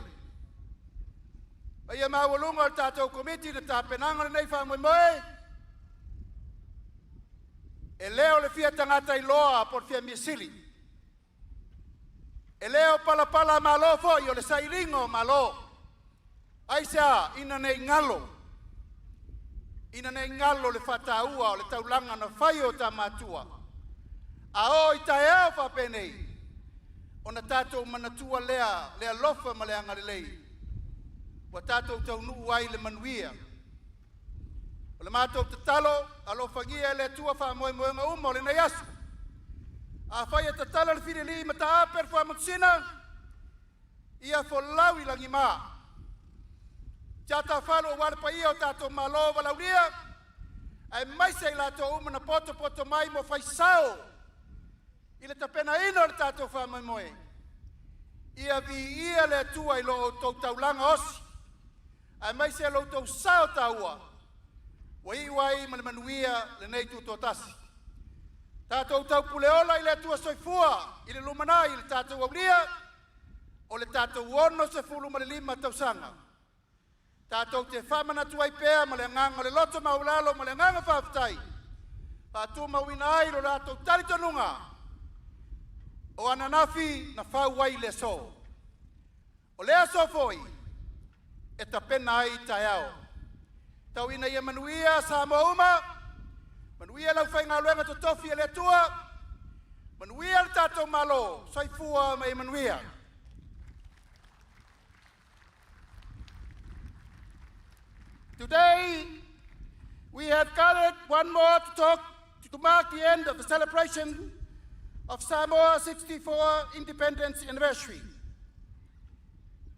paia maualuga o le tatou Komiti i le tapenaga o lenei faamoemoe. E le o le fia tagata iloa po o le fia measili, e le o palapala foi o le sailiga o Malo. Aisea? Ina ne i galo, ina ne i galo le faataua o le taulaga na fai e o ta matua. A oo i taeao faapenei, ona tatou manatua lea le alofa ma le agalelei ua tatou taunuu ai i le manuia. O le matou tatalo, alofagia e le Atua faamoemoega uma o lenei aso. Afai e tatala le fililii ma taape le faamanusina, ia folau i lagima. Tiatafalu aua le paia o tatou malo valaaulia aemaise i latou uma na potopoto mai mo fai sao i le tapenaina o le tatou faamoemoe. Ia viia le Atua i lo outou taulaga osi aemaise lo outou sao taua ua iu ai ma le manuia lenei tutoatasi. Tatou taupuleola i le Atua Soifua i le lumanai i le tatou aulia o le tatou 65 tausaga. Tatou te faamanatu ai pea ma le agaga o le loto maualalo ma le agaga faafetai, faatumauina ai lo latou talitonuga o ananafi na fau ai le aso. O le aso foi e tapena ai taeao. Tau ina ia manuia Samoa uma, manuia le aufaigaluega totofi a le Atua, manuia le tatou Malo. Soifua ma ia manuia. Today, we have gathered one more to talk to mark the end of the celebration of Samoa 64 Independence Anniversary.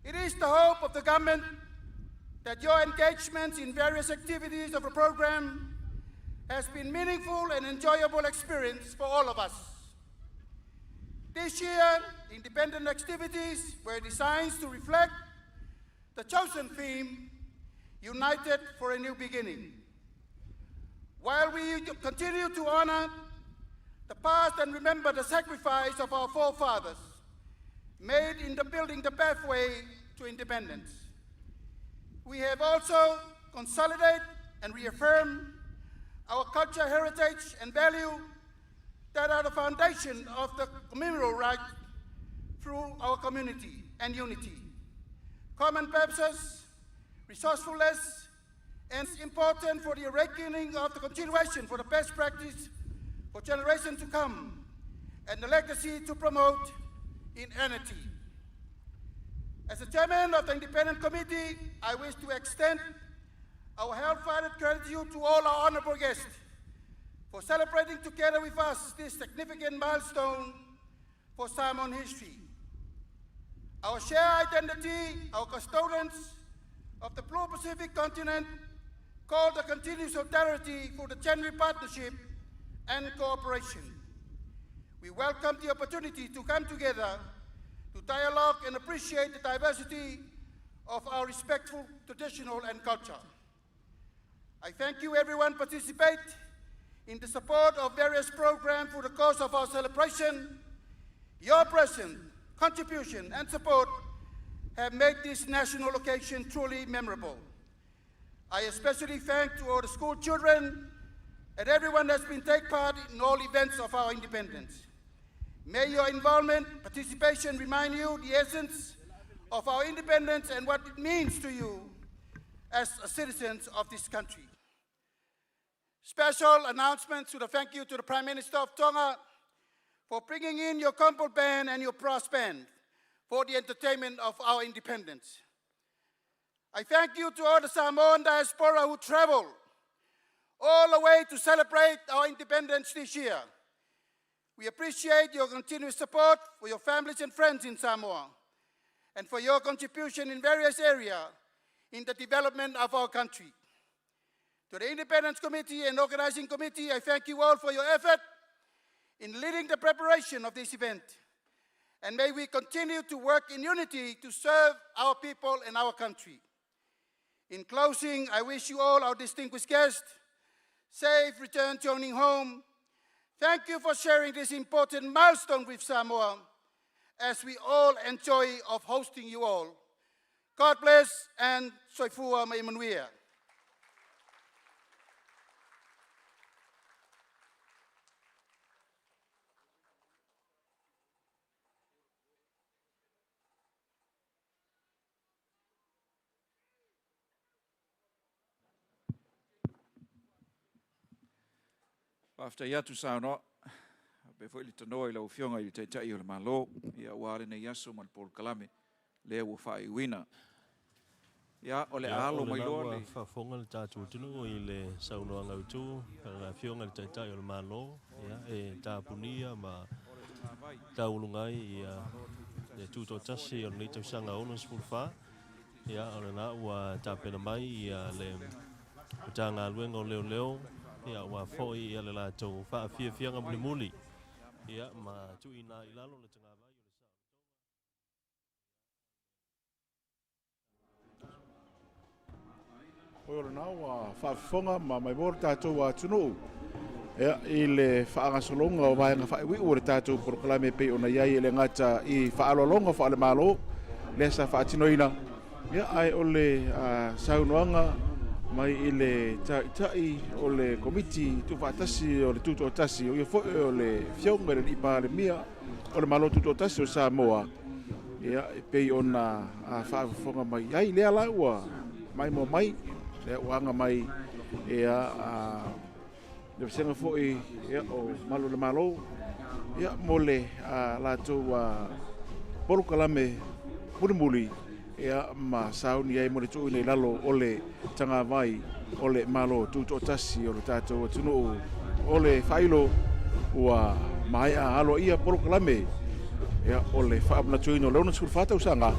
It is the hope of the government that your engagement in various activities of the program has been meaningful and enjoyable experience for all of us. This year, independent activities were designed to reflect the chosen theme, United for a New Beginning. While we continue to honor the past and remember the sacrifice of our forefathers made in the building the pathway to independence, we have also consolidated and reaffirmed our culture, heritage, and value that are the foundation of the communal right through our community and unity. Common purposes, resourcefulness, and important for the awakening of the continuation for the best practice for generations to come. and a legacy to promote in unity. As the chairman of the Independent Committee, I wish to extend our heartfelt gratitude to all our honorable guests for celebrating together with us this significant milestone for Samoan history. Our shared identity, our custodians of the Blue Pacific continent, call the continued solidarity for the genuine partnership and cooperation. We welcome the opportunity to come together to dialogue and appreciate the diversity of our respectful traditional and culture. I thank you everyone participate in the support of various programs for the course of our celebration. Your presence, contribution, and support have made this national occasion truly memorable. I especially thank to all the school children and everyone that's been take part in all events of our independence. May your involvement, participation remind you the essence of our independence and what it means to you as citizens of this country. Special announcement to the thank you to the Prime Minister of Tonga for bringing in your combo band and your brass band for the entertainment of our independence. I thank you to all the Samoan diaspora who traveled all the way to celebrate our independence this year. We appreciate your continued support for your families and friends in Samoa and for your contribution in various areas in the development of our country. To the Independence Committee and Organizing Committee, I thank you all for your effort in leading the preparation of this event. And may we continue to work in unity to serve our people and our country. In closing, I wish you all, our distinguished guests, safe return to owning home. Thank you for sharing this important milestone with Samoa as we all enjoy of hosting you all. God bless and Soifua ma ia manuia. Faafetai atu saunoa faapea foi le tanoa i lau Afioga i le Taitai o le Malo, ia aua lenei aso ma le polokalame lea ua faaiuina. Ia, o le a Ia, alo o mai lena loa ua le. faafofoga le tatou atunuu i le saunoaga autu a le Afioga i le Taitai o le Malo, ia, e tapunia ma tauuluga ai ia le tutoatasi o lenei tausaga 64. Ia, o lena ua tapena mai ia le Matagaluega o Leoleo, ia aua foi ia le latou faafiafiaga mulimuli, ia, ma tuuina ai i lalo le tagavai o le saolotoga. Oi o lena ua faafofoga ma maimoa le tatou atunuu i le faagasologa o vaega faaiuiu o le tatou polokalame e pei ona i ai e le gata i faaaloaloga faale-Malo lea sa faatinoina, ae o le saunoaga mai i le Taitai o le Komiti Tuufaatasi o le Tutoatasi, o ia foi o le Afioga i le Alii Palemia o le Malo Tutoatasi o Samoa, ia, e pei ona faafofoga mai ai lea la ua maimoa mai, lea ua aga mai ia, le vasega foi ia, o Malu o le Malo ia, mo le latou polokalame mulimuli ia, ma sauni ai mo le tuuina i lalo o le tagavai o le Malo Tutoatasi o le tatou atunuu. O le faailo ua maea aloaia polokalame ia, o le faamanatuina o le 64 tausaga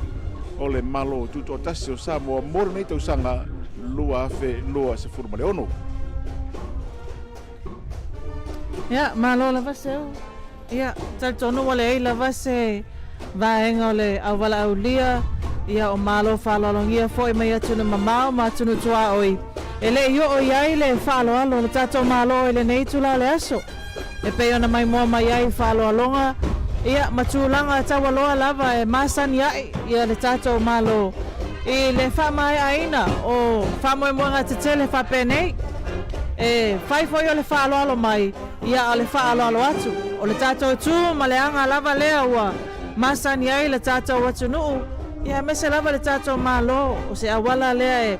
o le Malo Tutoatasi o Samoa mo lenei tausaga 2026. Ia, malo lava Seu. Ia, talitonu ua leai lava se vaega o le auwalaaulia, ia o malo faaaloalogia foi mai atunuu mamao ma atunuu tuaoi e le i oo i ai le faaaloalo o le tatou Malo i lenei itula o le aso. E pei ona maimoa mai ai faaaloaloga, ia, ma tulaga taualoa lava e masani ai ia le tatou Malo i le faamaeaina o faamoemoega tetele faapenei. E fai foi o le faaaloalo mai, ia a o le faaaloalo atu. O le tatou tu ma le aga lava lea ua masani ai le tatou atunuu, ia aemaise lava le tatou Malo, o se auala lea e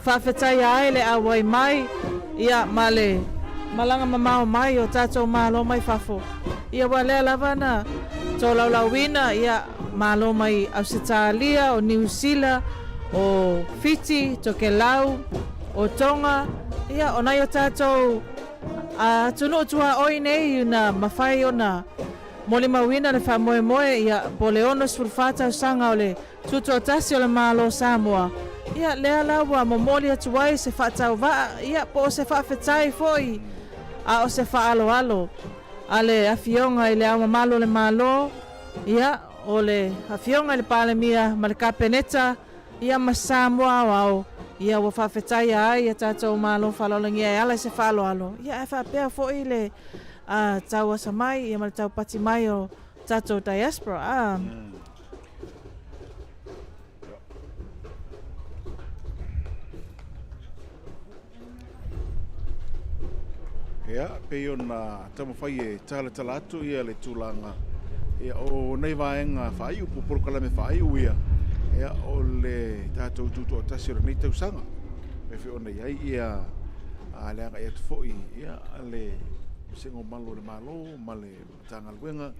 faafetaia ai le auai mai, ia ma le. malaga mamao mai o tatou Malo mai fafo. Ia ua lea lava na tolaulauina ia Malo mai Ausetalia, o Niu Sila, o Fiti, Tokelau, o Tonga, ia o nai o tatou atunuu tuaoi nei na mafai ona molimauina le faamoemoe ia po o le 64 tausaga o le Tutoatasi o le Malo o Samoa, ia lea la ua momoli atu ai se faatauvaa, ia po o se faafetai foi a o se faaaloalo a le Afioga i Le Ao Mamalu o le Malo, ia o le Afioga i le Palemia ma le Kapeneta, ia ma Samoa aoao, ia ua faafetaia ai ia tatou Malo faaaloalogia e ala i se faaaloalo, ia ae faapea foi le tauasa mai ia ma le taupati mai o tatou diaspora. A. Ia, pei ona taumafai e talatala atu ia le tulaga ia, o nei vaega faaiu po o polokalame faaiu ia, ia, o le tatou tutoatasi o lenei tausaga. E pei ona i ai ia le agai atu foi ia, le Vasega o Malu o le Malo ma le Matagaluega,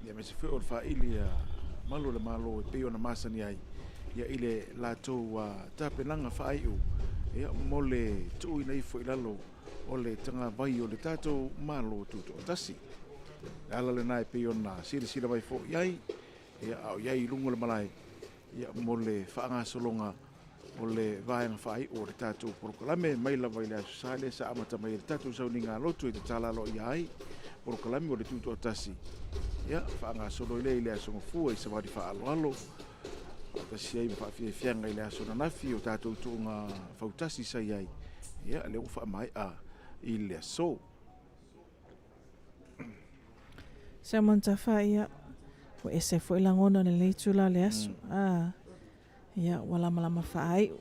ia aemaise foi o le faili a Malu o le Malo e pei ona masani ai ia, i le latou tapenaga faaiu ia, mo le tuuina ifo i lalo o le tagavai o le tatou Malo Tutoatasi. Le ala lena e pei ona silasila mai foi i ai, ia, a o i ai i luga o le malae ia, mo le faagasologa o le vaega faaiu o le tatou polokalame mai lava i le Aso Sa lea sa amata mai ai le tatou sauniga lotu e tatala aloaia ai polokalame o le Tutoatasi, ia, faagasolo ai lea i le Aso Gafua i savali faaaloalo faatasi ai ma faafiafiaga i le aso ananafi o tatou tuuga fautasi sa i ai, ia, lea ua faamaea i le aso. Simon Tafa, ia, ua ese foi lagona o lenei itula o le aso. Ah, ia, ua lamalama faaiu.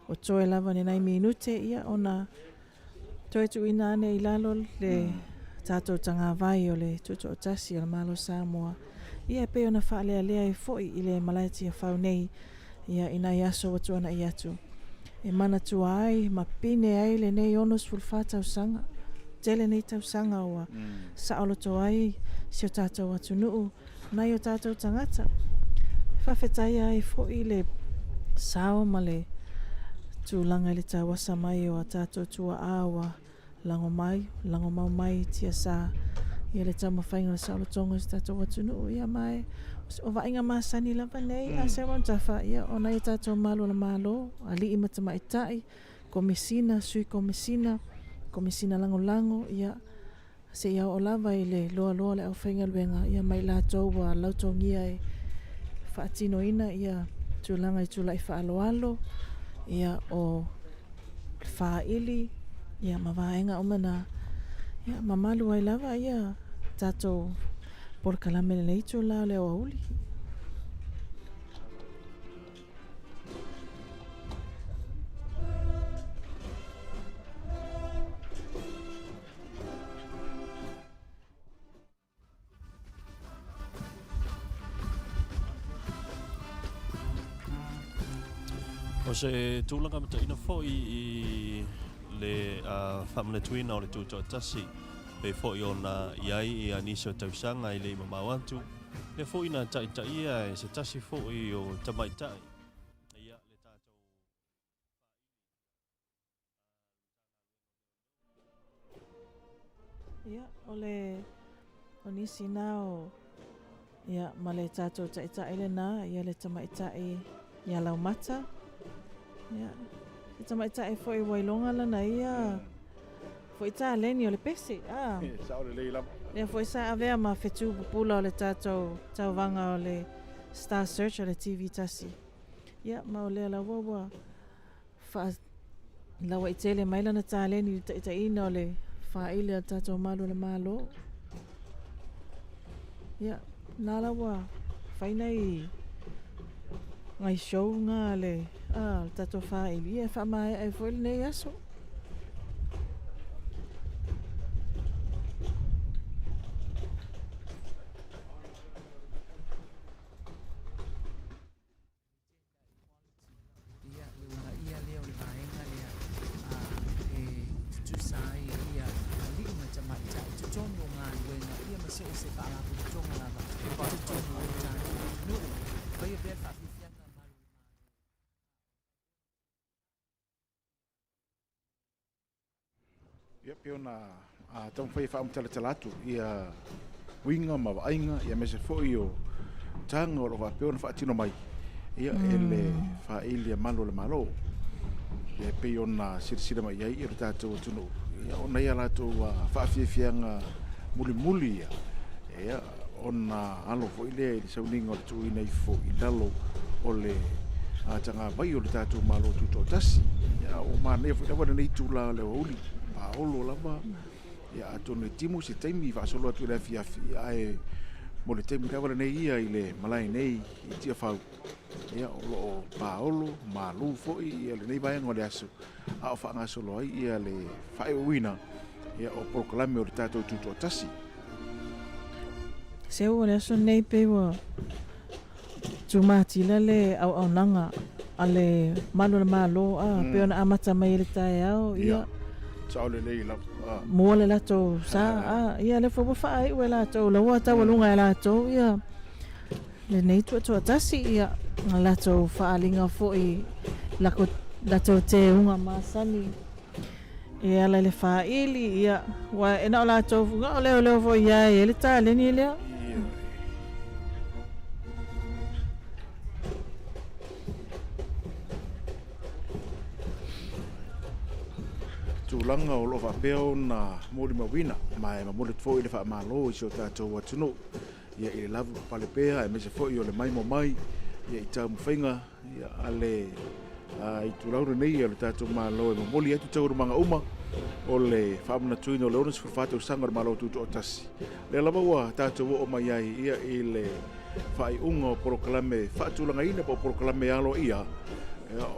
Ua toe lava ni nai minute, ia, ona toe tuuina ane i lalo le tatou tagavai o le Tutoatasi o le Malo Samoa. Ia, e pei ona faalealea ai foi i le malae Tiafau nei, ia, i nai aso ua tuanai atu, e manatua ai ma pine ai lenei 64 tausaga, tele nei tausaga ua saoloto ai si o tatou atunuu nai o tatou tagata. E faafetaia ai foi le sao ma le tulaga i le tauasa mai o a tatou tuaa ua lago mai, lago mau mai i tiasa ia le taumafaiga o le saolotoga o si tatou atunuu. Ia ma e, o vaaiga masani lava nei a Sarah Tafa, ia o nai o tatou malu o le Malo, alii ma tamaitai, Komesina, Sui Komesina, Komesina Lagolago, ia, seia oo lava i le loaloa o le aufaigaluega, ia ma i latou ua lautogia e faatinoina ia tulaga i tula'i faaaloalo, ia, o le faaili, ia, ma vaega uma na, ia, mamalu ai lava ia tatou polokalame i lenei itula o le aoauli. O se tulaga mataina foi i le faamanatuina o le Tutoatasi, pei foi ona i ai ia nisi o tausaga e le i mamao atu, lea foi na taitaia e se tasi foi o tamaitai ia le tatou Ia, o le, o nisi na o, ia, ma le tatou taitai lena, ia le tamaitai ia Laumata. Ia, se tamaitai foi ua iloga lana ia foi taleni o le pese. Ah. Sao lelei lava. Lea foi sa avea ma fetu pupula o le tatou tauvaga o le Star Search o le TV tasi. Ia, ma o lea lava ua Faalauaitele mai lana taleni i le taitaiina o le faaili a le tatou Malu o le Malo. Ia, na la ua fai nai nai show nga a le, a, le tatou faaili, ia e faamaea ai foi lenei aso. Ia, le uunaia lea o le vaega lea e tutusa ai ia Ia, pei ona taumafai e faamatalatsala atu ia uiga ma vaaiga ia aemaise foi o taga o lo o faapea ona faatino mai ia e le faaili a malu o le Malo. Ia e pei ona silasila mai ai ia lo tatou atunuu ia ona ia latou faafiafiaga mulimuli ia, ia ona alo foi lea i le sauniga o le tuuina ifo i lalo o le tagavai o le tatou Malo Tutoatasi. Ia, ua manaia foi lava lenei itula o le aoauli, paolo lava, ia atonu e timu se taimi faasolo atu i le afiafi, ae mo le taimi lava lenei ia i le malae nei i Tiafau, ia o lo o paolo, malu foi ia lenei vaega o le aso, a o faagasolo ai ia le faaiuiuina ia o polokalame o le tatou Tutoatasi. Seu o le aso nei pei ua tumatila le auaunaga a le Malu o le Malo a pei ona amata mai i le taeao ia. Sao lelei lava. Mua le latou sa a ia lea foi ua faaiu e latou la ua taualuga e latou ia lenei tuatuatasi ia latou faaaliga foi latou teuga masani E ala i le faaili, ia, ua e na o latou, na o leoleo foi ia e le taleni lea. Tulaga o lo o faapea ona molimauina, ma e momoli atu foi le faamalo i si o tatou atunuu ia i le lavapapale pea aemaise foi o le maimoa mai ia i taumafaiga ia, a le itulau lenei o le tatou Malo e momoli atu taualumaga uma o le faamanatuina o le 64 tausaga o le Malo Tutoatasi. Lea lava ua tatou oo mai ai ia i le faaiuga o polokalame faatulagaina po o polokalame aloaia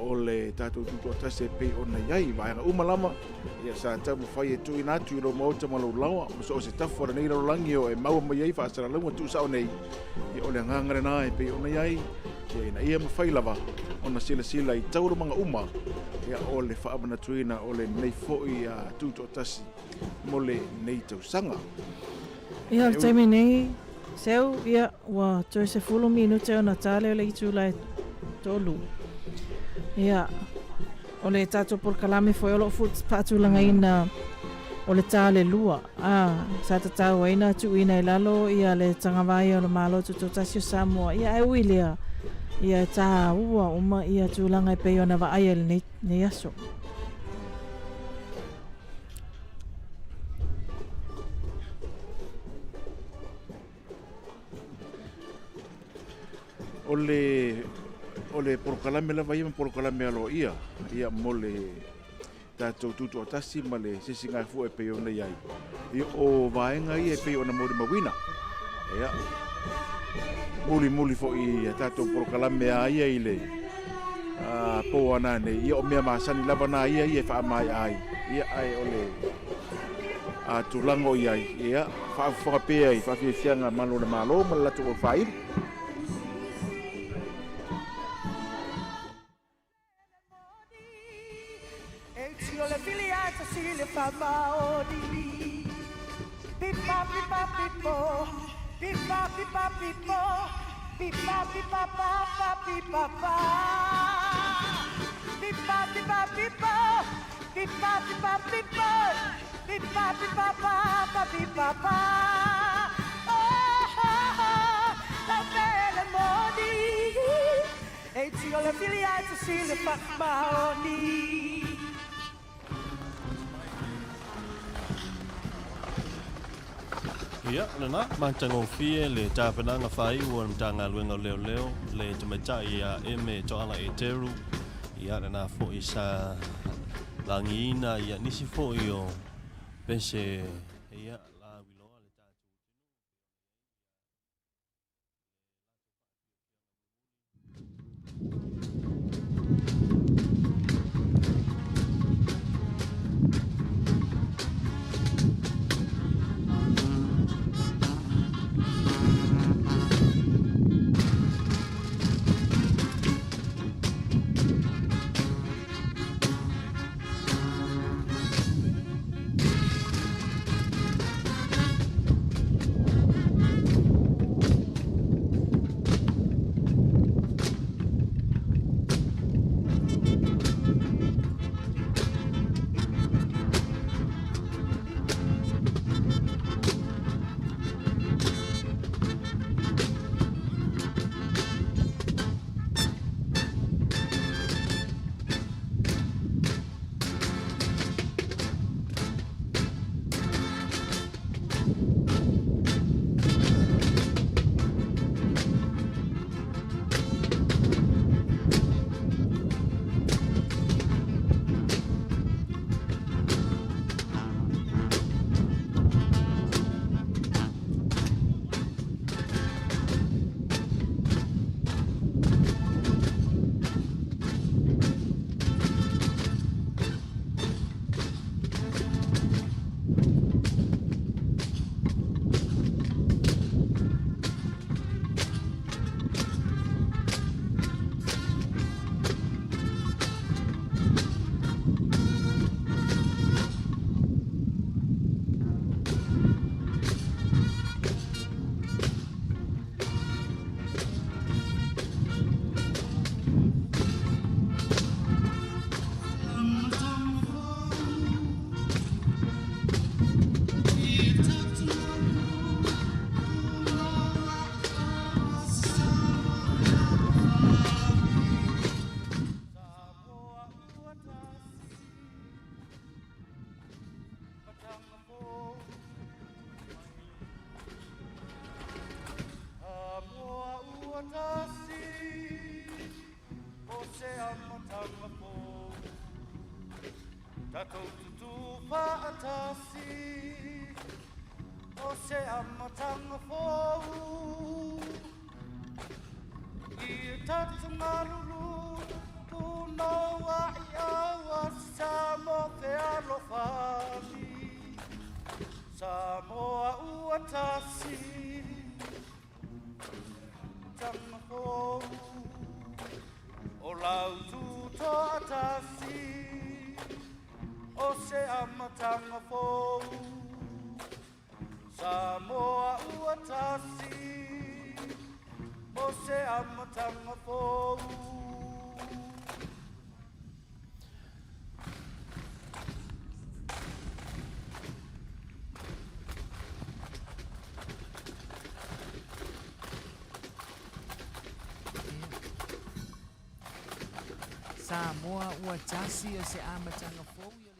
o le tatou Tutoatasi e pei ona i ai vaega uma lava ia sa taumafai e tuuina atu i lou maota ma lou laoa ma so o se tafa o lenei lalolagi o e maua mai ai faasalalauga tuusao nei. Ia, o le agaga lena e pei ona i ai, ia, ina ia mafai lava ona silasila i taualumaga uma ia, o le faamanatuina o lenei foi tutoatasi mo lenei tausaga. Ia, o le taimi nei, Seu, ia, ua toe 10 minute ona ta lea o le itula e 3. Ia, o le tatou polokalame foi o lo o faatulagaina o le ta o le 2. Ā, sa tatau ai na tuuina i lalo ia le tagavaia o le Malo Tutoatasi o Samoa, ia ae ui lea, ia e tāua uma ia tulaga e pei ona vaaia i lenei, lenei aso. O le, o le polokalame lava ia ma polokalame aloaia ia mo le tatou tutoatasi ma le sisigafua e pei ona i ai. Ia, o vaega ia e pei ona molimauina. Ia, mulimuli foi i a tatou polokalame a ia i le pō ana nei, ia o mea masani lava nā ia ia e faamaea ai. Ia, ae o le tulaga o i ai, ia, faafofoga pea i faafiafiaga malu o le Malo ma le latou aufaili. Ia, lena, matagofie le tapenaga faaiu a le Matagaluega o Leoleo, le tamaitai ia Eme Toala Eteru, ia lena foi sa lagiina ia nisi foi o pese ia lauiloa le tatou ua tasi o se amatanga fou. Tatou tutū faatasi o se amatanga fou. Ia tatou malulu punoua'i aua Samoa fealofani. Samoa ua tasi tanga fou. O lau tutoatasi o se amatanga fou. Samoa ua tasi o se amatanga fou. Samoa ua tasi o se amatanga fou ia le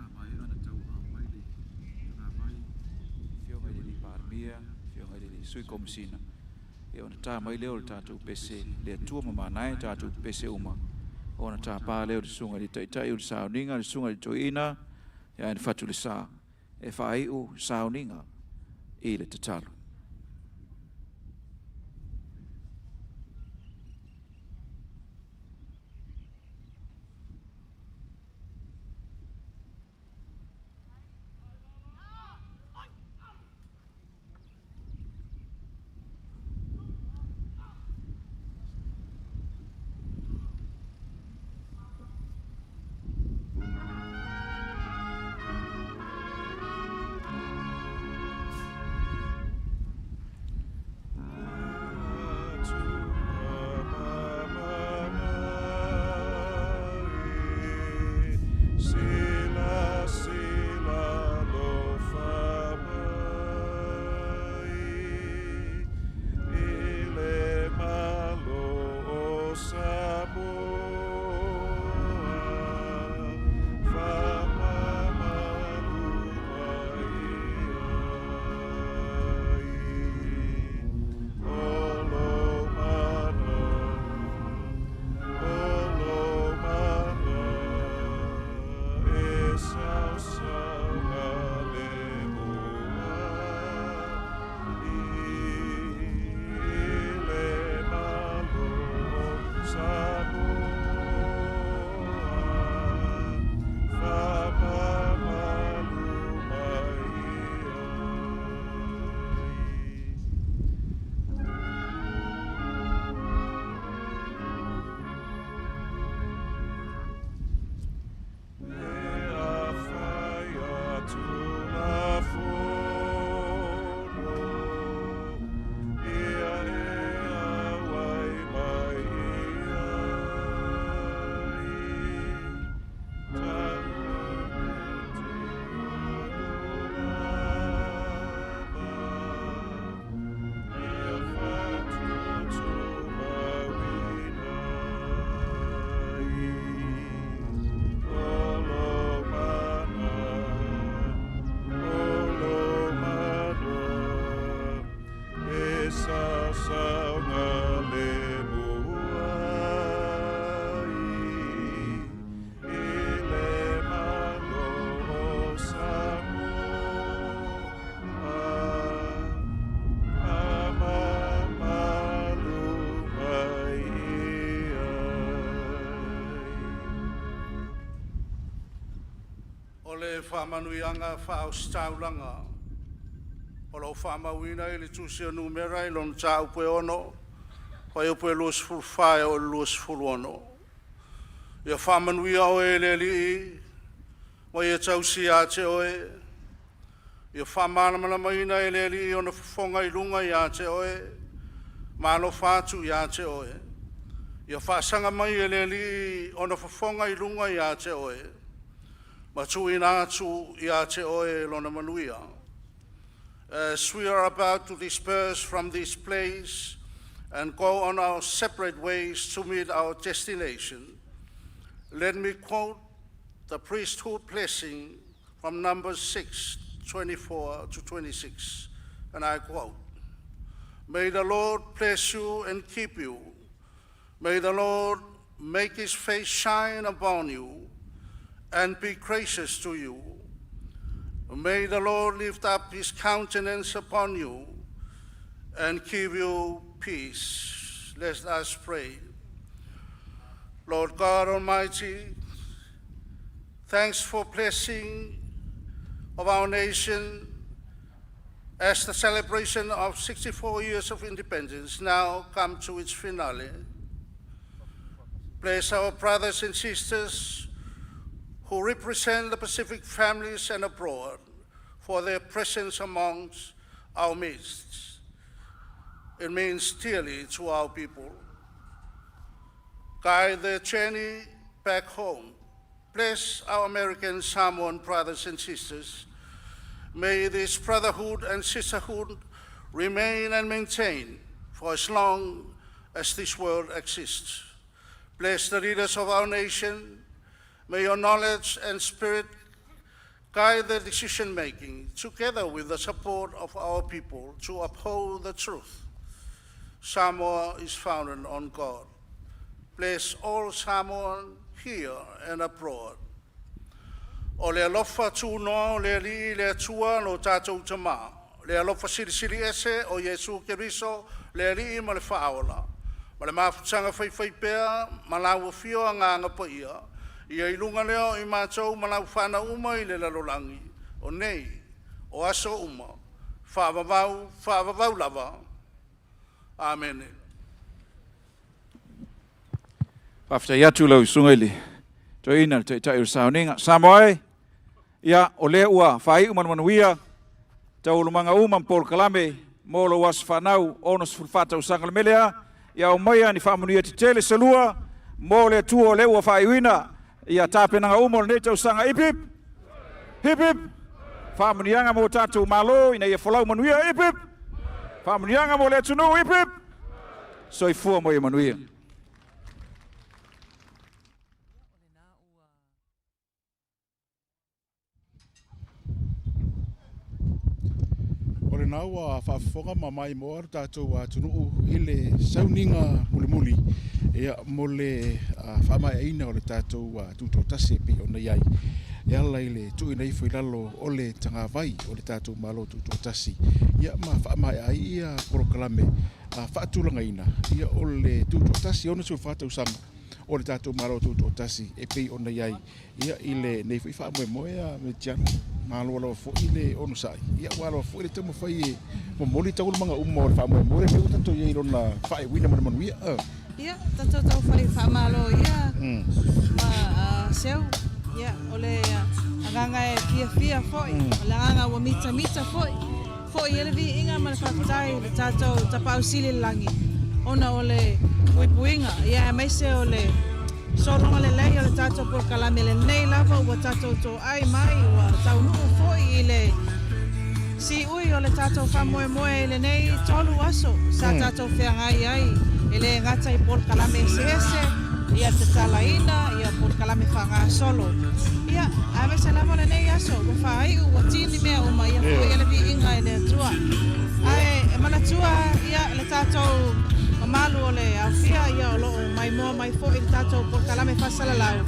A maea ona tauaao mai le Tagavai, Afioga i le Palemia, Afioga i le Sui Komesina, ia ona ta mai lea o le tatou pese Le Atua Mamana e, tatou pese uma, ona tapa lea o le susuga i le Taitai o le sauniga, le susuga i le Toeaina ia Anifa Tulisa e faaiu sauniga i le tatalo. Sila sila lofa mai i le Malo o Samoa, faamamalu mai ai. O lo mana, o lo mana, e sausauga le mua i le Malo o Samoa, faamamalu mai ai. E afai atu la fono, ia e auai mai ai. Taua me te lava, ia fatutumauina ai. O lo mana, o lo mana, e sausauga le mua i le Malo o Samoa, faamamalu mai ai. O le faamanuiaga faaositaulaga o lo o faamauina i le Tusi o Numera i lona mataupu e 6, fuaiupu e 24 e oo i le 26. Ia faamanuia oe e le Alii ma ia tausi ia te oe. Ia faamalamalamaina e le Alii ona fofoga i luga ia te oe, ma alofa atu ia te oe. Ia faasaga mai e le Alii ona fofoga i luga ia te oe, ma tuuina atu ia te oe lona manuia. As we are about to disperse from this place and go on our separate ways to meet our destination, let me quote the priesthood blessing from Numbers 6 24 to 26. And I quote: "May the Lord bless you and keep you. May the Lord make his face shine upon you and be gracious to you. May the Lord lift up his countenance upon you and give you peace." Let us pray. Lord God Almighty, thanks for blessing of our nation as the celebration of 64 years of independence now come to its finale. Bless our brothers and sisters who represent the Pacific families and abroad for their presence amongst our midst. It means dearly to our people. Guide their journey back home. Bless our American Samoan brothers and sisters. May this brotherhood and sisterhood remain and maintain for as long as this world exists. Bless the leaders of our nation. May your knowledge and spirit Guide the decision making together with the support of our people to uphold the truth. Samoa is founded on God. Bless all Samoan here and abroad. O le alofa tunoa o le Alii le Atua lo tatou Tamā, le alofa silisili ese o Iesu Keriso le Alii ma le Faaola, ma le mafutaga faifaipea ma lau afio Agaga Paia, ia i luga lea o i matou ma lau fanau uma i le lalolagi, o nei, o aso uma, faavavau, faavavau lava. Amene. Faafetai atu lau susuga i le toeaina le taitai o le sauniga. Samoa e, ia, o lea ua faaiu ma le manuia taualumaga uma ma polokalame mo lou aso fanau 64 tausaga. O le mea lea, ia aumaia ni faamanuia tetele se lua mo le Atua o lea ua faaiuina ia tapenaga uma o lenei tausaga. Hip hip! Hip hip! Faamanuiaga mo tatou Malo ina ia folau manuia. Hip hip! Faamanuiaga mo le atunuu. Hip hip! Soifua ma ia manuia. O lena ua faafofoga ma maimoa lo tatou atunuu i le sauniga mulimuli ia, mo le faamaeaina o le tatou tutoatasi e pei ona i ai e ala i le tuuina ifo i lalo o le tagavai o le tatou Malo Tutoatasi ia, ma faamaea ai ia polokalame faatulagaina ia, o le tutoatasi 64 tausaga o le tatou Malo Tutoatasi e pei ona i ai ia, i lenei foi faamoemoe a Metiana. Malo lava foi le onosai, ia, ua lava foi le taumafai e momoli taualumaga uma o le faamoemoe lenei ua tatou i ai i lona faaiuina ma le manuia. Ia, tatou taufai faamalo ia ma seu. Ia, o le agaga e fiafia foi, o le agaga ua mitamita foi, foi ai le viiga ma le faafetai i le tatou Tapaau Sili i le Lagi, ona o le puipuiga, ia aemaise o le sologa lelei o le tatou polokalame lenei lava ua tatou toai mai, ua taunuu foi i le siui o le tatou faamoemoe i lenei 3 aso sa tatou feagai ai, e le gata i polokalame eseese, ia tatalaina, ia polokalame faagasolo, ia aemaise lava o lenei aso ua faaiu, ua tini mea uma, ia foi e le viiga i le Atua. Ae e manatua ia le tatou mamalu o le aofia, ia o lo o maimoa mai foi i le tatou polokalame faasalalau.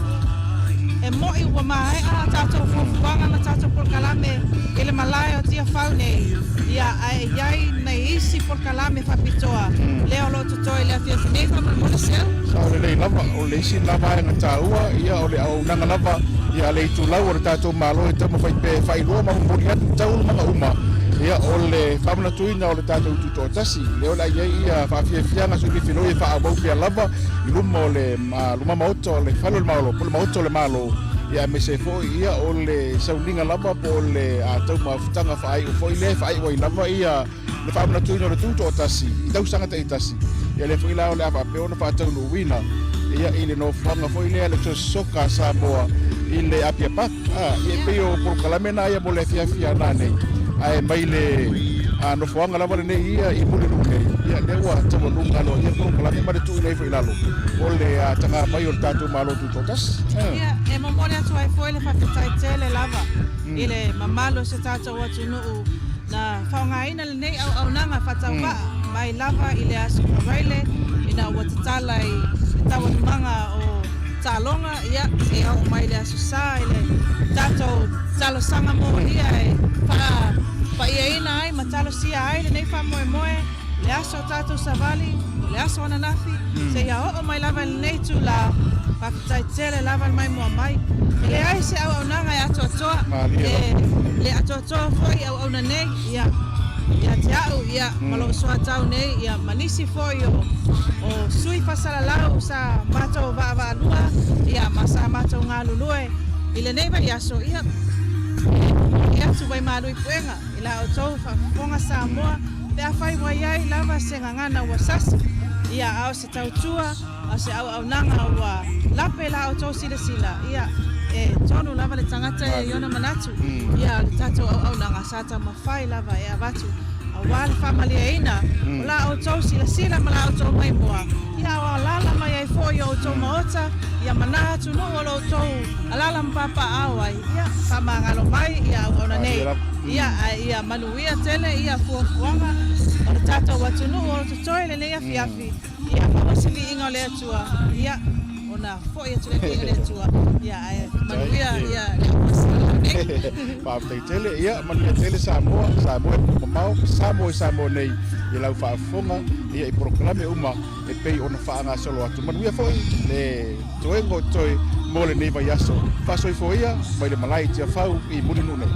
E mo'i ua maea a tatou fuafuaga ma tatou polokalame i le malae o Tiafau nei, ia, ae i ai nai isi polokalame faapitoa lea o lo o totoe i le afiafi nei faamolemole Seu. Sao lelei lava, o le isi lena vaega taua, ia, o le auaunaga lava ia a le itulau o le tatou Malo e taumafai pea e faailoa ma momoli atu taualumaga uma, ia, o le faamanatuina o le tatou Tutoatasi, lea o le a i ai ia faafiafiaga suifiloi e faaauau pea lava i luma o le luma maota o le fale o le Malo, po o le maota o le Malo, ia aemaise ai foi ia o le sauniga lava po o le taumafutaga faaiu foi lea e faaiu ai lava ia le faamanatuina o le Tutoatasi i tausaga taitasi. Ia lea foi la o le a faapea ona faataunuuina ia i le nofoaga foi lea le Soka a Samoa i le Apia Park. Ia e pei o polokalame na ia mo le afiafi a nanei, ae mai le nofoaga lava lenei ia i Mulinuu nei, ia lea ua taualuga aloaia polokalame ma le tuuina ifo i lalo o le tagavai o le tatou Malo Tutoatasi. Ia, e momoli atu ai foi le faafetai tele lava i le mamalu o si o tatou atunuu na faaaogaina lenei auaunaga faatauvaa mai lava i le Aso Faraile ina ua tatala i le taualumaga o taaloga, ia, seia oo mai i le Aso Sa i le tatou talosaga molia e faapaiaina ai ma talosia ai lenei faamoemoe, le aso o tatou savali, o le aso ananafi, seia oo mai lava i lenei itula. Faafetai tele lava le maimoa mai. E leai se auaunaga e atoatoa, e le atoatoa foi auauna nei, ia, ia te au, ia, ma lou soatau nei, ia, ma nisi foi o, o sui faasalalau sa matou vaavaalua, ia, ma sa matou galulue i lenei vaiaso, ia, e momoli atu waimalu i puega i la outou faafofoga Samoa, pe afai ua i ai lava se gagana ua sasi, ia, a o se tautua, A o se auaunaga ua lape la outou silasila, ia, e tonu lava le tagata e i ona manatu, ia, o le tatou auaunaga sa taumafai lava e avatu. Aua le faamalieina o la outou silasila ma la outou maimoa, ia o alaala mai ai foi i o outou maota, ia ma na atunuu o lo outou alaala ma papaaao ai, ia faamagalo mai ia auauna nei. Ia, ae ia manuia tele ia fuafuaga o le tatou atunuu o lo totoe i lenei afiafi, ia maua se viiga o le Atua, ia ona foi atu le viiga o le Atua, ia ae manuia ia le auauna nei. Faafetai tele, ia manuia tele Samoa, Samoa e atunuu mamao, Samoa i Samoa nei i lau faafofoga ia i polokalame uma e pei ona faagasolo atu. Manuia foi le toega o totoe mo lenei vaiaso. Faasoifua ia mai le malae i Tiafau i Mulinuu nei.